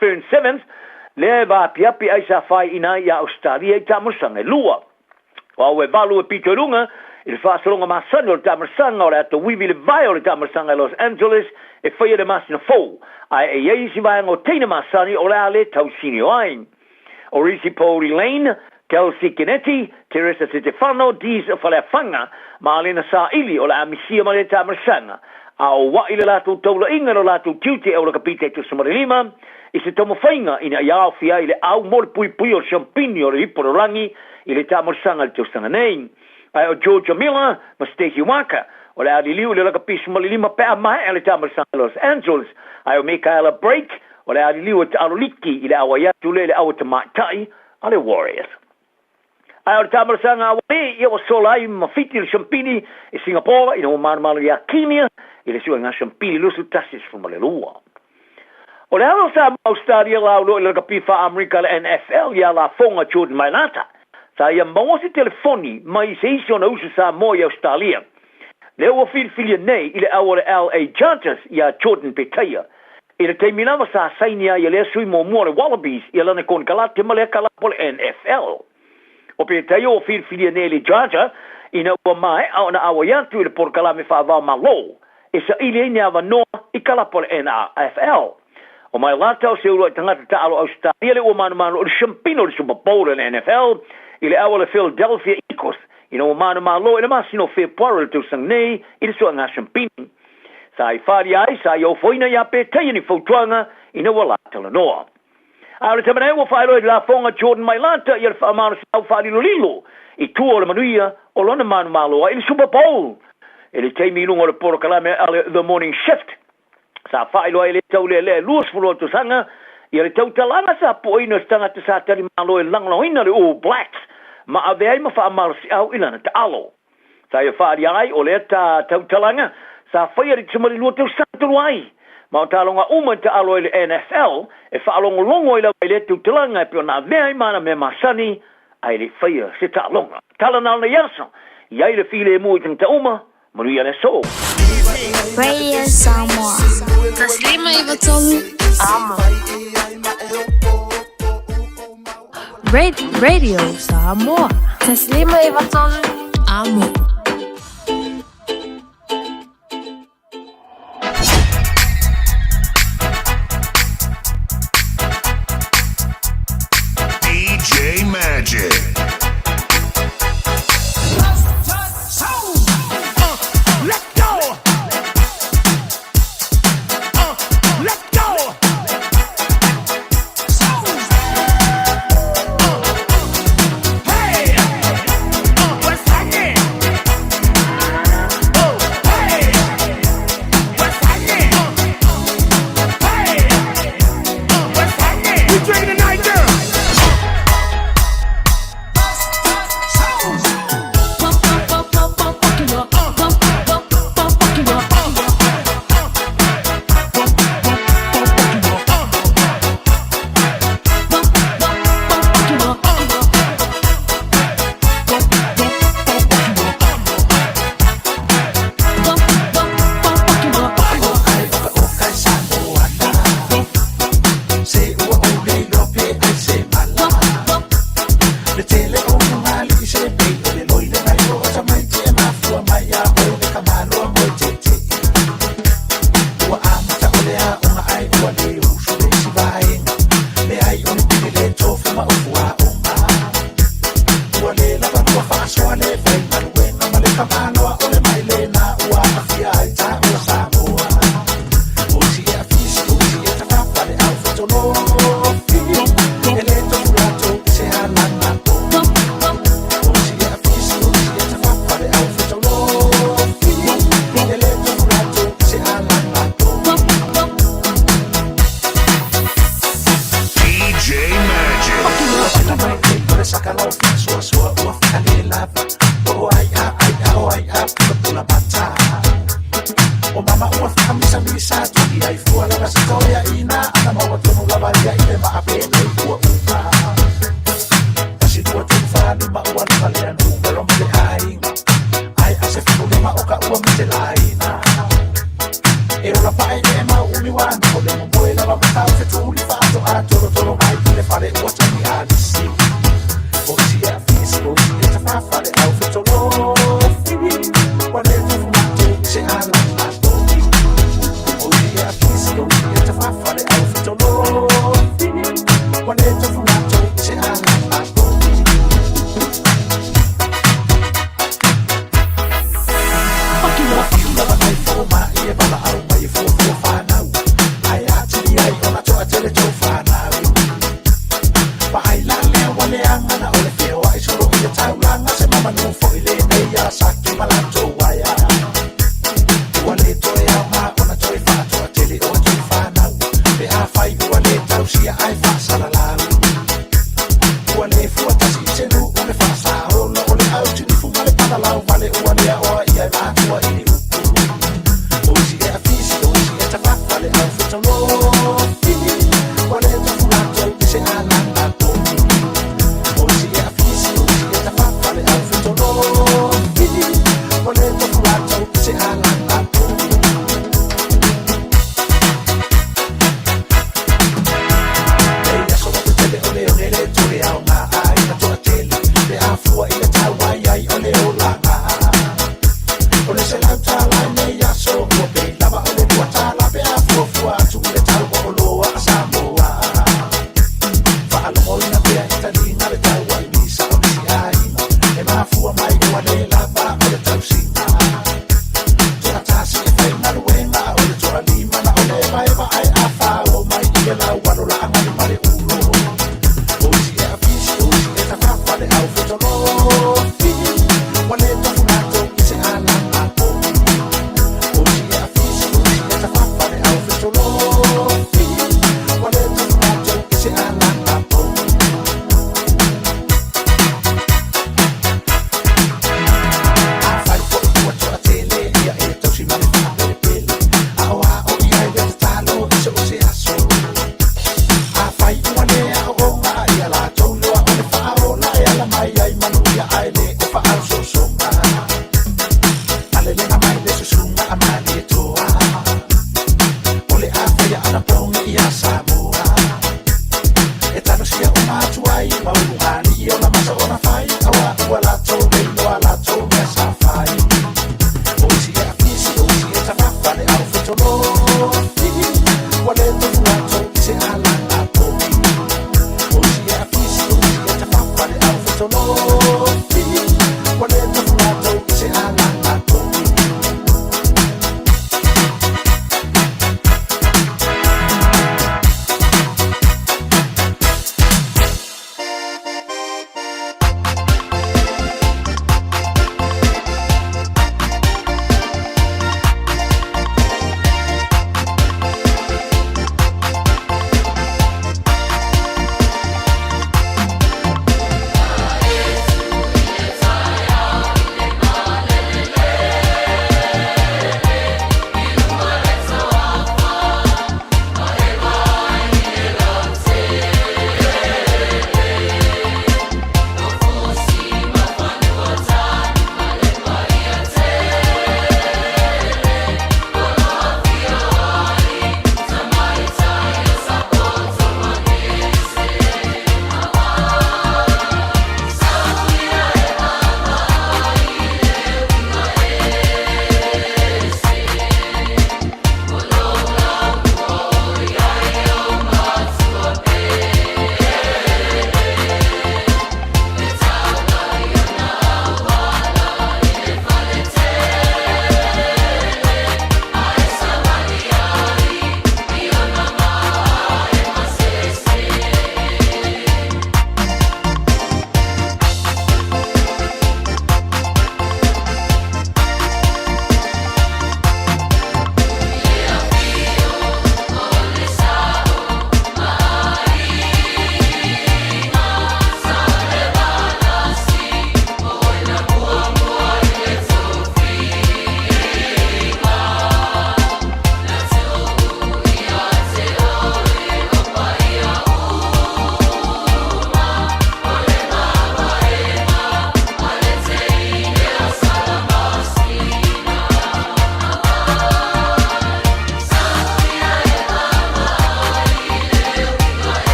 Ferns Sevens lea e vaapiapi ai sa faiina ai i Ausetalia i taamilosaga e lua. O au e valu e pito i luga i le faasologa masani o le taamilosaga o le a tauivi i le vae o le taamilosaga i Los Angeles e faia i le masina fou, ae e i ai isi vaega o teine masani o le a le tausinio ai. O Risi Pouri Lane, Kelsey Keneti, Teresa Setefano, Dees Faleafaga ma Alena Saili o le a misia ma lea taamilosaga, a o waʻi le latou taulaiga i lo latou tiute e ola kapita e tusa ma le lima i se taumafaiga ina ia aofia ai le au mo le puipui o le siampini o le ipu o le lagi i le taamolisaga i le tausaga nei. Ae o Georgia Miller ma Stacey Waaka o le a liliu i le lakapi 15 pe a maea le taamolisaga i Los Angeles, ae o Michaela Brake o le a liliu e taalo liki i le auai atu lea i le aua tamaitai a le Warriors. Ae o le taamolisaga a Wale ia ua sola ai ma fiti le siampini i Singapore ina ua manumalo ia Kenya i le suega siampini 21 12. O le alo sa ma Ausetalia lauloa i le lakapi faa-Amerika le NFL ia lafoga Jordan Mailata, sa ia maua se telefoni mai i se isi ona uso Samoa i Ausetalia. Lea ua filifilia nei i le au o le LA Chargers ia Jordan Petaia. I le taimi lava sa saini ai e lea sui muamua o le Wallabies ia lana konekarate ma lea kalapu o le NFL. O Petaia ua filifilia nei e le Charger ina ua maea ona auai atu i le polokalame faava-o-Malo e saili ai ni avanoa i kalapu o le NFL. O Mailata o se uluai tagata taalo Ausetalia lea ua manumanu o le siampina o le Super Bowl a le NFL i le au a le Philadelphia Eagles ina ua manumalo i le masina o Fepuari o le tausaga nei i le suaga siampini. Sa i falia ai, sa i ofoina ia Petaia ni fautuaga ina ua la talanoa. A o le taimi nei ua faailoa i le lafoga Jordan Mailata ia le faamalosiau faalilolilo i tua o le manuia o lona manumalo ai i le Super Bowl i le taimi i luga o le polokalame a le The Morning Shift. Sa faailoa ai le taulealea e 20 tausaga ia le tautalaga sa puaina o se tagata sa talimalo e lagolagoina le All Blacks ma avea ai ma faamalosiau i lana taalo. Sa ia faaalia ai o lea ta tautalaga sa faia i le 12 tausaga talu ai, ma o taaloga uma i taalo ai le NFL e faalogologo ai lava i lea tautalaga e pei ona avea ai ma ana mea masani ae le i faia se taaloga. Tala na o lenei aso, i ai le filemu i tagata uma, manuia le aso. Radio Samoa. 153 Amo. Radio Samoa. 153 Amo. DJ Magic. Let's go! Let's go! Hey! What's happening? masani sa tuki ai fua lava se toea ina ana maua tonu lava ia i le maa penei ua uma. Tasi lua tolu fa lima ua lima lea numero mo le aiga. Ai a se fulu lima o ka ua mitelaina. E ola pae e mau umi wa no le momoe lava ma tau fetuli faato a tolotolo mai i le fale ua togi alisi. O isi e afisi o isi e tafafale au fetolofi. Ua le tofu matou i se ala atogi. O isi e afisi o isi e tafafale au fetolofi. Ua le tofu matou i se ala atogi. Paki loa paki lava ai fomai e valaau mai e fuafua fanau. Ae atili ai ona toatele tou fanau.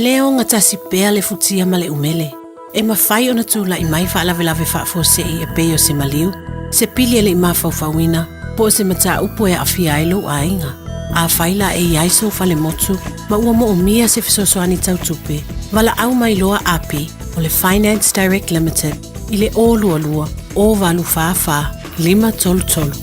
lē ogatasi pea le futia ma le umele. E mafai ona tula'i mai faalavelave faafuasei e pei o se maliu, se pili e le i mafaufauina, po o se mataupu e aafia ai lou aiga. Afai la e i ai sou falemotu ma ua moomia se fesoasoani tau tupe, valaau mai loa Api o le Finance Direct Limited i le 022 084 533,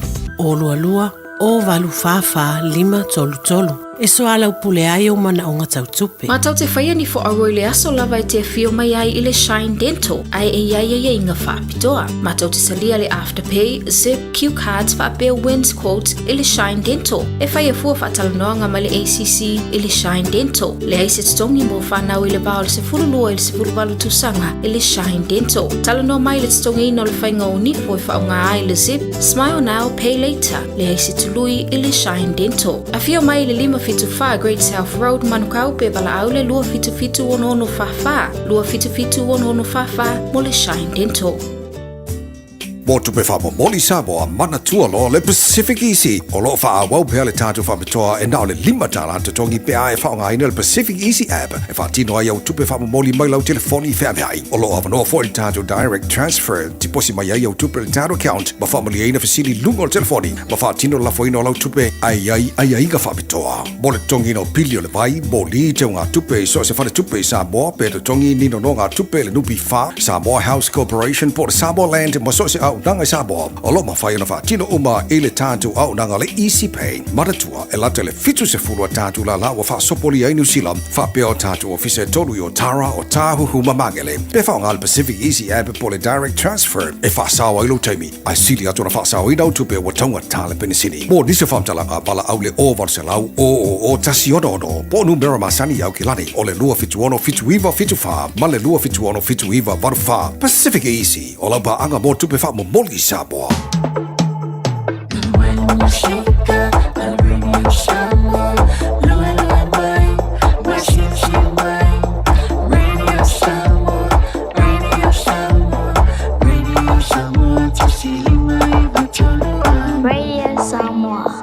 022 084 533 e soalaupule ai ou manaoga tau tupe. Matou te faia ni fo'auo i le aso lava e te afio mai ai i le Shine Dental ae e i ai aiaiga faapitoa. Matou te talia le Afterpay, Zip, Cue Cards faapea Wins Quotes i le Shine Dental. E faia fua faatalanoaga ma le ACC i le Shine Dental. Leai se totogi mo fanau i le va o le 12 i le 18 tausaga i le Shine Dental. Talanoa mai i le totogiina o le faiga o nifo e faaaoga ai le Zip, Smile Now, Pay Later. Leai se tului i le Shine Dental. Afio mai i le 574 Great South Road, Manukau pe valaau le 277 6644, 277 6644 mo le Shine Dental. Mo tupe faamomoli Samoa, manatua loa le Pacific Easy. O lo o faaauau pea le tatou faapitoa e na o le $5 totogi pe a e faaaogaina le Pacific Easy app e faatino ai au tupe faamomoli mai lau telefoni feaveai. O lo o avanoa foi le tatou Direct Transfer, tiposi mai ai au tupe i le tatou account ma faamalieina fesili i luga o le telefoni ma faatino le lafoina o lau tupe ae i ai aiaiga faapitoa. Mo le totogiina o pili o le vai, moli, teugatupe i so o se faletupe i Samoa pe totogi ni nonogatupe i le NPF, Samoa House Corporation po o le Samoa Land ma so o se auaunaga i Samoa, o lo o mafai ona faatino uma i le tatou auaunaga le Easy Pay. Manatua, e lata i le 70 a tatou lala ua faasopolia ai Niu Sila, faapea o tatou ofisa e tolu i Otara, Otāhuhu ma Magele. Pe faaaoga le Pacific Easy App po o le Direct Transfer e faasao ai lou taimi, ae sili atu ona faasaoina au tupe ua taugata le penisini. Mo nisi o faamatalaga, valaau le 0800 000 166 po o numera masani i Aukilani o le 276 7974 ma le 276 7984. Pacific Easy, o lau paaga mo tupe faamomoli i Samoa. Radio Samoa.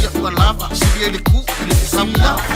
Ia ua lava Silia i le ku i le fesaula.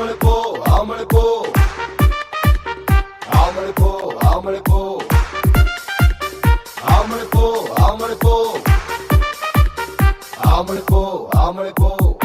ma le po, ao ma le po. Ao ma le po, ao ma le po. Ao ma le po, ao ma le po. Ao ma le po, ao ma le po.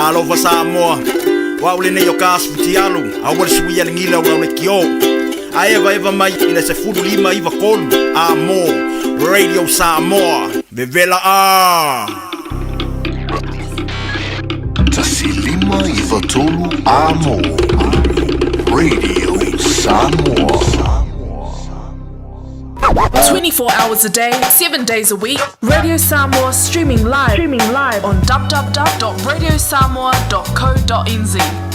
Talofa Samoa, o au lenei o ka asu fitialu, aua le suia le gila o lau lekiō. A evaeva mai i le 15 93 A mo Radio Samoa, vevela a! 1 5 9 3 A mo Radio Samoa. 24 hours a day, 7 days a week. Radio Samoa streaming live, streaming live on www.radiosamoa.co.nz.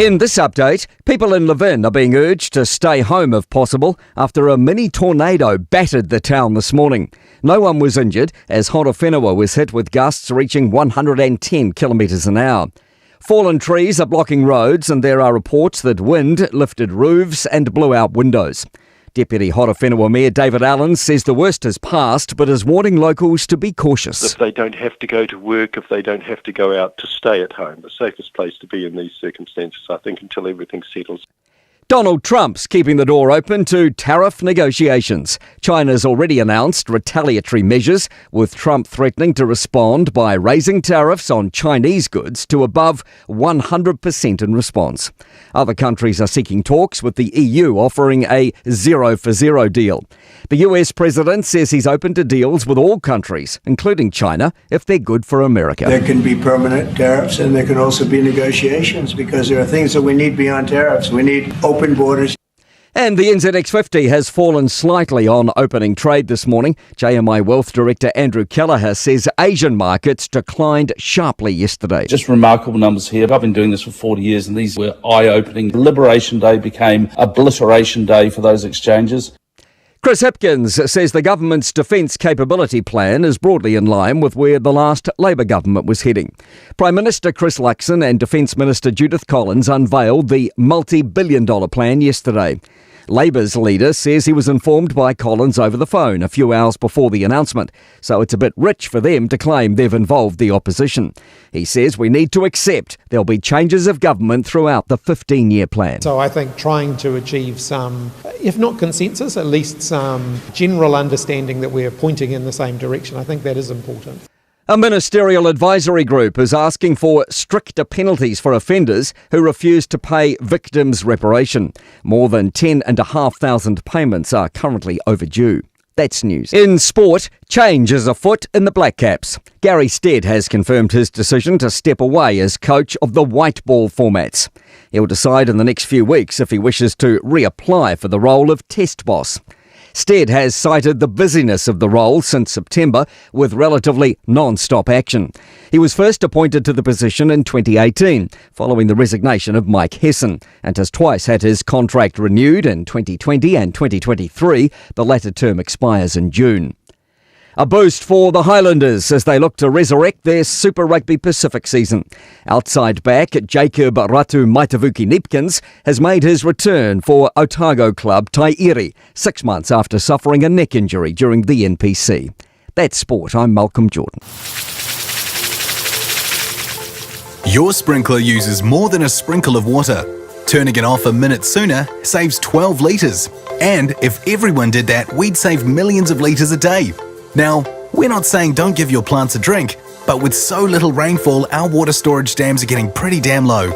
In this update, people in Levin are being urged to stay home if possible after a mini tornado battered the town this morning. No one was injured as Horowhenua was hit with gusts reaching 110 kilometres an hour. Fallen trees are blocking roads and there are reports that wind lifted roofs and blew out windows. Deputy Horowhenua Mayor David Allen says the worst has passed but is warning locals to be cautious. If they don't have to go to work, if they don't have to go out, to stay at home. The safest place to be in these circumstances, I think, until everything settles. Donald Trump's keeping the door open to tariff negotiations. China's already announced retaliatory measures, with Trump threatening to respond by raising tariffs on Chinese goods to above 100% in response. Other countries are seeking talks with the EU offering a zero for zero deal. The US president says he's open to deals with all countries, including China, if they're good for America. There can be permanent tariffs and there can also be negotiations because there are things that we need beyond tariffs. We need open borders. And the NZX50 has fallen slightly on opening trade this morning. JMI Wealth Director Andrew Kelleher says Asian markets declined sharply yesterday. Just remarkable numbers here. I've been doing this for 40 years and these were eye-opening. Liberation Day became obliteration day for those exchanges. Chris Hipkins says the government's defence capability plan is broadly in line with where the last Labour government was heading. Prime Minister Chris Luxon and Defence Minister Judith Collins unveiled the multi-billion dollar plan yesterday. Labour's leader says he was informed by Collins over the phone a few hours before the announcement, so it's a bit rich for them to claim they've involved the opposition. He says we need to accept there'll be changes of government throughout the 15-year plan. So I think trying to achieve some, if not consensus, at least some general understanding that we're pointing in the same direction, I think that is important. A ministerial advisory group is asking for stricter penalties for offenders who refuse to pay victims reparation. More than 10,500 payments are currently overdue. That's news. In sport, change is afoot in the Black Caps. Gary Stead has confirmed his decision to step away as coach of the white ball formats. He'll decide in the next few weeks if he wishes to reapply for the role of test boss. Stead has cited the busyness of the role since September with relatively non-stop action. He was first appointed to the position in 2018 following the resignation of Mike Hesson and has twice had his contract renewed in 2020 and 2023. The latter term expires in June. A boost for the Highlanders as they look to resurrect their Super Rugby Pacific season. Outside back Jacob Ratumaitavuki Kneepkens has made his return for Otago club Taieri, 6 months after suffering a neck injury during the NPC. That's sport. I'm Malcolm Jordan. Your sprinkler uses more than a sprinkle of water. Turning it off a minute sooner saves 12 litres. And if everyone did that, we'd save millions of litres a day. Now, we're not saying don't give your plants a drink, but with so little rainfall, our water storage dams are getting pretty damn low.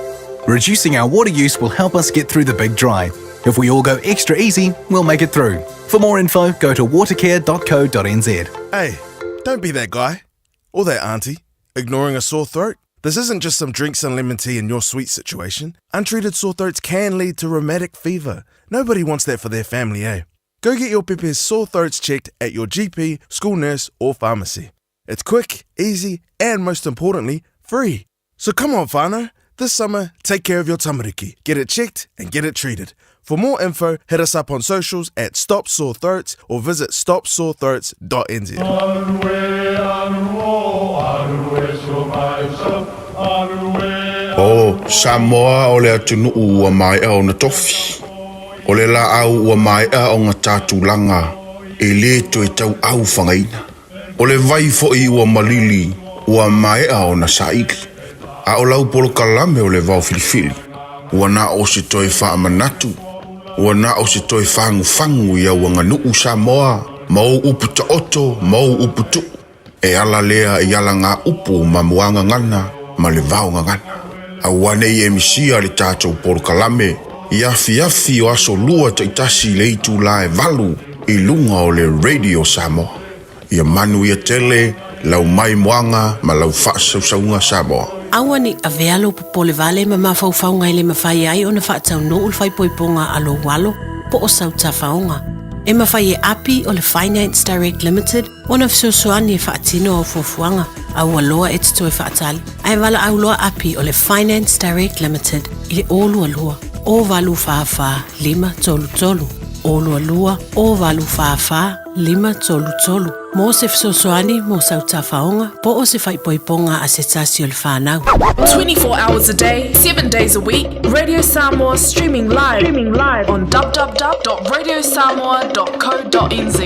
Reducing our water use will help us get through the big dry. If we all go extra easy, we'll make it through. For more info, go to watercare.co.nz. Hey, don't be that guy or that auntie ignoring a sore throat. This isn't just some drinks and lemon tea in your sweet situation. Untreated sore throats can lead to rheumatic fever. Nobody wants that for their family, eh? Go get your pepe's sore throats checked at your GP, school nurse, or pharmacy. It's quick, easy, and most importantly, free. So come on, whānau. This summer, take care of your tamariki. Get it checked and get it treated. For more info, hit us up on socials at Stop Sore Throats or visit stopsorethroats.nz. O Samoa o le atunuu ua maea ona tofi. O le laau ua maea ona tatulaga e lē toe tauau fagaina. O le vai foʻi ua malili ua maea ona saili. A o lau polokalame o le vaofilifili, ua na o se toe faamanatu, ua na o se toe fagufagu i au aganuu Samoa ma ou upu taoto ma ou upu tuu, e ala lea i alagaupu ma muagagana ma le vaogagana. Aua ne i e misia le tatou polokalame i afiafi o aso Lua taitasi i le itulā e 8 i luga o le Radio Samoa. Ia manuia tele lau maimoaga ma lau faasausauga Samoa. Aua ne i avea lou popole vale ma mafaufauga e le mafai ai ona faataunuu le faaipoipoga a lou alo po o sau tafaoga. E mafai e Api o le Finance Direct Limited ona fesoasoani e faatino au fuafuaga, a ua loa e te toe faatali, ae valaau loa Api o le Finance Direct Limited i le 022 084 533 022 084 533 mo se fesoasoani mo sau tafaoga po o se faaipoipoga a se tasi o le fanau. 24 hours a day, 7 days a week, Radio Samoa streaming live, streaming live on www.radiosamoa.co.nz.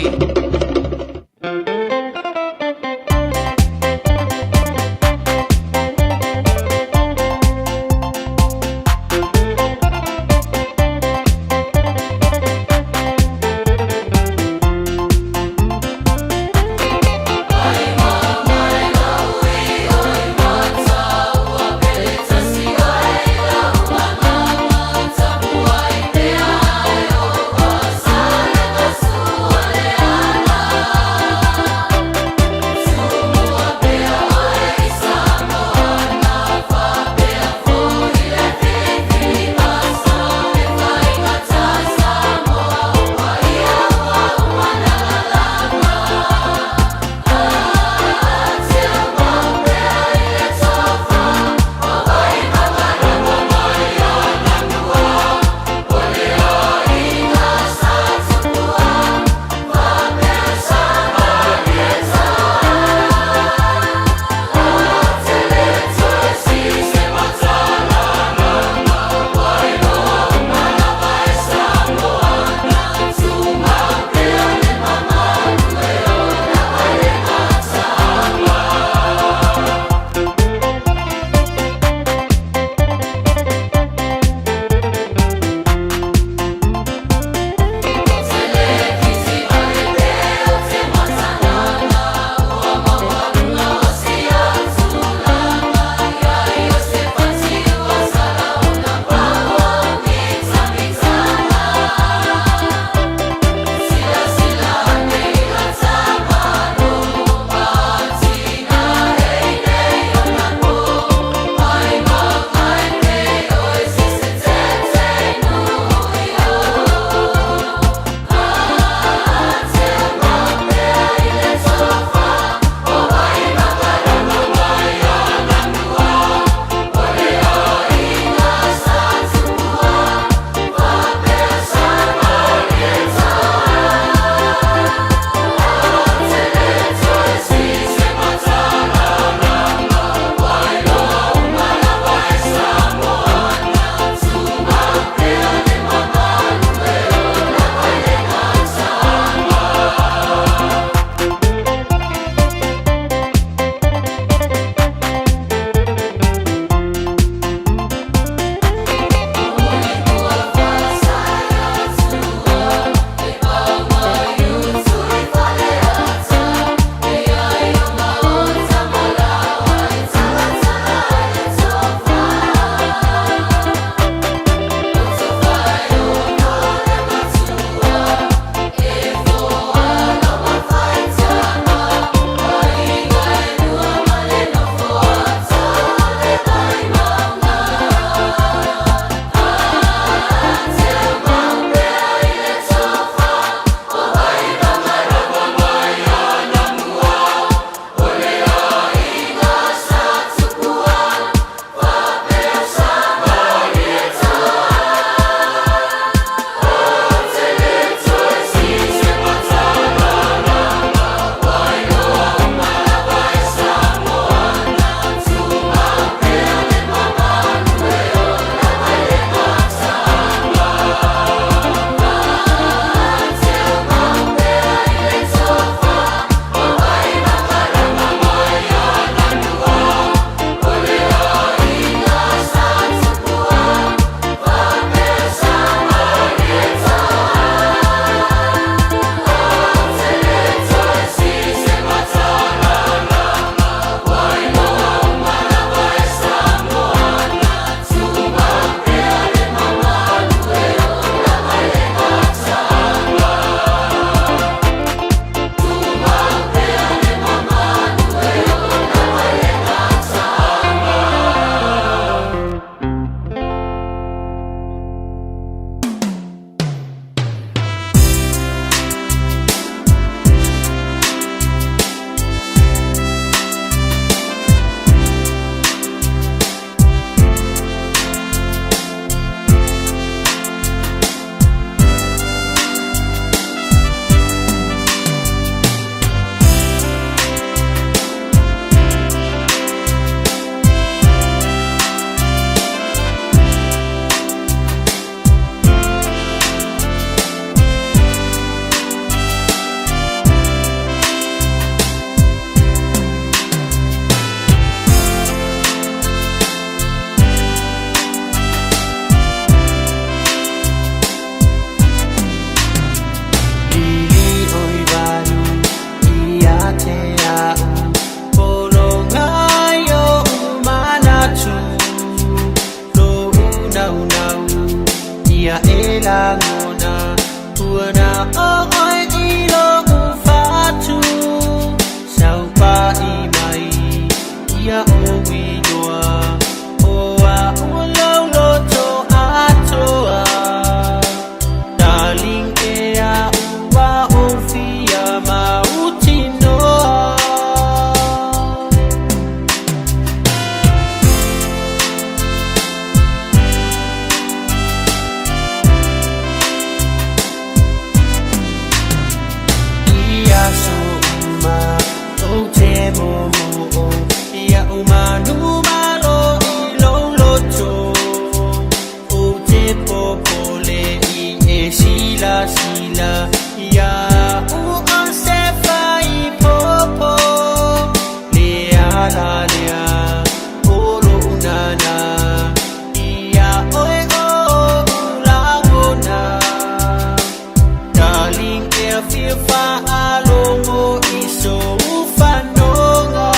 Faalogo i sou fanoga.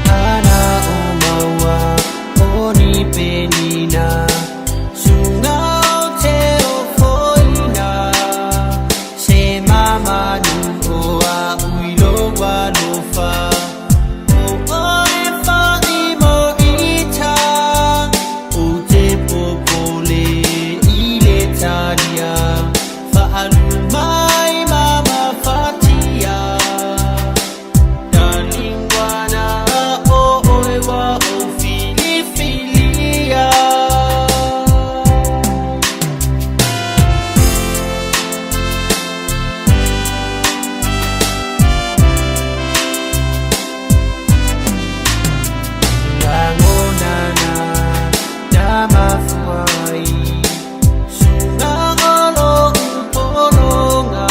Ana o maua o ni penina Sunga o te o foina Se mamanu o a uilo alofa O oe whai mo ita O te popole i le talia Whaalu mai mama whatia Talingwana o oe wa o filifilia. Lagonana na mafuai Sungangolo upolonga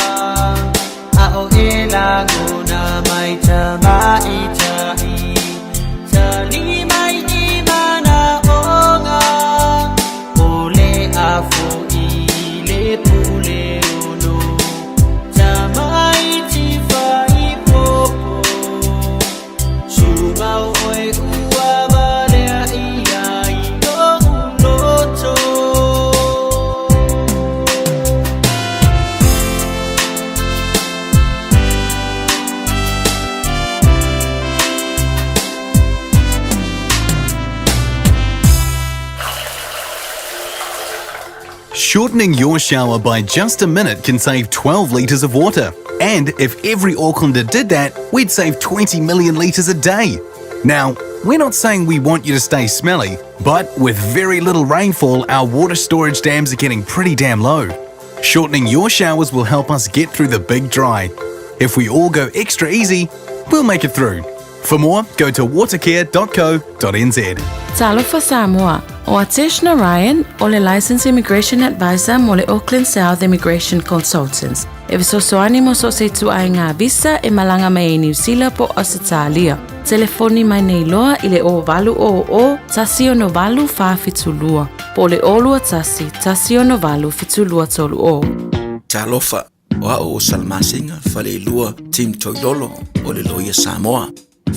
Ao e lagona mai tamaitai Tali mai i mana onga O le afo i le pule ono Tamaiti whai popo Sumau oe ua valea ia i lo'u loto. Shortening your shower by just a minute can save 12 litres of water. And if every Aucklander did that, we'd save 20 million litres a day. Now, we're not saying we want you to stay smelly, but with very little rainfall, our water storage dams are getting pretty damn low. Shortening your showers will help us get through the big dry. If we all go extra easy, we'll make it through. For more, go to watercare.co.nz. Talofa Samoa, o Atesh Narayan o le Licensed Immigration Advisor mo le Auckland South Immigration Consultants. E fesoasoani mo so o se ituaiga visa e malaga mai ai Niu Sila po o Ausetalia. Telefoni mai nei loa i le 0800 168 472 po o le 021 168 7230. Talofa, o a'u o Salamasina Faleilua Tim Toilolo o le Loia Samoa.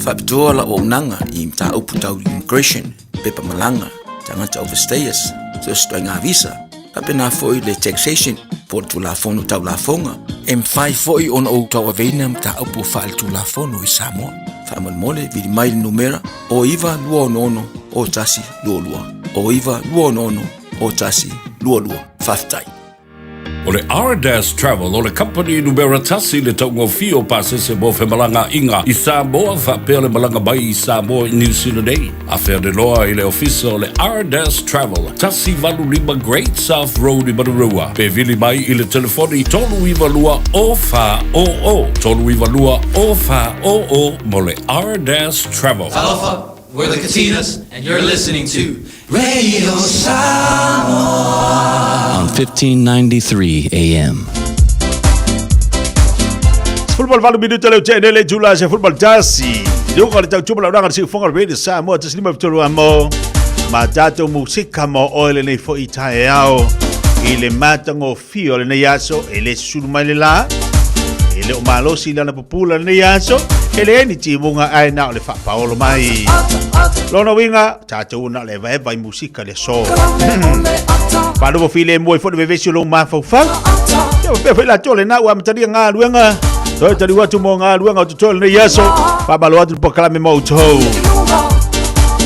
Faapitoa la'u auaunaga i mataupu tau immigration, pepa malaga, tagata overstayers, so o se ituaiga visa, faapena foi le taxation po o le Tulafono Tau Lafoga. E mafai foi ona ou tauaveina mataupu faaletulafono i Samoa. Faamolemole, vili mai le numera o 9266 0122, o 9266 0122. Faafetai. O le Ardas Travel o le kamupani numera tasi i le taugofie o pasese mo femalagaaiga i Samoa faapea le malaga mai i Samoa i Niu Sila nei. Afe ane loa i le ofisa o le Ardas Travel, 185 Great South Road i Manurewa, pe vili mai i le telefoni 392 0400, 392 0400 mo le Ardas Travel. Talofa, we're the Katinas, and you're listening to Radio Samoa on 1593 AM. 18 minute leo tene le tula se football tasi. Luka le tau tuma la uranga si fonga Radio Samoa tasi lima fitolu amo. Ma tatou musika mo oe lenei foi i taeao i le matagofie o lenei aso e le susulu mai le la e le o malosi lana pupula lenei aso e leai ni timuga ae na o le faapaolo mai. Lona uiga tatou na o le evaeva i musika le aso. Faalogo filemu ai foi le vevesi o lou mafaufau. Ia faapea foi latou lena ua amatalia galuega. Toe taliu atu mo galuega o totoe o lenei aso. Faamalo atu le polokalame mo outou.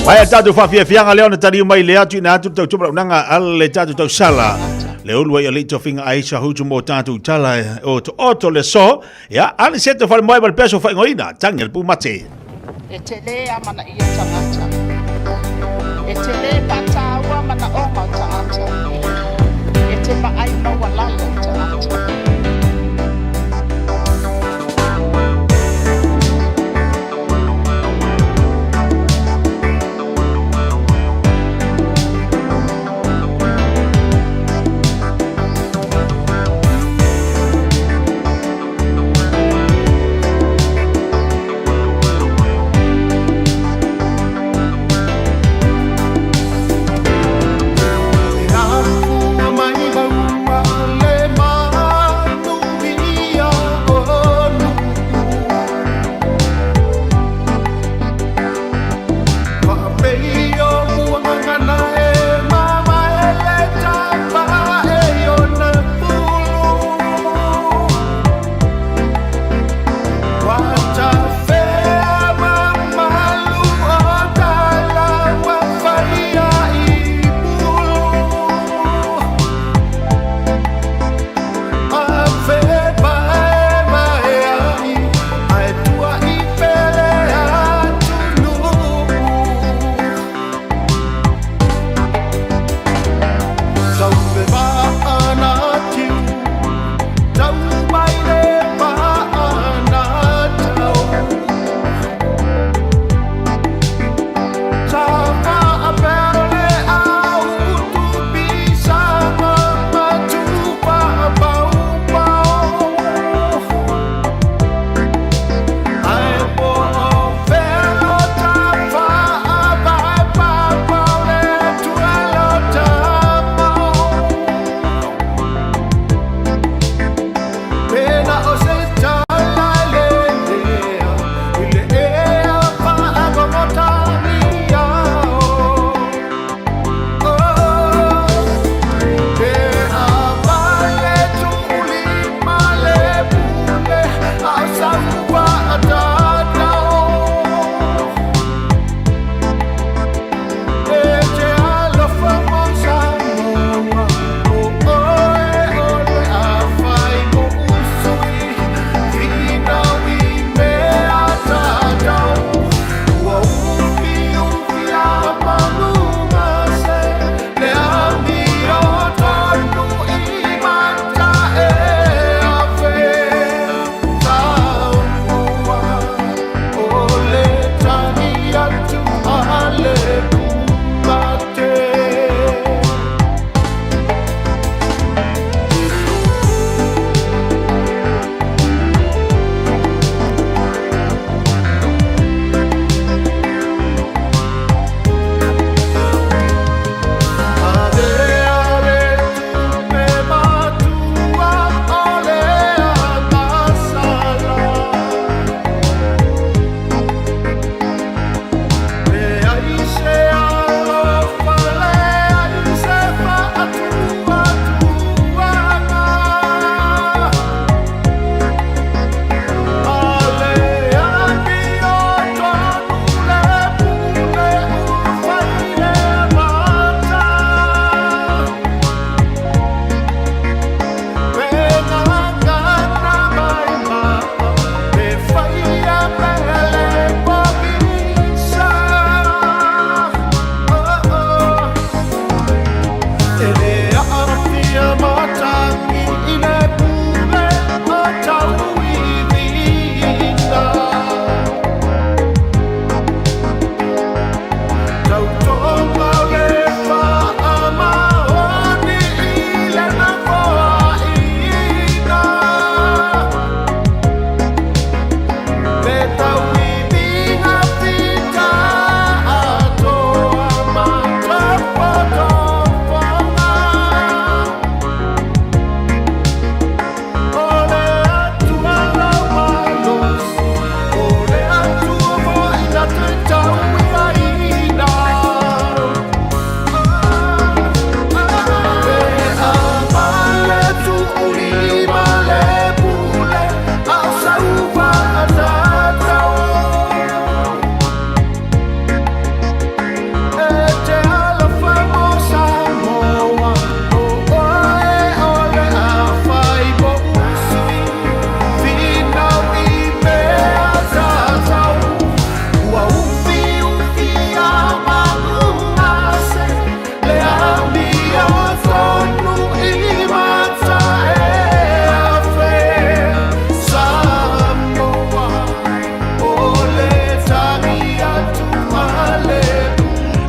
Mai a tatou faafiafiaga lea ona taliu mai le atu ina atu le tautua malaunaga a le tatou tausala. Le ulu ai o le tofiga Aisha Hutu mo tatou tala o to oto le so. Ia, ale se te whare moe ma le peso whaingoina, tangi le pūmate. E te lē amanaia tagata. E te lē faataua manaoga o tagata. E te vaai maualalo tagata.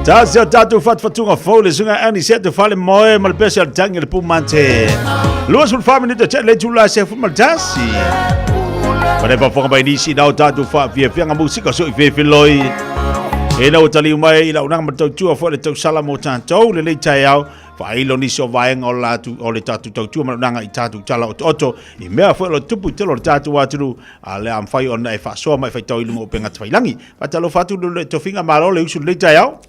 Tasi o tātou whatuwhatunga fou le sunga ani se te whale moe ma le pese al tangi le pumante. 24 minuta te le tula se fu ma tasi. Pane pa whanga mai nisi nao tātou wha fia fia ngā musika so i whewhi loi. E lau tali umai i lau nanga ma tautua fo le tau sala mo tātou le lei tai au. Whailo nisi o vaenga o, latu, o le tātou tautua ma nanga i tātou tala o oto. I mea fo lo tupu te lo tātou aturu a le am whai ona e whasoa mai whai tau i lunga o penga te whailangi. Whatalo fatu le tofinga malo le usu le tai au.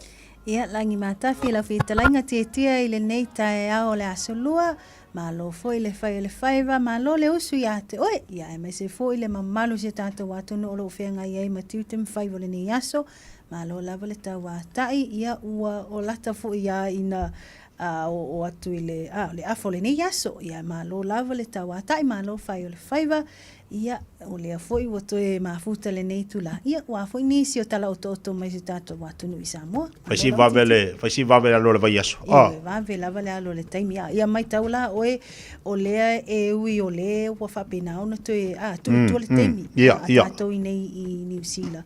Ia, langi matafi lau fetalaiga tietia i lenei taeao o le Aso Lua, malo foi le fai o le faiva, malo le usu ia te oe, ia aemaise foi le mamalu o si o tatou atunuu o lo o feagai ai ma tiute ma faiva o lenei aso, malo lava le tauatai, ia ua o lata foi ia ina a oo atu i le, a, le afa o lenei aso, ia malo lava le tauatai, malo fai o le faiva, Ia, o lea foi ua toe mafuta lenei itula. Ia, ua a foi nisi o tala otooto mai si o tatou atunuu i Samoa. Fai si vave le, fai si vave le alu o le vaiaso. Ioe, vave lava le alu o le taimi. A, ia maitau la oe, o lea e ui o lea ua faapena ona toe, a, tuu i tua le taimi. Ia, ia. A tatou i nei i Niu Sila.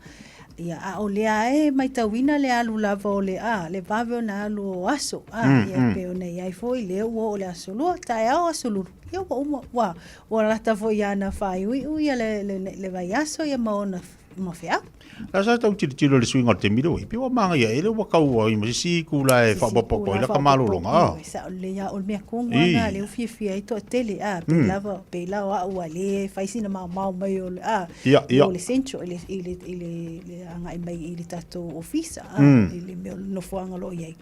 Ia, a o lea e maitauina le alu lava o le, a, le vave ona alu o aso. A, ia, pei ona i ai foi lea ua oo i le aso lua, taeao aso lulu. Ia ua uma, ua, Ua lata foi ia na faaiuiu ia le, le, le vaiaso ia ma ona ma feau. La sa tau tilotilo i le suiga o le taimi lea ua i, pei ua magaia ea lea ua kau ai ma se isi itula e faaopoopo atu ai laka malologa, a. Sao lelei lava, o le mea tonu lava lena lea ua fiafia ai toatele, a, pei lava, pei la o au ua le fai sina maomao mai o le, a, o le central i le, i le, i le, le agai mai i le tatou ofisa, a, i le mea o le nofoaga o lo o i ai.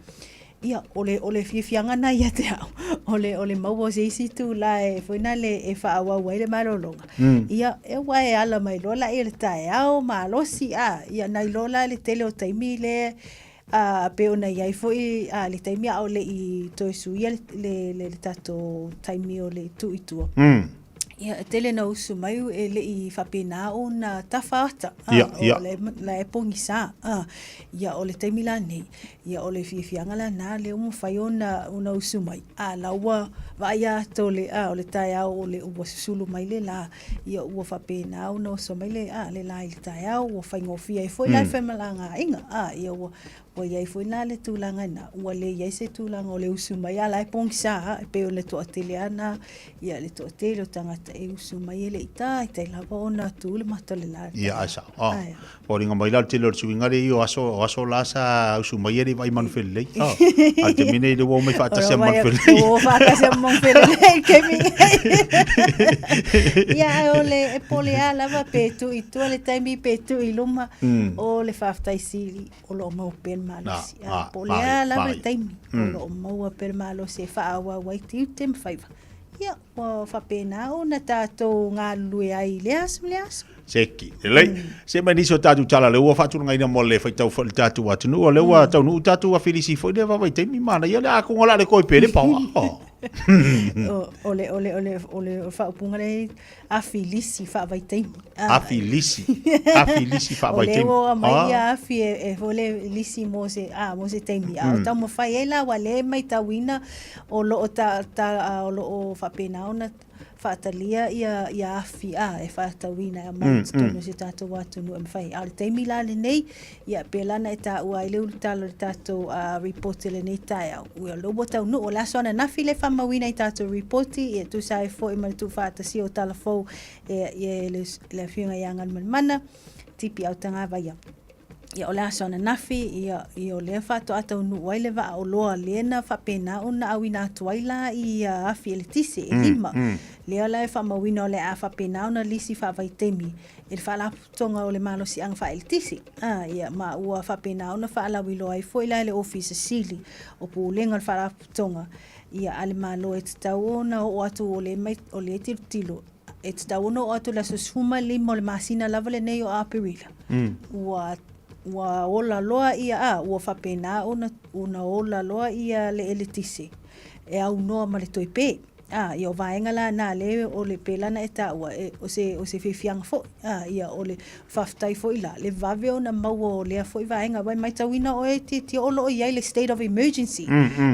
Ia, o le, o le fiafiaga na ia te au, o le, o le maua o se isi itula e foi na le e faaauau ai le malologa. Ia, e ua e ala mai loa la i le taeao, malosi, a, ia na iloa la le tele o taimi le, a, pei ona i ai foi, a, le taimi a o le i toe suia le, le, le, le tatou taimi o le tuu i tua. Ia, e tele na usu mai e le i faapena ona tafa ata, a, Ia, ia. o le, la e pogisa, a, ia o le taimi la nei, ia o le fiafiaga lena lea ua mafai ona, ona usu mai, a la ua vaaia atu o le, a, o le taeao o le ua susulu mai le la, ia ua faapena ona oso mai le, a, le la i le taeao, ua faigofie ai foi la le femalagaaiga, a, ia ua, Ua i ai foi la le tulaga lena, ua le i ai se tulaga o le usu mai, a la e pogisa lava, e pei o le toatele lava lena, ia le toatele o tagata e usu mai e le i taitai lava ona tu le mata o le la. Ia, ae sao. Oh. Foliga mai la le tele o le suiga lea i o aso, o aso la sa usu mai e le i vaai manufelelei. Oh. A o le taimi nei lea ua omai faatasi ma manufelelei. Ua faatasi ma manufelelei i le taimi nei. Ia, ae o le e pole lava lava pe tuu i tua le taimi pe tuu i luma, o le faafetai sili. o lo o maua pea le malosi. A, po o le a lava le taimi, o lo o maua pea le malosi e faaauau ai tiute ma faiva. Ia, ua faapena ona tatou galulue ai i lea aso ma lea aso. Seki, lelei. Se mai nisi o tatou tala lea ua faatulagaina mo le faitau foi le tatou atunuu, o lea ua taunuu tatou afilisi foi lea vaavaitaimi manaia le akonga o le a le koe pele paoa. O le, o le, o le, o le faaupuga lea afi lisi faavaitaimi. Afi lisi. Afi lisi faavaitaimi. O lea ua aumai ia afi e foi le lisi mo se, a, mo se taimi. A o taumafai ai la ua le maitauina o lo o ta, ta, o lo o faapena ona faatalia ia, ia afi a, e faatauina e aumai i totonu o si o tatou atunuu e mafai. A o le taimi la lenei, Ia, pēlā na e tāua ai le ulutala o le tatou ripoti o lenei taeao. Ua lea ua taunuu, o le aso ananafi le faamauina i tatou ripoti, ia tusa ai foi ma le tuufaatasia o tala fou e, e le, le Afioga ia Galumalemana, Tipi Autagavaia. Ia, o le aso ananafi, ia, ia o lea faatoa taunuu ai le vaa oloa lea na faapena ona auina atu ai la i afi eletise e lima. Lea la e faamauina o le a faapena ona lisi faavaitaimi e le Faalapotopotoga o le Malosiaga Faaeletise, ā, ia, ma ua faapena ona faalauiloa ai foi la e le Ofisa Sili o Pulega o le Faalapotopotoga, ia, a le Malo e tatau ona oo atu o lea mai, o lea tilotilo, e tatau ona oo atu i le aso 15 o le masina lava lenei o Aperila, ua, ua ola loa ia, ā, ua faapena ona, ona ola loa ia le eletise e aunoa ma le toe pē. Ā, ia o vaega la nā le o le pēlā na e tāua, e, o se, o se fiafiaga foi, ā, ia o le faafetai foi la, le vave ona maua o lea foi vaega, aua e maitauina oe e tietie o lo o i ai le state of emergency,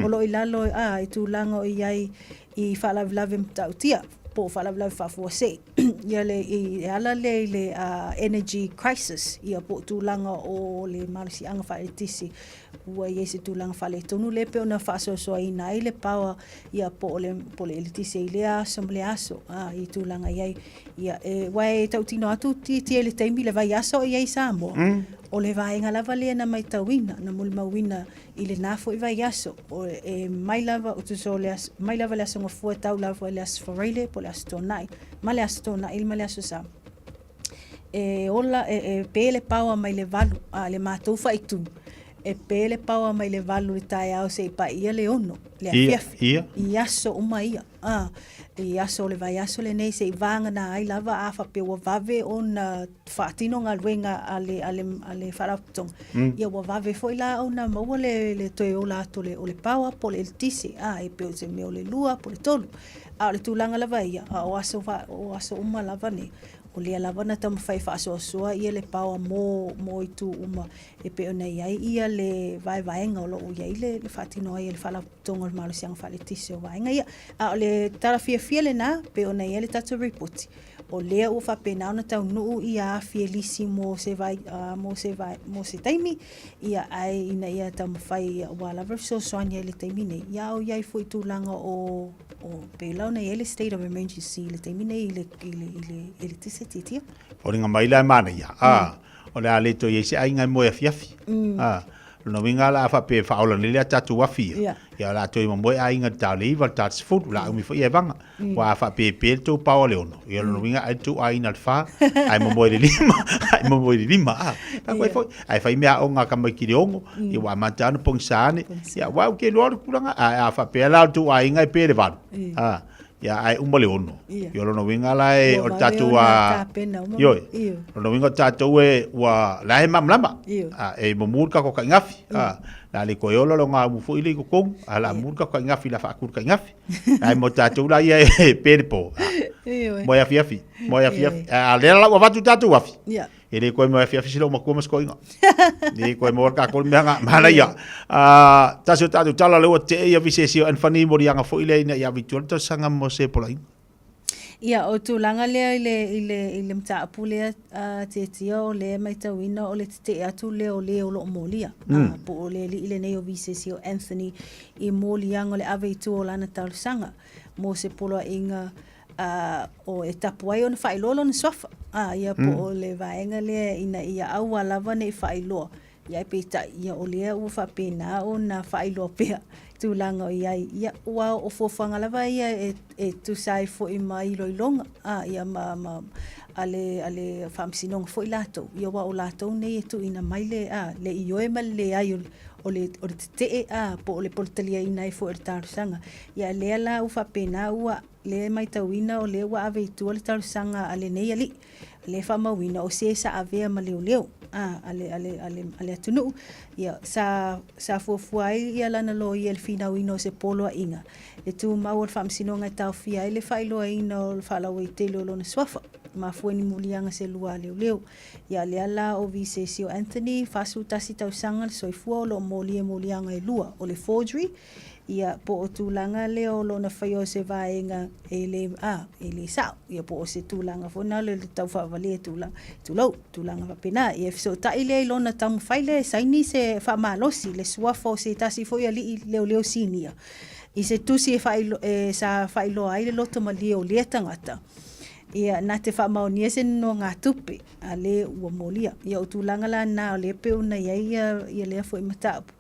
o lo o i lalo, ā, i tulaga o i ai i faalavelave matautia. po o faalavelave faafuasei. Ia le, i, e ala lea i le energy crisis, ia po o tulaga o le malosiaga faaeletisi ua i ai se tulaga faaletonu lea e pei ona faasoasoaina ai le power ia po o le, po o le eletise i lea aso ma lea aso a, i tulaga i ai. Ia, e, aua e tautino atu tietie i le taimi le vaiaso o i ai i Samoa, o le vaega lava lea na matauina, na molimauina i lena foi vaiaso, o, e mai lava, o tusa o le aso, mai lava le Aso Gafua tau lava i le Aso Faraile po o le Aso Toonai, ma le Aso Toonai ma le Aso Sa. E ola, e, e pē le paoa mai le valu, a le matou faaitu, e pē le paoa mai le valu i le taeao seia paia le ono, le afiafi, i aso uma ia. A, i aso o le vaiaso lenei se i vagana ai lava a faapea ua vave ona faatino galuega a le, a le, a le Faalapotopotoga, ia ua vave foi la ona maua le, le toe ola atu o le, o le power po o le eletise, a, e pei o se mea o le lua po o le tolu. A o le tulaga lava ia, a o aso, o aso uma lava nei, o lea lava na taumafai e faasoasoa ia le power mo, mo itu uma e pei ona i ai ia le vaevaega o lo o i ai le, le faatino ai e le Faalapotopotoga. totonu o le malosiaga faaletise o vaega ia. A o le tala fiafia lena, pei ona i ai le tatou ripoti, o lea ua faapena ona taunuu ia afi e lisi mo se vai, uh, mo se vai, mo se taimi, ia ae ina ia taumafai aua lava le fesoasoani ai i le taimi nei. Ia a o i ai foi tulaga o, o pei la ona i ai le state of emergency i le taimi nei i le, i le, i le eletise tiatia. Foliga mai la e manaia, a, o le a le toe i ai se aiga e moe afiafi. A, lona uiga la a faapea e faaola nei le a tatou afi ia, ia o le a toe momoe aiga i le ta o le 9, le ta o le 10, o le a umi foi e vaga. Aua a faapea e pe le tou paoa i le 6, ia lona uiga ai le tou aiga i le 4, ae momoe i le 5, ae momoe i le 5, a. Taku ai foi, ae fai meaaoga a tamaiti i le 6, ia ua amata lava ona pogisa ane. Ia aua ou te iloa le tulaga, ae a faapea la o le tou aiga e pe i le 8, a, Ia, ae uma le ono. Ia, o lona uiga la e, o le tatou a... Ioe. Lona uiga o tatou e, ua, la e malamalama. A, e mumu le tatou tainafi. A, la le toe ola le ogaumu foi lea i totonu, a la mu le tatou tainafi la faatu le tainafi. Ae mo tatou la ia e pe le po. Moe afiafi, moe afiafi. A lea la ua avatu tatou afi. E le koe moe afiafi si lou matua ma si toeaina. E le koe moa le tatou le mea na, manaia. Ah, tasi o tatou tala lea ua tee ia visesi o Anthony moliaga foi lea ina ia ave i tua le tausaga mo se polaina. Ia, o tulaga lea i le, i le, i le mataupu lea a Tietia o lea e matauina o le tetee atu lea o le o lo o molia. Po o le alii lenei o Visesi o Anthony i moliaga o le ave i tua o lana talosaga mo se poloaiga a, o e tapu ai ona faailoa lona suafa. A, ia po o le vaega lea ina ia aua lava ne i faailoa. Ia ae peitai, ia o lea ua faapena ona faailoa pea tulaga o i ai. Ia, ua o fuafuaga lava ia e, e tusa ai foi ma iloiloga, a, ia ma, ma a le, a le faamasinoga foi latou. Ia aua o latou nei e tuuina mai le, a, le ioe ma le leai o, o le, o le tetee, a, po o le, po o le taliaina ai foi o le talosaga. Ia lea la ua faapena ua Lea e maitauina o lea ua ave i tua le talosaga a lenei alii, lea e faamauina o se sa avea ma leoleo a, a le, a le, a le, a le atunuu. Ia, sa, sa fuafua ai ia lana loia i le finauina o se poloaiga e tumau o le faamasinoga e taofia ai le faailoaina o le faalauaitele o lona suafa. Mafua i ni muliaga se lua a leoleo. Ia, lea la o Visesio Anthony, 41 tausaga le soifua o lo o molia i muliaga e lua, o le forgery, Ia, po o tulaga lea o lona faia o se vaega e le, a, e le sao. Ia, po o se tulaga foi na le tau faavalea tulaga, tulou, tulaga faapena. Ia, e fesootai lea i lona taumafai lea e saini se faamalosi le suafa o se tasi foi alii leoleo sinia i se tusi e, faailo, e sa faailoa ai le loto malie o lea tagata. Ia, na te faamaonia se nonogatupe a le ua molia. Ia, o tulaga la na o lea pei ona i ai ia, ia lea foi mataupu.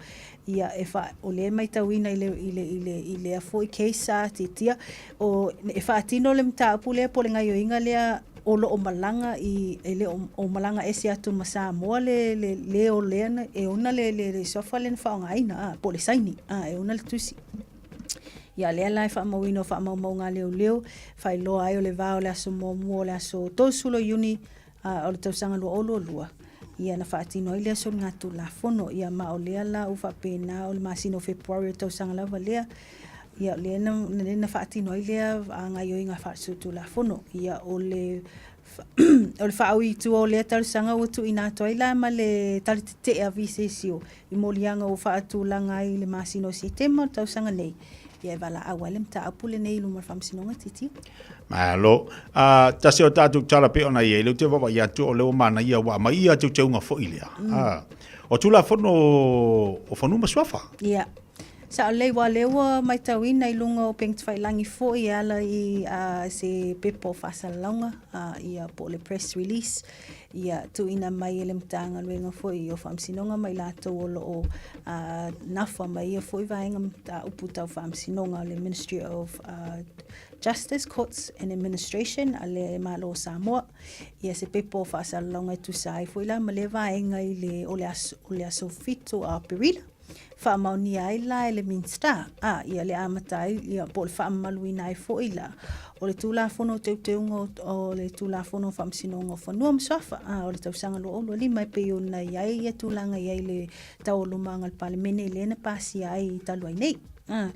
Ia, e wha, o lea e maitauina i le, i le, i le, i lea foi case a Titia, o, e faatino le mataupu lea po o le gaioiga lea o lo o malaga i, e le o, o malaga ese atu ma Samoa le, le, le o lea na, e ona le, le, le suafa lea na faaaogaina, a, po o le saini, a, e ona le tusi. Ia, lea la e faamauina o faamaumauga a leoleo, faailoa ai o le va o le aso muamua o le aso 30 o Iuni, a o le tausaga 2022, ia na faatino ai lea soligatulafono. Ia ma o lea la ua faapena o le masina o Fepuari o le tausaga lava lea, ia o lea na, lea na faatino ai lea gaoioiga faasolitulafono. Ia o le o le faaui i tua o lea talosaga ua tuuina atu ai la ma le tali tetee a VCSO i moliaga ua faatulaga ai i le masina o Setema o le tausaga nei. Ia e valaau ai le mataupu lenei i luma o le Faamasinoga Tilotilo. Malo. A, tasi o tatou tala pei ona i ai, lea ou te vaavaai atu o lea ua manaia ua aumai ia teuteuga foi lea. A, o Tulafono o Fanua ma Suafa. Ia. Sao lelei, aua o lea ua matauina i luga o upega tafailagi foi e ala i se pepa o faasalalauga, ia po o le press release, ia tuuina mai e le Matagaluega foi o Faamasinoga ma i latou o lo o nafa ma ia foi vaega mataupu tau faamasinoga, le Ministry of Justice, Courts and Administration a le Malo o Samoa. Ia se pepa o faasalalauga e tusa ai foi la ma lea vaega i le, o le aso, o le aso 7 o Aperila. Faamaonia ai la e le Minisita, a, ia le amata ai, ia, po o le faamamaluina ai foi la o le Tulafono o Teuteuga o, o le Tulafono o Faamasinoga o Fanua ma Suafa, a, o le tausaga 2025 e pei ona i ai ia tulaga i ai le taualumaga a le Palemene lea na pasia ai talu ai nei. A,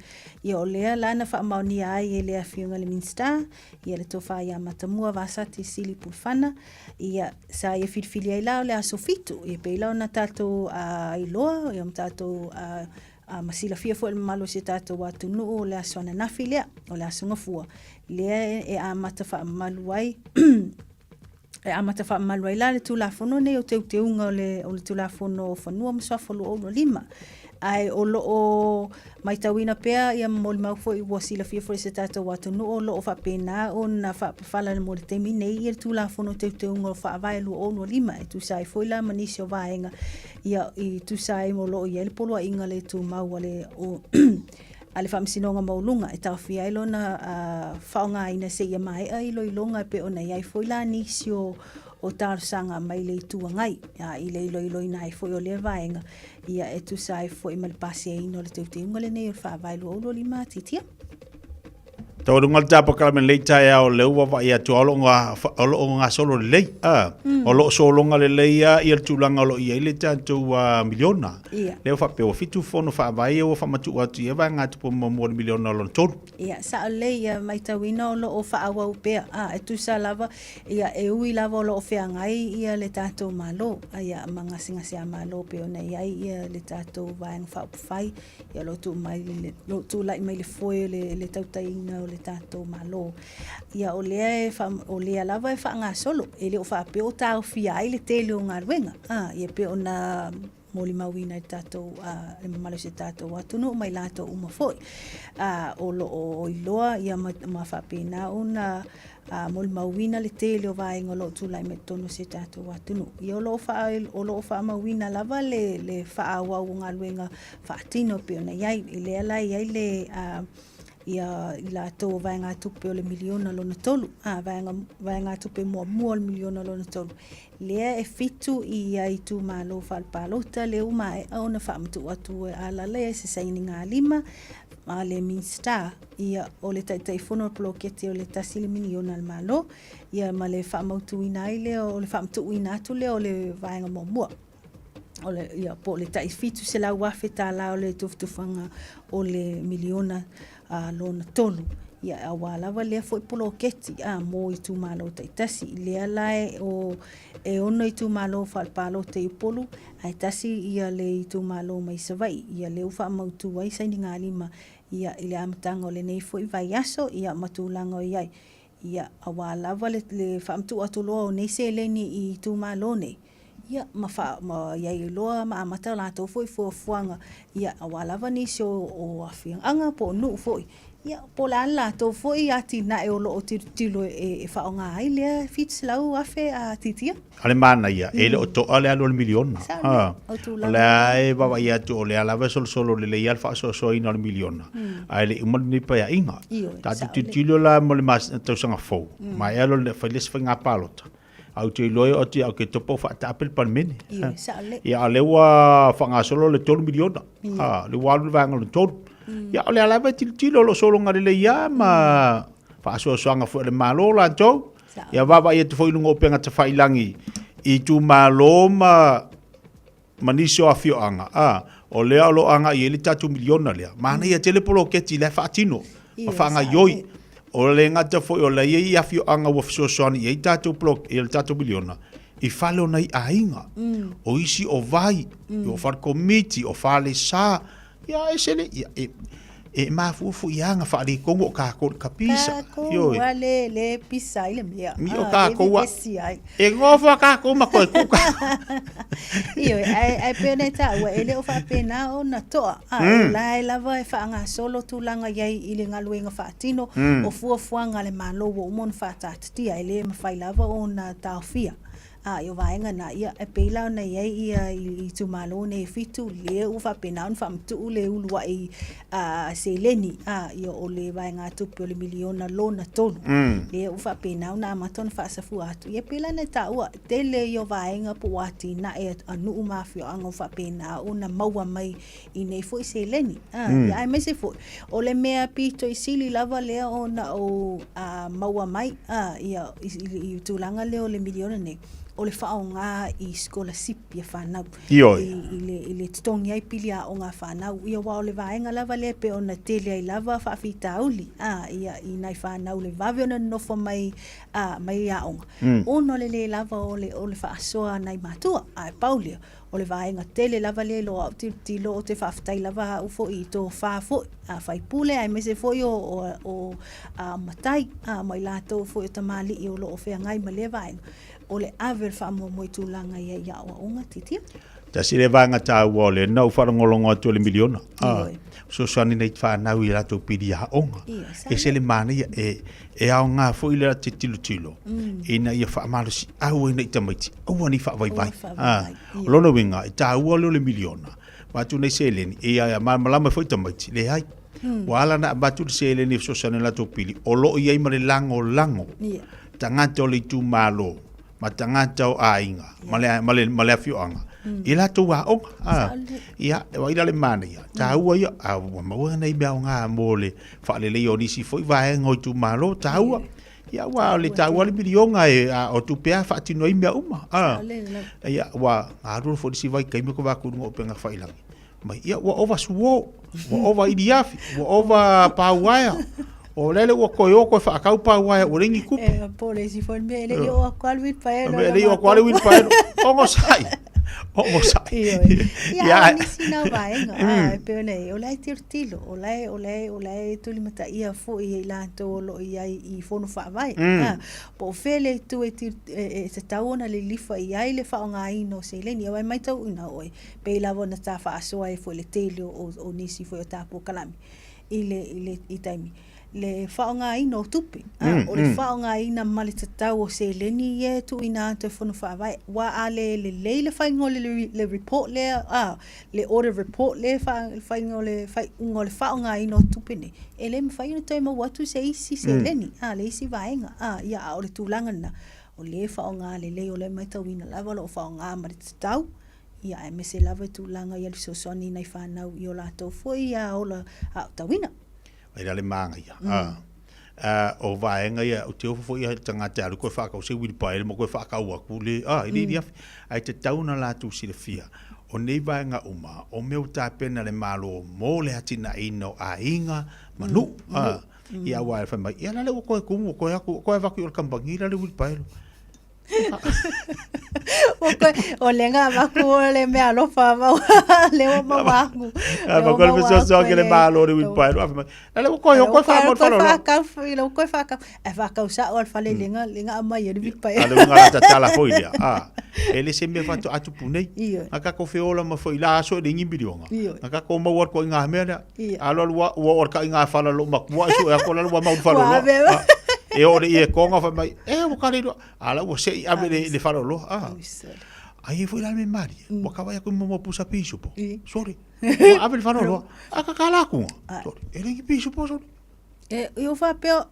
ia o lea la na faamaonia ai e le Afioga i le Minisita, ia le Tofa ia Matamua Vasati Sili Pulufana, ia sa ia filifili ai la o le aso 7, ia pei la ona tatou iloa, ia ma tatou ma silafia foi e le mamalu o si o tatou atunuu o le aso ananafi lea, o le aso Gafua, lea e amata faamamalu ai E amata faamamalu ai la le Tulafono nei o Teuteuga o le, o le Tulafono o Fanua ma Suafa 2025. Ae o lo o maitauina pea ia molimau foi ua silafia foi e se tatou atunuu o lo o faapena ona faapafala mo le taimi nei ia le Tulafono o Teuteuga o Faavae 2025 e tusa ai foi la ma nisi o vaega ia i tusa ai o lo o i ai le poloaiga le tumau a le o, a le Faamasinoga Maualuga e taofia ai lona faaaogaina seia maea iloiloga e pei ona i ai foi la nisi o o talosaga mai le Itu Agai i le iloiloina ai foi o lea vaega ia e tusa ai foi ma le pasiaina o le teuteuga lenei o le Faavae 2025 Titia. Taualuga le tapakala me lelei taeao lea ua vaai atu o lo o gasolo lelei. O lo o sologa lelei lava ia le tulaga o lo o i ai le tatou miliona. Lea ua faapea ua 7 fono faavae ia ua faamatuu atu i ia vaegatupe muamua o le miliona lona tolu. Ia, sao lelei, ia matauina o lo o faaauau pea. E tusa lava, ia e ui lava o lo o feagai ia le tatou Malo, ia ma gasegase-a-Malo pei ona i ai ia le tatou Vaega Faaupufai. Ia o lo o tuu mai le, lo o tulai mai le foe o le, le tautaiina o le tatou Malo. Ia o lea e wha, o lea lava e faagasolo, e le o faapea o taofia ai le tele o galuega. A, ia pei ona molimauina i le tatou, a, le mamalu o si o tatou atunuu ma i latou uma foi. A, o lo o iloa ia ma, ma faapena ona a molimauina le tele o vaega o lo o tulai mai totonu o si o tatou atunuu. Ia o lo o faa, o lo o faamauina lava le, le faaauau o galuega faatino e pei ona i ai. I lea la e i ai le, a, ia i latou o vaegatupe o le miliona lona tolu, a, vaega, vaegatupe muamua o le miliona lona tolu, lea e fitu i ia itumalo faalepalota lea ua maea ona faamatuu atu e alala ia se sainigalima a le Minisita, ia, o le Taitaifono o le poloketi o le tasi le miliona a le Malo, ia ma le faamautuina ai lea o le faamatuuina atu lea o le vaega muamua. O le, ia, po o le tai $700,000 o le tufatufaga o le miliona lona tolu. Ia, aua lava lea foi poloketi a, mo itumalo taitasi. I lea la e, o, e ono itumalo faalepalota i Upolu, ae tasi ia le itumalo mai Savaii. Ia lea ua faamautu ai sainigalima ia i le amataga o lenei foi vaiaso, ia ma tulaga o i ai. Ia, aua lava le, le faamatuu atu loa o nei seleni i itumalo nei, ia, ma faa, ma i ai loa ma amata latou foi fuafuaga, ia, aua lava nisi o, o afioaga po o nuu foi, ia, po o le a le latou foi atinae o lo o tilotilo e, e faaaoga ai lea $700,000 a titia. A le manaia, e le o toa le alu o le miliona. O lea e vaavaai atu o lea lava e solosolo lelei lava le faasoasoaina o le miliona, ae le i uma lenei paeaiga. Tatou tilotilo la mo le tausaga fou, maea loa le fai le isi faiga palota, ae ou te iloa e oo atu ia Oketopa ua faataape le Palemene. Ia a o lea ua faagasolo le $3 miliona, lea ua alu le vaega lona tolu. Ia o lea lava e tilotilo o lo o sologa lelei lava ma faasoasoaga foi a le Malo latou. Ia vaavaai atu foi i luga o upega tafailagi i itumalo ma ma nisi o afioaga, a, o lea o lo o agai i ai le tatou miliona lea. Manaia tele poloketi la e faatino ma faagaioi. O le gata foi o la e i ai afioaga ua fesoasoani i ai tatou le tatou miliona i fale o nai aiga. O isi o vai, o fale komiti, o fale sa, ia ese le, ia, e, E mafua foi i aga faaletonu o kākou i le kapisa. Kākou Ioe. ua le, le pisa ai le mea. Mi o Ah, kākou le a- vevesi ai. E nofo a kākou ma koe kuka. Ioe, ae, ae pei ona e taua, e le o faapena ona toa. A, mm. o la e lava e faagasolo tulaga i ai i le galuega faatino o fuafuaga a le Malo ua uma ona faataatitia, e le mafai lava ona taofia. A, i o vaega na, ia, e pei la ona i ai ia i itumalo nei e fitu, lea ua faapena ona faamatuu le uluai a, seleni, a, ia o le vaegatupe o le miliona lona tolu, lea ua faapena ona amata ona faasafua atu. Ia, e pei la ona e taua, tele ia o vaega po o atinae a nuu ma afioaga ua faapena ona maua mai i nei foi seleni. A, ia, aemaise foi, o le mea pito i sili lava lea ona ou a, maua mai a, ia, i, i, i tulaga lea o le miliona nei, o le faaaoga i sikolasipi a fanau. Ioe. I, i, le, i le totogi ai pili aoga a fanau. Ia, aua o le vaega lava lea e pei ona tele ai lava faafitauli a, ia, i nai fanau le vave ona nonofo mai, a, mai aoga, ona o le lē lava o le, o le faasoa a nai matua. Ae pau lea, O le vaega tele lava lea i lo au tilotilo, ou te faafetai lava au foi i tofa foi a faipule aemaise foi o, o, o a matai a ma i latou foi o tamalii o lo o feagai ma lea vaega, o le ave o le faamoemoe i tulaga ia i aoaoga tilotilo. Tasi lea vaega taua o lea na ou faalogologo atu o le miliona. Ah, fesoasoani nei fanau i latou pili aoga. E se le manaia e, e aoga foi le te tilotilo mm. ina ia faamalosiau ai nei tamaiti aua nei faavaivai. Ah, o lona uiga, e taua lea o le miliona. Avatu nei seleni, e ia malamalama foi tamaiti, leai. Ua ala ona avatu le seleni e fesoasoani i latou pili, o lo o i ai ma le lagolago tagata o le itumalo ma tagata o aiga ma le, ma le, ma le afioaga i latou aoga. Ah, ia, vaai la le manaia, taua ia, a ua maua nei mea aoga mo le faaleleia o nisi foi vaega o itumalo, taua. Ia, aua o le taua le miliona e, a, o tupe a faatino ai mea uma. A, ia, ua galue foi le isi vaitaimi ko vaku luga o upega tafailagi. Mai, ia, ua ova suo, ua ova iliafi, ua ova pauaea. O lele ua toe o toe whaakau pauaea, ua lengi kupe. E, po le isi foi mea, e le i o aku alu wheelbarrow. E le i o aku alu wheelbarrow. Ongo sai. Ongo sai. Ioe. Ia, a nisi na vaega, a, e pei ona i ai, o la e tilotilo, o la e, o la e, o la e tulimataia foi e i latou o lo o i ai i fono faavae. A, po o fea le itu e, til, e, e tatau ona lilifa i ai le faaaogaina o seleni. Aua e matauina oe, pei lava ona ta faasoa ai foi i le tele o, o nisi foi o ta polokalame i le, i le i taimi le faaaogaina o tupe, a, o le faaaogaina ma le tatau o seleni ia e tuuina atu e Fono Faavae. Aua a le lelei le faiga o le, le report lea, a, le audit report lea e faiga o le faaiuga o le faaaogaina o tupe nei, e le mafai ona toe maua atu se isi seleni, a, le isi vaega, a, ia, a o le tulaga lena, o lea e faaaoga lelei, o lea e matauina lava o lo o faaaoga ma le tatau, ia aemaise lava i tulaga ia le fesoasoani i nai fanau i o latou foi ia ola aotauina. Mai la le māngaia. Mm. O vaega ia, o te ofo foi ia tagata e alu koe whaakau se wheelbarrow ma koe whaakau aku le, ah, i le mm. afi. Ai te tau na lātou silafia, o nei vaega uma, o mea o tāpena le malo mō le atinaeina o aiga ma nuu. Mm. Ah, mm. Ia wā e whai mai, ia la le ua koe kumu, koe aku, koe avaki o le kampangi la le wheelbarrow. O le nga maku o le mea alofa mau le o mau aku. A ma koe le so ke le malo le wheelbarrow. A mai. La le koe koe fa mo falo. Fa ka le koe fa ka e fa ka sa o fale le nga le nga mai le wheelbarrow. A le nga ta tala foi ia. A. E le se mea faatoa atupu nei. A ka ko feola ma foi la aso le ngi milionga. A ka ko mau ko ngā mea lea. Alo alo ua ua ka ngā fala lo makua so e ko la ua mau falo lo. E o le e konga fa mai. E ua ka le ala ua se i ave le le falo lo. A. Ai e foi la me mari. Ua ka vai ko mo pusa piso po. Sorry. Ua ave le falo lo. A ka kala ku. Sorry. E le piso po sorry. E i o faapea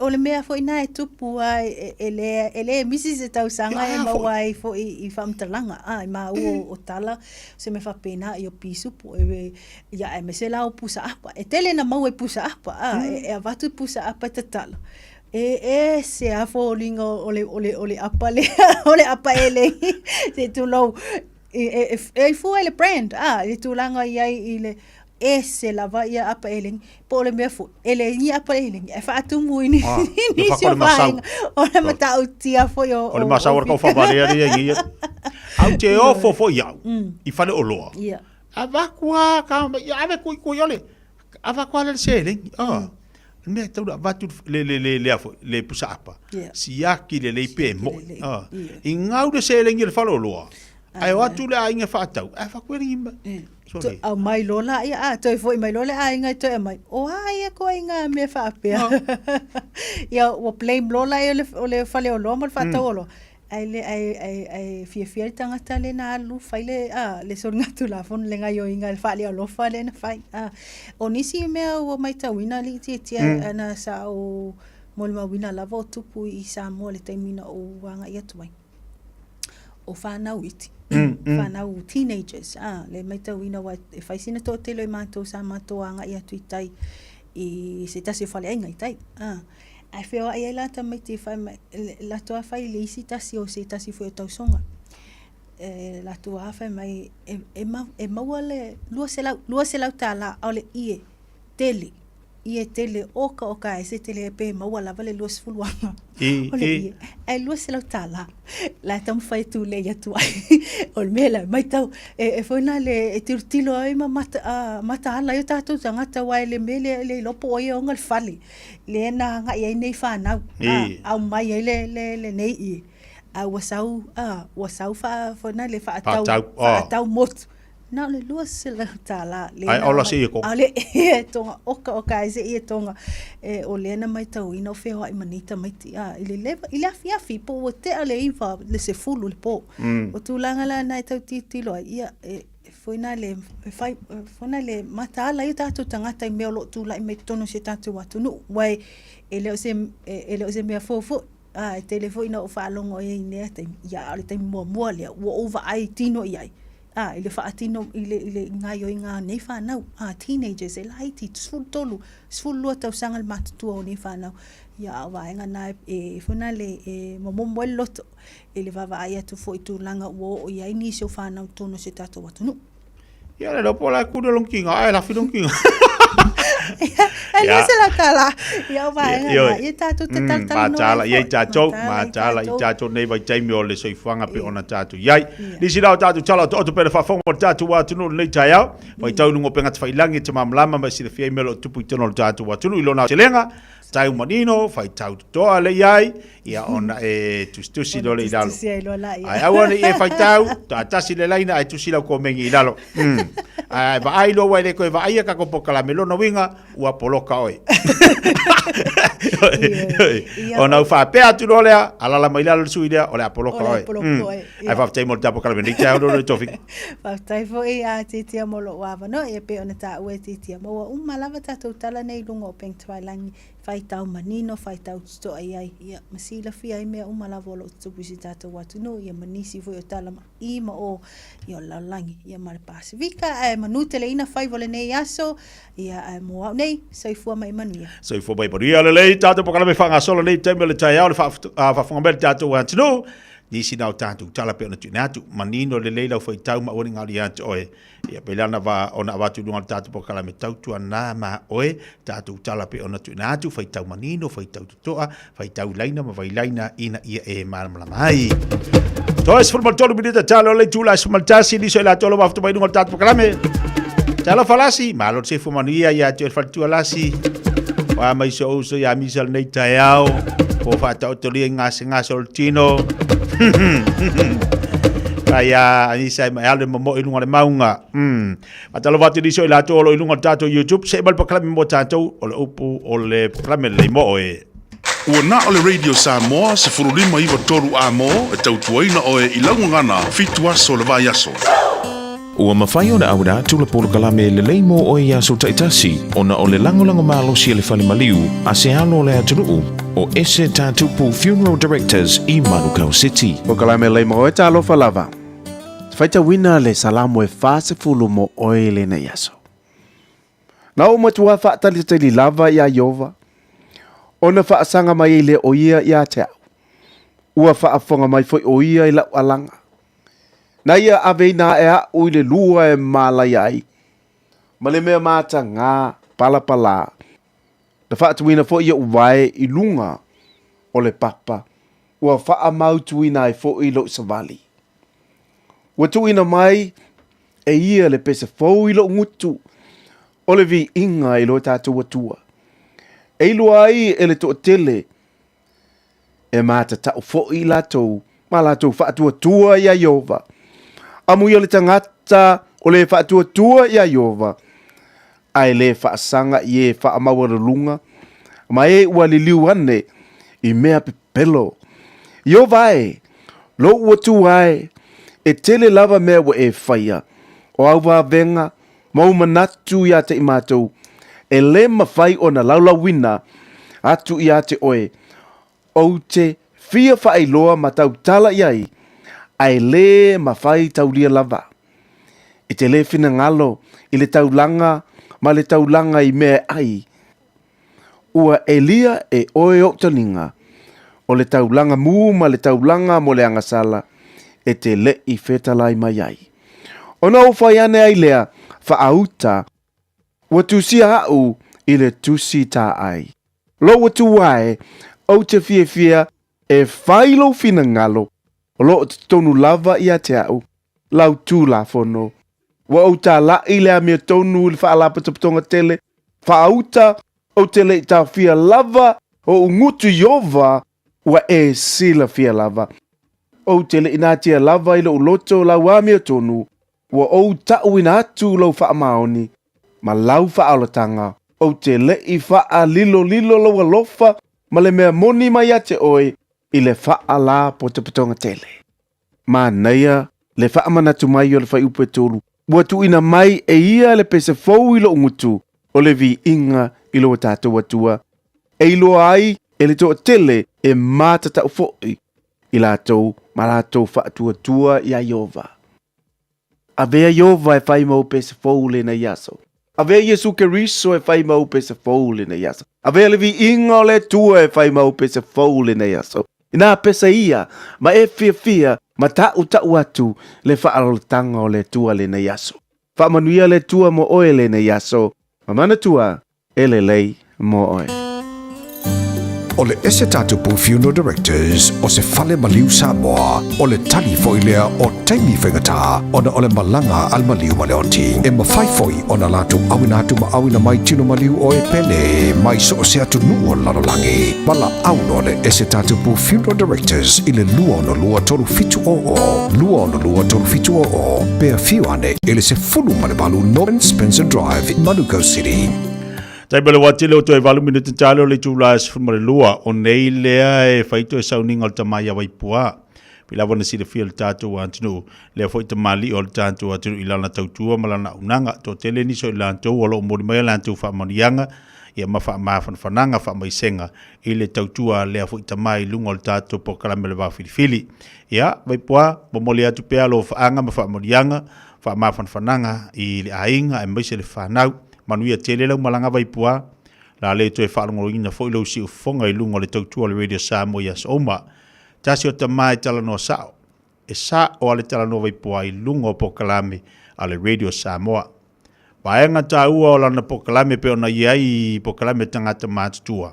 o le mea foi na e tupu a e le e le misi se tausaga e maua ai foi i faamatalaga a i maua o tala se mea faapena i o pisupo e ia aemaise la o pusa apa e tele na maua i pusa apa a e avatu i pusa apa e tatala e ese a foliga o le o le o le apa lea o le apa elegi se tulou e e fua i le brand a i le tulaga i ai i le ese lava ia apa elegi po o le mea foi e le ni apa elegi ae faatumu i ni Ah, nisi o vaega o le matautia foi o O le masau o le kaufaavalea ia ia. Au te ofo foi au i fale oloa. Ia. Avaku a ka ia ave kui kui ole. Avatu lava le seleni, ah. Le mea e tatau ona avatu le, le, le, le, a foi, le pusaapa, siaki lelei pe mo'i. Ah. I gau le seleni o le faleoloa, ae o atu le aiga e faatau, ae avatu e lagi mai. Sorry. Aumai loa la, ia, a, toe foi mai loa le aiga e toe aumai, o a ia koaiga mea faapea. Ia, ua blame loa la ia o le faleoloa ma le faatau oloa. Ae le, ae, ae, ae fiafia le tagata lea na alu fai le, a, le soligatulafono, le gaioiga, le faalealofa lea na fai. A, o nisi mea ua maitauina alii tiatia, mm. ana sa ou molimauina lava o tupu i Samoa i le taimi na ou agai atu ai. O whanau iti, mm, mm. whanau teenagers, a, le maitauina wa e fai sina toatele o i mātou sa mātou agai atu i tai i se tasi o faleaiga i tai. A, Ae feoai ai la tamaiti e fai mai, latou a fai i le isi tasi o se tasi foi o tausoga. E, latou a fai mai, e, e, ma, e maua le 200, 200 tālā, a o le ie, tele, ie tele, oka oka e se tele pe maua lava le 20 anga. I, o le i. ie, ae 200 tālā, la e taumafai atu lei atu ai. O le mea la, maitau, e, e foi na le, e tilotilo ai ma mata, a, mataala ai o tātou tagata, aua e le mea lea, le iloa po o ai e ona le fale. lea na agai ai nei whanau, a, aumai ai le, le, lenei ie. A ua sau, a, ua sau wha, whana le whaatau, Whaatau, oh. whaatau motu. Na o le 200 tālā. Le Ai, na ola aumai. se ie ko. A le ie tonga, oka oka ai se ie tonga. E, o lea na maitauina o wheoai ma nei tamaiti. A, i le leva, i le afiafi, po ua tea le iwa, le sefulu le po. O tūlanga la na e tau tilotilo ai, ia, e, E foi nā le, e whai, e foi nā le mataala i o tātou tangata i mea o lo o tūlaʻi mai totonu o si o tātou atunuu. Aua e, e le o se, e, e le o se mea fou foi. Ā, e tele foi ina ou faalogo ai i nea taimi, ia, a o le taimi muamua lea, ua ou vaai tino i ai, ā, i le faatino, i le, i le gaoioiga a nei whanau, ā, teenagers, e laiti, 13, 12 tausaga le matutua o nei whanau. Ia, a o vaega nā e, e foi nā le, e momomo ai le loto. i le vaavaai atu foi i tulaga ua oo i ai nisi o whanau tonu o si o tatou atunuu. Ia le lopo la ku long kinga ai la fi long kinga. Ai no se la tala. Ia o vaega na ia tatou te talatala no. Matala ia tatou, matala i tatou nei vaitaimi o le soifuaga pe ona tatou iai. Nisi la o tatou tala o to pele faafofoga o le tatou atunuu lenei taeao. Faitau i luga o upega tafailangi e te malamalama ma e silafia ai mea o lo o tupu i totonu o le tatou atunuu i lona aotelega. Tau manino, faitau totoa le iai, ia ona e tusitusi loa le i lalo. Tusitusi ai loa la ia. Ae aua ne i e faitau, taatasi le laina ae tusi lau komeni i lalo. Ae vaai loa ua e le toe vaaia tatou polokalame, lona uiga, ua poloka oe. Ona u faapea atu loa lea, alala mai lalo le sui lea, o le a poloka O le a oe. poloka oe, ia. Ae faafetai mo le tatou polokalame nei taeao lolo e Tofiga. Faafetai foi a Tiatia mo lou avanoa, ia pei ona taua e Tiatia. Ma ua uma lava tatou tala nei i luga o Bank Tafailangi, faitau manino, faitau totoa i ai, ia, ma silafia ai mea uma lava o lo o tutupu i si tatou atunuu, ia ma nisi foi o tala ma i ma o, ia o le lalolagi, ia ma le Pasifika, ae manuteleina faiva o lenei aso, ia, ae mo au nei, soifua ma ia manuia. Soifua ma ia manuia. Lelei tatou polokalame faagasolo nei i taimi o le taeao, le faafofoga mai a le tatou atunuu, nisi na o tatou tala pei ona tuuina atu, manino lelei lau faitau ma aua ne i galo ia te oe. Ia pei la ona va ona avatu i luga o le tatou polokalame tautuana ma oe, tatou tala pei ona tuuina atu, faitau manino, faitau totoa, faitau laina ma vailaina ina ia e malamalama ai. Toe 13 minita talo le itula e 11 liso i latou o lo o mafuta mai i luga o le tatou polokalame. Talofa lasi, malo le soifua manuia ia te oe le faletua lasi. Oa mai so uso ia misa lenei taeao, po faataotolia i gasegase o le tino. Ai a anisa e mai alu e momoe i luga o le maunga. Faatalofa atu i nisi o i latou o lo o i luga o le tatou YouTube, see mai le polokalame mo tatou, o le upu o le polokalame lelei mo oe. Ua na o le Radio Samoa 1593 A mo e tautuaina oe i lau gagana fitu aso o le vaiaso. Ua mafai ona auina atu le polokalame lelei mo oe i aso taitasi ona o le lagolago malosi a le Fale Maliu a se alo o le atunuu o Ese Tatupu Funeral Directors i Manukau City. Polokalame lelei mo oe talofa lava. Te faitauina le Salamo e 40 mo oe i lenei aso. Na ou matua faatalitali lava iā Ieova, ona faasaga mai ai lea o ia ia te au. Ua faafofoga mai foi o ia i lau alaga. Na ia aveina ae aʻu i le lua e mālaia ai, ma le mea matagā palapalā. Na faatuina foi ioʻu wae i luga o le papa, ua faamautuina ai foi loʻu savali. Ua tuuina mai e ia le pese fou i loʻu gutu, O le viiga i lo tatou Atua, e iloa ai e le toatele, e matatau foi i latou ma latou faatuatua iā Ieova. Amuia le tagata o le faatuatua iā Ieova, ae le faasaga i e faamaualuluga ma e ua liliu ane i mea pepelo. Ieova e, lou Atua e, e tele lava mea ua e faia, o au vavega ma ou manatu iā te i matou, e le mafai ona laulauina atu iā te oe, ou te fia faailoa ma tautala i ai, ae le mafai taulia lava. I te le finagalo i le taulaga ma le taulaga i mea e ai, ua elia e oe ou taliga, o le taulaga mū ma le taulaga mo le agasala e te leʻi fetalai mai ai. Ona ou fai ane ai lea, Faauta, ua tusia aʻu i le tusi tāʻai. Lou Atua e, ou te fiafia e fai lou finagalo, o lo o totonu lava ia te au lau Tulafono. Ua ou tālaʻi le amiotonu i le faalapotopotoga tele, faauta ou te le i taofia lava oʻu gutu Ieova ua e silafia lava. Ou te le i natia lava i loʻu loto lau amiotonu, ua ou taʻuina atu lou faamaoni ma lau faaolataga, ou te le i faalilolilo lou alofa ma le mea moni mai ia te oe i le faalapotopotoga tele. Manaia le faamanatu mai o le fuaiupu e 3, ua tuuina mai e ia le pese fou i lou gutu, o le viiga i lo tatou Atua, e iloa ai e le toatele e matatau foi i latou ma latou faatuatua iā Ieova. Avea Ieova e fai ma ou pese fou lenei aso. Avea Iesu Keriso e fai ma ou pese fou lenei aso. Avea le viiga o le Atua e fai ma ou pese fou lenei aso. Inā pese ia, ma e fiafia, ma taʻutaʻu atu le faaolataga o le Atua lenei aso. Faamanuia le Atua mo oe lenei aso, ma manatua e lelei mo oe. O le Ese Tatupu Funeral Directors o se fale maliu Samoa, o le tali foi lea o taimi faigata ona o le malaga a le maliu ma le oti. E mafai foi ona latou auina atu ma auina mai tino maliu o e pele mai so o se atunuu o le lalolagi. Valaau loa le Ese Tatupu Funeral Directors i le 262 3700, 262 3700, pe afio ane i le 18 Northern Spencer Drive, Manukau City. Taimi o le wā tele o toe 8 minute tale o le itula e 12 o nei lea e whai toe sauniga o le tama ia Waipuā. Pei lava ona silafia le tātou atunuu, lea foi tamalii o le tātou atunuu i lana tautua ma lana auaunaga. Toatele nisi o i latou o lo o momoli mai a latou faamanuiaga ia ma faamafanafanaga faamaisega i le tautua a lea foi tama i luga o le tātou polokalame o le Vao Filifili. Ia, Waipuā, momoli atu pea lou faaga ma faamanuiaga, faamafanafanaga i le aiga aemaise le fanau. Manuia tele lau malaga Vaipua, la le toe faalogologoina foi lou siufofoga i luga o le tautua o le Radio Samoa i aso uma. Tasi o tama e talanoa sao, e sao a le talanoa Vaipua i luga o polokalame a le Radio Samoa. Vaega taua o lana polokalame pei ona i ai i polokalame a tagata matutua.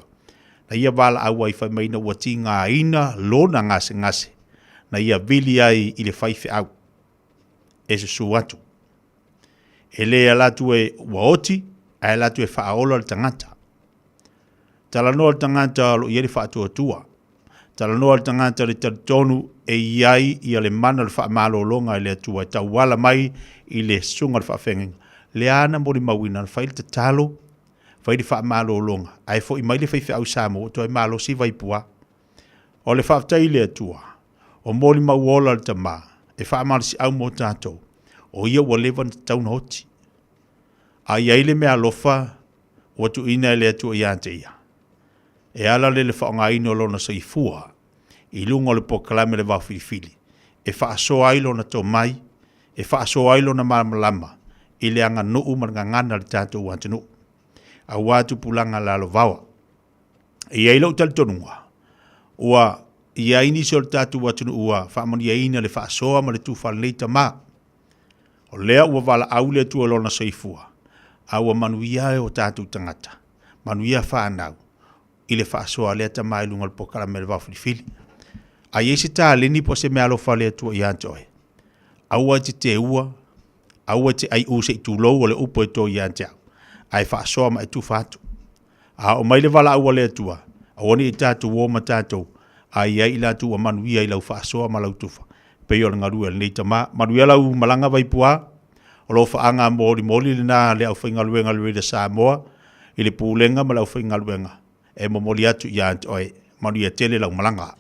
Na ia valaau ai fai mai ina ua tigaina lona gasegase, na ia vili ai i le faifeau e susu atu. E le ala atu e ua oti, ae ala atu e faaola le tagata. Talanoa le tagata o lo o i ai le faatuatua. Talanoa le tagata le talitonu e i ai ia le mana o le faamalologa e le Atua e tauala mai i le susuga o le faafeagaiga. Lea ana molimauina na fai le tatalo, fai le faamalologa, ae foi mai le faifeau Samoa ua toe malosi Vaipua. O le faafetai i le Atua, o molimau ola le tama e faamalosiau mo tatou, o ia ua leva ona tatau ona oti. A i ai le meaalofa ua tuuina e le Atua ia te ia, e ala lea i le faaaogaina o lona soifua i luga o le polokalame o le Vao Filifili, e faasoa ai lona tomai, e faasoa ai lona malamalama i le aganuu ma le gagana a le tatou atunuu, aua tupulaga lalovaoa. E i ai lou talitonuga, ua i ai nisi o le tatou atunuu ua faamanuiaina le faasoa ma le tufa a lenei tama. O lea ua valaau le Atua i lona soifua, a ua manuia e o tatou tagata, manuia fanau, i le faasoa a lea tama i luga o le polokalame o le Vao Filifili. A i ai se taleni po o se meaalofa a le Atua ia te oe, aua e te teua, aua e te aiu se i tulou o le upu e to ia te au. Ae faasoa ma e tufa atu. A oo mai le valaau a le Atua, aua ne i tatou o ma tatou, a i ai i latou ua manuia i lau faasoa ma lau tufa, pei o le galue a lenei tama. Manuia lau malaga Vaipuā. O lou faaga molimoli lena a le aufaigaluega a le Radio Samoa i le Pulega ma le aufaigaluega e momoli atu ia te oe. Manuia tele lau malaga.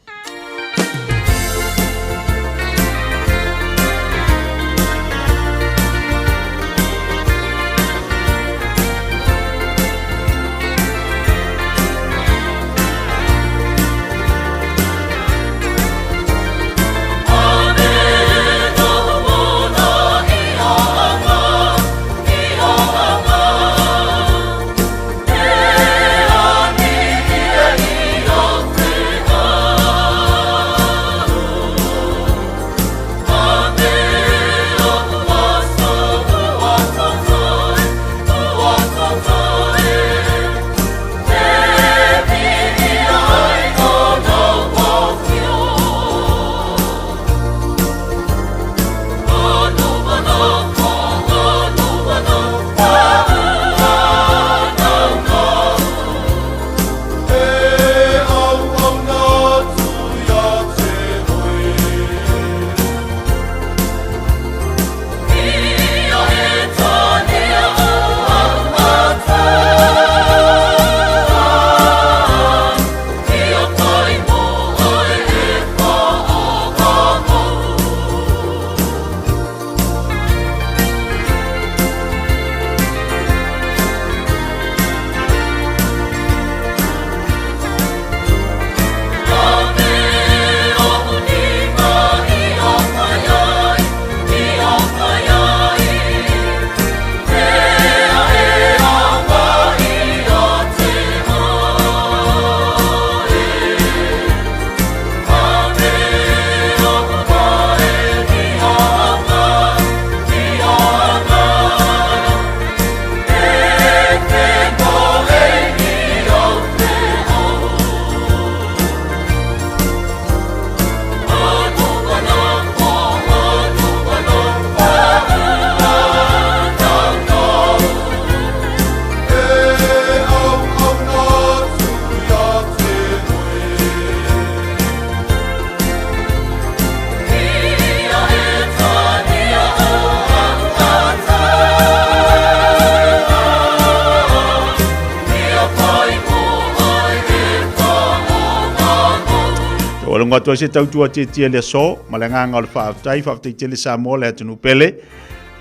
Ua logo atu ai se tautua tietie le aso ma le agaga o le faafetai, faafetai tele Samoa le atunuu pele.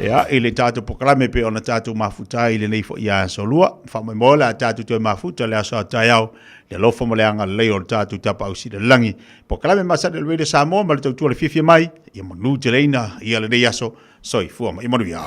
Ia, i le tatou polokalame pei ona tatou mafuta ai i lenei foi aso lua. Faamoemoe o le a tatou toe mafuta le aso a taeao, le alofa ma le agalelei o le tatou Tapaau Sili i le Lagi. Polokalame masani a le Radio Samoa ma le tautua le fiafia mai, ia manuteleina ia lenei aso. Soifua ma ia manuia.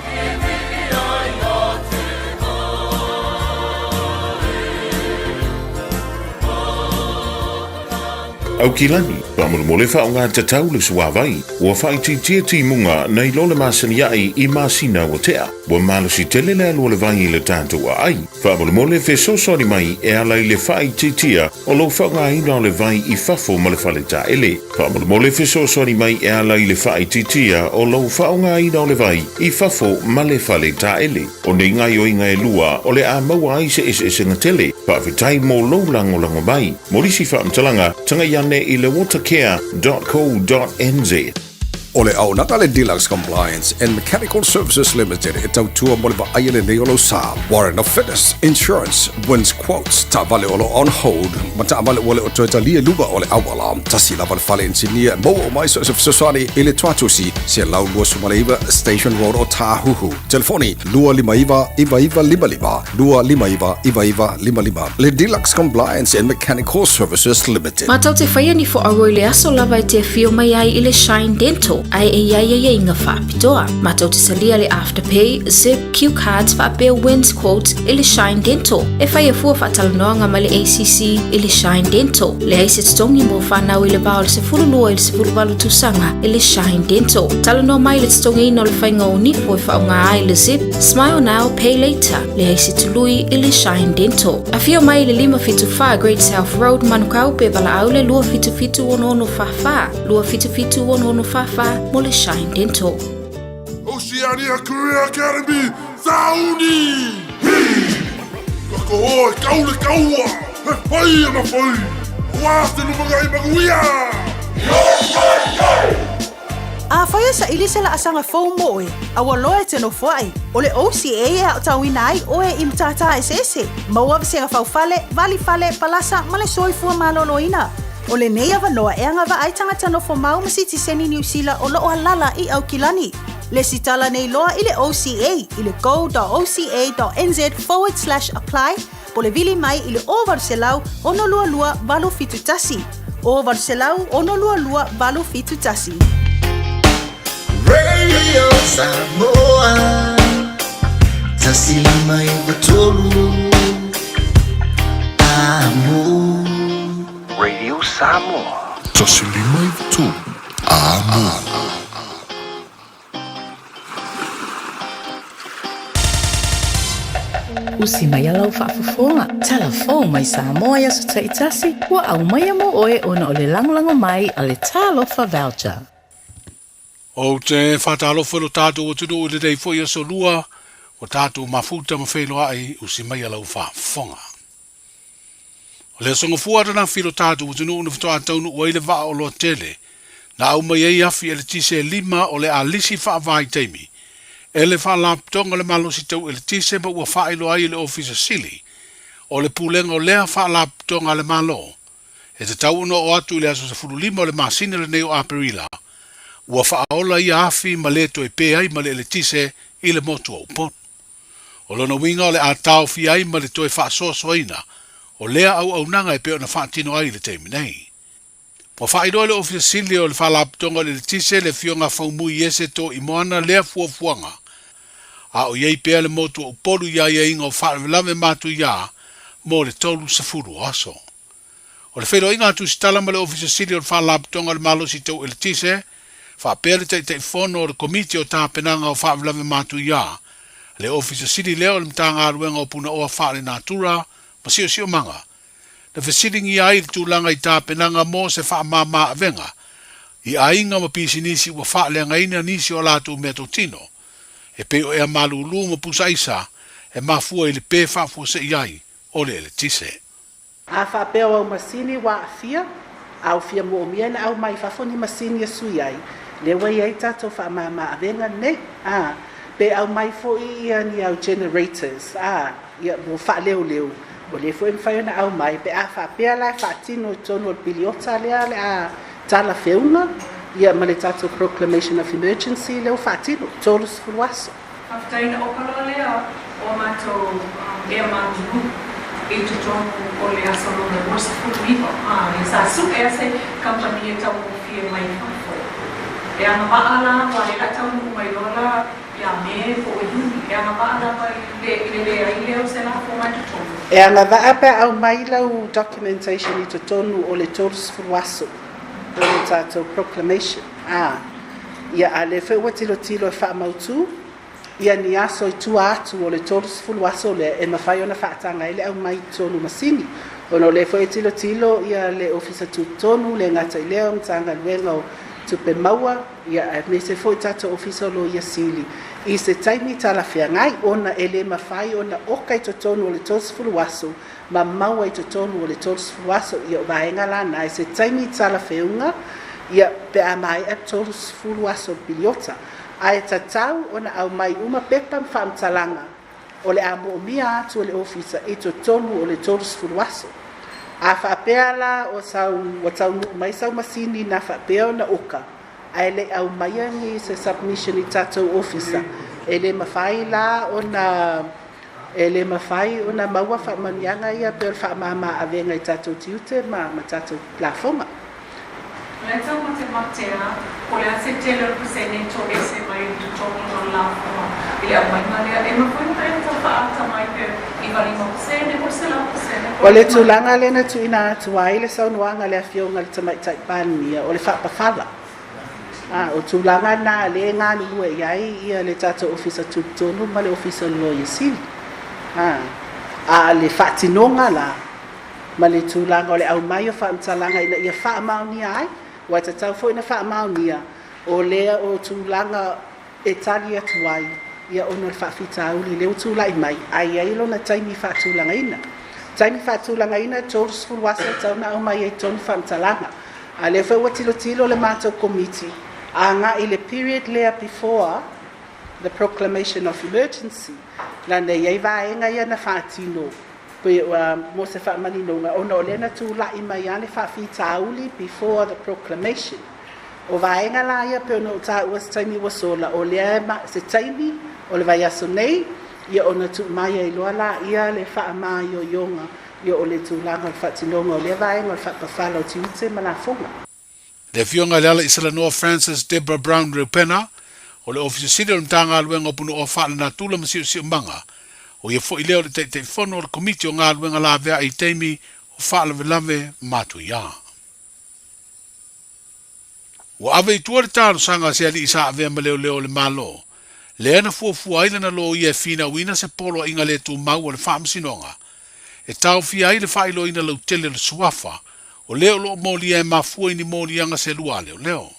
Aukilani, faamolemole faaaoga tatau le suavai, ua faaitiitia timuga nai lo le masani a'i i masina ua tea. Ua malosi tele le alu o le vai i le tatou aai. Faamolemole fesoasoani mai e ala i le faaitiitia o lou faaaogaina o le vai i fafo ma le fale taele. Faamolemole fesoasoani mai e ala i le faaitiitia o lou faaaogaina o le vai i fafo ma le fale taele. O nei gaoioiga e lua o le a maua ai se eseesega tele. Faafetai mo lou lagolago mai. Mo nisi faamatalaga, tagai ane i le watercare.co.nz. O le auaunaga a le Deluxe Compliance and Mechanical Services Limited e tautua mo le vaaia lelei o lou sa. Warrant of Fitness, Insurance, Wins Quotes, taavale o lo o on hold, ma taavale ua le o toe talia i luga o le auala. Tasi lava le fale inisinia e maua uma ai so o se fesoasoani i le Tuatusi, 129 Station Road o Tāhuhu. Telefoni, 259 9955, 259 9955. Le Deluxe Compliance and Mechanical Services Limited. Mātou te whaia ni fo aua i le aso lava e te awhio mai ai i le Shine Dental ae e iai ai inga whaapitoa. Mātou te talia le Afterpay, Zip, Q Cards whaapea Wins Quotes i le Shine Dental. E whai a fua whaatalanoanga mai le ACC i le Shine Dental. Le ai se totogi mo whanau i le vā o le 12 i le 18 tausaga i le Shine Dental. Talanoa mai le totogiina o le whainga o nifo e whaonga ai le Zip, Smile Now, Pay Later. Leai se tului i le Shine Dental. Afio mai i le 574 Great South Road, Manukau pe valaau le 277 6644, 277 6644 mo le Shine Dental. Oceania Career Academy, Sauni! Hee! tatou o e tau le taua, e fai ana fai, aua se lumanai manuia! Afai e saili se laasaga fou mo oe, a ua loa e te nofoai, o le OCA e aotauina ai oe i matata eseese, maua vasega faufale, valifale, palasa ma le soifua maloloina. O lenei avanoa e agavaa ai tagata nofomau ma sitiseni Niu Sila o lo o alaala i Aukilani. Lesitala nei loa i le OCA i le go.oca.nz/apply po o le vili mai i le 0800 622 871. 0800 622 871. Radio Samoa 159 Amo Radio Samoa 159 Amo. Usi mai a lau faafofoga, talafou mai Samoa i aso taitasi, ua aumaia mo oe ona o le lagolago mai a le Talofa Voucher. Ou te faatalofa i lo tatou atunuu i lenei foi aso lua, ua tatou mafuta ma feiloai usi mai a lau faafofoga. O le aso gafua ananafi i lo tatou atunuu na faatoa taunuu ai le vaa oloa tele na aumai ai afi eletise e lima o le a lisi faavaitaimi e le Faalapotopotoga o le Malosi Tau Eletise ma ua faailoa ai e le Ofisa Sili o le Pulega o lea Faalapotopotoga a le Malo e tatau ona oo atu i le aso 15 o le masina lenei o Aperila ua faaola ia afi ma le toe pe ai ma le eletise i le motu o Upolu. O lona uiga o le a taofia ai ma le toe faasoasoaina o lea auaunaga e pei ona faatino ai i le taimi nei. Ua faailoa e le Ofisa Sili o le Faalapotopotoga o le Eletise le Afioga Faumui Iese Toimoana lea fuafuaga, a o i ai pea le motu o Upolu i aiaiga o faalavelave matuia mo le 30 o aso. O le feiloaiga a Tusitala ma le Ofisa Sili o le Faalapotopotoga o le Malosi Tau Eletise, faapea le Taitaifono o le Komiti o Tapenaga o Faalavelave Matuia, le Ofisa Sili lea o le Matagaluega o Punaoa Faalenatura ma Siosiomaga, na fesiligia ai le tulaga i tapenaga mo se faamama avega i aiga ma pisinisi ua faaleagaina nisi o a latou meatotino, e pei o ea malūlū ma pusa aisa e mafua i le pē faafuasei ai o le eletise. A faapea o au masini ua aafia, a ua fia moomia ona aumai i fafo ni masini e sui ai, lea ua i ai tatou faamama avega nei, a, pe aumai foi ia ni au generators, a, ia mo faaleoleo, o lea foi e mafai ona aumai pe a faapea la e faatino i totonu o le piliota lea o le a talafeauga, ia ma le tatou proclamation of emergency lea ua faatino, 30 aso. Faafetai na oka loa lea o a matou ea malulu i totonu o le aso lona 29, a sa suʻe a se kamupani e taugofie mai fafo. E agavaa la ua le la taunuu mai loa la ia Me po o Iuni, e agavaa lava i le leai lea o se lafoga i totonu. E agavaa pe a aumai lau documentation i totonu o le 30 aso o le tatou proclamation, a. Ia, a lea foi ua tilotilo e faamautu ia ni aso i tua atu o le 30 aso lea e mafai ona faataga ai le aumai i totonu masini, ona o lea foi e tilotilo ia le Ofisa Tutotonu, le gata i lea o Matagaluega o Tupe Maua, ia aemaise foi tatou Ofisa o Loia Sili i se taimi talafeagai, ona e le mafai ona oka i totonu o le 30 aso ma maua i totonu o le 30 aso. Ia o vaega la na i se taimi talafeuga, ia pe a maea 30 aso o le piliota. Ae tatau ona aumai uma pepa ma faamatalaga o le a moomia atu e le ofisa i totonu o le 30 aso. A faapea la o sau ua taunuu mai sau masini na faapea ona oka, ae le i aumaia ni se submission i tatou ofisa, e le mafai la ona E le mafai ona maua faamanuiaga ia pei o le faamama avega i tatou tiute ma ma tatou lafoga. O le tau matematea, po o le a se tele o le pasene e toese mai i totonu o le lafoga i le aumaiga lea, e mafai ona e tau faaata mai pe 95% po o le 100% po O o le le tulaga lea na tuuina atu ai le saunoaga a le Afioga i le Tamaitai Palemia, o le faapafala. A o tulaga na lea e galulue i ai ia le tatou Ofisa Tutotonu ma le Ofisa o le Loia Sili. A, a le faatinoga la ma le tulaga o le aumai o faamatalaga ina ia faamaonia ai, ua e tatau foi ona faamaonia o lea o tulaga e tali atu ai Ia ona o le faafitauli lea ua tulai mai, ae i ai lona taimi faatulagaina. Taimi faatulagaina e 30 aso e tatau ona aumai ai i totonu faamatalaga. A o lea foi ua tilotilo le matou Komiti agai i le period lea before the proclamation of emergency, leaga e i ai vaega ia na faatino pei mo se faamaninoga ona o lea na tulai mai lava le faafitauli before the proclamation. O vaega la ia pei ona ou taua se taimi ua sola, o lea se taimi o le vaiaso nei, ia ona tuu mai ai loa laia le faamaioioga ia o le tulaga o le faatinoga o lea vaega o le faapafala o tiute ma lafoga. Le Afioga i le Alaisalanoa Francis Deborah Brown Reupena, o le Ofisa Sili o le Matagaluega o Punaoa Faalenatura ma Siosiomaga, o ia foi lea o le Taitaifono o le Komiti o Galuega Laveai i taimi o faalavelave matuia. Ua ave i tua le talosaga a se alii sa avea ma leoleo o le Malo, lea na fuafua ai lana loia e finauina se poloaiga le tumau a le Faamasinoga e taofia ai le faailoaina lautele o le suafa o le o lo o molia e mafua i ni moliaga se lua a leoleo.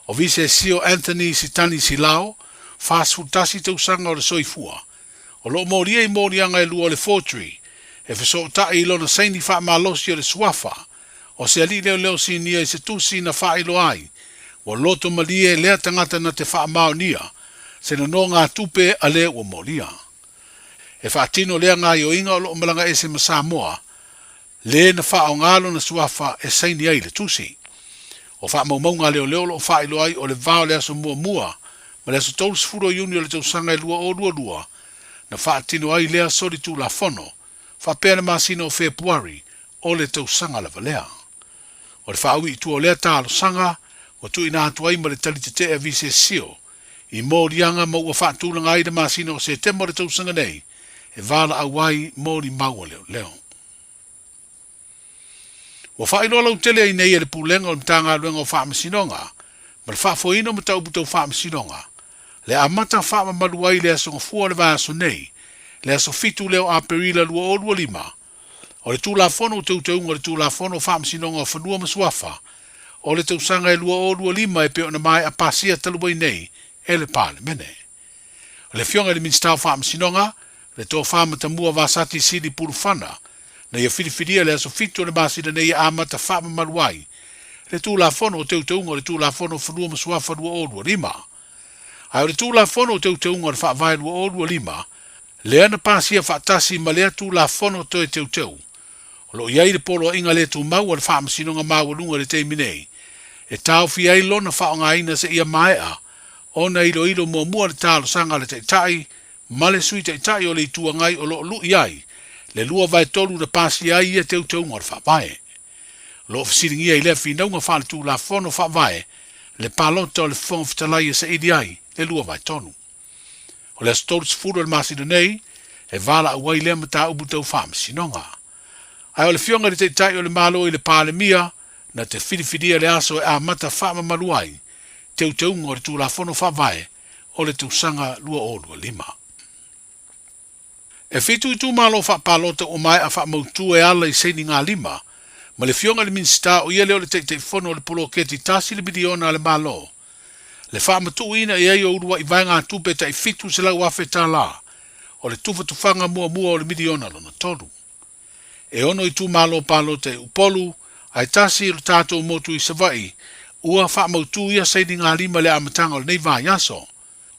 O Visesio Anthony Sitani Silao, 41 tausaga o le soifua, o lo o molia i moliaga e lua o le forgery, e fesootai i lona saini faamalosi o le suafa o se alii leoleo sinia i se tusi na faailoa ai ua loto malie lea tagata na te faamaonia se nonogatupe a le ua molia. E faatino lea gaoioiga o lo o malaga ese ma Samoa, le na faaaoga lona suafa e saini ai le tusi. O faamaumauga a leoleo o lo o faailoa ai o le va o le aso muamua ma le aso 30 o Iuni o le tausaga e 2022 na faatino ai lea solitulafono faapea le masina o Fepuari o le tausaga lava lea. O le faaui i tua o lea talosaga ua tuuina atu ai ma le tali tetee a Visesio i moliaga ma ua faatulaga ai le masina o Setema o le tausaga nei e valaau ai molimau a leoleo. Ua faailoa lautele ai nei e le Pulega o le Matagaluega o Faamasinoga ma le Faafoeina o Mataupu Tau Faamasinoga le amata faamamalu ai i le aso Gafua o le vaiaso nei, le aso 7 lea o Aperila 2025, o le Tulafono o Teuteuga o le Tulafono o Faamasinoga o Fanua ma Suafa o le tausaga e 2025 e pei ona maea pasia talu ai nei e le Palemene. O le Afioga i le Minisita o Faamasinoga, le Tofa Matamua Vasati Sili Pulufana, na ia filifilia i le aso 7 o le masina nei e amata faamamalu ai le Tulafono o Teuteuga o le Tulafono o Fanua ma Suafa 2025. Ae o le Tulafono o Teuteuga o le Faavae 2025, lea na pasia faatasi ma lea Tulafono toe teuteu, o lo o i ai le poloaiga le tumau a le Faamasinoga Maualuga i le taimi nei, e taofia ai lona faaaogaina seia maea ona iloilo muamua le talosaga a le Taitai ma le Sui Taitai o le Itu Agai o lo o lui ai le 2/3 na pasia ai ia teuteuga o le Faavae. O lo o fesiligia i lea finauga faaletulafono Faavae le palota o le Fofoga Fetalai e saili ai le 2/3. O le aso 30 o le masina nei e valaau ai lea mataupu tau faamasinoga. Ae o le Afioga i le Taitai o le Malo i le Palemia na te filifilia le aso e amata faamamalu ai teuteuga o le Tulafono Faavae o le tausaga 2025. E fitu itumalo faapalota ua maea faamautu e ala i sainigalima ma le Afioga i le Minisita o ia lea o le Taitaifono o le Poloketi tasi le miliona a le Malo, le faamatuuina i ai o uluai vaegatupe tai $700,000 o le tufatufaga muamua o le miliona lona tolu. E ono itumalo palota i Upolu, ae tasi lo tatou motu i Savaii ua faamautu ia sainigalima i le amataga o lenei vaiaso.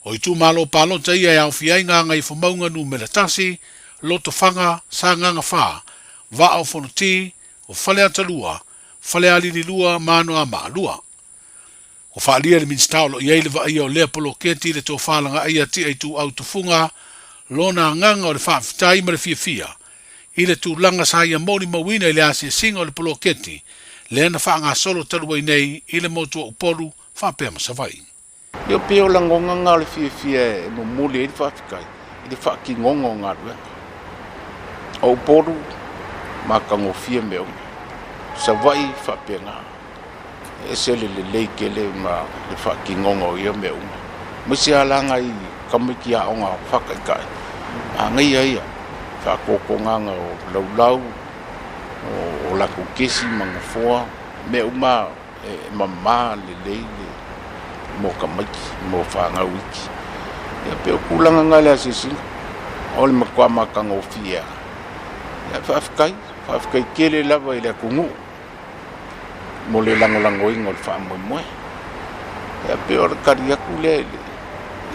O itumalo palota ia e aofia ai Gagaifomauga Numera 1, Lotofaga, Sagaga 4, Vaa o Fonoti, o Faleata 2, Falealili 2 ma Anoamaa 2. Ua faaalia e le Minisita o lo o i ai le vaaia o lea poloketi i le tofa lagaaia Tia Ituau Tufuga lona agaga o le faafetai ma le fiafia i le tulaga sa ia molimauina i le asiasiga o le poloketi lea na faagasolo talu ai nei i le motu o Upolu faapea ma Savaii. Ia pei o lagona na o le fiafia e momoli ai le faafetai i le faatinoga o galuega. O Upolu, matagofie mea uma. Savaii faapena. E ese le lelei tele ma le faatinoga o ia mea uma. Aemaise lava la nai tamaiti aoga faataitai, manaia ia faatotogaga o laulau, o latou kesi ma nofoa, mea uma e mama lelei le mo tamaiti, mo fanau iki. Ia pei o tulaga na i le asiasiga, o le matua matagofie lava. Ia faafetai, faafetai tele lava i le atunuu mo le lagolagoina o le faamoemoe. Ia pei o le tali atu lea i le,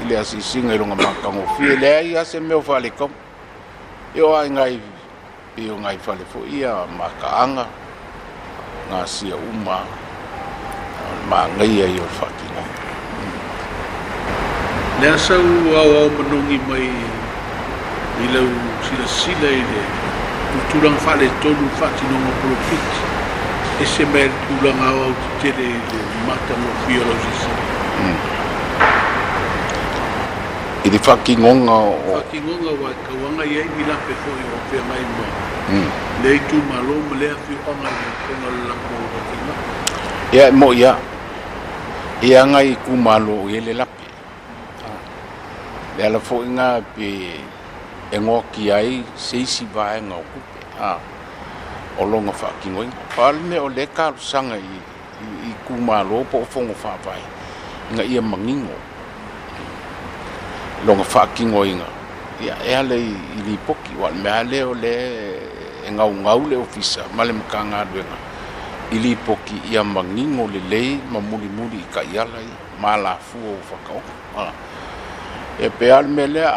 i le asiasiga i lona matagofie, e leai lava se mea o faaletonu. E oo lava i nai pei o nai fale foi ia mataaga, gasia uma o le manaia ia o le faatinoga. Le a sau aoao manogi mai i lau silasila i le tulaga faaletonu i le faatinoga o poloketi, ese mai le tulaga aoao tetele i le matagofie o lau silasila? I le faatinoga o. Faatinoga aua e tauaga i ai ni lape foi o feagai ma lea itumalo ma lea afioaga i ona o le latou atinae. Ia e mo'i lava, e i ai nai itumalo o i ai le lape. O le ala foi lena pe e noatia ai se isi vaega o tupe o lona faatinoina. Pau le mea o lea e talosaga i itumalo po o fono faavae ina ia manino lona faatinoina e ala i lipoti. Aua o le mea lava lea o lea e naunau le Ofisa ma le Matagaluega i lipoti ia manino lelei ma mulimuli i taiala ia ma alafua ua faataoto. E pei lava o le mea lea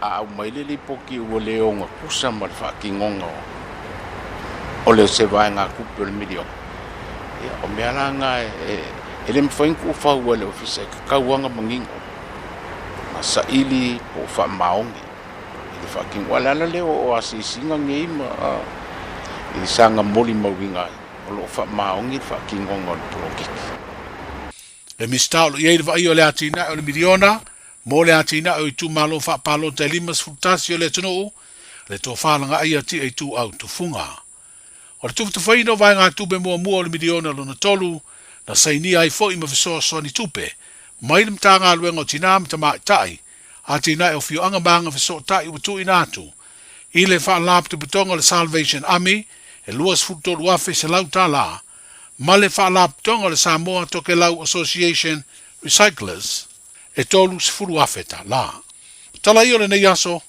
a aumai le lipoti ua le ogatusa ma le faatinoga o le se vaegatupe o le miliona, ia o mea la na e le mafai ona tuufaua e le Ofisa e tatau lava ona manino ma saili po o faamaoni i le faatinoga. Aua o le ala lea o asiasiga nei ma i saga molimauina ai o lo o faamaoni le faatinoga o le poloketi. Le Minisita o lo o i ai le vaaia o le atinae o le miliona mo le atinae o itumalo faapalota e 51 o le atunuu, le tofa lagaia Tia Ituau Tufuga. O le tufatufaina o vaegatupe muamua o le miliona lona tolu, na sainia ai foi ma fesoasoani tupe mai le Matagaluega o Tinā ma Tamaitai, Atinae o Afioaga ma Aga Fesootai ua tuuina atu i le Faalapotopotoga o le Salvation Army e $23,100 ma le Faalapotopotoga o le Samoa Tokelau Association Recyclers e $30,000. Tala ia o lenei aso.